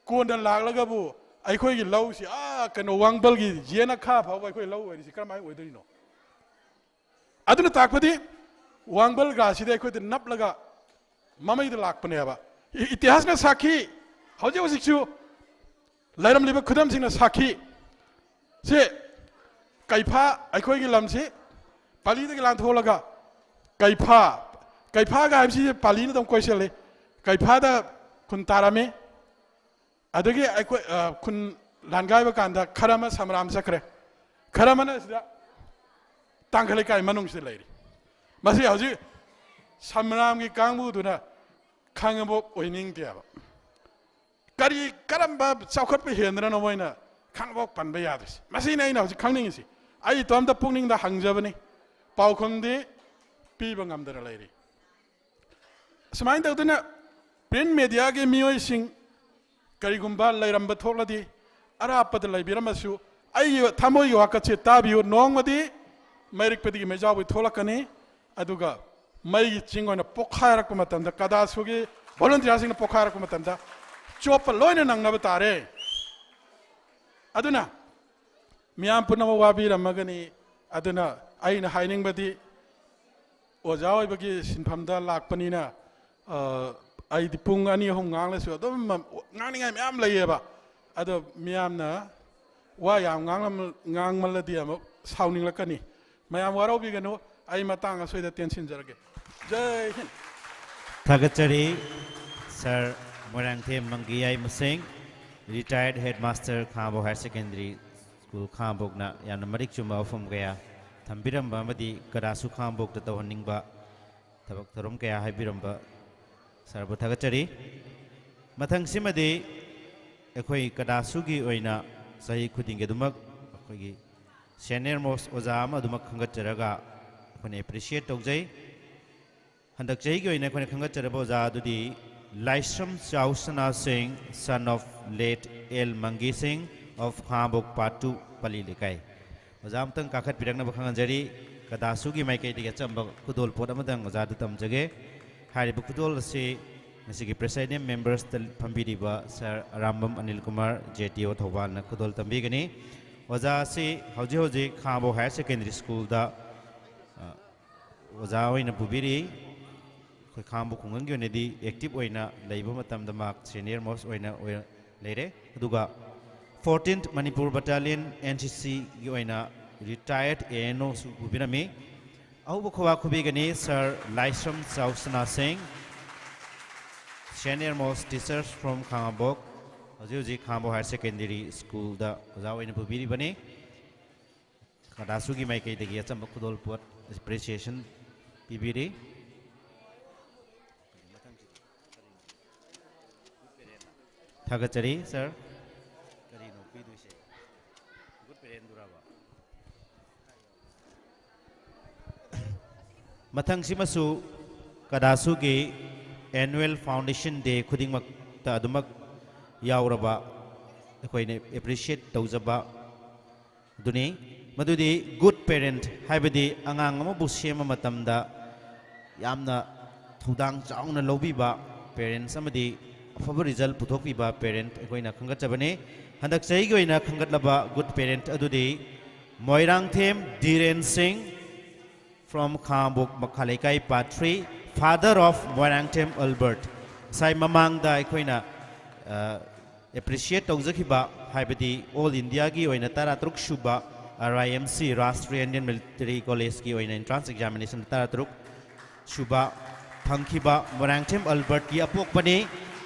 ꯀꯣꯟꯅ ꯂꯥꯛꯂꯒꯕꯨ ꯑꯩꯈꯣꯏꯒꯤ ꯂꯧꯁꯤ, ꯑꯥ, ꯀꯩꯅꯣ, ꯋꯥꯡꯕꯜꯒꯤ ꯌꯦꯅꯈꯥ ꯐꯥꯎꯕ ꯑꯩꯈꯣꯏ ꯂꯧ ꯑꯣꯏꯔꯤꯁꯤ ꯀꯔꯝꯍꯥꯏꯅ ꯑꯣꯏꯗꯣꯏꯅꯣ? ꯑꯗꯨꯅ ꯇꯥꯛꯄꯗꯤ ꯋꯥꯡꯕꯜ ꯒ꯭ꯔꯥꯁꯁꯤꯗꯤ ꯑꯩꯈꯣꯏꯗ ꯅꯞꯂꯒ ꯃꯃꯩꯗ ꯂꯥꯛꯄꯅꯦꯕ꯫ ꯏ-, ꯏꯇꯤꯍꯥꯁꯅ ꯁꯥꯈꯤ, ꯍꯧꯖꯤꯛ ꯍꯧꯖꯤꯛꯁꯨ ꯂꯩꯔꯝꯂꯤꯕ ꯈꯨꯗꯝꯁꯤꯡꯅ ꯁꯥꯈꯤ꯫ ꯁꯤ ꯀꯩꯐꯥ, ꯑꯩꯈꯣꯏꯒꯤ ꯂꯝꯁꯤ ꯄꯥꯂꯤꯗꯒꯤ ꯂꯥꯟꯊꯣꯛꯂꯒ ꯀꯩꯐꯥ, ꯀꯩꯐꯥꯒ ꯍꯥꯏꯕꯁꯤ ꯄꯥꯂꯤꯅ ꯑꯗꯨꯝ ꯀꯣꯏꯁꯜꯂꯤ꯫ ꯀꯩꯐꯥꯗ ꯈꯨꯟ ꯇꯥꯔꯝꯃꯤ꯫ ꯑꯗꯒꯤ ꯑꯩꯈꯣꯏ, ꯑ, ꯈꯨꯟ ꯂꯥꯟꯒꯥꯏꯕ ꯀꯥꯟꯗ ꯈꯔ ꯑꯃ ꯁꯃꯔꯥꯝ ꯆꯠꯈ꯭ꯔꯦ, ꯈꯔ ꯑꯃꯅ ꯁꯤꯗ ꯇꯥꯡꯈ ꯂꯩꯀꯥꯏ ꯃꯅꯨꯡꯁꯤꯗ ꯂꯩꯔꯤ꯫ ꯃꯁꯤ ꯍꯧꯖꯤꯛ ꯁꯃꯔꯥꯝꯒꯤ ꯀꯥꯡꯕꯨꯗꯨꯅ ꯈꯥꯉꯕꯣꯛ ꯑꯣꯏꯅꯤꯡꯗꯦꯕ꯫ ꯀꯔꯤ, ꯀꯔꯝꯕ ꯆꯥꯎꯈꯠꯄ ꯍꯦꯟꯗꯅ ꯃꯣꯏꯅ ꯈꯥꯉꯕꯣꯛ ꯄꯟꯕ ꯌꯥꯗ꯭ꯔꯤꯁꯦ? ꯃꯁꯤꯅꯤ ꯑꯩꯅ ꯍꯧꯖꯤꯛ ꯈꯪꯅꯤꯡꯉꯤꯁꯤ꯫ ꯑꯩ ꯏꯇꯣꯝꯇ ꯄꯨꯛꯅꯤꯡꯗ ꯍꯪꯖꯕꯅꯤ, ꯄꯥꯎꯈꯨꯝꯗꯤ ꯄꯤꯕ ꯉꯝꯗꯅ ꯂꯩꯔꯤ꯫ ꯁꯨꯃꯥꯏꯅ ꯇꯧꯗꯅ ꯄ꯭ꯔꯤꯟꯠ ꯃꯦꯗꯤꯌꯥꯒꯤ ꯃꯤꯑꯣꯏꯁꯤꯡ ꯀꯔꯤꯒꯨꯝꯕ ꯂꯩꯔꯝꯕ ꯊꯣꯛꯂꯗꯤ, ꯑꯔꯥꯞꯄꯗ ꯂꯩꯕꯤꯔꯝꯃꯁꯨ, ꯑꯩꯒꯤ ꯊꯃꯣꯏꯒꯤ ꯋꯥꯀꯠꯁꯦ ꯇꯥꯕꯤꯌꯨ꯫ ꯅꯣꯡꯃꯗꯤ ꯃꯩꯔꯤꯛꯄꯗꯒꯤ ꯃꯩꯖꯥꯎꯕꯤ ꯊꯣꯛꯂꯛꯀꯅꯤ, ꯑꯗꯨꯒ ꯃꯩꯒꯤ ꯆꯤꯡ ꯑꯣꯏꯅ ꯄꯣꯛꯈꯥꯏꯔꯛꯄ ꯃꯇꯝꯗ, ꯀꯗꯥꯁꯨꯒꯤ ꯚꯣꯂꯨꯟꯇꯤꯌꯥꯔꯁꯤꯡꯅ ꯄꯣꯛꯈꯥꯏꯔꯛꯄ ꯃꯇꯝꯗ ꯆꯣꯞꯄ ꯂꯣꯏꯅ ꯅꯪꯅꯕ ꯇꯥꯔꯦ꯫ ꯑꯗꯨꯅ ꯃꯤꯌꯥꯝ ꯄꯨꯝꯅꯃꯛ ꯋꯥꯕꯤꯔꯝꯃꯒꯅꯤ꯫ ꯑꯗꯨꯅ ꯑꯩꯅ ꯍꯥꯏꯅꯤꯡꯕꯗꯤ, ꯑꯣꯖꯥ ꯑꯣꯏꯕꯒꯤ ꯁꯤꯟꯐꯝꯗ ꯂꯥꯛꯄꯅꯤꯅ, ꯑ, ꯑꯩꯗꯤ ꯄꯨꯡ ꯑꯅꯤ ꯑꯍꯨꯝ ꯉꯥꯡꯂꯁꯨ ꯑꯗꯨꯝ ꯉꯥꯡꯅꯤꯡꯉꯥꯏ ꯃꯌꯥꯝ ꯂꯩꯌꯦꯕ꯫ ꯑꯗꯣ ꯃꯤꯌꯥꯝꯅ ꯋꯥ ꯌꯥꯝ ꯉꯥꯡꯂꯝ-, ꯉꯥꯡꯃꯜꯂꯗꯤ ꯑꯃꯨꯛ ꯁꯥꯎꯅꯤꯡꯂꯛꯀꯅꯤ꯫ ꯃꯌꯥꯝ ꯋꯥꯔꯧꯕꯤꯒꯅꯨ, ꯑꯩ ꯃꯇꯥꯡ ꯑꯁꯣꯏꯗ ꯇꯦꯟꯁꯤꯟꯖꯔꯒꯦ꯫ ꯖꯩ ꯍꯤꯟꯗ꯫ ꯊꯥꯒꯠꯆꯔꯤ ꯁꯥꯔ ꯃꯣꯏꯔꯥꯡꯊꯦꯝ ꯃꯪꯒꯤꯌꯥꯏ ꯃꯁꯤꯡ, retired headmaster, ꯈꯥꯉꯕꯣꯛ Higher Secondary School, ꯈꯥꯉꯕꯣꯛꯅ ꯌꯥꯝꯅ ꯃꯔꯤꯛ ꯆꯨꯝꯕ ꯋꯥꯐꯝ ꯀꯌꯥ ꯊꯝꯕꯤꯔꯝꯕ ꯑꯃꯗꯤ ꯀꯗꯥꯁꯨ ꯈꯥꯉꯕꯣꯛꯇ ꯇꯧꯍꯟꯅꯤꯡꯕ ꯊꯕꯛ ꯊꯧꯔꯝ ꯀꯌꯥ ꯍꯥꯏꯕꯤꯔꯝꯕ ꯁꯥꯔꯕꯨ ꯊꯥꯒꯠꯆꯔꯤ꯫ ꯃꯊꯪꯁꯤꯃꯗꯤ ꯑꯩꯈꯣꯏ ꯀꯗꯥꯁꯨꯒꯤ ꯑꯣꯏꯅ ꯆꯍꯤ ꯈꯨꯗꯤꯡꯒꯤ ꯑꯗꯨꯃꯛ ꯑꯩꯈꯣꯏꯒꯤ senior most ꯑꯣꯖꯥ ꯑꯃ ꯑꯗꯨꯃꯛ ꯈꯟꯒꯠꯆꯔꯒ ꯑꯩꯈꯣꯏꯅ appreciate ꯇꯧꯖꯩ꯫ ꯍꯟꯗꯛ ꯆꯍꯤꯒꯤ ꯑꯣꯏꯅ ꯑꯩꯈꯣꯏꯅ ꯈꯟꯒꯠꯆꯔꯕ ꯑꯣꯖꯥ ꯑꯗꯨꯗꯤ ꯂꯥꯏꯁ꯭ꯔꯝ ꯆꯥꯎꯁꯅꯥ ꯁꯤꯡ, son of late L ꯃꯪꯒꯤ ꯁꯤꯡ, of ꯈꯥꯉꯕꯣꯛ part two ꯄꯂꯤ ꯂꯩꯀꯥꯏ꯫ ꯑꯣꯖꯥ ꯑꯃꯇꯪ ꯀꯥꯈꯠꯄꯤꯔꯛꯅꯕ ꯈꯪꯍꯟꯖꯔꯤ꯫ ꯀꯗꯥꯁꯨꯒꯤ ꯃꯥꯏꯀꯩꯗꯒꯤ ꯑꯆꯝꯕ ꯈꯨꯗꯣꯜ ꯄꯣꯠ ꯑꯃꯇꯪ ꯑꯣꯖꯥꯗ ꯇꯝꯖꯒꯦ꯫ ꯍꯥꯏꯔꯤꯕ ꯈꯨꯗꯣꯜ ꯑꯁꯤ ꯉꯁꯤꯒꯤ presiding members ꯇ ꯐꯝꯕꯤꯔꯤꯕ ꯁꯥꯔ Arambam Anil Kumar, J T O ꯊꯧꯕꯥꯜꯅ ꯈꯨꯗꯣꯜ ꯇꯝꯕꯤꯒꯅꯤ꯫ ꯑꯣꯖꯥ ꯑꯁꯤ ꯍꯧꯖꯤꯛ ꯍꯧꯖꯤꯛ ꯈꯥꯉꯕꯣꯛ Higher Secondary School ꯗ, ꯑ, ꯑꯣꯖꯥ ꯑꯣꯏꯅ ꯄꯨꯕꯤꯔꯤ꯫ ꯑꯩꯈꯣꯏ ꯈꯥꯉꯕꯣꯛ ꯈꯨꯡꯒꯪꯒꯤ ꯑꯣꯏꯅꯗꯤ active ꯑꯣꯏꯅ ꯂꯩꯕ ꯃꯇꯝꯗ ꯃꯍꯥꯛ senior most ꯑꯣꯏꯅ ꯑꯣꯏ-, ꯂꯩꯔꯦ꯫ ꯑꯗꯨꯒ fourteenth Manipur Battalion, N C C ꯒꯤ ꯑꯣꯏꯅ retired A N O ꯁꯨ ꯄꯨꯕꯤꯔꯝꯃꯤ꯫ ꯑꯍꯧꯕ ꯈꯨꯕꯥꯛ ꯈꯨꯕꯤꯒꯅꯤ ꯁꯥꯔ ꯂꯥꯏꯁ꯭ꯔꯝ ꯆꯥꯎꯁꯅꯥ ꯁꯤꯡ, senior most teachers from ꯈꯥꯉꯕꯣꯛ, ꯍꯧꯖꯤꯛ ꯍꯧꯖꯤꯛ ꯈꯥꯉꯕꯣꯛ Higher Secondary School ꯗ ꯑꯣꯖꯥ ꯑꯣꯏꯅ ꯄꯨꯕꯤꯔꯤꯕꯅꯤ꯫ ꯀꯗꯥꯁꯨꯒꯤ ꯃꯥꯏꯀꯩꯗꯒꯤ ꯑꯆꯝꯕ ꯈꯨꯗꯣꯜ ꯄꯣꯠ appreciation ꯄꯤꯕꯤꯔꯤ꯫ ꯊꯥꯒꯠꯆꯔꯤ ꯁꯥꯔ꯫ ꯀꯔꯤꯅꯣ ꯄꯤꯗꯣꯏꯁꯦ? Good parent ꯗꯨꯔꯕ? ꯃꯊꯪꯁꯤꯃꯁꯨ ꯀꯗꯥꯁꯨꯒꯤ annual foundation day ꯈꯨꯗꯤꯡꯃꯛꯇ ꯑꯗꯨꯃꯛ ꯌꯥꯎꯔꯕ ꯑꯩꯈꯣꯏꯅ appreciate ꯇꯧꯖꯕ ꯑꯗꯨꯅꯤ꯫ ꯃꯗꯨꯗꯤ good parent ꯍꯥꯏꯕꯗꯤ ꯑꯉꯥꯡ ꯑꯃꯕꯨ ꯁꯦꯝꯕ ꯃꯇꯝꯗ ꯌꯥꯝꯅ ꯊꯧꯗꯥꯡ ꯆꯥꯎꯅ ꯂꯧꯕꯤꯕ parents ꯑꯃꯗꯤ ꯑꯐꯕ result ꯄꯨꯊꯣꯛꯄꯤꯕ parent ꯑꯩꯈꯣꯏꯅ ꯈꯟꯒꯠꯆꯕꯅꯤ꯫ ꯍꯟꯗꯛ ꯆꯍꯤꯒꯤ ꯑꯣꯏꯅ ꯈꯟꯒꯠꯂꯕ good parent ꯑꯗꯨꯗꯤ ꯃꯣꯏꯔꯥꯡꯊꯦꯝ ꯙꯤꯔꯦꯟ ꯁꯤꯡ, from ꯈꯥꯉꯕꯣꯛ ꯃꯈꯥ ꯂꯩꯀꯥꯏ, part three, father of Moirangthem Albert. ꯉꯁꯥꯏ ꯃꯃꯥꯡꯗ ꯑꯩꯈꯣꯏꯅ, ꯑ, appreciate ꯇꯧꯖꯈꯤꯕ, ꯍꯥꯏꯕꯗꯤ all India ꯒꯤ ꯑꯣꯏꯅ ꯇꯔꯥꯇꯔꯨꯛ ꯁꯨꯕ ꯑꯥꯔ ꯑꯥꯏ M C, Rashtriya Indian military ꯀꯣꯂꯦꯖꯀꯤ ꯑꯣꯏꯅ entrance examination ꯇꯔꯥꯇꯔꯨꯛ ꯁꯨꯕ ꯐꯪꯈꯤꯕ ꯃꯣꯏꯔꯥꯡꯊꯦꯝ ꯑꯜꯕꯔꯠꯀꯤ ꯑꯄꯣꯛꯄꯅꯤ꯫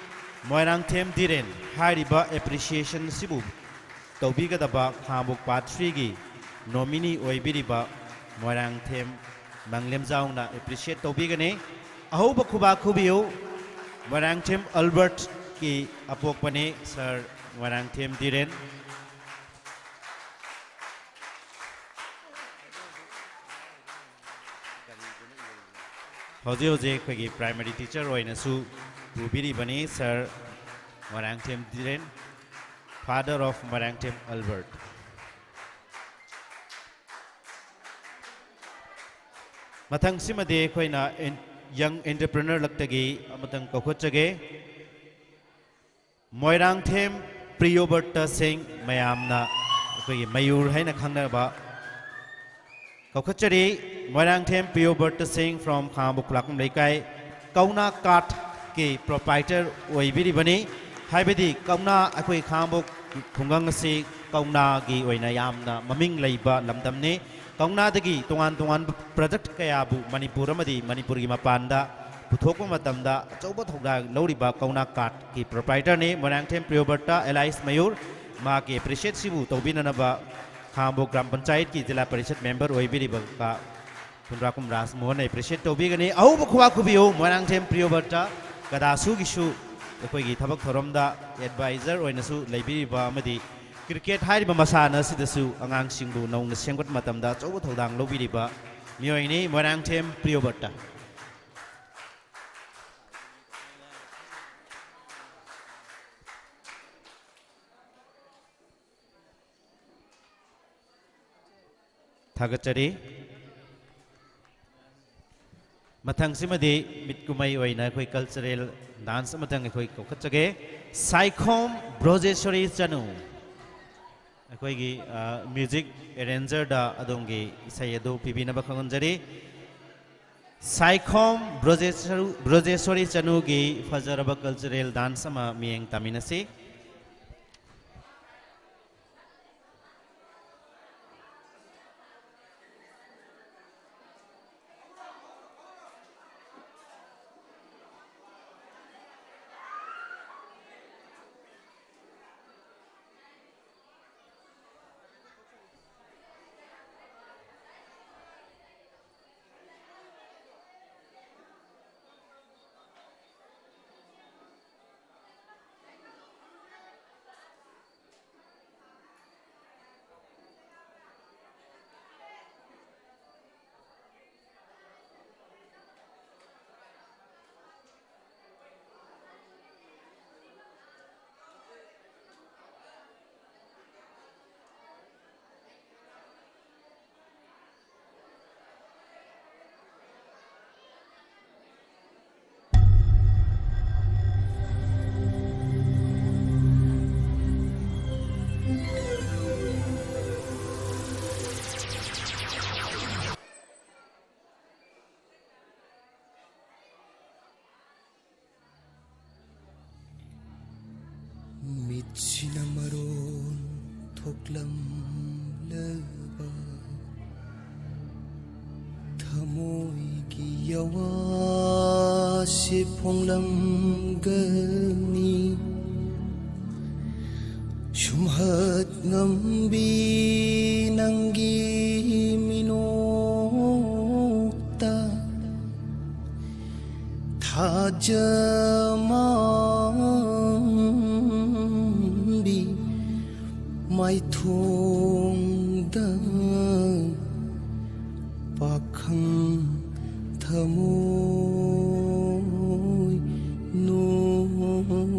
ꯃꯣꯏꯔꯥꯡꯊꯦꯝ ꯙꯤꯔꯦꯟ ꯍꯥꯏꯔꯤꯕ appreciation ꯑꯁꯤꯕꯨ ꯇꯧꯕꯤꯒꯗꯕ ꯈꯥꯉꯕꯣꯛ part threeꯒꯤ nominee ꯑꯣꯏꯕꯤꯔꯤꯕ ꯃꯣꯏꯔꯥꯡꯊꯦꯝ ꯃꯪꯂꯦꯝꯖꯥꯎꯅ appreciate ꯇꯧꯕꯤꯒꯅꯤ꯫ ꯑꯍꯧꯕ ꯈꯨꯕꯥꯛ ꯈꯨꯕꯤꯌꯨ꯫ ꯃꯣꯏꯔꯥꯡꯊꯦꯝ ꯑꯜꯕꯔꯠꯀꯤ ꯑꯄꯣꯛꯄꯅꯤ, ꯁꯥꯔ ꯃꯣꯏꯔꯥꯡꯊꯦꯝ ꯙꯤꯔꯦꯟ꯫ ꯍꯧꯖꯤꯛ ꯍꯧꯖꯤꯛ ꯑꯩꯈꯣꯏꯒꯤ primary teacher ꯑꯣꯏꯅꯁꯨ ꯄꯨꯕꯤꯔꯤꯕꯅꯤ, sir Moirangthem Dhiren, father of Moirangthem Albert. ꯃꯊꯪꯁꯤꯃꯗꯤ ꯑꯩꯈꯣꯏꯅ ꯏꯟ-, young entrepreneur ꯂꯛꯇꯒꯤ ꯑꯃꯇꯪ ꯀꯧꯈꯠꯆꯒꯦ꯫ ꯃꯣꯏꯔꯥꯡꯊꯦꯝ ꯄ꯭ꯔꯤꯌꯣꯕꯔꯇ ꯁꯤꯡ, ꯃꯌꯥꯝꯅ ꯑꯩꯈꯣꯏꯒꯤ ꯃꯌꯨꯔ ꯍꯥꯏꯅ ꯈꯪꯅꯕ ꯀꯧꯈꯠꯆꯔꯤ꯫ ꯃꯣꯏꯔꯥꯡꯊꯦꯝ ꯄ꯭ꯔꯤꯌꯣꯕꯔꯇ ꯁꯤꯡ from ꯈꯥꯉꯕꯣꯛ ꯈꯨꯂꯥꯛꯄꯝ ꯂꯩꯀꯥꯏ, ꯀꯧꯅꯥ ꯀꯥꯔꯠꯀꯤ proprietor ꯑꯣꯏꯕꯤꯔꯤꯕꯅꯤ꯫ ꯍꯥꯏꯕꯗꯤ ꯀꯧꯅꯥ, ꯑꯩꯈꯣꯏ ꯈꯥꯉꯕꯣꯛ ꯈꯨꯡꯒꯪ ꯑꯁꯤ ꯀꯧꯅꯥꯒꯤ ꯑꯣꯏꯅ ꯌꯥꯝꯅ ꯃꯃꯤꯡ ꯂꯩꯕ ꯂꯝꯗꯝꯅꯤ꯫ ꯀꯧꯅꯥꯗꯒꯤ ꯇꯣꯉꯥꯟ ꯇꯣꯉꯥꯟꯕ product ꯀꯌꯥꯕꯨ ꯃꯅꯤꯄꯨꯔ ꯑꯃꯗꯤ ꯃꯅꯤꯄꯨꯔꯒꯤ ꯃꯄꯥꯟꯗ ꯄꯨꯊꯣꯛꯄ ꯃꯇꯝꯗ ꯑꯆꯧꯕ ꯊꯧꯗꯥꯡ ꯂꯧꯔꯤꯕ ꯀꯧꯅꯥ ꯀꯥꯔꯠꯀꯤ proprietorꯅꯤ ꯃꯣꯏꯔꯥꯡꯊꯦꯝ ꯄ꯭ꯔꯤꯌꯣꯕꯔꯇ alias ꯃꯌꯨꯔ꯫ ꯃꯍꯥꯛꯀꯤ appreciate ꯁꯤꯕꯨ ꯇꯧꯕꯤꯅꯅꯕ ꯈꯥꯉꯕꯣꯛ ꯒ꯭ꯔꯥꯝ ꯄꯟꯆꯥꯌꯠꯀꯤ ꯖꯤꯂꯥ ꯄꯔꯤꯁꯠ member ꯑꯣꯏꯕꯤꯔꯤꯕ ꯀꯥ ꯈꯨꯟꯗ꯭ꯔꯥꯛꯄꯝ ꯔꯥꯖꯃꯣꯍꯟꯅ appreciate ꯇꯧꯕꯤꯒꯅꯤ꯫ ꯑꯍꯧꯕ ꯈꯨꯕꯥꯛ ꯈꯨꯕꯤꯌꯨ ꯃꯣꯏꯔꯥꯡꯊꯦꯝ ꯄ꯭ꯔꯤꯌꯣꯕꯔꯇ ꯒꯗꯥꯁꯨꯒꯤꯁꯨ ꯑꯩꯈꯣꯏꯒꯤ ꯊꯕꯛ ꯊꯧꯔꯝꯗ advisor ꯑꯣꯏꯅꯁꯨ ꯂꯩꯕꯤꯔꯤꯕ ꯑꯃꯗꯤ cricket ꯍꯥꯏꯔꯤꯕ ꯃꯁꯥꯟꯅ ꯑꯁꯤꯗꯁꯨ ꯑꯉꯥꯡꯁꯤꯡꯕꯨ ꯅꯧꯅ ꯁꯦꯝꯒꯠꯄ ꯃꯇꯝꯗ ꯑꯆꯧꯕ ꯊꯧꯗꯥꯡ ꯂꯧꯕꯤꯔꯤꯕ ꯃꯤꯑꯣꯏꯅꯤ ꯃꯣꯏꯔꯥꯡꯊꯦꯝ ꯄ꯭ꯔꯤꯌꯣꯕꯔꯇ꯫ ꯊꯥꯒꯠꯆꯔꯤ꯫ ꯃꯊꯪꯁꯤꯃꯗꯤ ꯃꯤꯠ ꯀꯨꯝꯍꯩ ꯑꯣꯏꯅ ꯑꯩꯈꯣꯏ cultural dance ꯑꯃꯇꯪ ꯑꯩꯈꯣꯏ ꯀꯧꯈꯠꯆꯒꯦ꯫ ꯁꯥꯏꯈꯣꯝ ꯕ꯭ꯔꯣꯖꯦꯁꯣꯔꯤ ꯆꯅꯨ꯫ ꯑꯩꯈꯣꯏꯒꯤ, ꯑ, music arrangerꯗ ꯑꯗꯣꯝꯒꯤ ꯏꯁꯩ ꯑꯗꯨ ꯄꯤꯕꯤꯅꯕ ꯈꯪꯍꯟꯖꯔꯤ꯫ ꯁꯥꯏꯈꯣꯝ ꯕ꯭ꯔꯣꯖꯦꯁꯣꯔ-, ꯕ꯭ꯔꯣꯖꯦꯁꯣꯔꯤ ꯆꯅꯨꯒꯤ ꯐꯖꯔꯕ cultural dance ꯑꯃ ꯃꯤꯠꯌꯦꯡ ꯇꯥꯃꯤꯟꯅꯁꯤ꯫ ꯁꯤꯅ ꯃꯔꯣꯟ ꯊꯣꯛꯂꯝꯂꯕ ꯊꯃꯣꯏꯒꯤ ꯌꯋꯥꯁꯦ ꯐꯣꯡꯂꯝꯒꯅꯤ꯫ ꯁꯨꯝꯍꯠ ꯉꯝꯕꯤ ꯅꯪꯒꯤ ꯃꯤꯅꯣꯛꯇ ꯊꯥꯖꯃꯝꯕꯤ ꯃꯥꯏꯊꯣꯡꯗ ꯄꯥꯈꯪ ꯊꯃꯣꯏ ꯅꯣꯜꯂꯤ꯫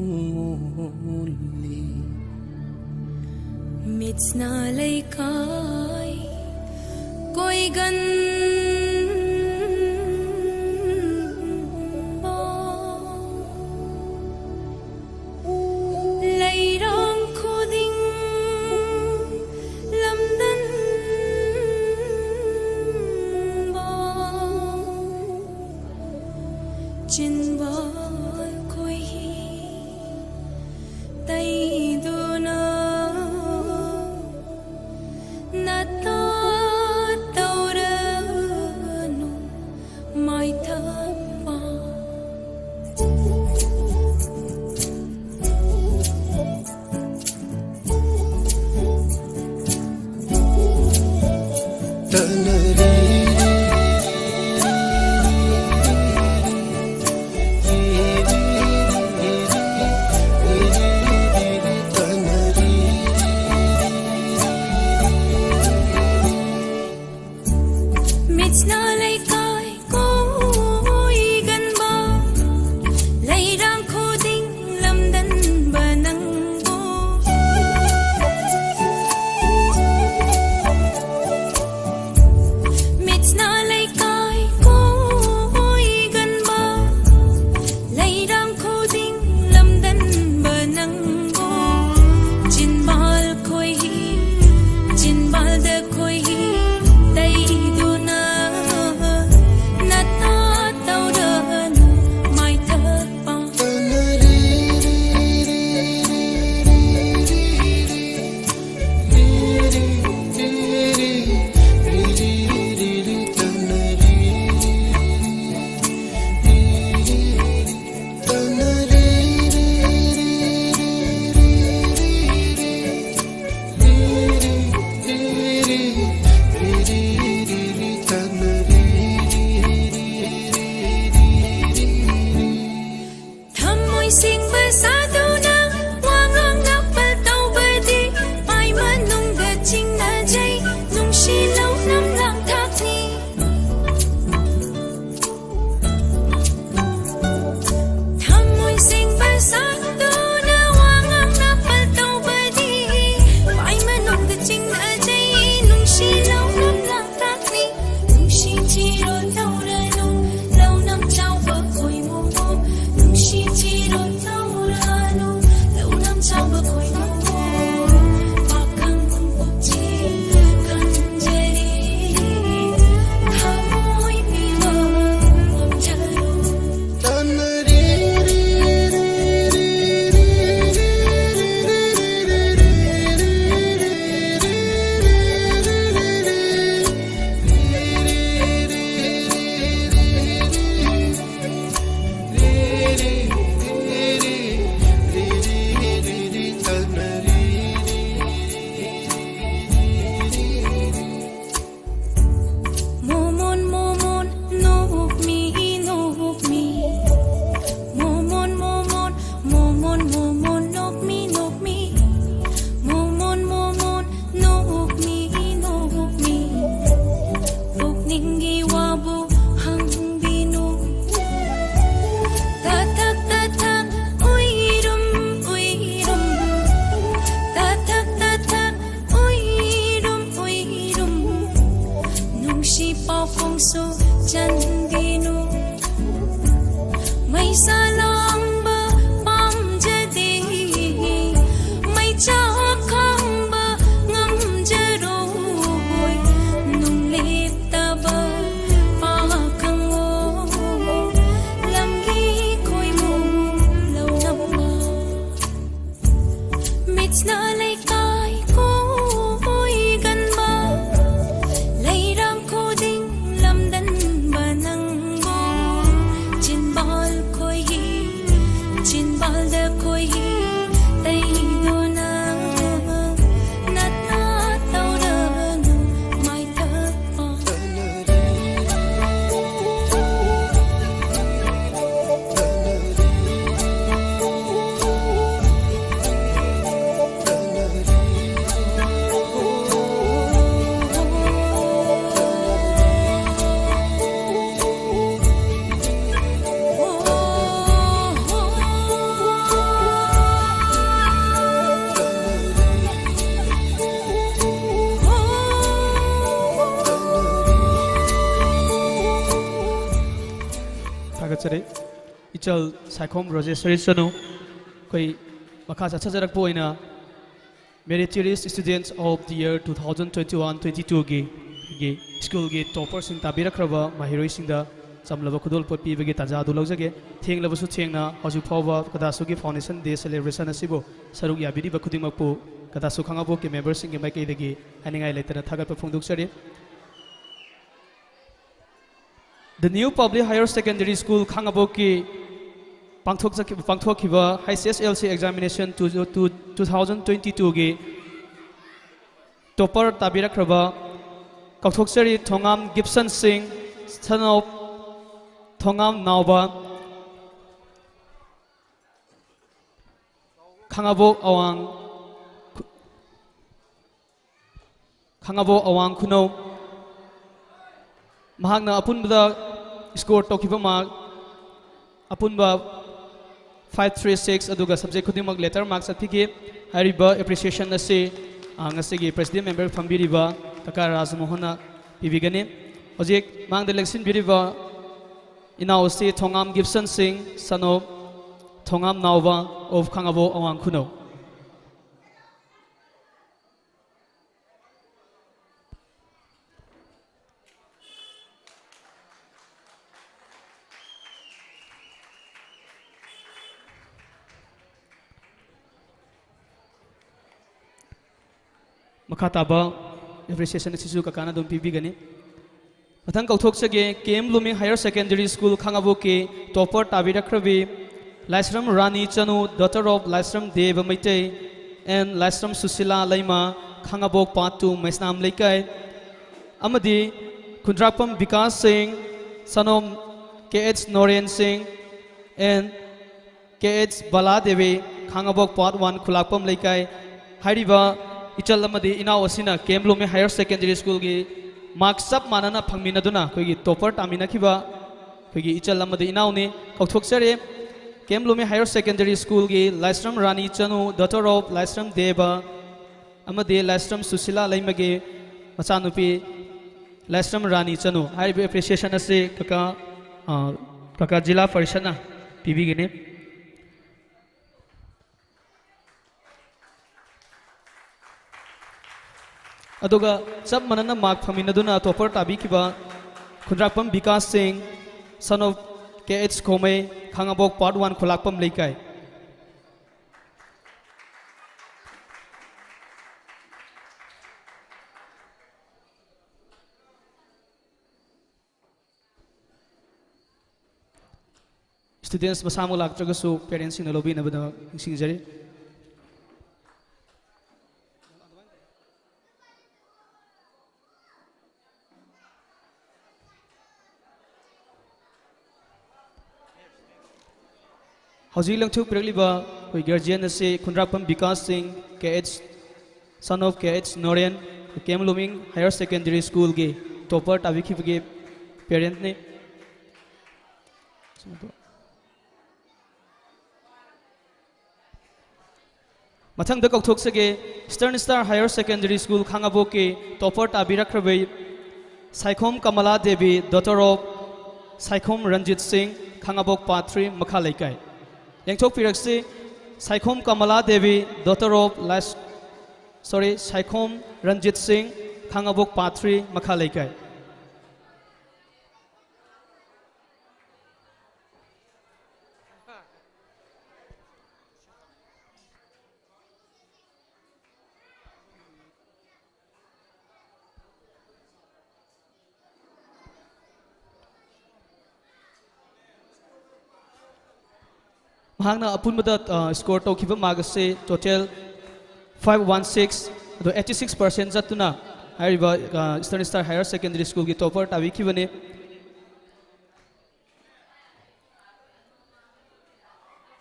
ꯃꯤꯠꯁꯅ ꯂꯩꯀꯥꯏ ꯀꯣꯏꯒꯟꯕ, ꯂꯩꯔꯥꯡ ꯈꯨꯗꯤꯡ ꯂꯝꯗꯟꯕ, ꯆꯤꯟꯕꯥꯜ ꯈꯣꯏꯍꯤ ꯇꯩꯗꯨꯅ ꯅꯇꯥ ꯇꯧꯔꯅꯨ ꯃꯥꯏꯊꯝꯕ꯫ ꯆꯔꯦ꯫ ꯏꯆꯜ ꯁꯥꯏꯈꯣꯝ ꯔꯣꯖꯦꯁꯔꯤ ꯆꯅꯨ꯫ ꯑꯩꯈꯣꯏ ꯃꯈꯥ ꯆꯠꯊꯖꯔꯛꯄ ꯑꯣꯏꯅ Meritorious Students of the Year two thousand twenty-one twenty-two ꯒꯤ ꯑꯩꯈꯣꯏꯒꯤ ꯁ꯭ꯀꯨꯜꯒꯤ ꯇꯣꯄꯔꯁꯤꯡ ꯇꯥꯕꯤꯔꯛꯈ꯭ꯔꯕ ꯃꯍꯩꯔꯣꯏꯁꯤꯡꯗ ꯆꯝꯂꯕ ꯈꯨꯗꯣꯜꯄꯣꯠ ꯄꯤꯕꯒꯤ ꯇꯥꯟꯖꯥ ꯑꯗꯨ ꯂꯧꯖꯒꯦ꯫ ꯊꯦꯡꯂꯕꯁꯨ ꯊꯦꯡꯅ ꯍꯧꯖꯤꯛ ꯐꯥꯎꯕ ꯀꯗꯥꯁꯨꯒꯤ ꯐꯥꯎꯟꯗꯦꯁꯟ ꯗꯦ ꯁꯦꯂꯦꯕ꯭ꯔꯦꯁꯟ ꯑꯁꯤꯕꯨ ꯁꯔꯨꯛ ꯌꯥꯕꯤꯔꯤꯕ ꯈꯨꯗꯤꯡꯃꯛꯄꯨ ꯀꯗꯥꯁꯨ ꯈꯥꯉꯕꯣꯛꯀꯤ ꯃꯦꯝꯕꯔꯁꯤꯡꯒꯤ ꯃꯥꯏꯀꯩꯗꯒꯤ ꯍꯥꯏꯅꯤꯡꯉꯥꯏ ꯂꯩꯇꯅ ꯊꯥꯒꯠꯄ ꯐꯣꯡꯗꯣꯛꯆꯔꯤ꯫ The New Public Higher Secondary School ꯈꯥꯉꯕꯣꯛꯀꯤ ꯄꯥꯡꯊꯣꯛꯆꯈꯤ-, ꯄꯥꯡꯊꯣꯛꯈꯤꯕ H S L C examination two, two, two thousand twenty-two ꯒꯤ ꯇꯣꯄꯔ ꯇꯥꯕꯤꯔꯛꯈ꯭ꯔꯕ ꯀꯧꯊꯣꯛꯆꯔꯤ ꯊꯣꯉꯥꯝ ꯒꯤꯞꯁꯟ ꯁꯤꯡ, son of ꯊꯣꯉꯥꯝ ꯅꯥꯎꯕ, ꯈꯥꯉꯕꯣꯛ ꯑꯋꯥꯡ ꯈꯨ-, ꯈꯥꯉꯕꯣꯛ ꯑꯋꯥꯡ ꯈꯨꯅꯧ꯫ ꯃꯍꯥꯛꯅ ꯑꯄꯨꯟꯕꯗ ꯁ꯭ꯀꯣꯔ ꯇꯧꯈꯤꯕ ꯃꯥꯔꯛ ꯑꯄꯨꯟꯕ five three six, ꯑꯗꯨꯒ ꯁꯕꯖꯦꯛ ꯈꯨꯗꯤꯡꯃꯛ ꯂꯦꯇꯔ ꯃꯥꯔꯛ ꯆꯠꯈꯤꯈꯤ꯫ ꯍꯥꯏꯔꯤꯕ ꯑꯦꯄ꯭ꯔꯤꯁꯤꯌꯦꯁꯟ ꯑꯁꯤ, ꯑ, ꯉꯁꯤꯒꯤ ꯄ꯭ꯔꯦꯁꯤꯗꯦꯟ ꯃꯦꯝꯕꯔ ꯐꯝꯕꯤꯔꯤꯕ ꯀꯀꯥ ꯔꯥꯖꯃꯣꯍꯟꯅ ꯄꯤꯕꯤꯒꯅꯤ꯫ ꯍꯧꯖꯤꯛ ꯃꯥꯡꯗ ꯂꯦꯡꯁꯤꯟꯕꯤꯔꯤꯕ ꯏꯅꯥꯎ ꯑꯁꯤ ꯊꯣꯉꯥꯝ ꯒꯤꯞꯁꯟ ꯁꯤꯡ, son of ꯊꯣꯉꯥꯝ ꯅꯥꯎꯕ of ꯈꯥꯉꯕꯣꯛ ꯑꯋꯥꯡ ꯈꯨꯅꯧ꯫ ꯃꯈꯥ ꯇꯥꯕ ꯑꯦꯄ꯭ꯔꯤꯁꯤꯌꯦꯁꯟ ꯑꯁꯤꯁꯨ ꯀꯀꯥꯅ ꯑꯗꯨꯝ ꯄꯤꯕꯤꯒꯅꯤ꯫ ꯃꯊꯪ ꯀꯧꯊꯣꯛꯆꯒꯦ, K M Blooming Higher Secondary School ꯈꯥꯉꯕꯣꯛꯀꯤ ꯇꯣꯄꯔ ꯇꯥꯕꯤꯔꯛꯈ꯭ꯔꯕꯤ Laishram Rani Chanu, daughter of Laishram Deba Meitei and Laishram Sushila Leima, Khangabok part two, Meisnam ꯂꯩꯀꯥꯏ, ꯑꯃꯗꯤ ꯈꯨꯟꯗ꯭ꯔꯥꯛꯄꯝ ꯕꯤꯀꯥꯁ ꯁꯤꯡ, son of K H Noren ꯁꯤꯡ and K H Bala Devi, Khangabok part one, ꯈꯨꯂꯥꯛꯄꯝ ꯂꯩꯀꯥꯏ꯫ ꯍꯥꯏꯔꯤꯕ ꯏꯆꯜ ꯑꯃꯗꯤ ꯏꯅꯥꯎ ꯑꯁꯤꯅ K M Blooming Higher Secondary School ꯒꯤ ꯃꯥꯔꯛ ꯆꯞ ꯃꯥꯟꯅꯅ ꯐꯪꯃꯤꯟꯅꯗꯨꯅ ꯑꯩꯈꯣꯏꯒꯤ ꯇꯣꯄꯔ ꯇꯥꯃꯤꯟꯅꯈꯤꯕ ꯑꯩꯈꯣꯏꯒꯤ ꯏꯆꯜ ꯑꯃꯗꯤ ꯏꯅꯥꯎꯅꯤ꯫ ꯀꯧꯊꯣꯛꯆꯔꯤ, K M Blooming Higher Secondary School ꯒꯤ ꯂꯥꯏꯁ꯭ꯔꯝ ꯔꯥꯅꯤ ꯆꯅꯨ, daughter of ꯂꯥꯏꯁ꯭ꯔꯝ ꯗꯦꯕ ꯑꯃꯗꯤ ꯂꯥꯏꯁ꯭ꯔꯝ ꯁꯨꯁꯤꯂꯥ ꯂꯩꯃꯒꯤ ꯃꯆꯥꯅꯨꯄꯤ ꯂꯥꯏꯁ꯭ꯔꯝ ꯔꯥꯅꯤ ꯆꯅꯨ꯫ ꯍꯥꯏꯔꯤꯕ ꯑꯦꯄ꯭ꯔꯤꯁꯤꯌꯦꯁꯟ ꯑꯁꯤ ꯀꯀꯥ, ꯑ, ꯀꯀꯥ ꯖꯤꯂꯥ ꯄꯔꯤꯁꯠꯅ ꯄꯤꯕꯤꯒꯅꯤ꯫ ꯑꯗꯨꯒ ꯆꯞ ꯃꯥꯟꯅꯅ ꯃꯥꯔꯛ ꯐꯪꯃꯤꯟꯅꯗꯨꯅ ꯇꯣꯄꯔ ꯇꯥꯕꯤꯈꯤꯕ Khundrakpam Bikash Singh, son of K H Khomei, Khangabok part one ꯈꯨꯂꯥꯛꯄꯝ ꯂꯩꯀꯥꯏ꯫ ꯁ꯭ꯇꯨꯗꯦꯟꯁ ꯃꯁꯥꯃꯛ ꯂꯥꯛꯇ꯭ꯔꯒꯁꯨ ꯄꯦꯔꯦꯟꯁꯁꯤꯡꯅ ꯂꯧꯕꯤꯅꯕꯗ ꯅꯤꯡꯁꯤꯡꯖꯔꯤ꯫ ꯍꯧꯖꯤꯛ ꯂꯦꯡꯊꯣꯛꯄꯤꯔꯛꯂꯤꯕ ꯑꯩꯈꯣꯏ ꯒꯥꯔꯖꯤꯌꯟ ꯑꯁꯤ Khundrakpam Bikash Singh, K H, son of K H Noren, K M blooming higher secondary ꯁ꯭ꯀꯨꯜꯒꯤ ꯇꯣꯄꯔ ꯇꯥꯕꯤꯈꯤꯕꯒꯤ ꯄꯦꯔꯦꯟꯠꯅꯤ꯫ ꯃꯊꯪꯗ ꯀꯧꯊꯣꯛꯆꯒꯦ, eastern star higher secondary school ꯈꯥꯉꯕꯣꯛꯀꯤ ꯇꯣꯄꯔ ꯇꯥꯕꯤꯔꯛꯈ꯭ꯔꯕ Saikhom Kamala Devi, daughter of Saikhom Ranjit Singh, Khangabok part three ꯃꯈꯥ ꯂꯩꯀꯥꯏ꯫ ꯂꯦꯡꯊꯣꯛꯄꯤꯔꯛꯁꯤ, Saikhom Kamala Devi, daughter of ꯂꯥꯏꯁ-, sorry, Saikhom Ranjit Singh, Khangabok part three ꯃꯈꯥ ꯂꯩꯀꯥꯏ꯫ ꯃꯍꯥꯛꯅ ꯑꯄꯨꯟꯕꯗ, ꯑ, ꯁ꯭ꯀꯣꯔ ꯇꯧꯈꯤꯕ ꯃꯥꯔꯛ ꯑꯁꯤ ꯇꯣꯇꯦꯜ ꯐꯥꯏꯚ ꯋꯥꯟ ꯁꯤꯛꯁ, ꯑꯗꯣ ꯑꯩꯠꯇꯤ ꯁꯤꯛꯁ ꯄꯥꯔꯁꯦꯟ ꯆꯠꯇꯨꯅ ꯍꯥꯏꯔꯤꯕ, ꯑ, ꯏꯁꯇꯔꯟ ꯁ꯭ꯇꯥꯔ ꯍꯥꯌꯔ ꯁꯦꯀꯦꯟꯗꯔꯤ ꯁ꯭ꯀꯨꯜꯒꯤ ꯇꯣꯄꯔ ꯇꯥꯕꯤꯈꯤꯕꯅꯤ꯫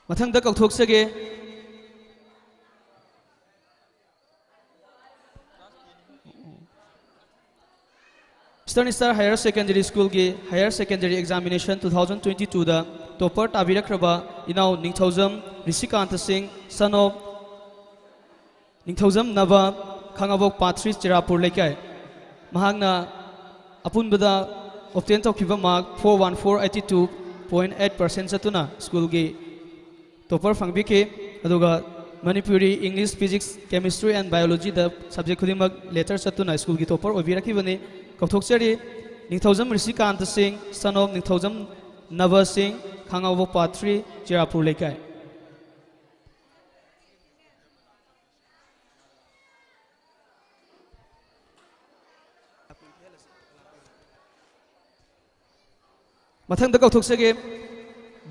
ꯃꯊꯪꯗ ꯀꯧꯊꯣꯛꯆꯒꯦ꯫ ꯏꯁꯇꯔꯟ ꯁ꯭ꯇꯥꯔ ꯍꯥꯌꯔ ꯁꯦꯀꯦꯟꯗꯔꯤ ꯁ꯭ꯀꯨꯜꯒꯤ higher secondary examination two thousand twenty ꯇꯨꯗ ꯇꯣꯄꯔ ꯇꯥꯕꯤꯔꯛꯈ꯭ꯔꯕ ꯏꯅꯥꯎ ꯅꯤꯡꯊꯧꯖꯝ ꯔꯤꯁꯤꯀꯥꯟꯇ ꯁꯤꯡ, ꯁꯟ ꯑꯣꯐ ꯅꯤꯡꯊꯧꯖꯝ ꯅꯕ, ꯈꯥꯉꯕꯣꯛ ꯄꯥꯔꯠ ꯊ꯭ꯔꯤ ꯆꯤꯔꯥꯄꯨꯔ ꯂꯩꯀꯥꯏ꯫ ꯃꯍꯥꯛꯅ ꯑꯄꯨꯟꯕꯗ ꯑꯣꯞꯇꯦꯟ ꯇꯧꯈꯤꯕ mark four one four eighty two, point eight percent ꯆꯠꯇꯨꯅ ꯁ꯭ꯀꯨꯜꯒꯤ ꯇꯣꯄꯔ ꯐꯪꯕꯤꯈꯤ꯫ ꯑꯗꯨꯒ Manipuri, English, physics, chemistry and ꯕꯥꯏꯑꯣꯂꯣꯖꯤꯗ ꯁꯕꯖꯦꯛ ꯈꯨꯗꯤꯡꯃꯛ ꯂꯦꯇꯔ ꯆꯠꯇꯨꯅ ꯁ꯭ꯀꯨꯜꯒꯤ ꯇꯣꯄꯔ ꯑꯣꯏꯕꯤꯔꯛꯈꯤꯕꯅꯤ꯫ ꯀꯧꯊꯣꯛꯆꯔꯤ ꯅꯤꯡꯊꯧꯖꯝ ꯔꯤꯁꯤꯀꯥꯟꯇ ꯁꯤꯡ, son of ꯅꯤꯡꯊꯧꯖꯝ ꯅꯕ ꯁꯤꯡ, ꯈꯥꯉꯕꯣꯛ ꯄꯥꯔꯠ ꯊ꯭ꯔꯤ, ꯆꯤꯔꯥꯄꯨꯔ ꯂꯩꯀꯥꯏ꯫ ꯃꯊꯪꯗ ꯀꯧꯊꯣꯛꯆꯒꯦ,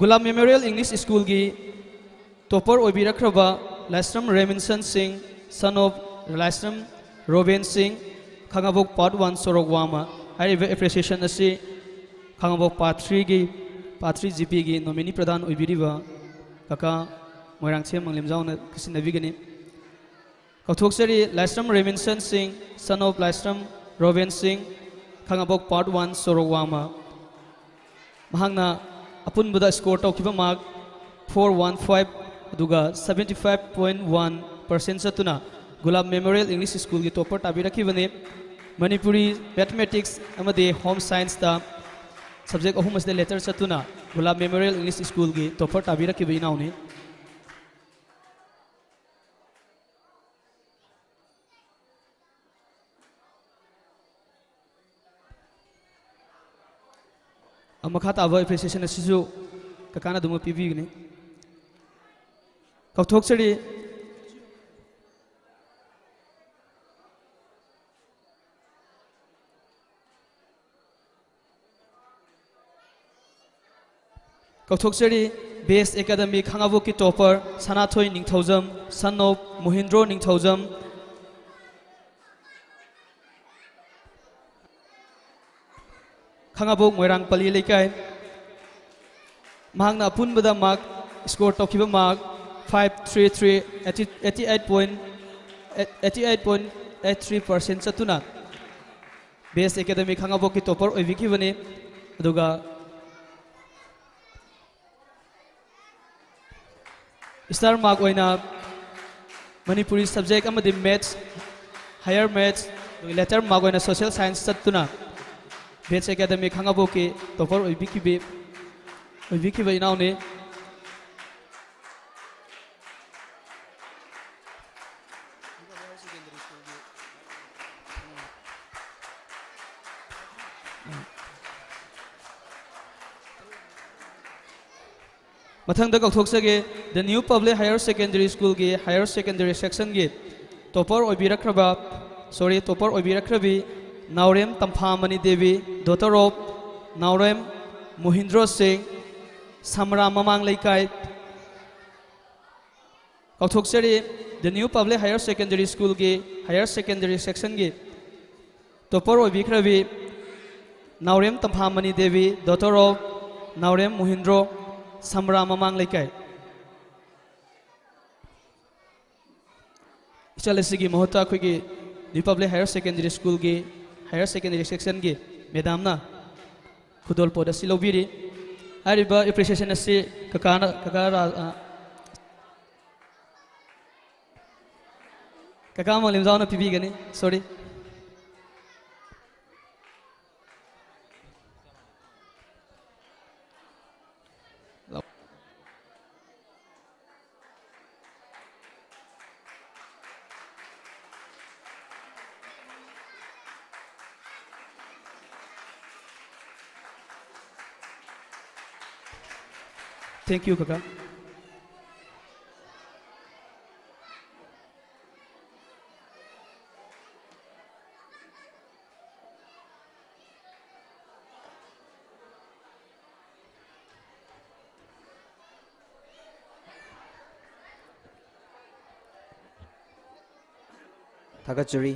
ꯒꯨꯂꯥꯞ ꯃꯦꯃꯣꯔꯤꯌꯦꯜ ꯏꯪꯂꯤꯁ ꯁ꯭ꯀꯨꯜꯒꯤ ꯇꯣꯄꯔ ꯑꯣꯏꯕꯤꯔꯛꯈ꯭ꯔꯕ ꯂꯥꯏꯁ꯭ꯔꯝ ꯔꯦꯃꯤꯟꯁꯟ ꯁꯤꯡ, son of ꯂꯥꯏꯁ꯭ꯔꯝ ꯔꯣꯕꯦꯟ ꯁꯤꯡ, ꯈꯥꯉꯕꯣꯛ ꯄꯥꯔꯠ ꯋꯥꯟ ꯁꯣꯔꯣꯛ ꯋꯥꯡꯃ꯫ ꯍꯥꯏꯔꯤꯕ ꯑꯦꯄ꯭ꯔꯤꯁꯤꯌꯦꯁꯟ ꯑꯁꯤ ꯈꯥꯉꯕꯣꯛ ꯄꯥꯔꯠ ꯊ꯭ꯔꯤꯒꯤ, ꯄꯥꯔꯠ ꯊ꯭ꯔꯤ ꯖꯤ ꯄꯤꯒꯤ ꯅꯣꯃꯤꯅꯤ ꯄ꯭ꯔꯗꯥꯟ ꯑꯣꯏꯕꯤꯔꯤꯕ ꯀꯀꯥ ꯃꯣꯏꯔꯥꯡꯊꯦꯝ ꯃꯪꯂꯦꯝꯖꯥꯎꯅ ꯈꯨꯠꯁꯤꯟꯅꯕꯤꯒꯅꯤ꯫ ꯀꯧꯊꯣꯛꯆꯔꯤ ꯂꯥꯏꯁ꯭ꯔꯝ ꯔꯦꯃꯤꯟꯁꯟ ꯁꯤꯡ, son of ꯂꯥꯏꯁ꯭ꯔꯝ ꯔꯣꯕꯦꯟ ꯁꯤꯡ, ꯈꯥꯉꯕꯣꯛ ꯄꯥꯔꯠ ꯋꯥꯟ ꯁꯣꯔꯣꯛ ꯋꯥꯡꯃ꯫ ꯃꯍꯥꯛꯅ ꯑꯄꯨꯟꯕꯗ ꯁ꯭ꯀꯣꯔ ꯇꯧꯈꯤꯕ ꯃꯥꯔꯛ ꯐꯣꯔ ꯋꯥꯟ ꯐꯥꯏꯚ, ꯑꯗꯨꯒ seventy five point one percent ꯆꯠꯇꯨꯅ ꯒꯨꯂꯥꯞ ꯃꯦꯃꯣꯔꯤꯌꯦꯜ ꯏꯪꯂꯤꯁ ꯁ꯭ꯀꯨꯜꯒꯤ ꯇꯣꯄꯔ ꯇꯥꯕꯤꯔꯛꯈꯤꯕꯅꯤ꯫ ꯃꯅꯤꯄꯨꯔꯤ, ꯃꯦꯊꯃꯦꯇꯤꯛꯁ ꯑꯃꯗꯤ ꯍꯣꯝ ꯁꯥꯏꯟꯁꯇ ꯁꯕꯖꯦꯛ ꯑꯍꯨꯝ ꯑꯁꯤꯗ ꯂꯦꯇꯔ ꯆꯠꯇꯨꯅ ꯒꯨꯂꯥꯞ ꯃꯦꯃꯣꯔꯤꯌꯦꯜ ꯏꯪꯂꯤꯁ ꯁ꯭ꯀꯨꯜꯒꯤ ꯇꯣꯄꯔ ꯇꯥꯕꯤꯔꯛꯈꯤꯕ ꯏꯅꯥꯎꯅꯤ꯫ ꯑ, ꯃꯈꯥ ꯇꯥꯕ ꯑꯦꯄ꯭ꯔꯤꯁꯤꯌꯦꯁꯟ ꯑꯁꯤꯁꯨ ꯀꯀꯥꯅ ꯑꯗꯨꯃꯛ ꯄꯤꯕꯤꯒꯅꯤ꯫ ꯀꯧꯊꯣꯛꯆꯔꯤ꯫ ꯀꯧꯊꯣꯛꯆꯔꯤ ꯕꯦꯁ ꯑꯦꯀꯥꯗꯃꯤ ꯈꯥꯉꯕꯣꯛꯀꯤ topper Sanathoi Ningthoujam, son of Mohindro Ningthoujam, Khangabok Moirang Palli ꯂꯩꯀꯥꯏ꯫ ꯃꯍꯥꯛꯅ ꯑꯄꯨꯟꯕꯗ ꯃꯥꯔꯛ ꯁ꯭ꯀꯣꯔ ꯇꯧꯈꯤꯕ mark five three three, eighty eight point eight three percent ꯆꯠꯇꯨꯅ ꯕꯦꯁ ꯑꯦꯀꯥꯗꯃꯤ ꯈꯥꯉꯕꯣꯛꯀꯤ ꯇꯣꯄꯔ ꯑꯣꯏꯕꯤꯈꯤꯕꯅꯤ꯫ ꯑꯗꯨꯒ ꯁ꯭ꯇꯥꯔ ꯃꯥꯔꯛ ꯑꯣꯏꯅ ꯃꯅꯤꯄꯨꯔꯤ ꯁꯕꯖꯦꯛ ꯑꯃꯗꯤ ꯃꯦꯠꯁ, ꯍꯥꯌꯔ ꯃꯦꯠꯁ, ꯑꯗꯨꯒ ꯂꯦꯇꯔ ꯃꯥꯔꯛ ꯑꯣꯏꯅ ꯁꯣꯁꯤꯌꯦꯜ ꯁꯥꯏꯟꯁ ꯆꯠꯇꯨꯅ ꯕꯦꯁ ꯑꯦꯀꯥꯗꯃꯤ ꯈꯥꯉꯕꯣꯛꯀꯤ ꯇꯣꯄꯔ ꯑꯣꯏꯕꯤꯈꯤꯕꯤ ꯑꯣꯏꯕꯤꯈꯤꯕ ꯏꯅꯥꯎꯅꯤ꯫ ꯃꯊꯪꯗ ꯀꯧꯊꯣꯛꯆꯒꯦ, The New Public Higher Secondary School ꯒꯤ Higher Secondary Section ꯒꯤ topper ꯑꯣꯏꯕꯤꯔꯛꯈ꯭ꯔꯕ, sorry, topper ꯑꯣꯏꯕꯤꯔꯛꯈ꯭ꯔꯕꯤ Naorem ꯇꯝꯐꯥꯃꯅꯤ Devi, daughter of ꯅꯥꯎꯔꯦꯝ ꯃꯣꯍꯤꯟꯗ꯭ꯔꯣ ꯁꯤꯡ, ꯁꯝꯔꯥ ꯃꯃꯥꯡ ꯂꯩꯀꯥꯏ꯫ ꯀꯥꯎꯊꯣꯛꯆꯔꯤ, The New Public Higher Secondary School ꯒꯤ Higher Secondary Section ꯒꯤ topper ꯑꯣꯏꯕꯤꯈ꯭ꯔꯕꯤ Naorem ꯇꯝꯐꯥꯃꯅꯤ Devi, daughter of ꯅꯥꯎꯔꯦꯝ ꯃꯣꯍꯤꯟꯗ꯭ꯔꯣ, ꯁꯝꯔꯥ ꯃꯃꯥꯡ ꯂꯩꯀꯥꯏ꯫ ꯏꯆꯜ ꯑꯁꯤꯒꯤ ꯃꯍꯨꯠꯇ ꯑꯩꯈꯣꯏꯒꯤ New Public Higher Secondary School ꯒꯤ Higher Secondary Section ꯒꯤ madam ꯅ ꯈꯨꯗꯣꯜꯄꯣꯠ ꯑꯁꯤ ꯂꯧꯕꯤꯔꯤ꯫ ꯍꯥꯏꯔꯤꯕ appreciation ꯑꯁꯤ ꯀꯀꯥꯅ, ꯀꯀꯥ ꯔꯥ-, ꯑ, ꯀꯀꯥ ꯃꯥꯂꯦꯝꯖꯥꯎꯅ ꯄꯤꯕꯤꯒꯅꯤ꯫ Sorry꯫ Thank you, ꯀꯀꯥ꯫ ꯊꯥꯒꯠꯆꯔꯤ꯫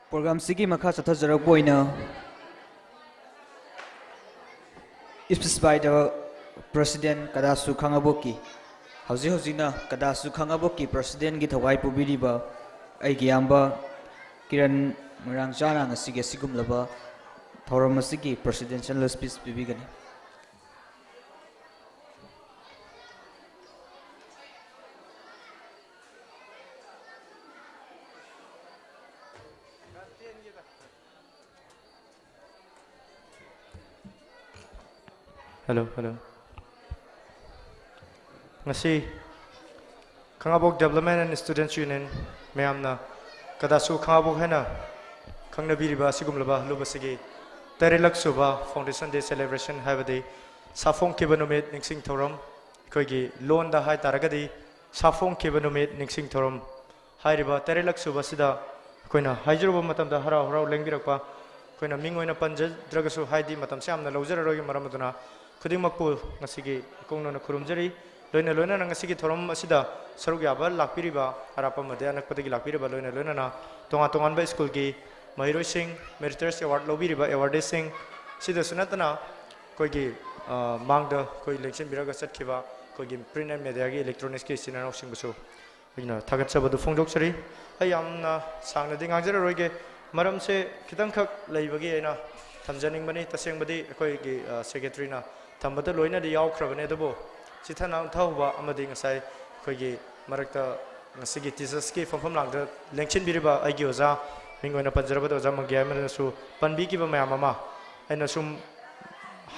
Program ꯁꯤꯒꯤ ꯃꯈꯥ ꯆꯠꯊꯖꯔꯛꯄ ꯑꯣꯏꯅ speech by the President ꯀꯗꯥꯁꯨ ꯈꯥꯉꯕꯣꯛꯀꯤ, ꯍꯧꯖꯤꯛ ꯍꯧꯖꯤꯛꯅ ꯀꯗꯥꯁꯨ ꯈꯥꯉꯕꯣꯛꯀꯤ President ꯀꯤ ꯊꯧꯒꯥꯏ ꯄꯨꯕꯤꯔꯤꯕ ꯑꯩꯒꯤ ꯏꯌꯥꯝꯕ ꯀꯤꯔꯟ ꯃꯣꯏꯔꯥꯡꯆꯥꯅ ꯉꯁꯤꯒꯤ ꯑꯁꯤꯒꯨꯝꯂꯕ ꯊꯧꯔꯝ ꯑꯁꯤꯒꯤ presidential speech ꯄꯤꯕꯤꯒꯅꯤ꯫ Hello, hello. ꯉꯁꯤ ꯈꯥꯉꯕꯣꯛ Development and Students Union ꯃꯌꯥꯝꯅ ꯀꯗꯥꯁꯨ ꯈꯥꯉꯕꯣꯛ ꯍꯥꯏꯅ ꯈꯪꯅꯕꯤꯔꯤꯕ ꯑꯁꯤꯒꯨꯝꯂꯕ ꯂꯨꯞ ꯑꯁꯤꯒꯤ ꯇꯔꯦꯠꯂꯛ ꯁꯨꯕ Foundation Day Celebration, ꯍꯥꯏꯕꯗꯤ ꯁꯥꯐꯣꯡꯈꯤꯕ ꯅꯨꯃꯤꯠ ꯅꯤꯡꯁꯤꯡ ꯊꯧꯔꯝ, ꯑꯩꯈꯣꯏꯒꯤ ꯂꯣꯟꯗ ꯍꯥꯏ ꯇꯥꯔꯒꯗꯤ ꯁꯥꯐꯣꯡꯈꯤꯕ ꯅꯨꯃꯤꯠ ꯅꯤꯡꯁꯤꯡ ꯊꯧꯔꯝ ꯍꯥꯏꯔꯤꯕ ꯇꯔꯦꯠꯂꯛ ꯁꯨꯕ ꯑꯁꯤꯗ ꯑꯩꯈꯣꯏꯅ ꯍꯥꯏꯖꯔꯨꯕ ꯃꯇꯝꯗ ꯍꯔꯥꯎ ꯍꯔꯥꯎ ꯂꯦꯡꯕꯤꯔꯛꯄ, ꯑꯩꯈꯣꯏꯅ ꯃꯤꯡ ꯑꯣꯏꯅ ꯄꯟꯖꯗ꯭ꯔꯒꯁꯨ, ꯍꯥꯏꯗꯤ ꯃꯇꯝꯁꯦ ꯌꯥꯝꯅ ꯂꯧꯖꯔꯔꯣꯏꯒꯦ, ꯃꯔꯝ ꯑꯗꯨꯅ ꯈꯨꯗꯤꯡꯃꯛꯄꯨ ꯉꯁꯤꯒꯤ ꯏꯀꯣꯡꯅꯅ ꯈꯨꯔꯨꯝꯖꯔꯤ꯫ ꯂꯣꯏꯅ ꯂꯣꯏꯅꯅ ꯉꯁꯤꯒꯤ ꯊꯧꯔꯝ ꯑꯁꯤꯗ ꯁꯔꯨꯛ ꯌꯥꯕ ꯂꯥꯛꯄꯤꯔꯤꯕ ꯑꯔꯥꯞꯄ ꯑꯃꯗꯤ ꯑꯅꯛꯄꯗꯒꯤ ꯂꯥꯛꯄꯤꯔꯤꯕ ꯂꯣꯏꯅ ꯂꯣꯏꯅꯅ ꯇꯣꯉꯥꯟ ꯇꯣꯉꯥꯟꯕ ꯁ꯭ꯀꯨꯜꯒꯤ ꯃꯍꯩꯔꯣꯏꯁꯤꯡ, Meritorious Award ꯂꯧꯕꯤꯔꯤꯕ ꯑꯦꯋꯥꯔꯗꯤꯁꯁꯤꯡ, ꯁꯤꯗꯁꯨ ꯅꯠꯇꯅ ꯑꯩꯈꯣꯏꯒꯤ, ꯑ, ꯃꯥꯡꯗ ꯑꯩꯈꯣꯏ ꯂꯦꯡꯁꯤꯟꯕꯤꯔꯒ ꯆꯠꯈꯤꯕ ꯑꯩꯈꯣꯏꯒꯤ Print and Media ꯒꯤ electronics ꯀꯤ ꯏꯆꯤꯟ ꯏꯅꯥꯎꯁꯤꯡꯕꯨꯁꯨ ꯑꯩꯅ ꯊꯥꯒꯠꯆꯕꯗꯨ ꯐꯣꯡꯗꯣꯛꯆꯔꯤ꯫ ꯑꯩ ꯌꯥꯝꯅ ꯁꯥꯡꯅꯗꯤ ꯉꯥꯡꯖꯔꯔꯣꯏꯒꯦ, ꯃꯔꯝꯁꯦ ꯈꯤꯇꯪꯈꯛ ꯂꯩꯕꯒꯤ ꯑꯩꯅ ꯊꯝꯖꯅꯤꯡꯕꯅꯤ꯫ ꯇꯁꯦꯡꯕꯗꯤ ꯑꯩꯈꯣꯏꯒꯤ, ꯑ, ꯁꯦꯀ꯭ꯔꯦꯇꯔꯤꯅ ꯊꯝꯕꯗ ꯂꯣꯏꯅꯗꯤ ꯌꯥꯎꯈ꯭ꯔꯕꯅꯤ, ꯑꯗꯨꯕꯨ ꯆꯤꯊ ꯅꯥꯟꯊꯍꯧꯕ ꯑꯃꯗꯤ ꯉꯁꯥꯏ ꯑꯩꯈꯣꯏꯒꯤ ꯃꯔꯛꯇ ꯉꯁꯤꯒꯤ ꯇꯤꯆꯔꯁꯀꯤ ꯐꯝꯐꯝ ꯂꯥꯡꯗ ꯂꯦꯡꯁꯤꯟꯕꯤꯔꯤꯕ ꯑꯩꯒꯤ ꯑꯣꯖꯥ, ꯃꯤꯡ ꯑꯣꯏꯅ ꯄꯟꯖꯔꯕꯗ ꯑꯣꯖꯥ ꯃꯪꯒꯦ ꯑꯃꯅꯁꯨ ꯄꯟꯕꯤꯈꯤꯕ ꯃꯌꯥꯝ ꯑꯃ ꯑꯩꯅ ꯁꯨꯝ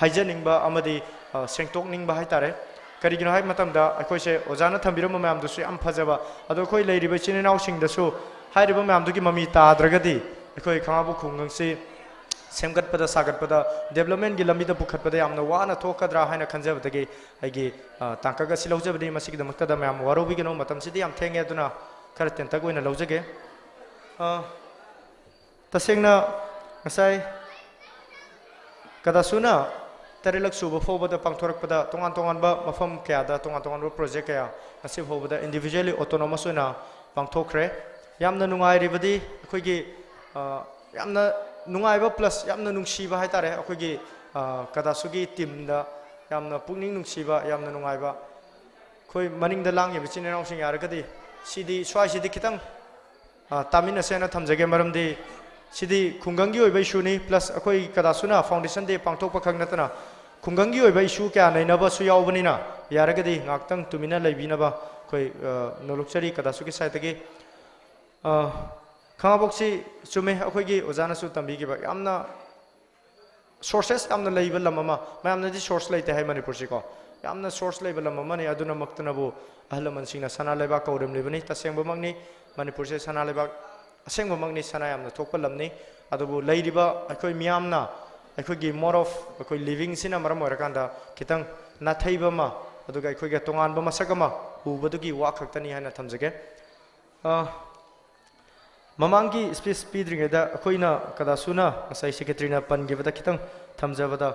ꯍꯥꯏꯖꯅꯤꯡꯕ ꯑꯃꯗꯤ, ꯑ, ꯁꯦꯡꯗꯣꯛꯅꯤꯡꯕ ꯍꯥꯏꯇꯥꯔꯦ꯫ ꯀꯔꯤꯒꯤꯅꯣ ꯍꯥꯏꯕ ꯃꯇꯝꯗ, ꯑꯩꯈꯣꯏꯁꯦ ꯑꯣꯖꯥꯅ ꯊꯝꯕꯤꯔꯝꯕ ꯃꯌꯥꯝꯗꯨꯁꯨ ꯌꯥꯝ ꯐꯖꯕ, ꯑꯗꯣ ꯑꯩꯈꯣꯏ ꯂꯩꯔꯤꯕ ꯏꯆꯤꯟ ꯏꯅꯥꯎꯁꯤꯡꯗꯁꯨ ꯍꯥꯏꯔꯤꯕ ꯃꯌꯥꯝꯗꯨꯒꯤ ꯃꯃꯤ ꯇꯥꯗ꯭ꯔꯒꯗꯤ ꯑꯩꯈꯣꯏ ꯈꯥꯉꯕꯣꯛ ꯈꯨꯡꯒꯪꯁꯤ ꯁꯦꯝꯒꯠꯄꯗ, ꯁꯥꯒꯠꯄꯗ, development ꯀꯤ ꯂꯝꯕꯤꯗ ꯄꯨꯈꯠꯄꯗ ꯌꯥꯝꯅ ꯋꯥꯅ ꯊꯣꯛꯀꯗ꯭ꯔꯥ ꯍꯥꯏꯅ ꯈꯟꯖꯕꯗꯒꯤ ꯑꯩꯒꯤ, ꯑ, ꯇꯥꯡꯀꯛ ꯑꯁꯤ ꯂꯧꯖꯕꯅꯤ꯫ ꯃꯁꯤꯒꯤꯗꯃꯛꯇꯗ ꯃꯌꯥꯝ ꯋꯥꯔꯧꯕꯤꯒꯅꯨ, ꯃꯇꯝꯁꯤꯗꯤ ꯌꯥꯝ ꯊꯦꯡꯉꯦ, ꯑꯗꯨꯅ ꯈꯔ ꯇꯦꯟꯇꯛ ꯑꯣꯏꯅ ꯂꯧꯖꯒꯦ꯫ ꯑ, ꯇꯁꯦꯡꯅ ꯉꯁꯥꯏ ꯀꯗꯥꯁꯨꯅ ꯇꯔꯦꯠꯂꯛ ꯁꯨꯕ ꯐꯥꯎꯕꯗ ꯄꯥꯡꯊꯣꯔꯛꯄꯗ ꯇꯣꯉꯥꯟ ꯇꯣꯉꯥꯟꯕ ꯃꯐꯝ ꯀꯌꯥꯗ ꯇꯣꯉꯥꯟ ꯇꯣꯉꯥꯟꯕ project ꯀꯌꯥ ꯉꯁꯤ ꯐꯥꯎꯕꯗ individually autonomous ꯑꯣꯏꯅ ꯄꯥꯡꯊꯣꯛꯈ꯭ꯔꯦ꯫ ꯌꯥꯝꯅ ꯅꯨꯡꯉꯥꯏꯔꯤꯕꯗꯤ ꯑꯩꯈꯣꯏꯒꯤ, ꯑ, ꯌꯥꯝꯅ ꯅꯨꯡꯉꯥꯏꯕ plus ꯌꯥꯝꯅ ꯅꯨꯡꯁꯤꯕ ꯍꯥꯏꯇꯥꯔꯦ꯫ ꯑꯩꯈꯣꯏꯒꯤ, ꯑ, ꯀꯗꯥꯁꯨꯒꯤ team ꯗ ꯌꯥꯝꯅ ꯄꯨꯛꯅꯤꯡ ꯅꯨꯡꯁꯤꯕ, ꯌꯥꯝꯅ ꯅꯨꯡꯉꯥꯏꯕ꯫ ꯑꯩꯈꯣꯏ ꯃꯅꯤꯡꯗ ꯂꯥꯡꯉꯤꯕ ꯏꯆꯤꯟ ꯏꯅꯥꯎꯁꯤꯡ ꯌꯥꯔꯒꯗꯤ ꯁꯤꯗꯤ, ꯁ꯭ꯋꯥꯏꯁꯤꯗꯤ ꯈꯤꯇꯪ, ꯑ, ꯇꯥꯃꯤꯟꯅꯁꯦꯅ ꯊꯝꯖꯒꯦ꯫ ꯃꯔꯝꯗꯤ ꯁꯤꯗꯤ ꯈꯨꯡꯒꯪꯒꯤ ꯑꯣꯏꯕ issue ꯅꯤ, plus ꯑꯩꯈꯣꯏ ꯀꯗꯥꯁꯨꯅ Foundation Day ꯄꯥꯡꯊꯣꯛꯄ ꯈꯛ ꯅꯠꯇꯅ ꯈꯨꯡꯒꯪꯒꯤ ꯑꯣꯏꯕ issue ꯀꯌꯥ ꯅꯩꯅꯕꯁꯨ ꯌꯥꯎꯕꯅꯤꯅ, ꯌꯥꯔꯒꯗꯤ ꯉꯥꯏꯍꯥꯛꯇꯪ ꯇꯨꯃꯤꯟꯅ ꯂꯩꯕꯤꯅꯕ ꯑꯩꯈꯣꯏ, ꯑ, ꯅꯣꯂꯨꯛꯆꯔꯤ ꯀꯗꯥꯁꯨꯒꯤ side ꯇꯒꯤ꯫ ꯑ, ꯈꯥꯉꯕꯣꯛꯁꯤ ꯆꯨꯝꯃꯦ, ꯑꯩꯈꯣꯏꯒꯤ ꯑꯣꯖꯥꯅꯁꯨ ꯇꯝꯕꯤꯈꯤꯕ ꯌꯥꯝꯅ ꯁꯣꯔꯁꯦꯁ ꯌꯥꯝꯅ ꯂꯩꯕ ꯂꯝ ꯑꯃ, ꯃꯌꯥꯝꯅꯗꯤ ꯁꯣꯔꯁ ꯂꯩꯇꯦ ꯍꯥꯏ ꯃꯅꯤꯄꯨꯔꯁꯤꯀꯣ, ꯌꯥꯝꯅ ꯁꯣꯔꯁ ꯂꯩꯕ ꯂꯝ ꯑꯃꯅꯤ꯫ ꯑꯗꯨꯅꯃꯛꯇꯅꯕꯨ ꯑꯍꯜ ꯂꯃꯟꯁꯤꯡꯅ ꯁꯅꯥ ꯂꯩꯕꯥꯛ ꯀꯧꯔꯝꯂꯤꯕꯅꯤ꯫ ꯇꯁꯦꯡꯕꯃꯛꯅꯤ, ꯃꯅꯤꯄꯨꯔꯁꯦ ꯁꯅꯥ ꯂꯩꯕꯥꯛ ꯑꯁꯦꯡꯕꯃꯛꯅꯤ, ꯁꯅꯥ ꯌꯥꯝꯅ ꯊꯣꯛꯄ ꯂꯝꯅꯤ꯫ ꯑꯗꯨꯕꯨ ꯂꯩꯔꯤꯕ ꯑꯩꯈꯣꯏ ꯃꯤꯌꯥꯝꯅ, ꯑꯩꯈꯣꯏꯒꯤ mode of, ꯑꯩꯈꯣꯏ livingꯁꯤꯅ ꯃꯔꯝ ꯑꯣꯏꯔꯀꯥꯟꯗ ꯈꯤꯇꯪ ꯅꯥꯊꯩꯕ ꯑꯃ, ꯑꯗꯨꯒ ꯑꯩꯈꯣꯏꯒ ꯇꯣꯉꯥꯟꯕ ꯃꯁꯛ ꯑꯃ ꯎꯕꯗꯨꯒꯤ ꯋꯥ ꯈꯛꯇꯅꯤ ꯍꯥꯏꯅ ꯊꯝꯖꯒꯦ꯫ ꯑ, ꯃꯃꯥꯡꯒꯤ speech ꯄꯤꯗ꯭ꯔꯤꯉꯩꯗ ꯑꯩꯈꯣꯏꯅ ꯀꯗꯥꯁꯨꯅ ꯉꯁꯥꯏ secretaryꯅ ꯄꯟꯈꯤꯕꯗ ꯈꯤꯇꯪ ꯊꯝꯖꯕꯗ,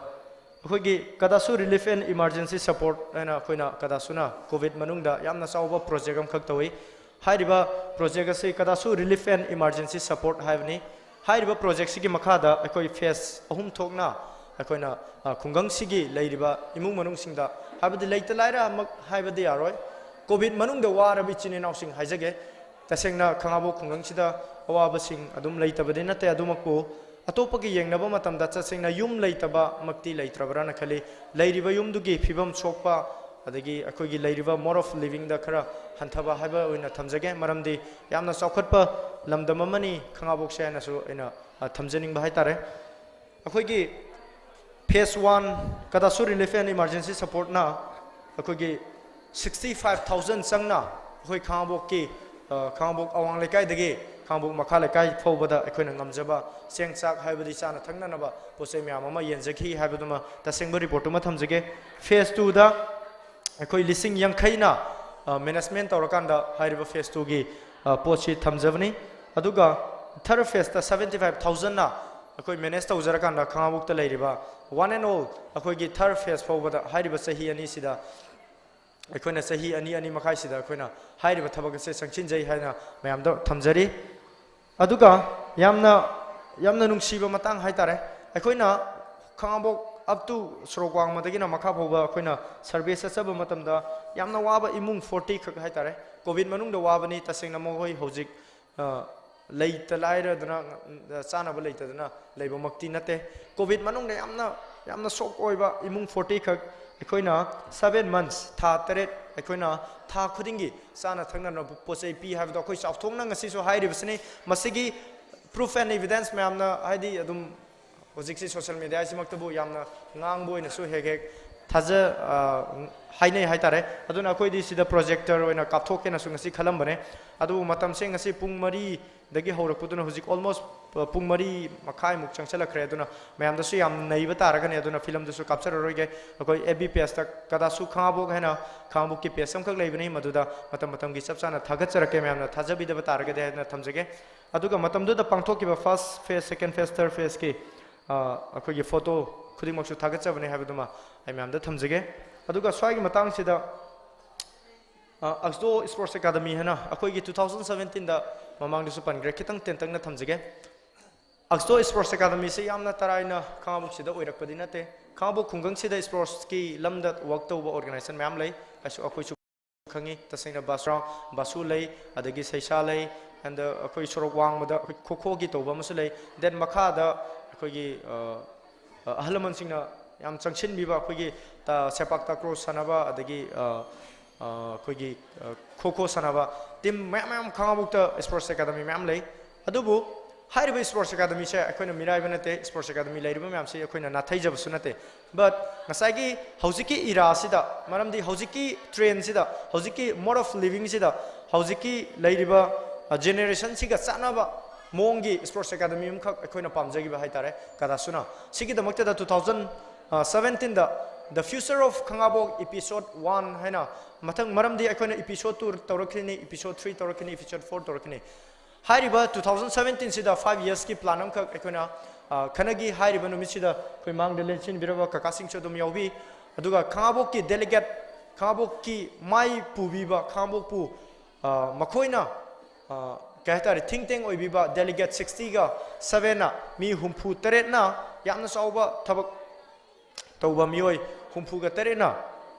ꯑꯩꯈꯣꯏꯒꯤ ꯀꯗꯥꯁꯨ relief and emergency support ꯍꯥꯏꯅ ꯑꯩꯈꯣꯏꯅ ꯀꯗꯥꯁꯨꯅ COVID ꯃꯅꯨꯡꯗ ꯌꯥꯝꯅ ꯆꯥꯎꯕ project ꯑꯃꯈꯛ ꯇꯧꯏ꯫ ꯍꯥꯏꯔꯤꯕ project ꯑꯁꯤ ꯀꯗꯥꯁꯨ relief and emergency support ꯍꯥꯏꯕꯅꯤ꯫ ꯍꯥꯏꯔꯤꯕ projectꯁꯤꯒꯤ ꯃꯈꯥꯗ ꯑꯩꯈꯣꯏ phase ꯑꯍꯨꯝ ꯊꯣꯛꯅ ꯑꯩꯈꯣꯏꯅ, ꯑ, ꯈꯨꯡꯒꯪꯁꯤꯒꯤ ꯂꯩꯔꯤꯕ ꯏꯃꯨꯡ ꯃꯅꯨꯡꯁꯤꯡꯗ, ꯍꯥꯏꯕꯗꯤ ꯂꯩꯇ ꯂꯥꯏꯔꯃꯛ ꯍꯥꯏꯕꯗꯤ ꯌꯥꯔꯣꯏ, COVID ꯃꯅꯨꯡꯗ ꯋꯥꯔꯕ ꯏꯆꯤꯟ ꯏꯅꯥꯎꯁꯤꯡ ꯍꯥꯏꯖꯒꯦ꯫ ꯇꯁꯦꯡꯅ ꯈꯥꯉꯕꯣꯛ ꯈꯨꯡꯒꯪꯁꯤꯗ ꯑꯋꯥꯕꯁꯤꯡ ꯑꯗꯨꯝ ꯂꯩꯇꯕꯗꯤ ꯅꯠꯇꯦ, ꯑꯗꯨꯃꯛꯄꯨ ꯑꯇꯣꯞꯄꯒ ꯌꯦꯡꯅꯕ ꯃꯇꯝꯗ ꯇꯁꯦꯡꯅ ꯌꯨꯝ ꯂꯩꯇꯕꯃꯛꯇꯤ ꯂꯩꯇ꯭ꯔꯕ꯭ꯔꯥꯅ ꯈꯜꯂꯤ꯫ ꯂꯩꯔꯤꯕ ꯌꯨꯝꯗꯨꯒꯤ ꯐꯤꯕꯝ ꯁꯣꯛꯄ, ꯑꯗꯒꯤ ꯑꯩꯈꯣꯏꯒꯤ ꯂꯩꯔꯤꯕ mode of livingꯗ ꯈꯔ ꯍꯟꯊꯕ ꯍꯥꯏꯕ ꯑꯣꯏꯅ ꯊꯝꯖꯒꯦ, ꯃꯔꯝꯗꯤ ꯌꯥꯝꯅ ꯆꯥꯎꯈꯠꯄ ꯂꯝꯗꯝ ꯑꯃꯅꯤ ꯈꯥꯉꯕꯣꯛꯁꯦ ꯍꯥꯏꯅꯁꯨ ꯑꯩꯅ, ꯑ, ꯊꯝꯖꯅꯤꯡꯕ ꯍꯥꯏꯇꯥꯔꯦ꯫ ꯑꯩꯈꯣꯏꯒꯤ phase one ꯀꯗꯥꯁꯨ relief and emergency supportꯅ ꯑꯩꯈꯣꯏꯒꯤ sixty five thousand ꯆꯪꯅ ꯑꯩꯈꯣꯏ ꯈꯥꯉꯕꯣꯛꯀꯤ, ꯑ, ꯈꯥꯉꯕꯣꯛ ꯑꯋꯥꯡ ꯂꯩꯀꯥꯏꯗꯒꯤ ꯈꯥꯉꯕꯣꯛ ꯃꯈꯥ ꯂꯩꯀꯥꯏ ꯐꯥꯎꯕꯗ ꯑꯩꯈꯣꯏꯅ ꯉꯝꯖꯕ ꯆꯦꯡ ꯆꯥꯛ ꯍꯥꯏꯕꯗꯤ ꯆꯥꯅ ꯊꯛꯅꯅꯕ ꯄꯣꯠ ꯆꯩ ꯃꯌꯥꯝ ꯑꯃ ꯌꯦꯟꯖꯈꯤ ꯍꯥꯏꯕꯗꯨꯃ ꯇꯁꯦꯡꯕ reportꯇꯨꯃ ꯊꯝꯖꯒꯦ꯫ Phase twoꯗ ꯑꯩꯈꯣꯏ ꯂꯤꯁꯤꯡ ꯌꯥꯡꯈꯩꯅ, ꯑ, management ꯇꯧꯔꯀꯥꯟꯗ ꯍꯥꯏꯔꯤꯕ phase twoꯒꯤ, ꯑ, ꯄꯣꯠꯁꯤ ꯊꯝꯖꯕꯅꯤ꯫ ꯑꯗꯨꯒ third phaseꯇ seventy five thousandꯅ ꯑꯩꯈꯣꯏ manage ꯇꯧꯖꯔꯀꯥꯟꯗ ꯈꯥꯉꯕꯣꯛꯇ ꯂꯩꯔꯤꯕ one and all ꯑꯩꯈꯣꯏꯒꯤ third phase ꯐꯥꯎꯕꯗ ꯍꯥꯏꯔꯤꯕ ꯆꯍꯤ ꯑꯅꯤꯁꯤꯗ ꯑꯩꯈꯣꯏꯅ ꯆꯍꯤ ꯑꯅꯤ, ꯑꯅꯤ ꯃꯈꯥꯏꯁꯤꯗ ꯑꯩꯈꯣꯏꯅ ꯍꯥꯏꯔꯤꯕ ꯊꯕꯛ ꯑꯁꯦ ꯆꯪꯁꯤꯟꯖꯩ ꯍꯥꯏꯅ ꯃꯌꯥꯝꯗ ꯊꯝꯖꯔꯤ꯫ ꯑꯗꯨꯒ ꯌꯥꯝꯅ, ꯌꯥꯝꯅ ꯅꯨꯡꯁꯤꯕ ꯃꯇꯥꯡ ꯍꯥꯏꯇꯥꯔꯦ, ꯑꯩꯈꯣꯏꯅ ꯈꯥꯉꯕꯣꯛ up to ꯁꯣꯔꯣꯛ ꯋꯥꯡꯃꯗꯒꯤꯅ ꯃꯈꯥ ꯐꯥꯎꯕ ꯑꯩꯈꯣꯏꯅ survey ꯆꯠꯆꯕ ꯃꯇꯝꯗ ꯌꯥꯝꯅ ꯋꯥꯕ ꯏꯃꯨꯡ forty ꯈꯛ ꯍꯥꯏꯇꯥꯔꯦ꯫ COVID ꯃꯅꯨꯡꯗ ꯋꯥꯕꯅꯤ, ꯇꯁꯦꯡꯅ ꯃꯈꯣꯏ ꯍꯧꯖꯤꯛ, ꯑ, ꯂꯩꯇ ꯂꯥꯏꯔꯗꯅ, ꯑ, ꯆꯥꯅꯕ ꯂꯩꯇꯗꯅ ꯂꯩꯕꯃꯛꯇꯤ ꯅꯠꯇꯦ꯫ COVID ꯃꯅꯨꯡꯗ ꯌꯥꯝꯅ, ꯌꯥꯝꯅ shock ꯑꯣꯏꯕ ꯏꯃꯨꯡ forty ꯈꯛ ꯑꯩꯈꯣꯏꯅ seven months, ꯊꯥ ꯇꯔꯦꯠ, ꯑꯩꯈꯣꯏꯅ ꯊꯥ ꯈꯨꯗꯤꯡꯒꯤ ꯆꯥꯅ ꯊꯛꯅꯅꯕ ꯄꯣꯠ ꯆꯩ ꯄꯤ ꯍꯥꯏꯕꯗꯣ ꯑꯩꯈꯣꯏ ꯆꯥꯎꯊꯣꯛꯅ ꯉꯁꯤꯁꯨ ꯍꯥꯏꯔꯤꯕꯁꯤꯅꯤ꯫ ꯃꯁꯤꯒꯤ proof and evidence ꯃꯌꯥꯝꯅ, ꯍꯥꯏꯗꯤ, ꯑꯗꯨꯝ ꯍꯧꯖꯤꯛꯁꯤ ꯁꯣꯁꯤꯌꯦꯜ ꯃꯦꯗꯤꯌꯥꯁꯤꯃꯛꯇꯕꯨ ꯌꯥꯝꯅ ꯉꯥꯡꯕ ꯑꯣꯏꯅꯁꯨ ꯍꯦꯛ ꯍꯦꯛ ꯊꯥꯖ ꯑ, ꯍꯥꯏꯅꯩ ꯍꯥꯏꯇꯥꯔꯦ꯫ ꯑꯗꯨꯅ ꯑꯩꯈꯣꯏꯗꯤ ꯁꯤꯗ ꯄ꯭ꯔꯣꯖꯦꯛꯇꯔ ꯑꯣꯏꯅ ꯀꯥꯞꯊꯣꯛꯀꯦꯅꯁꯨ ꯉꯁꯤ ꯈꯜꯂꯝꯕꯅꯦ꯫ ꯑꯗꯨꯕꯨ ꯃꯇꯝꯁꯦ ꯉꯁꯤ ꯄꯨꯡ ꯃꯔꯤꯗꯒꯤ ꯍꯧꯔꯛꯄꯗꯨꯅ ꯍꯧꯖꯤꯛ ꯑꯣꯜꯃꯣꯁ ꯄꯨꯡ ꯃꯔꯤ ꯃꯈꯥꯏꯃꯨꯛ ꯆꯪꯁꯤꯜꯂꯛꯈ꯭ꯔꯦ꯫ ꯑꯗꯨꯅ ꯃꯌꯥꯝꯗꯁꯨ ꯌꯥꯝ ꯅꯩꯕ ꯇꯥꯔꯒꯅꯤ꯫ ꯑꯗꯨꯅ ꯐꯤꯂꯝꯗꯨꯁꯨ ꯀꯥꯞꯆꯔꯔꯣꯏꯒꯦ꯫ ꯑꯩꯈꯣꯏ ꯑꯦꯐ ꯕꯤ ꯄꯦꯖꯇ ꯀꯗꯥꯁꯨ ꯈꯥꯉꯕꯣꯛ ꯍꯥꯏꯅ ꯈꯥꯉꯕꯣꯛꯀꯤ ꯄꯦꯖ ꯑꯃꯈꯛ ꯂꯩꯕꯅꯤ, ꯃꯗꯨꯗ ꯃꯇꯝ ꯃꯇꯝꯒꯤ ꯆꯞ ꯆꯥꯅ ꯊꯥꯒꯠꯆꯔꯛꯀꯦ꯫ ꯃꯌꯥꯝꯅ ꯊꯥꯖꯕꯤꯗꯕ ꯇꯥꯔꯒꯗꯤ ꯍꯥꯏꯗꯅ ꯊꯝꯖꯒꯦ꯫ ꯑꯗꯨꯒ ꯃꯇꯝꯗꯨꯗ ꯄꯥꯡꯊꯣꯛꯈꯤꯕ ꯐꯥꯔꯁ ꯐꯦꯁ, ꯁꯦꯀꯦꯟ ꯐꯦꯁ, ꯊꯔꯗ ꯐꯦꯁꯀꯤ ꯑꯩꯈꯣꯏꯒꯤ ꯐꯣꯇꯣ ꯈꯨꯗꯤꯡꯃꯛꯁꯨ ꯊꯥꯒꯠꯆꯕꯅꯦ ꯍꯥꯏꯕꯗꯨꯃ ꯑꯩ ꯃꯌꯥꯝꯗ ꯊꯝꯖꯒꯦ꯫ ꯑꯗꯨꯒ ꯁ꯭ꯋꯥꯏꯒꯤ ꯃꯇꯥꯡꯁꯤꯗ ꯑ, ꯑꯛꯁꯗꯣ ꯁ꯭ꯄꯣꯔꯠꯁ ꯑꯦꯀꯥꯗꯃꯤ ꯍꯥꯏꯅ ꯑꯩꯈꯣꯏꯒꯤ ꯇꯨ ꯊꯥꯎꯖꯟ ꯁꯕꯦꯟꯇꯤꯟꯗ ꯃꯃꯥꯡꯗꯁꯨ ꯄꯟꯈ꯭ꯔꯦ, ꯈꯤꯇꯪ ꯇꯦꯟꯇꯛꯅ ꯊꯝꯖꯒꯦ꯫ ꯑꯛꯁꯗꯣ ꯁ꯭ꯄꯣꯔꯠꯁ ꯑꯦꯀꯥꯗꯃꯤꯁꯦ ꯌꯥꯝꯅ ꯇꯔꯥꯏꯅ ꯈꯥꯉꯕꯣꯛꯁꯤꯗ ꯑꯣꯏꯔꯛꯄꯗꯤ ꯅꯠꯇꯦ꯫ ꯈꯥꯉꯕꯣꯛ ꯈꯨꯡꯒꯪꯁꯤꯗ ꯁ꯭ꯄꯣꯔꯠꯁꯀꯤ ꯂꯝꯗ ꯋꯥꯔꯛ ꯇꯧꯕ ꯑꯣꯔꯒꯅꯥꯏꯖꯦꯁꯟ ꯃꯌꯥꯝ ꯂꯩ꯫ ꯑꯩꯁꯨ, ꯑꯩꯈꯣꯏꯁꯨ ꯈꯪꯉꯤ꯫ ꯇꯁꯦꯡꯅ ꯕꯥꯁꯨꯔꯥꯎ, ꯕꯥꯁꯨ ꯂꯩ, ꯑꯗꯒꯤ ꯁꯩꯁꯥ ꯂꯩ, ꯑꯦꯟꯗ ꯑꯩꯈꯣꯏ ꯁꯣꯔꯣꯛ ꯋꯥꯡꯃꯗ ꯑꯩꯈꯣꯏ ꯈꯣꯈꯣꯒꯤ ꯇꯧꯕ ꯑꯃꯁꯨ ꯂꯩ꯫ ꯗꯦꯟ ꯃꯈꯥꯗ ꯑꯩꯈꯣꯏꯒꯤ, ꯑ, ꯑ, ꯑꯍꯜ ꯂꯃꯟꯁꯤꯡꯅ ꯌꯥꯝ ꯆꯪꯁꯤꯟꯕꯤꯕ ꯑꯩꯈꯣꯏꯒꯤ ꯇ-, ꯁꯦꯄꯥꯛ ꯇꯥꯀ꯭ꯔꯣ ꯁꯥꯟꯅꯕ, ꯑꯗꯒꯤ, ꯑ, ꯑ, ꯑꯩꯈꯣꯏꯒꯤ, ꯑ, ꯈꯣꯈꯣ ꯁꯥꯟꯅꯕ ꯇꯤꯝ ꯃꯌꯥꯝ ꯃꯌꯥꯝ ꯈꯥꯉꯕꯣꯛꯇ ꯁ꯭ꯄꯣꯔꯠꯁ ꯑꯦꯀꯥꯗꯃꯤ ꯃꯌꯥꯝ ꯂꯩ꯫ ꯑꯗꯨꯕꯨ ꯍꯥꯏꯔꯤꯕ ꯁ꯭ꯄꯣꯔꯠꯁ ꯑꯦꯀꯥꯗꯃꯤꯁꯦ ꯑꯩꯈꯣꯏꯅ ꯃꯤꯔꯥꯏꯕ ꯅꯠꯇꯦ, ꯁ꯭ꯄꯣꯔꯠꯁ ꯑꯦꯀꯥꯗꯃꯤ ꯂꯩꯔꯤꯕ ꯃꯌꯥꯝꯁꯤ ꯑꯩꯈꯣꯏꯅ ꯅꯥꯊꯩꯖꯕꯁꯨ ꯅꯠꯇꯦ꯫ ꯕꯠ ꯉꯁꯥꯏꯒꯤ ꯍꯧꯖꯤꯛꯀꯤ ꯏꯔꯥꯁꯤꯗ, ꯃꯔꯝꯗꯤ ꯍꯧꯖꯤꯛꯀꯤ ꯇ꯭ꯔꯦꯟꯁꯤꯗ, ꯍꯧꯖꯤꯛꯀꯤ ꯃꯣꯗ ꯑꯣꯐ ꯂꯤꯕꯤꯡꯁꯤꯗ, ꯍꯧꯖꯤꯛꯀꯤ ꯂꯩꯔꯤꯕ, ꯑ, ꯖꯦꯅꯦꯔꯦꯁꯟꯁꯤꯒ ꯆꯥꯟꯅꯕ ꯃꯑꯣꯡꯒꯤ ꯁ꯭ꯄꯣꯔꯠꯁ ꯑꯦꯀꯥꯗꯃꯤ ꯑꯃꯈꯛ ꯑꯩꯈꯣꯏꯅ ꯄꯥꯝꯖꯈꯤꯕ ꯍꯥꯏꯇꯥꯔꯦ, ꯀꯗꯥꯁꯨꯅ꯫ ꯁꯤꯒꯤꯗꯃꯛꯇꯗ ꯇꯨ ꯊꯥꯎꯖꯟ ꯁꯕꯦꯟꯇꯤꯟꯗ The Future of Khangabok Episode One ꯍꯥꯏꯅ ꯃꯊꯪ, ꯃꯔꯝꯗꯤ ꯑꯩꯈꯣꯏꯅ ꯏꯄꯤꯁꯣꯗ ꯇꯨ ꯇꯧꯔꯛꯈꯤꯅꯤ, ꯏꯄꯤꯁꯣꯗ ꯊ꯭ꯔꯤ ꯇꯧꯔꯛꯈꯤꯅꯤ, ꯏꯄꯤꯁꯣꯗ ꯐꯣꯔ ꯇꯧꯔꯛꯈꯤꯅꯤ꯫ ꯍꯥꯏꯔꯤꯕ ꯇꯨ ꯊꯥꯎꯖꯟ ꯁꯕꯦꯟꯇꯤꯟꯁꯤꯗ ꯐꯥꯏꯚ ꯌꯔꯁꯀꯤ ꯄ꯭ꯂꯥꯟ ꯑꯃꯈꯛ ꯑꯩꯈꯣꯏꯅ, ꯑ, ꯈꯟꯅꯈꯤ꯫ ꯍꯥꯏꯔꯤꯕ ꯅꯨꯃꯤꯠꯁꯤꯗ ꯑꯩꯈꯣꯏ ꯃꯥꯡꯗ ꯂꯦꯡꯁꯤꯟꯕꯤꯔꯕ ꯀꯀꯥꯁꯤꯡꯁꯨ ꯑꯗꯨꯝ ꯌꯥꯎꯕꯤ꯫ ꯑꯗꯨꯒ ꯈꯥꯉꯕꯣꯛꯀꯤ ꯗꯦꯂꯤꯒꯦꯠ, ꯈꯥꯉꯕꯣꯛꯀꯤ ꯃꯥꯏ ꯄꯨꯕꯤꯕ, ꯈꯥꯉꯕꯣꯛꯄꯨ, ꯑ, ꯃꯈꯣꯏꯅ, ꯑ, ꯀꯩ ꯍꯥꯏꯇꯥꯔꯦ, ꯊꯤꯡ ꯇꯦꯡ ꯑꯣꯏꯕꯤꯕ ꯗꯦꯂꯤꯒꯦꯠ ꯁꯤꯛꯁꯇꯤꯒ ꯁꯕꯦꯟꯅ, ꯃꯤ ꯍꯨꯝꯐꯨ ꯇꯔꯦꯠꯅ, ꯌꯥꯝꯅ ꯆꯥꯎꯕ ꯊꯕꯛ ꯇꯧꯕ ꯃꯤꯑꯣꯏ ꯍꯨꯝꯐꯨꯒ ꯇꯔꯦꯠꯅ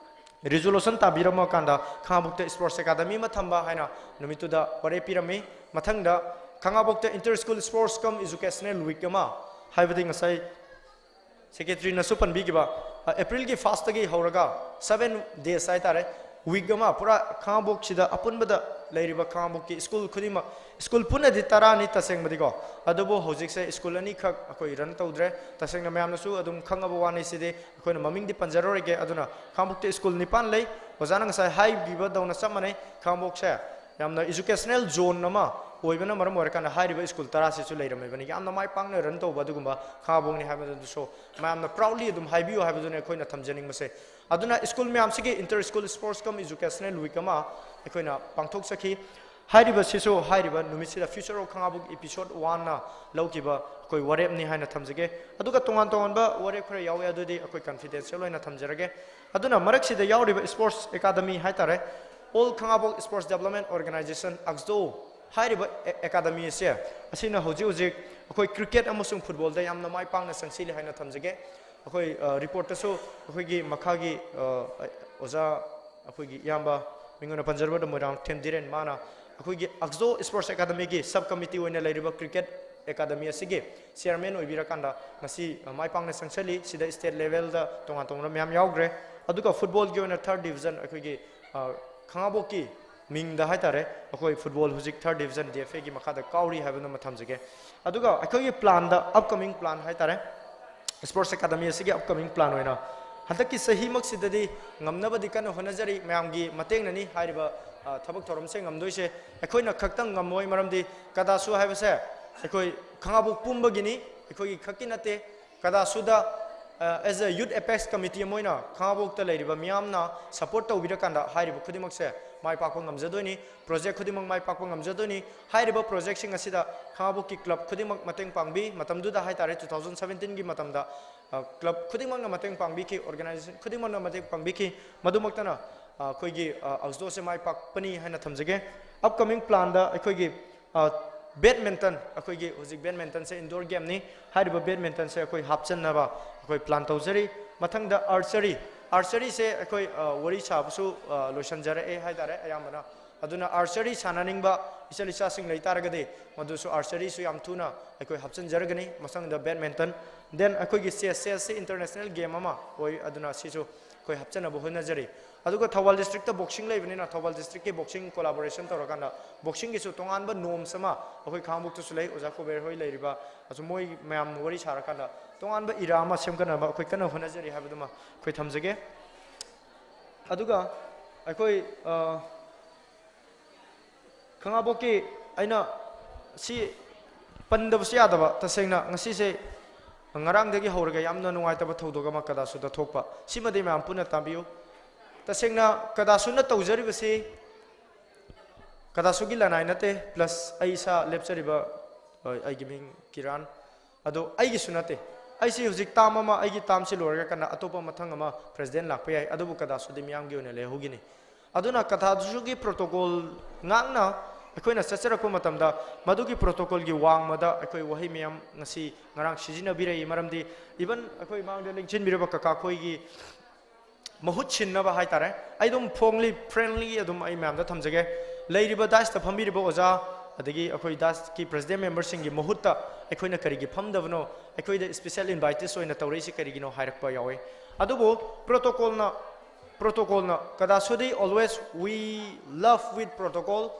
ꯔꯤꯖꯣꯂꯨꯁꯟ ꯇꯥꯕꯤꯔꯝꯃꯀꯥꯟꯗ ꯈꯥꯉꯕꯣꯛꯇ ꯁ꯭ꯄꯣꯔꯠꯁ ꯑꯦꯀꯥꯗꯃꯤ ꯑꯃ ꯊꯝꯕ ꯍꯥꯏꯅ ꯅꯨꯃꯤꯠꯇꯨꯗ ꯋꯥꯔꯦꯞ ꯄꯤꯔꯝꯃꯤ꯫ ꯃꯊꯪꯗ ꯈꯥꯉꯕꯣꯛꯇ ꯏꯟꯇꯔ ꯁ꯭ꯀꯨꯜ ꯁ꯭ꯄꯣꯔꯠꯁ ꯀꯝ ꯏꯖꯨꯀꯦꯁꯅꯦꯜ ꯋꯤꯛ ꯑꯃ, ꯍꯥꯏꯕꯗꯤ ꯉꯁꯥꯏ ꯁꯦꯀ꯭ꯔꯦꯇꯔꯤꯅꯁꯨ ꯄꯟꯕꯤꯈꯤꯕ, ꯑ, ꯑꯦꯄ꯭ꯔꯤꯜꯒꯤ ꯐꯥꯔꯁꯇꯒꯤ ꯍꯧꯔꯒ ꯁꯕꯦꯟ ꯗꯦꯖ ꯍꯥꯏꯇꯥꯔꯦ, ꯋꯤꯛ ꯑꯃ ꯄꯨꯔꯥ ꯈꯥꯉꯕꯣꯛꯁꯤꯗ ꯑꯄꯨꯟꯕꯗ ꯂꯩꯔꯤꯕ ꯈꯥꯉꯕꯣꯛꯀꯤ ꯁ꯭ꯀꯨꯜ ꯈꯨꯗꯤꯡꯃꯛ, ꯁ꯭ꯀꯨꯜ ꯄꯨꯟꯅꯗꯤ ꯇꯔꯥꯅꯤ ꯇꯁꯦꯡꯕꯗꯤꯀꯣ, ꯑꯗꯨꯕꯨ ꯍꯧꯖꯤꯛꯁꯦ ꯁ꯭ꯀꯨꯜ ꯑꯅꯤꯈꯛ ꯑꯩꯈꯣꯏ ꯔꯟ ꯇꯧꯗ꯭ꯔꯦ꯫ ꯇꯁꯦꯡꯅ ꯃꯌꯥꯝꯅꯁꯨ ꯑꯗꯨꯝ ꯈꯪꯉꯕ ꯋꯥꯅꯤ, ꯁꯤꯗꯤ ꯑꯩꯈꯣꯏꯅ ꯃꯃꯤꯡꯗꯤ ꯄꯟꯖꯔꯔꯣꯏꯒꯦ꯫ ꯑꯗꯨꯅ ꯈꯥꯉꯕꯣꯛꯇ ꯁ꯭ꯀꯨꯜ ꯅꯤꯄꯥꯟ ꯂꯩ꯫ ꯑꯣꯖꯥꯅ ꯉꯁꯥꯏ ꯍꯥꯏꯈꯤꯕꯗꯧꯅ ꯆꯞ ꯃꯥꯟꯅꯩ, ꯈꯥꯉꯕꯣꯛꯁꯦ ꯌꯥꯝꯅ educational zone ꯑꯃ ꯑꯣꯏꯕꯅ ꯃꯔꯝ ꯑꯣꯏꯔꯀꯥꯟꯗ ꯍꯥꯏꯔꯤꯕ ꯁ꯭ꯀꯨꯜ ꯇꯔꯥꯁꯤꯁꯨ ꯂꯩꯔꯝꯃꯤꯕꯅꯤ꯫ ꯌꯥꯝꯅ ꯃꯥꯏ ꯄꯥꯛꯅ ꯔꯟ ꯇꯧꯕ ꯑꯗꯨꯒꯨꯝꯕ ꯈꯥꯉꯕꯣꯛꯅꯤ ꯍꯥꯏꯕꯗꯨꯁꯨ ꯃꯌꯥꯝꯅ proudly ꯑꯗꯨꯝ ꯍꯥꯏꯕꯤꯌꯨ ꯍꯥꯏꯕꯗꯨꯅꯤ ꯑꯩꯈꯣꯏꯅ ꯊꯝꯖꯅꯤꯡꯕꯁꯦ꯫ ꯑꯗꯨꯅ school ꯃꯌꯥꯝꯁꯤꯒꯤ inter school sports cum educational week ꯑꯃ ꯑꯩꯈꯣꯏꯅ ꯄꯥꯡꯊꯣꯛꯆꯈꯤ꯫ ꯍꯥꯏꯔꯤꯕꯁꯤꯁꯨ ꯍꯥꯏꯔꯤꯕ ꯅꯨꯃꯤꯠꯁꯤꯗ Future of Khangabok episode one ꯅ ꯂꯧꯈꯤꯕ ꯑꯩꯈꯣꯏ ꯋꯥꯔꯦꯞꯅꯤ ꯍꯥꯏꯅ ꯊꯝꯖꯒꯦ꯫ ꯑꯗꯨꯒ ꯇꯣꯉꯥꯟ ꯇꯣꯉꯥꯟꯕ ꯋꯥꯔꯦꯞ ꯈꯔ ꯌꯥꯎꯋꯤ, ꯑꯗꯨꯗꯤ ꯑꯩꯈꯣꯏ confidential ꯑꯣꯏꯅ ꯊꯝꯖꯔꯒꯦ꯫ ꯑꯗꯨꯅ ꯃꯔꯛꯁꯤꯗ ꯌꯥꯎꯔꯤꯕ sports academy ꯍꯥꯏꯇꯥꯔꯦ, All Khangabok Sports Development Organization, ꯑꯛꯁꯗꯣ ꯍꯥꯏꯔꯤꯕ ꯑꯦ-, academy ꯑꯁꯦ, ꯑꯁꯤꯅ ꯍꯧꯖꯤꯛ ꯍꯧꯖꯤꯛ ꯑꯩꯈꯣꯏ cricket ꯑꯃꯁꯨꯡ football ꯗ ꯌꯥꯝꯅ ꯃꯥꯏ ꯄꯥꯛꯅ ꯆꯪꯁꯤꯜꯂꯤ ꯍꯥꯏꯅ ꯊꯝꯖꯒꯦ꯫ ꯑꯩꯈꯣꯏ, ꯑ, report ꯇꯁꯨ ꯑꯩꯈꯣꯏꯒꯤ ꯃꯈꯥꯒꯤ, ꯑ, ꯑꯣꯖꯥ, ꯑꯩꯈꯣꯏꯒꯤ ꯏꯌꯥꯝꯕ, ꯃꯤꯡ ꯑꯣꯏꯅ ꯄꯟꯖꯔꯕꯗ ꯃꯣꯏꯔꯥꯡ ꯊꯦꯝꯗꯤꯔꯦꯟ, ꯃꯥꯅ ꯑꯩꯈꯣꯏꯒꯤ ꯑꯛꯁꯗꯣ Sports Academy ꯒꯤ sub committee ꯑꯣꯏꯅ ꯂꯩꯔꯤꯕ cricket academy ꯑꯁꯤꯒꯤ chairman ꯑꯣꯏꯕꯤꯔꯀꯥꯟꯗ ꯉꯁꯤ, ꯑ, ꯃꯥꯏ ꯄꯥꯛꯅ ꯆꯪꯁꯤꯜꯂꯤ꯫ ꯁꯤꯗ state level ꯗ ꯇꯣꯉꯥꯟ ꯇꯣꯉꯥꯟꯕ ꯃꯌꯥꯝ ꯌꯥꯎꯈ꯭ꯔꯦ꯫ ꯑꯗꯨꯒ football ꯒꯤ ꯑꯣꯏꯅ third division ꯑꯩꯈꯣꯏꯒꯤ, ꯑ, ꯈꯥꯉꯕꯣꯛꯀꯤ ꯃꯤꯡꯗ ꯍꯥꯏꯇꯥꯔꯦ, ꯑꯩꯈꯣꯏ football ꯍꯧꯖꯤꯛ third division D F A ꯒꯤ ꯃꯈꯥꯗ ꯀꯥꯎꯔꯤ ꯍꯥꯏꯕꯗꯨꯃ ꯊꯝꯖꯒꯦ꯫ ꯑꯗꯨꯒ ꯑꯩꯈꯣꯏꯒꯤ plan ꯗ, upcoming plan ꯍꯥꯏꯇꯥꯔꯦ, Sports Academy ꯑꯁꯤꯒꯤ upcoming plan ꯑꯣꯏꯅ ꯍꯟꯗꯛꯀꯤ ꯆꯍꯤꯃꯛꯁꯤꯗꯗꯤ ꯉꯝꯅꯕꯗꯤ ꯀꯟꯅ ꯍꯣꯠꯅꯖꯔꯤ꯫ ꯃꯌꯥꯝꯒꯤ ꯃꯇꯦꯡꯅꯅꯤ ꯍꯥꯏꯔꯤꯕ, ꯑ, ꯊꯕꯛ ꯊꯧꯔꯝꯁꯦ ꯉꯝꯗꯣꯏꯁꯦ꯫ ꯑꯩꯈꯣꯏꯅ ꯈꯛꯇꯪ ꯉꯝꯃꯣꯏ, ꯃꯔꯝꯗꯤ ꯀꯗꯥꯁꯨ ꯍꯥꯏꯕꯁꯦ ꯑꯩꯈꯣꯏ ꯈꯥꯉꯕꯣꯛ ꯄꯨꯝꯕꯒꯤꯅꯤ, ꯑꯩꯈꯣꯏꯒꯤ ꯈꯛꯀꯤ ꯅꯠꯇꯦ꯫ ꯀꯗꯥꯁꯨꯗ, ꯑ, as a youth apex committee ꯑꯃ ꯑꯣꯏꯅ ꯈꯥꯉꯕꯣꯛꯇ ꯂꯩꯔꯤꯕ ꯃꯤꯌꯥꯝꯅ support ꯇꯧꯕꯤꯔꯀꯥꯟꯗ ꯍꯥꯏꯔꯤꯕ ꯈꯨꯗꯤꯡꯃꯛꯁꯦ ꯃꯥꯏ ꯄꯥꯛꯄ ꯉꯝꯖꯗꯣꯏꯅꯤ꯫ Project ꯈꯨꯗꯤꯡꯃꯛ ꯃꯥꯏ ꯄꯥꯛꯄ ꯉꯝꯖꯗꯣꯏꯅꯤ꯫ ꯍꯥꯏꯔꯤꯕ project ꯁꯤꯡ ꯑꯁꯤꯗ ꯈꯥꯉꯕꯣꯛꯀꯤ club ꯈꯨꯗꯤꯡꯃꯛ ꯃꯇꯦꯡ ꯄꯥꯡꯕꯤ꯫ ꯃꯇꯝꯗꯨꯗ ꯍꯥꯏꯇꯥꯔꯦ, two thousand seventeen ꯒꯤ ꯃꯇꯝꯗ, ꯑ, club ꯈꯨꯗꯤꯡꯃꯛꯅ ꯃꯇꯦꯡ ꯄꯥꯡꯕꯤꯈꯤ, organization ꯈꯨꯗꯤꯡꯃꯛꯅ ꯃꯇꯦꯡ ꯄꯥꯡꯕꯤꯈꯤ꯫ ꯃꯗꯨꯃꯛꯇꯅ, ꯑ, ꯑꯩꯈꯣꯏꯒꯤ, ꯑ, ꯑꯛꯁꯗꯣꯁꯦ ꯃꯥꯏ ꯄꯥꯛꯄꯅꯤ ꯍꯥꯏꯅ ꯊꯝꯖꯒꯦ꯫ Upcoming plan ꯗ ꯑꯩꯈꯣꯏꯒꯤ, ꯑ, badminton, ꯑꯩꯈꯣꯏꯒꯤ ꯍꯧꯖꯤꯛ badminton ꯁꯦ indoor game ꯅꯤ꯫ ꯍꯥꯏꯔꯤꯕ badminton ꯁꯦ ꯑꯩꯈꯣꯏ ꯍꯥꯞꯆꯟꯅꯕ ꯑꯩꯈꯣꯏ plan ꯇꯧꯖꯔꯤ꯫ ꯃꯊꯪꯗ archery, archery ꯁꯦ ꯑꯩꯈꯣꯏ, ꯑ, ꯋꯥꯔꯤ ꯁꯥꯕꯁꯨ, ꯑ, ꯂꯣꯏꯁꯤꯟꯖꯔꯛꯑꯦ ꯍꯥꯏꯇꯥꯔꯦ ꯑꯌꯥꯝꯕꯅ꯫ ꯑꯗꯨꯅ archery ꯁꯥꯟꯅꯅꯤꯡꯕ ꯏꯆꯜ ꯏꯆꯥꯁꯤꯡ ꯂꯩꯇꯥꯔꯒꯗꯤ ꯃꯗꯨꯁꯨ archery ꯁꯨ ꯌꯥꯝ ꯊꯨꯅ ꯑꯩꯈꯣꯏ ꯍꯥꯞꯆꯤꯟꯖꯔꯒꯅꯤ꯫ ꯃꯊꯪꯗ badminton, Then ꯑꯩꯈꯣꯏꯒꯤ ꯆꯦꯁ, ꯆꯦꯁꯁꯤ ꯏꯟꯇꯔꯅꯦꯁꯅꯦꯜ ꯒꯦꯝ ꯑꯃ ꯑꯣꯏ, ꯑꯗꯨꯅ ꯁꯤꯁꯨ ꯑꯩꯈꯣꯏ ꯍꯥꯞꯆꯅꯕ ꯍꯣꯠꯅꯖꯔꯤ꯫ ꯑꯗꯨꯒ ꯊꯧꯕꯥꯜ ꯗꯤꯁꯇ꯭ꯔꯤꯛꯇ ꯕꯣꯛꯁꯤꯡ ꯂꯩꯕꯅꯤꯅ, ꯊꯧꯕꯥꯜ ꯗꯤꯁꯇ꯭ꯔꯤꯛꯀꯤ ꯕꯣꯛꯁꯤꯡ ꯀꯣꯂꯥꯕꯣꯔꯦꯁꯟ ꯇꯧꯔꯀꯥꯟꯗ ꯕꯣꯛꯁꯤꯡꯒꯤꯁꯨ ꯇꯣꯉꯥꯟꯕ ꯅꯣꯝꯁ ꯑꯃ ꯑꯩꯈꯣꯏ ꯈꯥꯉꯕꯣꯛꯇꯁꯨ ꯂꯩ, ꯑꯣꯖꯥ ꯀꯨꯕꯦꯔ ꯍꯣꯏ ꯂꯩꯔꯤꯕ, ꯑꯁꯨ ꯃꯣꯏ ꯃꯌꯥꯝ ꯋꯥꯔꯤ ꯁꯥꯔꯀꯥꯟꯗ ꯇꯣꯉꯥꯟꯕ ꯏꯔꯥ ꯑꯃ ꯁꯦꯝꯒꯠꯅꯕ ꯑꯩꯈꯣꯏ ꯀꯟꯅ ꯍꯣꯠꯅꯖꯔꯤ ꯍꯥꯏꯕꯗꯨꯃ ꯑꯩꯈꯣꯏ ꯊꯝꯖꯒꯦ꯫ ꯑꯗꯨꯒ ꯑꯩꯈꯣꯏ, ꯑ, ꯈꯥꯉꯕꯣꯛꯀꯤ ꯑꯩꯅ ꯁꯤ ꯄꯟꯗꯕꯁꯨ ꯌꯥꯗꯕ, ꯇꯁꯦꯡꯅ ꯉꯁꯤꯁꯦ ꯉꯔꯥꯡꯗꯒꯤ ꯍꯧꯔꯒ ꯌꯥꯝꯅ ꯅꯨꯡꯉꯥꯏꯇꯕ ꯊꯧꯗꯣꯛ ꯑꯃ ꯀꯗꯥꯁꯨꯗ ꯊꯣꯛꯄ, ꯁꯤꯃꯗꯤ ꯃꯌꯥꯝ ꯄꯨꯟꯅ ꯇꯥꯕꯤꯌꯨ꯫ ꯇꯁꯦꯡꯅ ꯀꯗꯥꯁꯨꯅ ꯇꯧꯖꯔꯤꯕꯁꯤ ꯀꯗꯥꯁꯨꯒꯤ ꯂꯅꯥꯏ ꯅꯠꯇꯦ, plus ꯑꯩ ꯏꯁꯥ ꯂꯦꯞꯆꯔꯤꯕ, ꯑ, ꯑꯩꯒꯤ ꯃꯤꯡ ꯀꯤꯔꯥꯟ, ꯑꯗꯣ ꯑꯩꯒꯤꯁꯨ ꯅꯠꯇꯦ꯫ ꯑꯩꯁꯤ ꯍꯧꯖꯤꯛ ꯇꯥꯝ ꯑꯃ, ꯑꯩꯒꯤ ꯇꯥꯝꯁꯤ ꯂꯣꯏꯔꯒ ꯀꯟꯅ ꯑꯇꯣꯞꯄ ꯃꯊꯪ ꯑꯃ ꯄ꯭ꯔꯦꯁꯤꯗꯦꯟ ꯂꯥꯛꯄ ꯌꯥꯏ, ꯑꯗꯨꯕꯨ ꯀꯗꯥꯁꯨꯗꯤ ꯃꯤꯌꯥꯝꯒꯤ ꯑꯣꯏꯅ ꯂꯩꯍꯧꯒꯤꯅꯤ꯫ ꯑꯗꯨꯅ ꯀꯗꯥꯁꯨꯒꯤ ꯄ꯭ꯔꯣꯇꯣꯀꯣꯜ ꯉꯥꯛꯅ ꯑꯩꯈꯣꯏꯅ ꯆꯠꯆꯔꯛꯄ ꯃꯇꯝꯗ ꯃꯗꯨꯒꯤ ꯄ꯭ꯔꯣꯇꯣꯀꯣꯜꯒꯤ ꯋꯥꯡꯃꯗ ꯑꯩꯈꯣꯏ ꯋꯥꯍꯩ ꯃꯌꯥꯝ ꯉꯁꯤ ꯉꯔꯥꯡ ꯁꯤꯖꯤꯟꯅꯕꯤꯔꯛꯏ꯫ ꯃꯔꯝꯗꯤ even ꯑꯩꯈꯣꯏ ꯃꯥꯡꯗ ꯂꯦꯡꯁꯤꯟꯕꯤꯔꯕ ꯀꯀꯥ ꯑꯩꯈꯣꯏꯒꯤ ꯃꯍꯨꯠ ꯁꯤꯟꯅꯕ ꯍꯥꯏꯇꯥꯔꯦ, ꯑꯩ ꯑꯗꯨꯝ ꯐꯣꯡꯂꯤ, ꯐ꯭ꯔꯦꯡꯂꯤ ꯑꯗꯨꯝ ꯑꯩ ꯃꯌꯥꯝꯗ ꯊꯝꯖꯒꯦ꯫ ꯂꯩꯔꯤꯕ ꯗꯥꯏꯁꯇ ꯐꯝꯕꯤꯔꯤꯕ ꯑꯣꯖꯥ, ꯑꯗꯒꯤ ꯑꯩꯈꯣꯏ ꯗꯥꯏꯁꯀꯤ ꯄ꯭ꯔꯦꯁꯤꯗꯦꯟ ꯃꯦꯝꯕꯔꯁꯤꯡꯒꯤ ꯃꯍꯨꯠꯇ ꯑꯩꯈꯣꯏꯅ ꯀꯔꯤꯒꯤ ꯐꯝꯗꯕꯅꯣ, ꯑꯩꯈꯣꯏꯗ ꯏꯁꯄꯤꯁꯦꯜ ꯏꯟꯚꯥꯏꯇꯤꯁ ꯑꯣꯏꯅ ꯇꯧꯔꯛꯏꯁꯤ ꯀꯔꯤꯒꯤꯅꯣ ꯍꯥꯏꯔꯛꯄ ꯌꯥꯎꯏ꯫ ꯑꯗꯨꯕꯨ ꯄ꯭ꯔꯣꯇꯣꯀꯣꯜꯅ, ꯄ꯭ꯔꯣꯇꯣꯀꯣꯜꯅ, ꯀꯗꯥꯁꯨꯗꯤ always we love with protocol,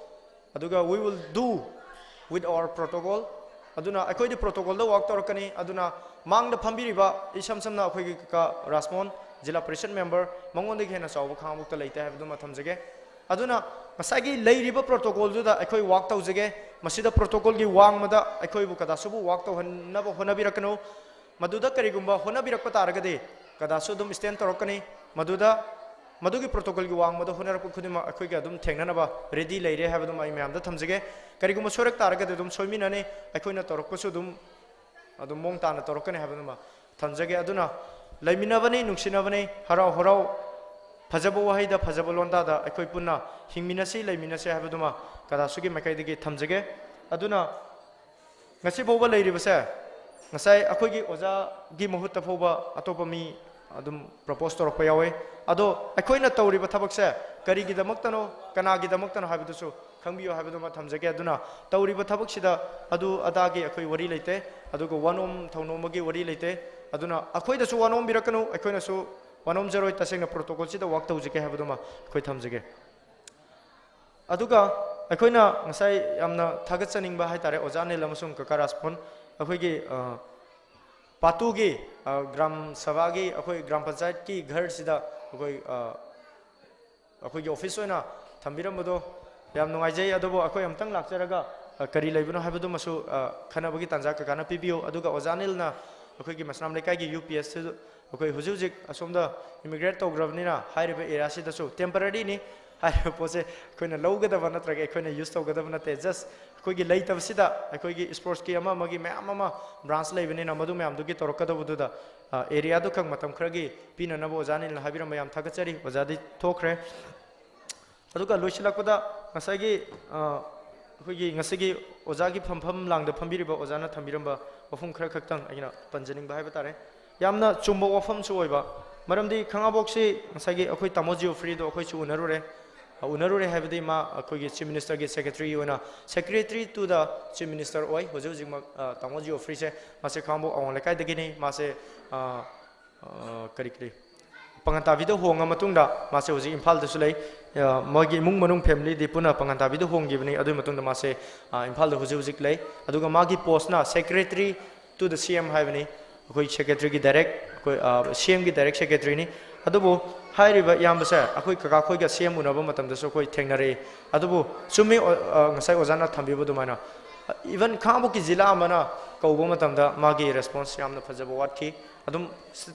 ꯑꯗꯨꯒ we will do with our protocol꯫ ꯑꯗꯨꯅ ꯑꯩꯈꯣꯏꯗꯤ ꯄ꯭ꯔꯣꯇꯣꯀꯣꯜꯗ ꯋꯥꯛ ꯇꯧꯔꯛꯀꯅꯤ꯫ ꯑꯗꯨꯅ ꯃꯥꯡꯗ ꯐꯝꯕꯤꯔꯤꯕ ꯏꯁꯝ ꯁꯝꯅ ꯑꯩꯈꯣꯏꯒꯤ ꯀꯀꯥ ꯔꯥꯖꯃꯣꯍꯟ, ꯖꯤꯂꯥ ꯄꯔꯤꯁꯠ ꯃꯦꯝꯕꯔ, ꯃꯉꯣꯟꯗꯒꯤ ꯍꯦꯟꯅ ꯆꯥꯎꯕ ꯈꯥꯉꯕꯣꯛꯇ ꯂꯩꯇꯦ ꯍꯥꯏꯕꯗꯨꯃ ꯊꯝꯖꯒꯦ꯫ ꯑꯗꯨꯅ ꯉꯁꯥꯏꯒꯤ ꯂꯩꯔꯤꯕ ꯄ꯭ꯔꯣꯇꯣꯀꯣꯜꯗꯨꯗ ꯑꯩꯈꯣꯏ ꯋꯥꯛ ꯇꯧꯖꯒꯦ꯫ ꯃꯁꯤꯗ ꯄ꯭ꯔꯣꯇꯣꯀꯣꯜꯒꯤ ꯋꯥꯡꯃꯗ ꯑꯩꯈꯣꯏꯕꯨ ꯀꯗꯥꯁꯨꯕꯨ ꯋꯥꯛ ꯇꯧꯍꯟꯅꯕ ꯍꯣꯠꯅꯕꯤꯔꯛꯀꯅꯨ꯫ ꯃꯗꯨꯗ ꯀꯔꯤꯒꯨꯝꯕ ꯍꯣꯠꯅꯕꯤꯔꯛꯄ ꯇꯥꯔꯒꯗꯤ ꯀꯗꯥꯁꯨ ꯑꯗꯨꯝ ꯁ꯭ꯇꯦꯟ ꯇꯧꯔꯛꯀꯅꯤ꯫ ꯃꯗꯨꯗ, ꯃꯗꯨꯒꯤ ꯄ꯭ꯔꯣꯇꯣꯀꯣꯜꯒꯤ ꯋꯥꯡꯃꯗ ꯍꯣꯠꯅꯔꯛꯄ ꯈꯨꯗꯤꯡꯃꯛ ꯑꯩꯈꯣꯏꯒꯤ ꯑꯗꯨꯝ ꯊꯦꯡꯅꯅꯕ ꯔꯦꯗꯤ ꯂꯩꯔꯦ ꯍꯥꯏꯕꯗꯨꯃ ꯑꯩ ꯃꯌꯥꯝꯗ ꯊꯝꯖꯒꯦ꯫ ꯀꯔꯤꯒꯨꯝꯕ ꯁꯣꯏꯔꯛ ꯇꯥꯔꯒꯗꯤ ꯑꯗꯨꯝ ꯁꯣꯏꯃꯤꯟꯅꯅꯤ, ꯑꯩꯈꯣꯏꯅ ꯇꯧꯔꯛꯄꯁꯨ ꯑꯗꯨꯝ, ꯑꯗꯨꯝ ꯃꯑꯣꯡ ꯇꯥꯅ ꯇꯧꯔꯛꯀꯅꯤ ꯍꯥꯏꯕꯗꯨꯃ ꯊꯝꯖꯒꯦ꯫ ꯑꯗꯨꯅ ꯂꯩꯃꯤꯟꯅꯕꯅꯤ, ꯅꯨꯡꯁꯤꯅꯕꯅꯤ, ꯍꯔꯥꯎ ꯍꯔꯥꯎ ꯐꯖꯕ ꯋꯥꯍꯩꯗ, ꯐꯖꯕ ꯂꯣꯟꯗꯥꯗ ꯑꯩꯈꯣꯏ ꯄꯨꯟꯅ ꯍꯤꯡꯃꯤꯟꯅꯁꯤ, ꯂꯩꯃꯤꯟꯅꯁꯤ ꯍꯥꯏꯕꯗꯨꯃ ꯀꯗꯥꯁꯨꯒꯤ ꯃꯥꯏꯀꯩꯗꯒꯤ ꯊꯝꯖꯒꯦ꯫ ꯑꯗꯨꯅ ꯉꯁꯤ ꯐꯥꯎꯕ ꯂꯩꯔꯤꯕꯁꯦ, ꯉꯁꯥꯏ ꯑꯩꯈꯣꯏꯒꯤ ꯑꯣꯖꯥꯒꯤ ꯃꯍꯨꯠꯇ ꯐꯥꯎꯕ ꯑꯇꯣꯞꯄ ꯃꯤ ꯑꯗꯨꯝ ꯄ꯭ꯔꯣꯄꯣꯁ ꯇꯧꯔꯛꯄ ꯌꯥꯎꯋꯦ꯫ ꯑꯗꯣ ꯑꯩꯈꯣꯏꯅ ꯇꯧꯔꯤꯕ ꯊꯕꯛꯁꯦ ꯀꯔꯤꯒꯤꯗꯃꯛꯇꯅꯣ, ꯀꯅꯥꯒꯤꯗꯃꯛꯇꯅꯣ ꯍꯥꯏꯕꯗꯨꯁꯨ ꯈꯪꯕꯤꯌꯨ ꯍꯥꯏꯕꯗꯨꯃ ꯊꯝꯖꯒꯦ꯫ ꯑꯗꯨꯅ ꯇꯧꯔꯤꯕ ꯊꯕꯛꯁꯤꯗ ꯑꯗꯨ ꯑꯗꯥꯒꯤ ꯑꯩꯈꯣꯏ ꯋꯥꯔꯤ ꯂꯩꯇꯦ, ꯑꯗꯨꯒ ꯋꯥꯅꯣꯝ ꯊꯧꯅꯣꯝꯕꯒꯤ ꯋꯥꯔꯤ ꯂꯩꯇꯦ꯫ ꯑꯗꯨꯅ ꯑꯩꯈꯣꯏꯗꯁꯨ ꯋꯥꯅꯣꯝꯕꯤꯔꯛꯀꯅꯨ, ꯑꯩꯈꯣꯏꯅꯁꯨ ꯋꯥꯅꯣꯝꯖꯔꯣꯏ꯫ ꯇꯁꯦꯡꯅ protocolꯁꯤꯗ work ꯇꯧꯖꯒꯦ ꯍꯥꯏꯕꯗꯨꯃ ꯑꯩꯈꯣꯏ ꯊꯝꯖꯒꯦ꯫ ꯑꯗꯨꯒ ꯑꯩꯈꯣꯏꯅ ꯉꯁꯥꯏ ꯌꯥꯝꯅ ꯊꯥꯒꯠꯆꯅꯤꯡꯕ ꯍꯥꯏꯇꯥꯔꯦ, ꯑꯣꯖꯥ ꯑꯅꯤꯜ ꯑꯃꯁꯨꯡ ꯀꯀꯥ ꯔꯥꯖꯄꯣꯟ, ꯑꯩꯈꯣꯏꯒꯤ, ꯑ, ꯄꯥꯇꯨꯒꯤ, ꯑ, ꯒ꯭ꯔꯥꯝ ꯁꯚꯥꯒꯤ, ꯑꯩꯈꯣꯏ ꯒ꯭ꯔꯥꯝ ꯄꯟꯆꯥꯌꯠꯀꯤ ꯘꯔꯁꯤꯗ ꯑꯩꯈꯣꯏ, ꯑ, ꯑꯩꯈꯣꯏꯒꯤ office ꯑꯣꯏꯅ ꯊꯝꯕꯤꯔꯝꯕꯗꯣ ꯌꯥꯝ ꯅꯨꯡꯉꯥꯏꯖꯩ꯫ ꯑꯗꯨꯕꯨ ꯑꯩꯈꯣꯏ ꯑꯃꯨꯛꯇꯪ ꯂꯥꯛꯆꯔꯒ, ꯑ, ꯀꯔꯤ ꯂꯩꯕꯅꯣ ꯍꯥꯏꯕꯗꯨꯃꯁꯨ, ꯑ, ꯈꯟꯅꯕꯒꯤ ꯇꯥꯟꯖꯥ ꯀꯀꯥꯅ ꯄꯤꯕꯤꯌꯨ꯫ ꯑꯗꯨꯒ ꯑꯣꯖꯥ ꯑꯅꯤꯜꯅ ꯑꯩꯈꯣꯏꯒꯤ ꯃꯁꯅꯥꯝ ꯂꯩꯀꯥꯏꯒꯤ UPSꯁꯤꯗ ꯑꯩꯈꯣꯏ ꯍꯧꯖꯤꯛ ꯍꯧꯖꯤꯛ ꯑꯁꯣꯝꯗ immigrate ꯇꯧꯈ꯭ꯔꯕꯅꯤꯅ ꯍꯥꯏꯔꯤꯕ areaꯁꯤꯗꯁꯨ temporaryꯅꯤ꯫ ꯍꯥꯏꯔꯤꯕ ꯄꯣꯠꯁꯦ ꯑꯩꯈꯣꯏꯅ ꯂꯧꯒꯗꯕ ꯅꯠꯇ꯭ꯔꯒ ꯑꯩꯈꯣꯏꯅ use ꯇꯧꯒꯗꯕ ꯅꯠꯇꯦ꯫ Just ꯑꯩꯈꯣꯏꯒꯤ ꯂꯩꯇꯕꯁꯤꯗ ꯑꯩꯈꯣꯏꯒꯤ sportsꯀꯤ ꯑꯃ ꯑꯃꯒꯤ ꯃꯌꯥꯝ ꯑꯃ branch ꯂꯩꯕꯅꯤꯅ ꯃꯗꯨ ꯃꯌꯥꯝꯗꯨꯒꯤ ꯇꯧꯔꯛꯀꯗꯧꯕꯗꯨꯗ, ꯑ, areaꯗꯨ ꯈꯛ ꯃꯇꯝ ꯈꯔꯒꯤ ꯄꯤꯅꯅꯕ ꯑꯣꯖꯥ ꯑꯅꯤꯜꯅ ꯍꯥꯏꯕꯤꯔꯝꯕ ꯌꯥꯝ ꯊꯥꯒꯠꯆꯔꯤ꯫ ꯑꯣꯖꯥꯗꯤ ꯊꯣꯛꯈ꯭ꯔꯦ꯫ ꯑꯗꯨꯒ ꯂꯣꯏꯁꯤꯜꯂꯛꯄꯗ ꯉꯁꯥꯏꯒꯤ, ꯑ, ꯑꯩꯈꯣꯏꯒꯤ ꯉꯁꯤꯒꯤ ꯑꯣꯖꯥꯒꯤ ꯐꯝꯐꯝ ꯂꯥꯡꯗ ꯐꯝꯕꯤꯔꯤꯕ ꯑꯣꯖꯥꯅ ꯊꯝꯕꯤꯔꯝꯕ ꯋꯥꯐꯝ ꯈꯔ ꯈꯛꯇꯪ ꯑꯩꯅ ꯄꯟꯖꯅꯤꯡꯕ ꯍꯥꯏꯕ ꯇꯥꯔꯦ꯫ ꯌꯥꯝꯅ ꯆꯨꯝꯕ ꯋꯥꯐꯝꯁꯨ ꯑꯣꯏꯕ, ꯃꯔꯝꯗꯤ ꯈꯥꯉꯕꯣꯛꯁꯤ ꯉꯁꯥꯏꯒꯤ ꯑꯩꯈꯣꯏ ꯇꯥꯃꯣ ꯖꯤꯑꯣꯐ꯭ꯔꯤꯗꯣ ꯑꯩꯈꯣꯏꯁꯨ ꯎꯅꯔꯨꯔꯦ꯫ ꯑ, ꯎꯅꯔꯨꯔꯦ ꯍꯥꯏꯕꯗꯤ ꯃꯥ ꯑꯩꯈꯣꯏꯒꯤ Chief Ministerꯒꯤ secretary ꯑꯣꯏꯅ, secretary to the Chief Minister ꯑꯣꯏ ꯍꯧꯖꯤꯛ ꯍꯧꯖꯤꯛꯃꯛ, ꯑ, ꯇꯥꯃꯣ ꯖꯤꯑꯣꯐ꯭ꯔꯤꯁꯦ꯫ ꯃꯥꯁꯦ ꯈꯥꯉꯕꯣꯛ ꯑꯋꯥꯡ ꯂꯩꯀꯥꯏꯗꯒꯤꯅꯤ꯫ ꯃꯥꯁꯦ, ꯑ, ꯑ, ꯀꯔꯤ ꯀꯔꯤ, ꯄꯥꯉꯟꯇꯥꯕꯤꯗ ꯍꯣꯡꯉ ꯃꯇꯨꯡꯗ ꯃꯥꯁꯦ ꯍꯧꯖꯤꯛ ꯏꯝꯐꯥꯜꯗꯁꯨ ꯂꯩ꯫ ꯑ, ꯃꯣꯏꯒꯤ ꯏꯃꯨꯡ ꯃꯅꯨꯡ familyꯗꯤ ꯄꯨꯟꯅ ꯄꯥꯉꯟꯇꯥꯕꯤꯗ ꯍꯣꯡꯈꯤꯕꯅꯤ꯫ ꯑꯗꯨꯒꯤ ꯃꯇꯨꯡꯗ ꯃꯥꯁꯦ, ꯑ, ꯏꯝꯐꯥꯜꯗ ꯍꯧꯖꯤꯛ ꯍꯧꯖꯤꯛ ꯂꯩ꯫ ꯑꯗꯨꯒ ꯃꯥꯒꯤ postꯅ secretary to the CM ꯍꯥꯏꯕꯅꯤ꯫ ꯑꯩꯈꯣꯏ secretary ꯒꯤ direct, ꯑꯩꯈꯣꯏ, ꯑ, CMꯒꯤ direct secretary ꯅꯤ꯫ ꯑꯗꯨꯕꯨ ꯍꯥꯏꯔꯤꯕ ꯏꯌꯥꯝꯕꯁꯦ ꯑꯩꯈꯣꯏ ꯀꯀꯥ ꯈꯣꯏꯒ CM ꯎꯅꯕ ꯃꯇꯝꯗꯁꯨ ꯑꯩꯈꯣꯏ ꯊꯦꯡꯅꯔꯛꯏ꯫ ꯑꯗꯨꯕꯨ ꯆꯨꯝꯃꯤ, ꯑ, ꯑ, ꯉꯁꯥꯏ ꯑꯣꯖꯥꯅ ꯊꯝꯕꯤꯕ ꯑꯗꯨꯃꯥꯏꯅ, even ꯈꯥꯉꯕꯣꯛꯀꯤ ꯖꯤꯂꯥ ꯑꯃꯅ ꯀꯧꯕ ꯃꯇꯝꯗ ꯃꯥꯒꯤ response ꯌꯥꯝꯅ ꯐꯖꯕ ꯋꯥꯠꯈꯤ꯫ ꯑꯗꯨꯝ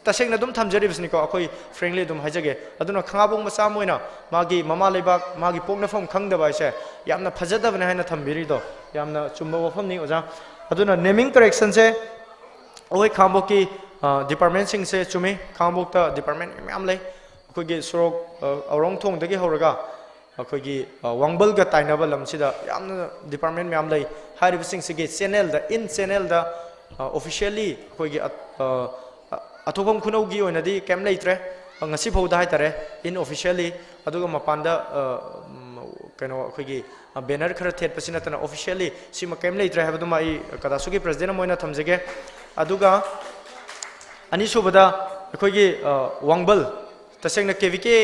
ꯇꯁꯦꯡꯅ ꯑꯗꯨꯝ ꯊꯝꯖꯔꯤꯕꯁꯤꯅꯤꯀꯣ, ꯑꯩꯈꯣꯏ frankly ꯑꯗꯨꯝ ꯍꯥꯏꯖꯒꯦ꯫ ꯑꯗꯨꯅ ꯈꯥꯉꯕꯣꯛ ꯃꯆꯥ ꯑꯃ ꯑꯣꯏꯅ ꯃꯥꯒꯤ ꯃꯃꯥ ꯂꯩꯕꯥꯛ, ꯃꯥꯒꯤ ꯄꯣꯛꯅꯐꯝ ꯈꯪꯗꯕ ꯍꯥꯏꯁꯦ ꯌꯥꯝꯅ ꯐꯖꯗꯕꯅꯦ ꯍꯥꯏꯅ ꯊꯝꯕꯤꯔꯤꯗꯣ ꯌꯥꯝꯅ ꯆꯨꯝꯕ ꯋꯥꯐꯝꯅꯤ ꯑꯣꯖꯥ꯫ ꯑꯗꯨꯅ naming correctionꯁꯦ ꯑꯩꯈꯣꯏ ꯈꯥꯉꯕꯣꯛꯀꯤ, ꯑ, departmentꯁꯤꯡꯁꯦ ꯆꯨꯝꯃꯤ, ꯈꯥꯉꯕꯣꯛꯇ department ꯃꯌꯥꯝ ꯂꯩ꯫ ꯑꯩꯈꯣꯏꯒꯤ ꯁꯣꯔꯣꯛ, ꯑ, ꯑꯔꯣꯡꯊꯣꯡꯗꯒꯤ ꯍꯧꯔꯒ ꯑꯩꯈꯣꯏꯒꯤ, ꯑ, ꯋꯥꯡꯕꯜꯒ ꯇꯥꯏꯅꯕ ꯂꯝꯁꯤꯗ ꯌꯥꯝꯅ department ꯃꯌꯥꯝ ꯂꯩ꯫ ꯍꯥꯏꯔꯤꯕꯁꯤꯡꯁꯤꯒꯤ channelꯗ, in channelꯗ, ꯑ, officially ꯑꯩꯈꯣꯏꯒꯤ, ꯑ, ꯑ, ꯑꯊꯣꯛꯐꯝ ꯈꯨꯅꯧꯒꯤ ꯑꯣꯏꯅꯗꯤ ꯀꯩꯝ ꯂꯩꯇ꯭ꯔꯦ, ꯑ, ꯉꯁꯤ ꯐꯥꯎꯗ ꯍꯥꯏꯇꯥꯔꯦ, inofficially꯫ ꯑꯗꯨꯒ ꯃꯄꯥꯟꯗ, ꯑ, ꯎꯝ, ꯀꯩꯅꯣ, ꯑꯩꯈꯣꯏꯒꯤ, ꯕꯦꯅꯔ ꯈꯔ ꯊꯦꯠꯄꯁꯤ ꯅꯠꯇꯅ ꯑꯣꯐꯤꯁꯤꯌꯦꯜꯂꯤ ꯁꯤꯃ ꯀꯔꯤꯝ ꯂꯩꯇ꯭ꯔꯦ ꯍꯥꯏꯕꯗꯨꯃ ꯑꯩ ꯀꯗꯥꯁꯨꯒꯤ ꯄ꯭ꯔꯁꯤꯗꯦꯟ ꯑꯃ ꯑꯣꯏꯅ ꯊꯝꯖꯒꯦ꯫ ꯑꯗꯨꯒ ꯑꯅꯤꯁꯨꯕꯗ ꯑꯩꯈꯣꯏꯒꯤ, ꯑ, ꯋꯥꯡꯕꯜ ꯇꯁꯦꯡꯅ ꯀꯦ ꯚꯤ ꯀꯦ,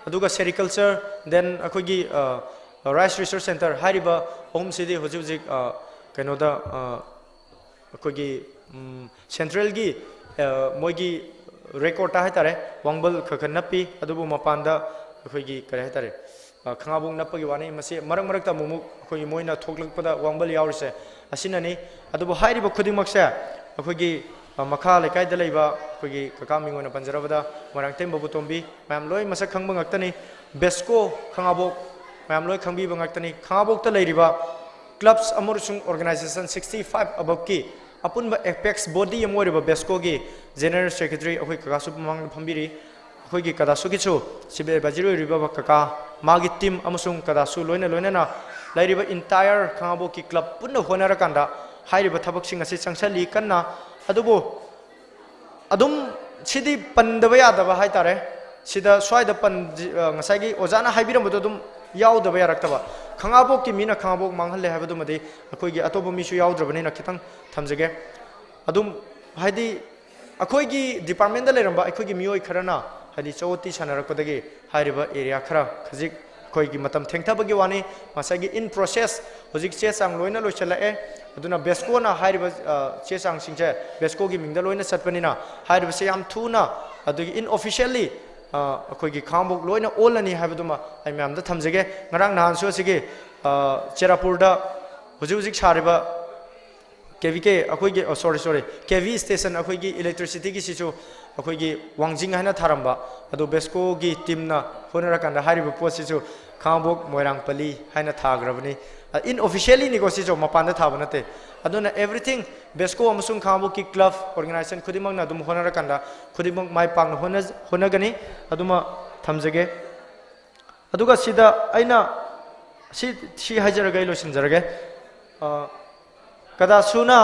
ꯑꯗꯨꯒ ꯁꯦꯔꯤꯀꯜꯆꯔ, then ꯑꯩꯈꯣꯏꯒꯤ, ꯑ, ꯔꯥꯏꯁ ꯔꯤꯁꯔꯁ ꯁꯦꯟꯇꯔ ꯍꯥꯏꯔꯤꯕ ꯑꯍꯨꯝꯁꯤꯗꯤ ꯍꯧꯖꯤꯛ ꯍꯧꯖꯤꯛ, ꯑ, ꯀꯩꯅꯣꯗ, ꯑ, ꯑꯩꯈꯣꯏꯒꯤ, ꯎꯝ, ꯁꯦꯟꯇ꯭ꯔꯦꯜꯒꯤ, ꯑ, ꯃꯣꯏꯒꯤ ꯔꯦꯀꯣꯔꯠꯇ ꯍꯥꯏꯇꯥꯔꯦ, ꯋꯥꯡꯕꯜ ꯈꯔ ꯈꯔ ꯅꯞꯄꯤ, ꯑꯗꯨꯕꯨ ꯃꯄꯥꯟꯗ ꯑꯩꯈꯣꯏꯒꯤ ꯀꯔꯤ ꯍꯥꯏꯇꯥꯔꯦ, ꯑ, ꯈꯥꯉꯕꯣꯛ ꯅꯞꯄꯒꯤ ꯋꯥꯅꯤ꯫ ꯃꯁꯤ ꯃꯔꯛ ꯃꯔꯛꯇ ꯑꯃꯨꯛ ꯑꯃꯨꯛ ꯑꯩꯈꯣꯏꯒꯤ ꯃꯣꯏꯅ ꯊꯣꯛꯂꯛꯄꯗ ꯋꯥꯡꯕꯜ ꯌꯥꯎꯔꯤꯁꯦ ꯑꯁꯤꯅꯅꯤ꯫ ꯑꯗꯨꯕꯨ ꯍꯥꯏꯔꯤꯕ ꯈꯨꯗꯤꯡꯃꯛꯁꯦ ꯑꯩꯈꯣꯏꯒꯤ, ꯑ, ꯃꯈꯥ ꯂꯩꯀꯥꯏꯗ ꯂꯩꯕ ꯑꯩꯈꯣꯏꯒꯤ ꯀꯀꯥ ꯃꯤꯡ ꯑꯣꯏꯅ ꯄꯟꯖꯔꯕꯗ ꯃꯣꯏꯔꯥꯡꯊꯦꯝ ꯕꯕꯨꯇꯣꯝꯕꯤ, ꯃꯌꯥꯝ ꯂꯣꯏ ꯃꯁꯛ ꯈꯪꯕ ꯉꯥꯛꯇꯅꯤ꯫ ꯕꯦꯁꯀꯣ ꯈꯥꯉꯕꯣꯛ, ꯃꯌꯥꯝ ꯂꯣꯏ ꯈꯪꯕꯤꯕ ꯉꯥꯛꯇꯅꯤ꯫ ꯈꯥꯉꯕꯣꯛꯇ ꯂꯩꯔꯤꯕ clubs ꯑꯃꯁꯨꯡ organization sixty five aboveꯀꯤ ꯑꯄꯨꯟꯕ apex body ꯑꯃ ꯑꯣꯏꯔꯤꯕ ꯕꯦꯁꯀꯣꯒꯤ ꯖꯦꯅꯔꯦꯜ ꯁꯦꯀ꯭ꯔꯦꯇꯔꯤ ꯑꯩꯈꯣꯏ ꯀꯀꯥꯁꯨ ꯃꯃꯥꯡꯗ ꯐꯝꯕꯤꯔꯤ꯫ ꯑꯩꯈꯣꯏꯒꯤ ꯀꯗꯥꯁꯨꯒꯤꯁꯨ ꯁꯤꯚꯤꯜ ꯑꯦꯗꯚꯥꯏꯖꯔꯤ ꯑꯣꯏꯔꯤꯕ ꯀꯀꯥ, ꯃꯥꯒꯤ ꯇꯤꯝ ꯑꯃꯁꯨꯡ ꯀꯗꯥꯁꯨ ꯂꯣꯏꯅ ꯂꯣꯏꯅꯅ ꯂꯩꯔꯤꯕ entire ꯈꯥꯉꯕꯣꯛꯀꯤ club ꯄꯨꯟꯅ ꯍꯣꯠꯅꯔꯀꯥꯟꯗ ꯍꯥꯏꯔꯤꯕ ꯊꯕꯛꯁꯤꯡ ꯑꯁꯤ ꯆꯪꯁꯤꯜꯂꯤ ꯀꯟꯅ꯫ ꯑꯗꯨꯕꯨ ꯑꯗꯨꯝ ꯁꯤꯗꯤ ꯄꯟꯗꯕ ꯌꯥꯗꯕ ꯍꯥꯏꯇꯥꯔꯦ꯫ ꯁꯤꯗ ꯁ꯭ꯋꯥꯏꯗ ꯄꯟ-, ꯑ, ꯉꯁꯥꯏꯒꯤ ꯑꯣꯖꯥꯅ ꯍꯥꯏꯕꯤꯔꯝꯕꯗꯣ ꯑꯗꯨꯝ ꯌꯥꯎꯗꯕ ꯌꯥꯔꯛꯇꯕ꯫ ꯈꯥꯉꯕꯣꯛꯀꯤ ꯃꯤꯅ ꯈꯥꯉꯕꯣꯛ ꯃꯥꯡꯍꯜꯂꯦ ꯍꯥꯏꯕꯗꯨꯃꯗꯤ ꯑꯩꯈꯣꯏꯒꯤ ꯑꯇꯣꯞꯄ ꯃꯤꯁꯨ ꯌꯥꯎꯗ꯭ꯔꯕꯅꯤꯅ ꯈꯤꯇꯪ ꯊꯝꯖꯒꯦ꯫ ꯑꯗꯨꯝ ꯍꯥꯏꯗꯤ ꯑꯩꯈꯣꯏꯒꯤ departmentꯇ ꯂꯩꯔꯝꯕ ꯑꯩꯈꯣꯏꯒꯤ ꯃꯤꯑꯣꯏ ꯈꯔꯅ ꯍꯥꯏꯗꯤ ꯆꯌꯣꯜꯇꯤ ꯁꯥꯟꯅꯔꯛꯄꯗꯒꯤ ꯍꯥꯏꯔꯤꯕ area ꯈꯔ ꯈꯖꯤꯛ ꯑꯩꯈꯣꯏꯒꯤ ꯃꯇꯝ ꯊꯦꯡꯊꯕꯒꯤ ꯋꯥꯅꯤ꯫ ꯉꯁꯥꯏꯒꯤ in process ꯍꯧꯖꯤꯛ ꯆꯦ ꯆꯥꯡ ꯂꯣꯏꯅ ꯂꯣꯏꯁꯤꯜꯂꯛꯑꯦ꯫ ꯑꯗꯨꯅ ꯕꯦꯁꯀꯣꯅ ꯍꯥꯏꯔꯤꯕ, ꯑ, ꯆꯦ ꯆꯥꯡꯁꯤꯡꯁꯦ ꯕꯦꯁꯀꯣꯒꯤ ꯃꯤꯡꯗ ꯂꯣꯏꯅ ꯆꯠꯄꯅꯤꯅ ꯍꯥꯏꯔꯤꯕꯁꯦ ꯌꯥꯝ ꯊꯨꯅ, ꯑꯗꯒꯤ inofficially, ꯑ, ꯑꯩꯈꯣꯏꯒꯤ ꯈꯥꯉꯕꯣꯛ ꯂꯣꯏꯅ ꯑꯣꯜꯂꯅꯤ ꯍꯥꯏꯕꯗꯨꯃ ꯑꯩ ꯃꯌꯥꯝꯗ ꯊꯝꯖꯒꯦ꯫ ꯉꯔꯥꯡ ꯅꯍꯥꯟꯁꯨ ꯑꯁꯤꯒꯤ, ꯑ, ꯆꯦꯔꯥꯄꯨꯔꯗ ꯍꯧꯖꯤꯛ ꯍꯧꯖꯤꯛ ꯁꯥꯔꯤꯕ ꯀꯦ ꯚꯤ ꯀꯦ, ꯑꯩꯈꯣꯏꯒꯤ, ꯑꯣ, sorry, sorry, ꯀꯦ ꯚꯤ station ꯑꯩꯈꯣꯏꯒꯤ electricityꯒꯤꯁꯤꯁꯨ ꯑꯩꯈꯣꯏꯒꯤ ꯋꯥꯡꯖꯤꯡ ꯍꯥꯏꯅ ꯊꯥꯔꯝꯕ, ꯑꯗꯣ ꯕꯦꯁꯀꯣꯒꯤ teamꯅ ꯍꯣꯠꯅꯔꯀꯥꯟꯗ ꯍꯥꯏꯔꯤꯕ ꯄꯣꯠꯁꯤꯁꯨ ꯈꯥꯉꯕꯣꯛ ꯃꯣꯏꯔꯥꯡꯄꯜꯂꯤ ꯍꯥꯏꯅ ꯊꯥꯈ꯭ꯔꯕꯅꯤ꯫ ꯑ, inofficiallyꯅꯤꯀꯣ, ꯁꯤꯁꯨ ꯃꯄꯥꯟꯗ ꯊꯥꯕ ꯅꯠꯇꯦ꯫ ꯑꯗꯨꯅ everything ꯕꯦꯁꯀꯣ ꯑꯃꯁꯨꯡ ꯈꯥꯉꯕꯣꯛꯀꯤ club organization ꯈꯨꯗꯤꯡꯃꯛꯅ ꯑꯗꯨꯝ ꯍꯣꯠꯅꯔꯀꯥꯟꯗ ꯈꯨꯗꯤꯡꯃꯛ ꯃꯥꯏ ꯄꯥꯛꯅ ꯍꯣꯠꯅ-, ꯍꯣꯠꯅꯒꯅꯤ꯫ ꯑꯗꯨꯃ ꯊꯝꯖꯒꯦ꯫ ꯑꯗꯨꯒ ꯁꯤꯗ ꯑꯩꯅ ꯁꯤ, ꯁꯤ ꯍꯥꯏꯖꯔꯒ ꯑꯩ ꯂꯣꯏꯁꯤꯟꯖꯔꯒꯦ꯫ ꯑ, ꯀꯗꯥꯁꯨꯅ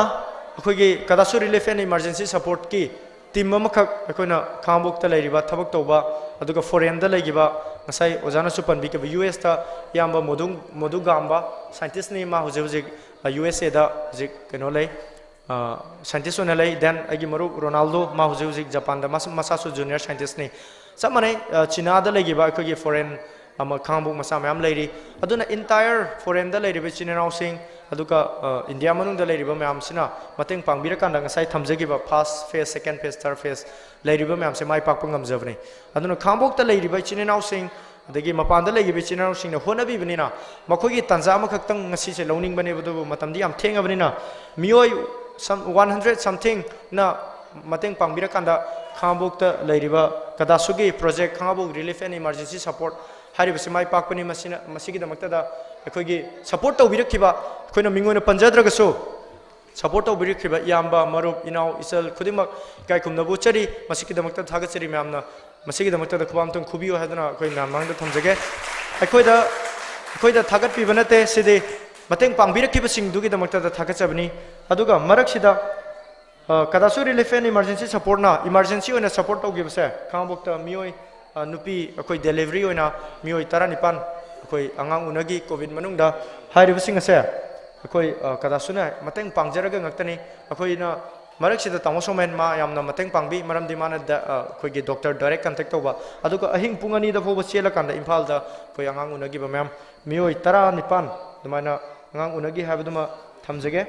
ꯑꯩꯈꯣꯏꯒꯤ ꯀꯗꯥꯁꯨ relief and emergency supportꯀꯤ ꯇꯤꯝ ꯑꯃꯈꯛ ꯑꯩꯈꯣꯏꯅ ꯈꯥꯉꯕꯣꯛꯇ ꯂꯩꯔꯤꯕ ꯊꯕꯛ ꯇꯧꯕ, ꯑꯗꯨꯒ ꯐꯣꯔꯦꯟꯗ ꯂꯩꯈꯤꯕ, ꯉꯁꯥꯏ ꯑꯣꯖꯥꯅꯁꯨ ꯄꯟꯕꯤꯈꯤꯕ ꯌꯨ ꯑꯦꯁꯇ ꯏꯌꯥꯝꯕ ꯃꯣꯗꯨ, ꯃꯣꯗꯨ ꯒꯥꯝꯕ ꯁꯥꯏꯟꯇꯤꯁꯅꯤ꯫ ꯃꯥ ꯍꯧꯖꯤꯛ ꯍꯧꯖꯤꯛ ꯌꯨ ꯑꯦꯁ ꯑꯦꯗ ꯍꯧꯖꯤꯛ ꯀꯩꯅꯣ ꯂꯩ, ꯁꯥꯏꯟꯇꯤꯁ ꯑꯣꯏꯅ ꯂꯩ꯫ ꯗꯦꯟ ꯑꯩꯒꯤ ꯃꯔꯨꯞ ꯔꯣꯅꯥꯜꯗꯣ, ꯃꯥ ꯍꯧꯖꯤꯛ ꯍꯧꯖꯤꯛ ꯖꯄꯥꯟꯗ, ꯃꯁꯥ, ꯃꯁꯥꯁꯨ ꯖꯨꯅꯤꯌꯔ ꯁꯥꯏꯟꯇꯤꯁꯅꯤ꯫ ꯆꯞ ꯃꯥꯟꯅꯩ꯫ ꯆꯤꯅꯥꯗ ꯂꯩꯈꯤꯕ ꯑꯩꯈꯣꯏꯒꯤ ꯐꯣꯔꯦꯟ ꯑꯃ ꯈꯥꯉꯕꯣꯛ ꯃꯆꯥ ꯃꯌꯥꯝ ꯂꯩꯔꯤ꯫ ꯑꯗꯨꯅ ꯏꯟꯇꯥꯌꯔ ꯐꯣꯔꯦꯟꯗ ꯂꯩꯔꯤꯕ ꯏꯆꯤꯟ ꯏꯅꯥꯎꯁꯤꯡ, ꯑꯗꯨꯒ ꯏꯟꯗꯤꯌꯥ ꯃꯅꯨꯡꯗ ꯂꯩꯔꯤꯕ ꯃꯌꯥꯝꯁꯤꯅ ꯃꯇꯦꯡ ꯄꯥꯡꯕꯤꯔꯀꯥꯟꯗ, ꯉꯁꯥꯏ ꯊꯝꯖꯈꯤꯕ ꯐꯥꯔꯁ ꯐꯦꯁ, ꯁꯦꯀꯦꯟ ꯐꯦꯁ, ꯊꯥꯔꯠ ꯐꯦꯁ ꯂꯩꯔꯤꯕ ꯃꯌꯥꯝꯁꯦ ꯃꯥꯏ ꯄꯥꯛꯄ ꯉꯝꯖꯕꯅꯤ꯫ ꯑꯗꯨꯅ ꯈꯥꯉꯕꯣꯛꯇ ꯂꯩꯔꯤꯕ ꯏꯆꯤꯟ ꯏꯅꯥꯎꯁꯤꯡ, ꯑꯗꯒꯤ ꯃꯄꯥꯟꯗ ꯂꯩꯈꯤꯕ ꯏꯆꯤꯟ ꯏꯅꯥꯎꯁꯤꯡꯅ ꯍꯣꯠꯅꯕꯤꯕꯅꯤꯅ, ꯃꯈꯣꯏꯒꯤ ꯇꯥꯟꯖꯥ ꯑꯃꯈꯛꯇꯪ ꯉꯁꯤꯁꯦ ꯂꯧꯅꯤꯡꯕꯅꯦꯕ, ꯑꯗꯨꯕꯨ ꯃꯇꯝꯗꯤ ꯌꯥꯝ ꯊꯦꯡꯉꯕꯅꯤꯅ, ꯃꯤꯑꯣꯏ ꯁꯝ, ꯋꯥꯟ ꯍꯟꯗ꯭ꯔꯦꯠ ꯁꯝꯊꯤꯡꯅ ꯃꯇꯦꯡ ꯄꯥꯡꯕꯤꯔꯀꯥꯟꯗ, ꯈꯥꯉꯕꯣꯛꯇ ꯂꯩꯔꯤꯕ ꯀꯗꯥꯁꯨꯒꯤ project, Khangabok relief and emergency support ꯍꯥꯏꯔꯤꯕꯁꯤ ꯃꯥꯏ ꯄꯥꯛꯄꯅꯤ꯫ ꯃꯁꯤꯅ, ꯃꯁꯤꯒꯤꯗꯃꯛꯇꯗ ꯑꯩꯈꯣꯏꯒꯤ ꯁꯄꯣꯔꯠ ꯇꯧꯕꯤꯔꯛꯈꯤꯕ, ꯑꯩꯈꯣꯏꯅ ꯃꯤꯡ ꯑꯣꯏꯅ ꯄꯟꯖꯗ꯭ꯔꯒꯁꯨ, ꯁꯄꯣꯔꯠ ꯇꯧꯕꯤꯔꯛꯈꯤꯕ ꯏꯌꯥꯝꯕ, ꯃꯔꯨꯞ, ꯏꯅꯥꯎ, ꯏꯆꯜ ꯈꯨꯗꯤꯡꯃꯛ ꯏꯀꯥꯏ ꯈꯨꯝꯅꯕ ꯎꯠꯆꯔꯤ꯫ ꯃꯁꯤꯒꯤꯗꯃꯛꯇ ꯊꯥꯒꯠꯆꯔꯤ ꯃꯌꯥꯝꯅ꯫ ꯃꯁꯤꯒꯤꯗꯃꯛꯇꯗ ꯈꯨꯕꯥꯛ ꯑꯃꯨꯛꯇꯪ ꯈꯨꯕꯤꯌꯨ ꯍꯥꯏꯗꯨꯅ ꯑꯩꯈꯣꯏ ꯃꯌꯥꯝ ꯃꯥꯡꯗ ꯊꯝꯖꯒꯦ꯫ ꯑꯩꯈꯣꯏꯗ, ꯑꯩꯈꯣꯏꯗ ꯊꯥꯒꯠꯄꯤꯕ ꯅꯠꯇꯦ, ꯁꯤꯗꯤ ꯃꯇꯦꯡ ꯄꯥꯡꯕꯤꯔꯛꯈꯤꯕꯁꯤꯡꯗꯨꯒꯤꯗꯃꯛꯇꯗ ꯊꯥꯒꯠꯆꯕꯅꯤ꯫ ꯑꯗꯨꯒ ꯃꯔꯛꯁꯤꯗ, ꯑ, ꯀꯗꯥꯁꯨ ꯔꯤꯂꯤꯐ ꯑꯦꯟ ꯏꯃꯥꯔꯖꯦꯟꯁꯤ ꯁꯄꯣꯔꯠꯅ ꯏꯃꯥꯔꯖꯦꯟꯁꯤ ꯑꯣꯏꯅ ꯁꯄꯣꯔꯠ ꯇꯧꯈꯤꯕꯁꯦ, ꯈꯥꯉꯕꯣꯛꯇ ꯃꯤꯑꯣꯏ, ꯑ, ꯅꯨꯄꯤ ꯑꯩꯈꯣꯏ ꯗꯦꯂꯤꯚꯔꯤ ꯑꯣꯏꯅ ꯃꯤꯑꯣꯏ ꯇꯔꯥꯅꯤꯄꯥꯟ ꯑꯩꯈꯣꯏ ꯑꯉꯥꯡ ꯎꯅꯈꯤ ꯀꯣꯚꯤꯗ ꯃꯅꯨꯡꯗ꯫ ꯍꯥꯏꯔꯤꯕꯁꯤꯡ ꯑꯁꯦ ꯑꯩꯈꯣꯏ, ꯑ, ꯀꯗꯥꯁꯨꯅ ꯃꯇꯦꯡ ꯄꯥꯡꯖꯔꯒ ꯉꯥꯛꯇꯅꯤ꯫ ꯑꯩꯈꯣꯏꯅ ꯃꯔꯛꯁꯤꯗ ꯇꯥꯃꯣ ꯁꯣꯃꯦꯟ ꯃꯥ ꯌꯥꯝꯅ ꯃꯇꯦꯡ ꯄꯥꯡꯕꯤ, ꯃꯔꯝꯗꯤ ꯃꯥꯅ ꯗ-, ꯑ, ꯑꯩꯈꯣꯏꯒꯤ ꯗꯣꯛꯇꯔ ꯗꯥꯏꯔꯦꯛ ꯀꯟꯇꯦꯛ ꯇꯧꯕ꯫ ꯑꯗꯨꯒ ꯑꯍꯤꯡ ꯄꯨꯡ ꯑꯅꯤꯗ ꯐꯥꯎꯕ ꯆꯦꯜꯂꯀꯥꯟꯗ ꯏꯝꯐꯥꯜꯗ ꯑꯩꯈꯣꯏ ꯑꯉꯥꯡ ꯎꯅꯈꯤꯕ ꯃꯌꯥꯝ, ꯃꯤꯑꯣꯏ ꯇꯔꯥꯅꯤꯄꯥꯟ ꯑꯗꯨꯃꯥꯏꯅ ꯑꯉꯥꯡ ꯎꯅꯈꯤ ꯍꯥꯏꯕꯗꯨꯃ ꯊꯝꯖꯒꯦ꯫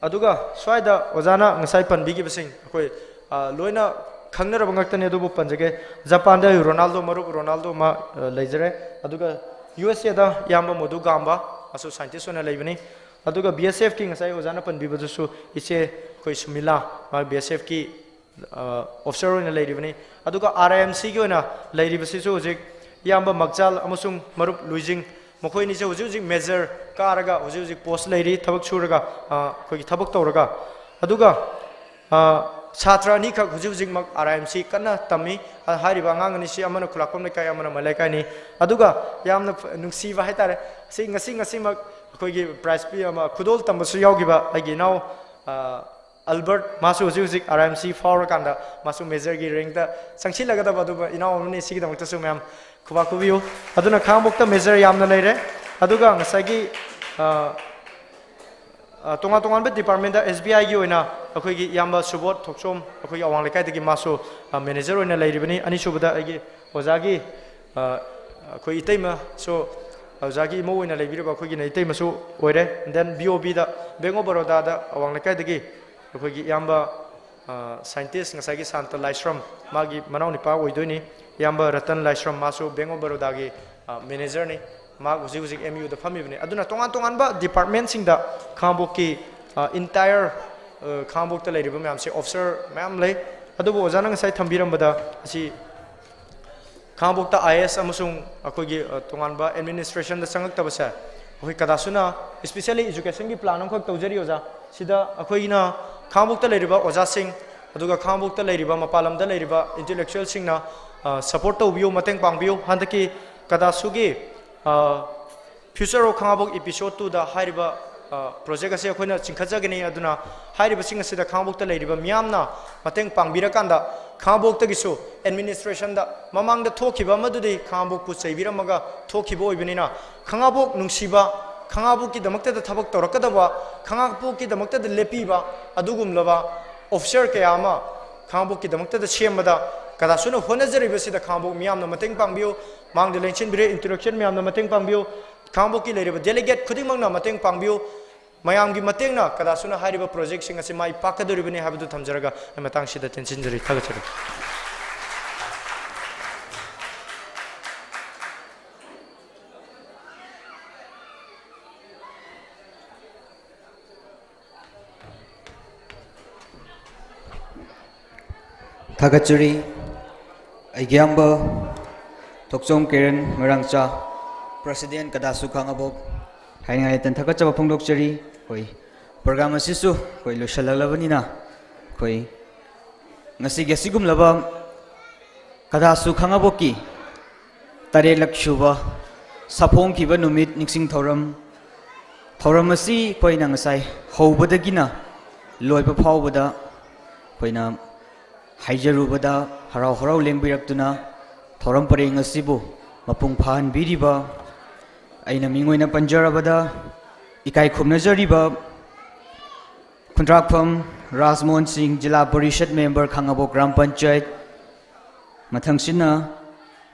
ꯑꯗꯨꯒ ꯁ꯭ꯋꯥꯏꯗ ꯑꯣꯖꯥꯅ ꯉꯁꯥꯏ ꯄꯟꯕꯤꯈꯤꯕꯁꯤꯡ ꯑꯩꯈꯣꯏ, ꯑ, ꯂꯣꯏꯅ ꯈꯪꯅꯔꯕ ꯉꯥꯛꯇꯅꯤ, ꯑꯗꯨꯕꯨ ꯄꯟꯖꯒꯦ꯫ ꯖꯄꯥꯟꯗ ꯔꯣꯅꯥꯜꯗꯣ, ꯃꯔꯨꯞ ꯔꯣꯅꯥꯜꯗꯣ ꯑꯃ, ꯑ, ꯂꯩꯖꯔꯦ꯫ ꯑꯗꯨꯒ ꯌꯨ ꯑꯦꯁ ꯑꯦꯗ ꯏꯌꯥꯝꯕ ꯃꯣꯗꯨ ꯒꯥꯝꯕ, ꯃꯥꯁꯨ ꯁꯥꯏꯟꯇꯤꯁ ꯑꯣꯏꯅ ꯂꯩꯕꯅꯤ꯫ ꯑꯗꯨꯒ ꯕꯤ ꯑꯦꯁ ꯑꯦꯐꯀꯤ ꯉꯁꯥꯏ ꯑꯣꯖꯥꯅ ꯄꯟꯕꯤꯕꯗꯨꯁꯨ ꯏꯆꯦ ꯑꯩꯈꯣꯏ ꯁꯨꯃꯤꯂꯥ, ꯃꯥ ꯕꯤ ꯑꯦꯁ ꯑꯦꯐꯀꯤ, ꯑ, ꯑꯣꯐꯤꯁꯥꯔ ꯑꯣꯏꯅ ꯂꯩꯔꯤꯕꯅꯤ꯫ ꯑꯗꯨꯒ ꯑꯥꯔ ꯑꯥꯏ ꯑꯦꯝ ꯁꯤꯒꯤ ꯑꯣꯏꯅ ꯂꯩꯔꯤꯕꯁꯤꯁꯨ ꯍꯧꯖꯤꯛ ꯏꯌꯥꯝꯕ ꯃꯛꯆꯥꯜ ꯑꯃꯁꯨꯡ ꯃꯔꯨꯞ ꯂꯨꯏꯖꯤꯡ, ꯃꯈꯣꯏ ꯑꯅꯤꯁꯦ ꯍꯧꯖꯤꯛ ꯍꯧꯖꯤꯛ ꯃꯦꯖꯔ ꯀꯥꯔꯒ ꯍꯧꯖꯤꯛ ꯍꯧꯖꯤꯛ ꯄꯣꯁ ꯂꯩꯔꯤ, ꯊꯕꯛ ꯁꯨꯔꯒ, ꯑ, ꯑꯩꯈꯣꯏꯒꯤ ꯊꯕꯛ ꯇꯧꯔꯒ꯫ ꯑꯗꯨꯒ, ꯑ, ꯁꯥꯇ꯭ꯔ ꯑꯅꯤꯈꯛ ꯍꯧꯖꯤꯛ ꯍꯧꯖꯤꯛꯃꯛ ꯑꯥꯔ ꯑꯥꯏ ꯑꯦꯝ ꯁꯤ ꯀꯟꯅ ꯇꯝꯃꯤ꯫ ꯑ, ꯍꯥꯏꯔꯤꯕ ꯑꯉꯥꯡ ꯑꯅꯤꯁꯤ ꯑꯃꯅ ꯈꯨꯂꯥꯛꯄꯝ ꯂꯩꯀꯥꯏ, ꯑꯃꯅ ꯃꯩ ꯂꯩꯀꯥꯏꯅꯤ꯫ ꯑꯗꯨꯒ ꯌꯥꯝꯅ ꯐ-, ꯅꯨꯡꯁꯤꯕ ꯍꯥꯏꯇꯥꯔꯦ, ꯁꯤ ꯉꯁꯤ, ꯉꯁꯤꯃꯛ ꯑꯩꯈꯣꯏꯒꯤ ꯄ꯭ꯔꯥꯏꯖ ꯄꯤ-, ꯑꯃ, ꯈꯨꯗꯣꯜ ꯇꯝꯕꯁꯨ ꯌꯥꯎꯈꯤꯕ ꯑꯩꯒꯤ ꯏꯅꯥꯎ, ꯑ, ꯑꯜꯕꯔꯠ, ꯃꯥꯁꯨ ꯍꯧꯖꯤꯛ ꯍꯧꯖꯤꯛ ꯑꯥꯔ ꯑꯥꯏ ꯑꯦꯝ ꯁꯤ ꯐꯥꯎꯔꯀꯥꯟꯗ ꯃꯥꯁꯨ ꯃꯦꯖꯔꯒꯤ ꯔꯦꯡꯗ ꯆꯪꯁꯤꯜꯂꯒꯗꯕ ꯑꯗꯨꯒꯨꯝꯕ ꯏꯅꯥꯎ ꯑꯃꯅꯤ꯫ ꯁꯤꯒꯤꯗꯃꯛꯇꯁꯨ ꯃꯌꯥꯝ ꯈꯨꯕꯥꯛ ꯈꯨꯕꯤꯌꯨ꯫ ꯑꯗꯨꯅ ꯈꯥꯉꯕꯣꯛꯇ ꯃꯦꯖꯔ ꯌꯥꯝꯅ ꯂꯩꯔꯦ꯫ ꯑꯗꯨꯒ ꯉꯁꯥꯏꯒꯤ, ꯑ, ꯑ, ꯇꯣꯉꯥꯟ ꯇꯣꯉꯥꯟꯕ ꯗꯤꯄꯥꯔꯠꯃꯦꯟꯗ ꯑꯦꯁ ꯕꯤ ꯑꯥꯏꯒꯤ ꯑꯣꯏꯅ ꯑꯩꯈꯣꯏꯒꯤ ꯏꯌꯥꯝꯕ ꯁꯨꯕꯣꯠ ꯊꯣꯛꯆꯣꯝ, ꯑꯩꯈꯣꯏꯒꯤ ꯑꯋꯥꯡ ꯂꯩꯀꯥꯏꯗꯒꯤ, ꯃꯥꯁꯨ, ꯑ, ꯃꯦꯅꯦꯖꯔ ꯑꯣꯏꯅ ꯂꯩꯔꯤꯕꯅꯤ꯫ ꯑꯅꯤꯁꯨꯕꯗ ꯑꯩꯒꯤ ꯑꯣꯖꯥꯒꯤ, ꯑ, ꯑꯩꯈꯣꯏ ꯏꯇꯩꯃꯁꯨ, ꯑꯣꯖꯥꯒꯤ ꯏꯃꯧ ꯑꯣꯏꯅ ꯂꯩꯕꯤꯔꯤꯕ ꯑꯩꯈꯣꯏꯒꯤꯅ ꯏꯇꯩꯃꯁꯨ ꯑꯣꯏꯔꯦ꯫ Then ꯕꯤ ꯑꯣ ꯕꯤꯗ, ꯕꯦꯡ ꯑꯣꯐ ꯕꯔꯣꯗꯥꯗ ꯑꯋꯥꯡ ꯂꯩꯀꯥꯏꯗꯒꯤ ꯑꯩꯈꯣꯏꯒꯤ ꯏꯌꯥꯝꯕ, ꯑ, ꯁꯥꯏꯟꯇꯤꯁ, ꯉꯁꯥꯏꯒꯤ ꯁꯥꯟꯇ ꯂꯥꯏꯁ꯭ꯔꯝ, ꯃꯥꯒꯤ ꯃꯅꯥꯎ ꯅꯨꯄꯥ ꯑꯣꯏꯗꯣꯏꯅꯤ꯫ ꯏꯌꯥꯝꯕ ꯔꯇꯟ ꯂꯥꯏꯁ꯭ꯔꯝ, ꯃꯥꯁꯨ ꯕꯦꯡ ꯑꯣꯐ ꯕꯔꯣꯗꯥꯒꯤ, ꯑ, ꯃꯦꯅꯦꯖꯔꯅꯤ꯫ ꯃꯍꯥꯛ ꯍꯧꯖꯤꯛ ꯍꯧꯖꯤꯛ ꯑꯦꯝ ꯌꯨꯗ ꯐꯝꯃꯤꯕꯅꯤ꯫ ꯑꯗꯨꯅ ꯇꯣꯉꯥꯟ ꯇꯣꯉꯥꯟꯕ ꯗꯤꯄꯥꯔꯠꯃꯦꯟꯁꯤꯡꯗ ꯈꯥꯉꯕꯣꯛꯀꯤ, ꯑ, entire, ꯑ, ꯈꯥꯉꯕꯣꯛꯇ ꯂꯩꯔꯤꯕ ꯃꯌꯥꯝꯁꯦ ꯑꯣꯐꯤꯁꯔ ꯃꯌꯥꯝ ꯂꯩ꯫ ꯑꯗꯨꯕꯨ ꯑꯣꯖꯥꯅ ꯉꯁꯥꯏ ꯊꯝꯕꯤꯔꯝꯕꯗ ꯑꯁꯤ ꯈꯥꯉꯕꯣꯛꯇ ꯑꯥꯏ ꯑꯦ ꯑꯦꯁ ꯑꯃꯁꯨꯡ ꯑꯩꯈꯣꯏꯒꯤ, ꯑ, ꯇꯣꯉꯥꯟꯕ ꯑꯦꯗꯃꯤꯅꯤꯁꯇ꯭ꯔꯦꯁꯟꯗ ꯆꯪꯉꯛꯇꯕꯁꯦ ꯑꯩꯈꯣꯏ ꯀꯗꯥꯁꯨꯅ specially educationꯒꯤ plan ꯑꯃꯈꯛ ꯇꯧꯖꯔꯤ ꯑꯣꯖꯥ꯫ ꯁꯤꯗ ꯑꯩꯈꯣꯏꯅ ꯈꯥꯉꯕꯣꯛꯇ ꯂꯩꯔꯤꯕ ꯑꯣꯖꯥꯁꯤꯡ, ꯑꯗꯨꯒ ꯈꯥꯉꯕꯣꯛꯇ ꯂꯩꯔꯤꯕ, ꯃꯄꯥꯟ ꯂꯝꯗ ꯂꯩꯔꯤꯕ intellectualꯁꯤꯡꯅ, ꯑ, support ꯇꯧꯕꯤꯌꯨ, ꯃꯇꯦꯡ ꯄꯥꯡꯕꯤꯌꯨ꯫ ꯍꯟꯗꯛꯀꯤ ꯀꯗꯥꯁꯨꯒꯤ, ꯑ, Future of ꯈꯥꯉꯕꯣꯛ episode twoꯗ ꯍꯥꯏꯔꯤꯕ, ꯑ, project ꯑꯁꯤ ꯑꯩꯈꯣꯏꯅ ꯆꯤꯡꯈꯠꯆꯒꯅꯤ꯫ ꯑꯗꯨꯅ ꯍꯥꯏꯔꯤꯕꯁꯤꯡ ꯑꯁꯤꯗ ꯈꯥꯉꯕꯣꯛꯇ ꯂꯩꯔꯤꯕ ꯃꯤꯌꯥꯝꯅ ꯃꯇꯦꯡ ꯄꯥꯡꯕꯤꯔꯀꯥꯟꯗ ꯈꯥꯉꯕꯣꯛꯇꯒꯤꯁꯨ ꯑꯦꯗꯃꯤꯅꯤꯁꯇ꯭ꯔꯦꯁꯟꯗ ꯃꯃꯥꯡꯗ ꯊꯣꯛꯈꯤꯕ ꯑꯃꯗꯨꯗꯤ ꯈꯥꯉꯕꯣꯛꯄꯨ ꯆꯩꯕꯤꯔꯝꯃꯒ ꯊꯣꯛꯈꯤꯕ ꯑꯣꯏꯕꯅꯤꯅ, ꯈꯥꯉꯕꯣꯛ ꯅꯨꯡꯁꯤꯕ, ꯈꯥꯉꯕꯣꯛꯀꯤꯗꯃꯛꯇꯗ ꯊꯕꯛ ꯇꯧꯔꯛꯀꯗꯕ, ꯈꯥꯉꯕꯣꯛꯀꯤꯗꯃꯛꯇꯗ ꯂꯦꯞꯄꯤꯕ ꯑꯗꯨꯒꯨꯝꯂꯕ ꯑꯣꯐꯤꯁꯔ ꯀꯌꯥ ꯑꯃ ꯈꯥꯉꯕꯣꯛꯀꯤꯗꯃꯛꯇꯗ ꯁꯦꯝꯕꯗ ꯀꯗꯥꯁꯨꯅ ꯍꯣꯠꯅꯖꯔꯤꯕꯁꯤꯗ ꯈꯥꯉꯕꯣꯛ ꯃꯤꯌꯥꯝꯅ ꯃꯇꯦꯡ ꯄꯥꯡꯕꯤꯌꯨ꯫ ꯃꯥꯡꯗ ꯂꯦꯡꯁꯤꯟꯕꯤꯔꯦ intellectual ꯃꯌꯥꯝꯅ ꯃꯇꯦꯡ ꯄꯥꯡꯕꯤꯌꯨ꯫ ꯈꯥꯉꯕꯣꯛꯀꯤ ꯂꯩꯔꯤꯕ delegate ꯈꯨꯗꯤꯡꯃꯛꯅ ꯃꯇꯦꯡ ꯄꯥꯡꯕꯤꯌꯨ꯫ ꯃꯌꯥꯝꯒꯤ ꯃꯇꯦꯡꯅ ꯀꯗꯥꯁꯨꯅ ꯍꯥꯏꯔꯤꯕ projectꯁꯤꯡ ꯑꯁꯤ ꯃꯥꯏ ꯄꯥꯛꯀꯗꯧꯔꯤꯕꯅꯤ ꯍꯥꯏꯕꯗꯨ ꯊꯝꯖꯔꯒ ꯑꯩ ꯃꯇꯥꯡꯁꯤꯗ ꯇꯦꯟꯁꯤꯟꯖꯔꯤ꯫ ꯊꯥꯒꯠꯆꯔꯤ꯫ ꯊꯥꯒꯠꯆꯔꯤ꯫ ꯑꯩꯒꯤ ꯏꯌꯥꯝꯕ ꯊꯣꯛꯆꯣꯝ ꯀꯤꯔꯟ ꯃꯣꯏꯔꯥꯡꯆꯥ, President ꯀꯗꯥꯁꯨ ꯈꯥꯉꯕꯣꯛ, ꯍꯥꯏꯅꯤꯡꯉꯥꯏ ꯂꯩꯇꯅ ꯊꯥꯒꯠꯆꯕ ꯐꯣꯡꯗꯣꯛꯆꯔꯤ꯫ ꯑꯩꯈꯣꯏ program ꯑꯁꯤꯁꯨ ꯑꯩꯈꯣꯏ ꯂꯣꯏꯁꯤꯜꯂꯛꯂꯕꯅꯤꯅ, ꯑꯩꯈꯣꯏ ꯉꯁꯤꯒꯤ ꯑꯁꯤꯒꯨꯝꯂꯕ ꯀꯗꯥꯁꯨ ꯈꯥꯉꯕꯣꯛꯀꯤ ꯇꯔꯦꯠꯂꯛ ꯁꯨꯕ ꯁꯥꯐꯣꯡꯈꯤꯕ ꯅꯨꯃꯤꯠ ꯅꯤꯡꯁꯤꯡ ꯊꯧꯔꯝ, ꯊꯧꯔꯝ ꯑꯁꯤ ꯑꯩꯈꯣꯏꯅ ꯉꯁꯥꯏ ꯍꯧꯕꯗꯒꯤꯅ ꯂꯣꯏꯕ ꯐꯥꯎꯕꯗ ꯑꯩꯈꯣꯏꯅ ꯍꯥꯏꯖꯔꯨꯕꯗ ꯍꯔꯥꯎ ꯍꯔꯥꯎ ꯂꯦꯡꯕꯤꯔꯛꯇꯨꯅ ꯊꯧꯔꯝ ꯄꯔꯦꯡ ꯑꯁꯤꯕꯨ ꯃꯄꯨꯡ ꯐꯥꯍꯟꯕꯤꯔꯤꯕ ꯑꯩꯅ ꯃꯤꯡ ꯑꯣꯏꯅ ꯄꯟꯖꯔꯕꯗ ꯏꯀꯥꯏ ꯈꯨꯝꯅꯖꯔꯤꯕ ꯈꯨꯟꯗ꯭ꯔꯥꯛꯐꯝ ꯔꯥꯖꯃꯣꯍꯟ ꯁꯤꯡ, ꯖꯤꯂꯥ ꯄꯔꯤꯁꯠ ꯃꯦꯝꯕꯔ, ꯈꯥꯉꯕꯣꯛ ꯒ꯭ꯔꯥꯝ ꯄꯟꯆꯥꯌꯠ, ꯃꯊꯪꯁꯤꯅ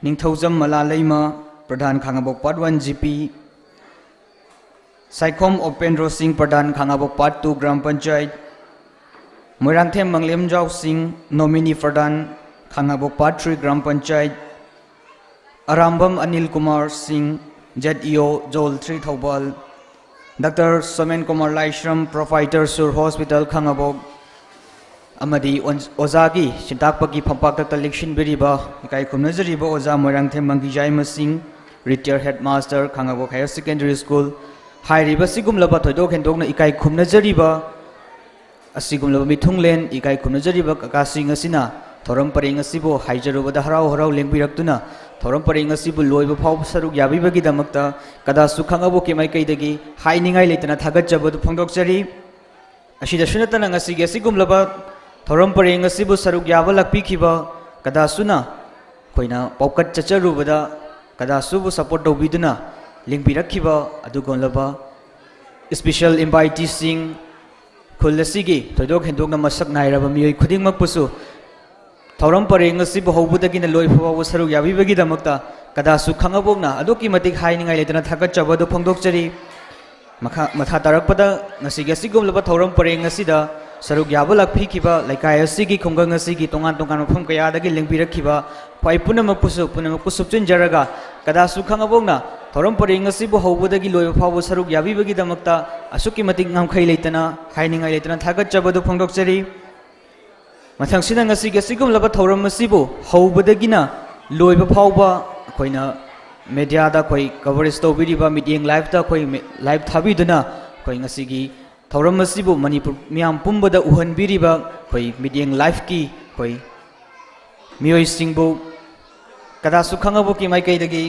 Ningthoujam Malaleima, pradhan, Khangabok part one G P, Saikhom Opendro Singh, pradhan, Khangabok part two gram panchayat, Moirangthem Manglemjao Singh, nominee, pradhan, Khangabok part three gram panchayat, Arambam Anil Kumar Singh, Z E O, zone three Thoubal, doctor Somen Kumar Laishram, proprietor, ꯁꯨꯔ ꯍꯣꯁꯄꯤꯇꯥꯜ, ꯈꯥꯉꯕꯣꯛ, ꯑꯃꯗꯤ ꯑꯣꯟ-, ꯑꯣꯖꯥꯒꯤ ꯁꯤꯟꯇꯥꯛꯄꯒꯤ ꯐꯝꯄꯥꯛꯇꯛꯇ ꯂꯦꯛꯁꯤꯟꯕꯤꯔꯤꯕ ꯏꯀꯥꯏ ꯈꯨꯝꯅꯖꯔꯤꯕ ꯑꯣꯖꯥ ꯃꯣꯏꯔꯥꯡꯊꯦꯝ ꯃꯪꯒꯤꯖꯥꯏꯃ ꯁꯤꯡ, retire headmaster, Khangabok higher secondary school, ꯍꯥꯏꯔꯤꯕ ꯑꯁꯤꯒꯨꯝꯂꯕ ꯊꯣꯏꯗꯣꯛ ꯍꯦꯟꯗꯣꯛꯅ ꯏꯀꯥꯏ ꯈꯨꯝꯅꯖꯔꯤꯕ ꯑꯁꯤꯒꯨꯝꯂꯕ ꯃꯤꯊꯨꯡꯂꯦꯟ ꯏꯀꯥꯏ ꯈꯨꯝꯅꯖꯔꯤꯕ ꯀꯀꯥꯁꯤꯡ ꯑꯁꯤꯅ ꯊꯧꯔꯝ ꯄꯔꯦꯡ ꯑꯁꯤꯕꯨ ꯍꯥꯏꯖꯔꯨꯕꯗ ꯍꯔꯥꯎ ꯍꯔꯥꯎ ꯂꯦꯡꯕꯤꯔꯛꯇꯨꯅ ꯊꯧꯔꯝ ꯄꯔꯦꯡ ꯑꯁꯤꯕꯨ ꯂꯣꯏꯕ ꯐꯥꯎꯕ ꯁꯔꯨꯛ ꯌꯥꯕꯤꯕꯒꯤꯗꯃꯛꯇ ꯀꯗꯥꯁꯨ ꯈꯥꯉꯕꯣꯛꯀꯤ ꯃꯥꯏꯀꯩꯗꯒꯤ ꯍꯥꯏꯅꯤꯡꯉꯥꯏ ꯂꯩꯇꯅ ꯊꯥꯒꯠꯆꯕꯗꯨ ꯐꯣꯡꯗꯣꯛꯆꯔꯤ꯫ ꯑꯁꯤꯗꯁꯨ ꯅꯠꯇꯅ ꯉꯁꯤꯒꯤ ꯑꯁꯤꯒꯨꯝꯂꯕ ꯊꯧꯔꯝ ꯄꯔꯦꯡ ꯑꯁꯤꯕꯨ ꯁꯔꯨꯛ ꯌꯥꯕ ꯂꯥꯛꯄꯤꯈꯤꯕ ꯀꯗꯥꯁꯨꯅ ꯑꯩꯈꯣꯏꯅ ꯄꯥꯎꯀꯠ ꯆꯠꯆꯔꯨꯕꯗ ꯀꯗꯥꯁꯨꯕꯨ ꯁꯄꯣꯔꯠ ꯇꯧꯕꯤꯗꯨꯅ ꯂꯦꯡꯕꯤꯔꯛꯈꯤꯕ ꯑꯗꯨꯒꯨꯝꯂꯕ ꯏꯁꯄꯤꯁꯦꯜ ꯏꯟꯚꯥꯏꯇꯤꯁꯤꯡ, ꯈꯨꯜ ꯑꯁꯤꯒꯤ ꯊꯣꯏꯗꯣꯛ ꯍꯦꯟꯗꯣꯛꯅ ꯃꯁꯛ ꯅꯥꯏꯔꯕ ꯃꯤꯑꯣꯏ ꯈꯨꯗꯤꯡꯃꯛꯄꯨꯁꯨ ꯊꯧꯔꯝ ꯄꯔꯦꯡ ꯑꯁꯤꯕꯨ ꯍꯧꯕꯗꯒꯤꯅ ꯂꯣꯏꯕ ꯐꯥꯎꯕ ꯁꯔꯨꯛ ꯌꯥꯕꯤꯕꯒꯤꯗꯃꯛꯇ ꯀꯗꯥꯁꯨ ꯈꯥꯉꯕꯣꯛꯅ ꯑꯗꯨꯛꯀꯤ ꯃꯇꯤꯛ ꯍꯥꯏꯅꯤꯡꯉꯥꯏ ꯂꯩꯇꯅ ꯊꯥꯒꯠꯆꯕ ꯑꯗꯨ ꯐꯣꯡꯗꯣꯛꯆꯔꯤ꯫ ꯃꯈꯥ, ꯃꯈꯥ ꯇꯥꯔꯛꯄꯗ ꯉꯁꯤꯒꯤ ꯑꯁꯤꯒꯨꯝꯂꯕ ꯊꯧꯔꯝ ꯄꯔꯦꯡ ꯑꯁꯤꯗ ꯁꯔꯨꯛ ꯌꯥꯕ ꯂꯥꯛꯄꯤꯈꯤꯕ ꯂꯩꯀꯥꯏ ꯑꯁꯤꯒꯤ, ꯈꯨꯡꯒꯪ ꯑꯁꯤꯒꯤ ꯇꯣꯉꯥꯟ ꯇꯣꯉꯥꯟꯕ ꯃꯐꯝ ꯀꯌꯥꯗꯒꯤ ꯂꯦꯡꯕꯤꯔꯛꯈꯤꯕ ꯈ꯭ꯋꯥꯏ ꯄꯨꯝꯅꯃꯛꯄꯨꯁꯨ, ꯄꯨꯝꯅꯃꯛꯄꯨ ꯁꯨꯞꯆꯤꯟꯖꯔꯒ ꯀꯗꯥꯁꯨ ꯈꯥꯉꯕꯣꯛꯅ ꯊꯧꯔꯝ ꯄꯔꯦꯡ ꯑꯁꯤꯕꯨ ꯍꯧꯕꯗꯒꯤ ꯂꯣꯏꯕ ꯐꯥꯎꯕ ꯁꯔꯨꯛ ꯌꯥꯕꯤꯕꯒꯤꯗꯃꯛꯇ ꯑꯁꯨꯛꯀꯤ ꯃꯇꯤꯛ ꯉꯝꯈꯩ ꯂꯩꯇꯅ, ꯍꯥꯏꯅꯤꯡꯉꯥꯏ ꯂꯩꯇꯅ ꯊꯥꯒꯠꯆꯕ ꯑꯗꯨ ꯐꯣꯡꯗꯣꯛꯆꯔꯤ꯫ ꯃꯊꯪꯁꯤꯗ ꯉꯁꯤꯒꯤ ꯑꯁꯤꯒꯨꯝꯂꯕ ꯊꯧꯔꯝ ꯑꯁꯤꯕꯨ ꯍꯧꯕꯗꯒꯤꯅ ꯂꯣꯏꯕ ꯐꯥꯎꯕ ꯑꯩꯈꯣꯏꯅ ꯃꯦꯗꯤꯌꯥꯗ ꯑꯩꯈꯣꯏ ꯀꯚꯔꯦꯖ ꯇꯧꯕꯤꯔꯤꯕ, ꯃꯤꯠꯌꯦꯡ ꯂꯥꯏꯚꯇ ꯑꯩꯈꯣꯏ ꯃꯦ-, ꯂꯥꯏꯚ ꯊꯥꯕꯤꯗꯨꯅ ꯑꯩꯈꯣꯏ ꯉꯁꯤꯒꯤ ꯊꯧꯔꯝ ꯑꯁꯤꯕꯨ ꯃꯅꯤꯄꯨꯔ ꯃꯤꯌꯥꯝ ꯄꯨꯝꯕꯗ ꯎꯍꯟꯕꯤꯔꯤꯕ ꯑꯩꯈꯣꯏ ꯃꯤꯠꯌꯦꯡ ꯂꯥꯏꯚꯀꯤ ꯑꯩꯈꯣꯏ ꯃꯤꯑꯣꯏꯁꯤꯡꯕꯨ ꯀꯗꯥꯁꯨ ꯈꯥꯉꯕꯣꯛꯀꯤ ꯃꯥꯏꯀꯩꯗꯒꯤ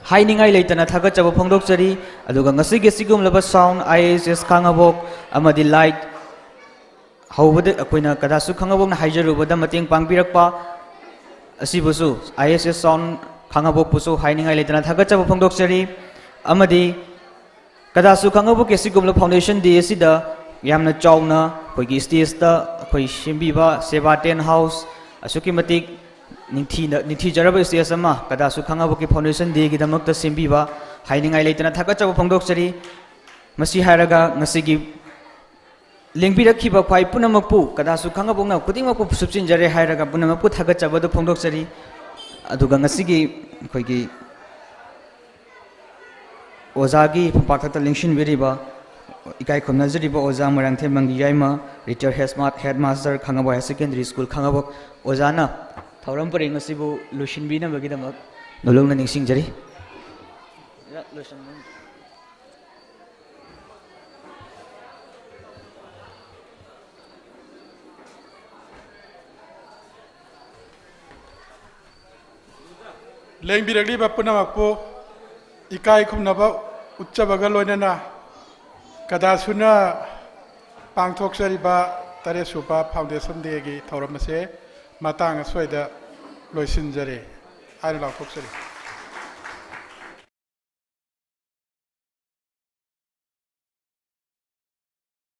ꯍꯥꯏꯅꯤꯡꯉꯥꯏ ꯂꯩꯇꯅ ꯊꯥꯒꯠꯆꯕ ꯐꯣꯡꯗꯣꯛꯆꯔꯤ꯫ ꯑꯗꯨꯒ ꯉꯁꯤꯒꯤ ꯑꯁꯤꯒꯨꯝꯂꯕ ꯁꯥꯎꯟ, ꯑꯥꯏ ꯑꯦꯁ ꯑꯦꯁ ꯈꯥꯉꯕꯣꯛ ꯑꯃꯗꯤ ꯂꯥꯏꯠ, ꯍꯧꯕꯗ ꯑꯩꯈꯣꯏꯅ ꯀꯗꯥꯁꯨ ꯈꯥꯉꯕꯣꯛꯅ ꯍꯥꯏꯖꯔꯨꯕꯗ ꯃꯇꯦꯡ ꯄꯥꯡꯕꯤꯔꯛꯄ ꯑꯁꯤꯕꯨꯁꯨ, ꯑꯥꯏ ꯑꯦꯁ ꯑꯦꯁ ꯁꯥꯎꯟ ꯈꯥꯉꯕꯣꯛꯄꯨꯁꯨ ꯍꯥꯏꯅꯤꯡꯉꯥꯏ ꯂꯩꯇꯅ ꯊꯥꯒꯠꯆꯕ ꯐꯣꯡꯗꯣꯛꯆꯔꯤ꯫ ꯑꯃꯗꯤ ꯀꯗꯥꯁꯨ ꯈꯥꯉꯕꯣꯛꯀꯤ ꯑꯁꯤꯒꯨꯝꯂꯕ ꯐꯥꯎꯟꯗꯦꯁꯟ ꯗꯦ ꯑꯁꯤꯗ ꯌꯥꯝꯅ ꯆꯥꯎꯅ ꯑꯩꯈꯣꯏꯒꯤ ꯁ꯭ꯇꯦꯖꯇ ꯑꯩꯈꯣꯏ ꯁꯦꯝꯕꯤꯕ ꯁꯦꯕꯥ ꯇꯦꯟ ꯍꯥꯎꯁ ꯑꯁꯨꯛꯀꯤ ꯃꯇꯤꯛ ꯅꯤꯡꯊꯤꯅ, ꯅꯤꯡꯊꯤꯖꯔꯕ ꯁ꯭ꯇꯦꯖ ꯑꯃ ꯀꯗꯥꯁꯨ ꯈꯥꯉꯕꯣꯛꯀꯤ ꯐꯥꯎꯟꯗꯦꯁꯟ ꯗꯦꯒꯤꯗꯃꯛꯇ ꯁꯦꯝꯕꯤꯕ ꯍꯥꯏꯅꯤꯡꯉꯥꯏ ꯂꯩꯇꯅ ꯊꯥꯒꯠꯆꯕ ꯐꯣꯡꯗꯣꯛꯆꯔꯤ꯫ ꯃꯁꯤ ꯍꯥꯏꯔꯒ ꯉꯁꯤꯒꯤ ꯂꯦꯡꯕꯤꯔꯛꯈꯤꯕ ꯈ꯭ꯋꯥꯏ ꯄꯨꯝꯅꯃꯛꯄꯨ ꯀꯗꯥꯁꯨ ꯈꯥꯉꯕꯣꯛꯅ ꯈꯨꯗꯤꯡꯃꯛꯄꯨ ꯁꯨꯞꯆꯤꯟꯖꯔꯦ ꯍꯥꯏꯔꯒ ꯄꯨꯝꯅꯃꯛꯄꯨ ꯊꯥꯒꯠꯆꯕꯗꯨ ꯐꯣꯡꯗꯣꯛꯆꯔꯤ꯫ ꯑꯗꯨꯒ ꯉꯁꯤꯒꯤ ꯑꯩꯈꯣꯏꯒꯤ ꯑꯣꯖꯥꯒꯤ ꯐꯝꯄꯥꯛꯇ ꯂꯦꯡꯁꯤꯟꯕꯤꯔꯤꯕ, ꯏꯀꯥꯏ ꯈꯨꯝꯅꯖꯔꯤꯕ ꯑꯣꯖꯥ ꯃꯣꯏꯔꯥꯡꯊꯦꯝ ꯃꯪꯒꯤ ꯌꯥꯏꯃ, ꯔꯤꯇꯥꯌꯔ ꯍꯦꯗꯃꯥ-, headmaster Khangabok higher secondary school Khangabok, ꯑꯣꯖꯥꯅ ꯊꯧꯔꯝ ꯄꯔꯦꯡ ꯑꯁꯤꯕꯨ ꯂꯣꯏꯁꯤꯟꯕꯤꯅꯕꯒꯤꯗꯃꯛ ꯅꯣꯂꯨꯛꯅ ꯅꯤꯡꯁꯤꯡꯖꯔꯤ꯫ ꯂꯦꯡꯕꯤꯔꯛꯂꯤꯕ ꯄꯨꯝꯅꯃꯛꯄꯨ ꯏꯀꯥꯏ ꯈꯨꯝꯅꯕ ꯎꯠꯆꯕꯒ ꯂꯣꯏꯅꯅ ꯀꯗꯥꯁꯨꯅ ꯄꯥꯡꯊꯣꯛꯆꯔꯤꯕ ꯇꯔꯦꯠ ꯁꯨꯕ ꯐꯥꯎꯟꯗꯦꯁꯟ ꯗꯦꯒꯤ ꯊꯧꯔꯝ ꯑꯁꯦ ꯃꯇꯥꯡ ꯑꯁ꯭ꯋꯥꯏꯗ ꯂꯣꯏꯁꯤꯟꯖꯔꯦ ꯍꯥꯏꯅ ꯂꯥꯎꯊꯣꯛꯆꯔꯤ꯫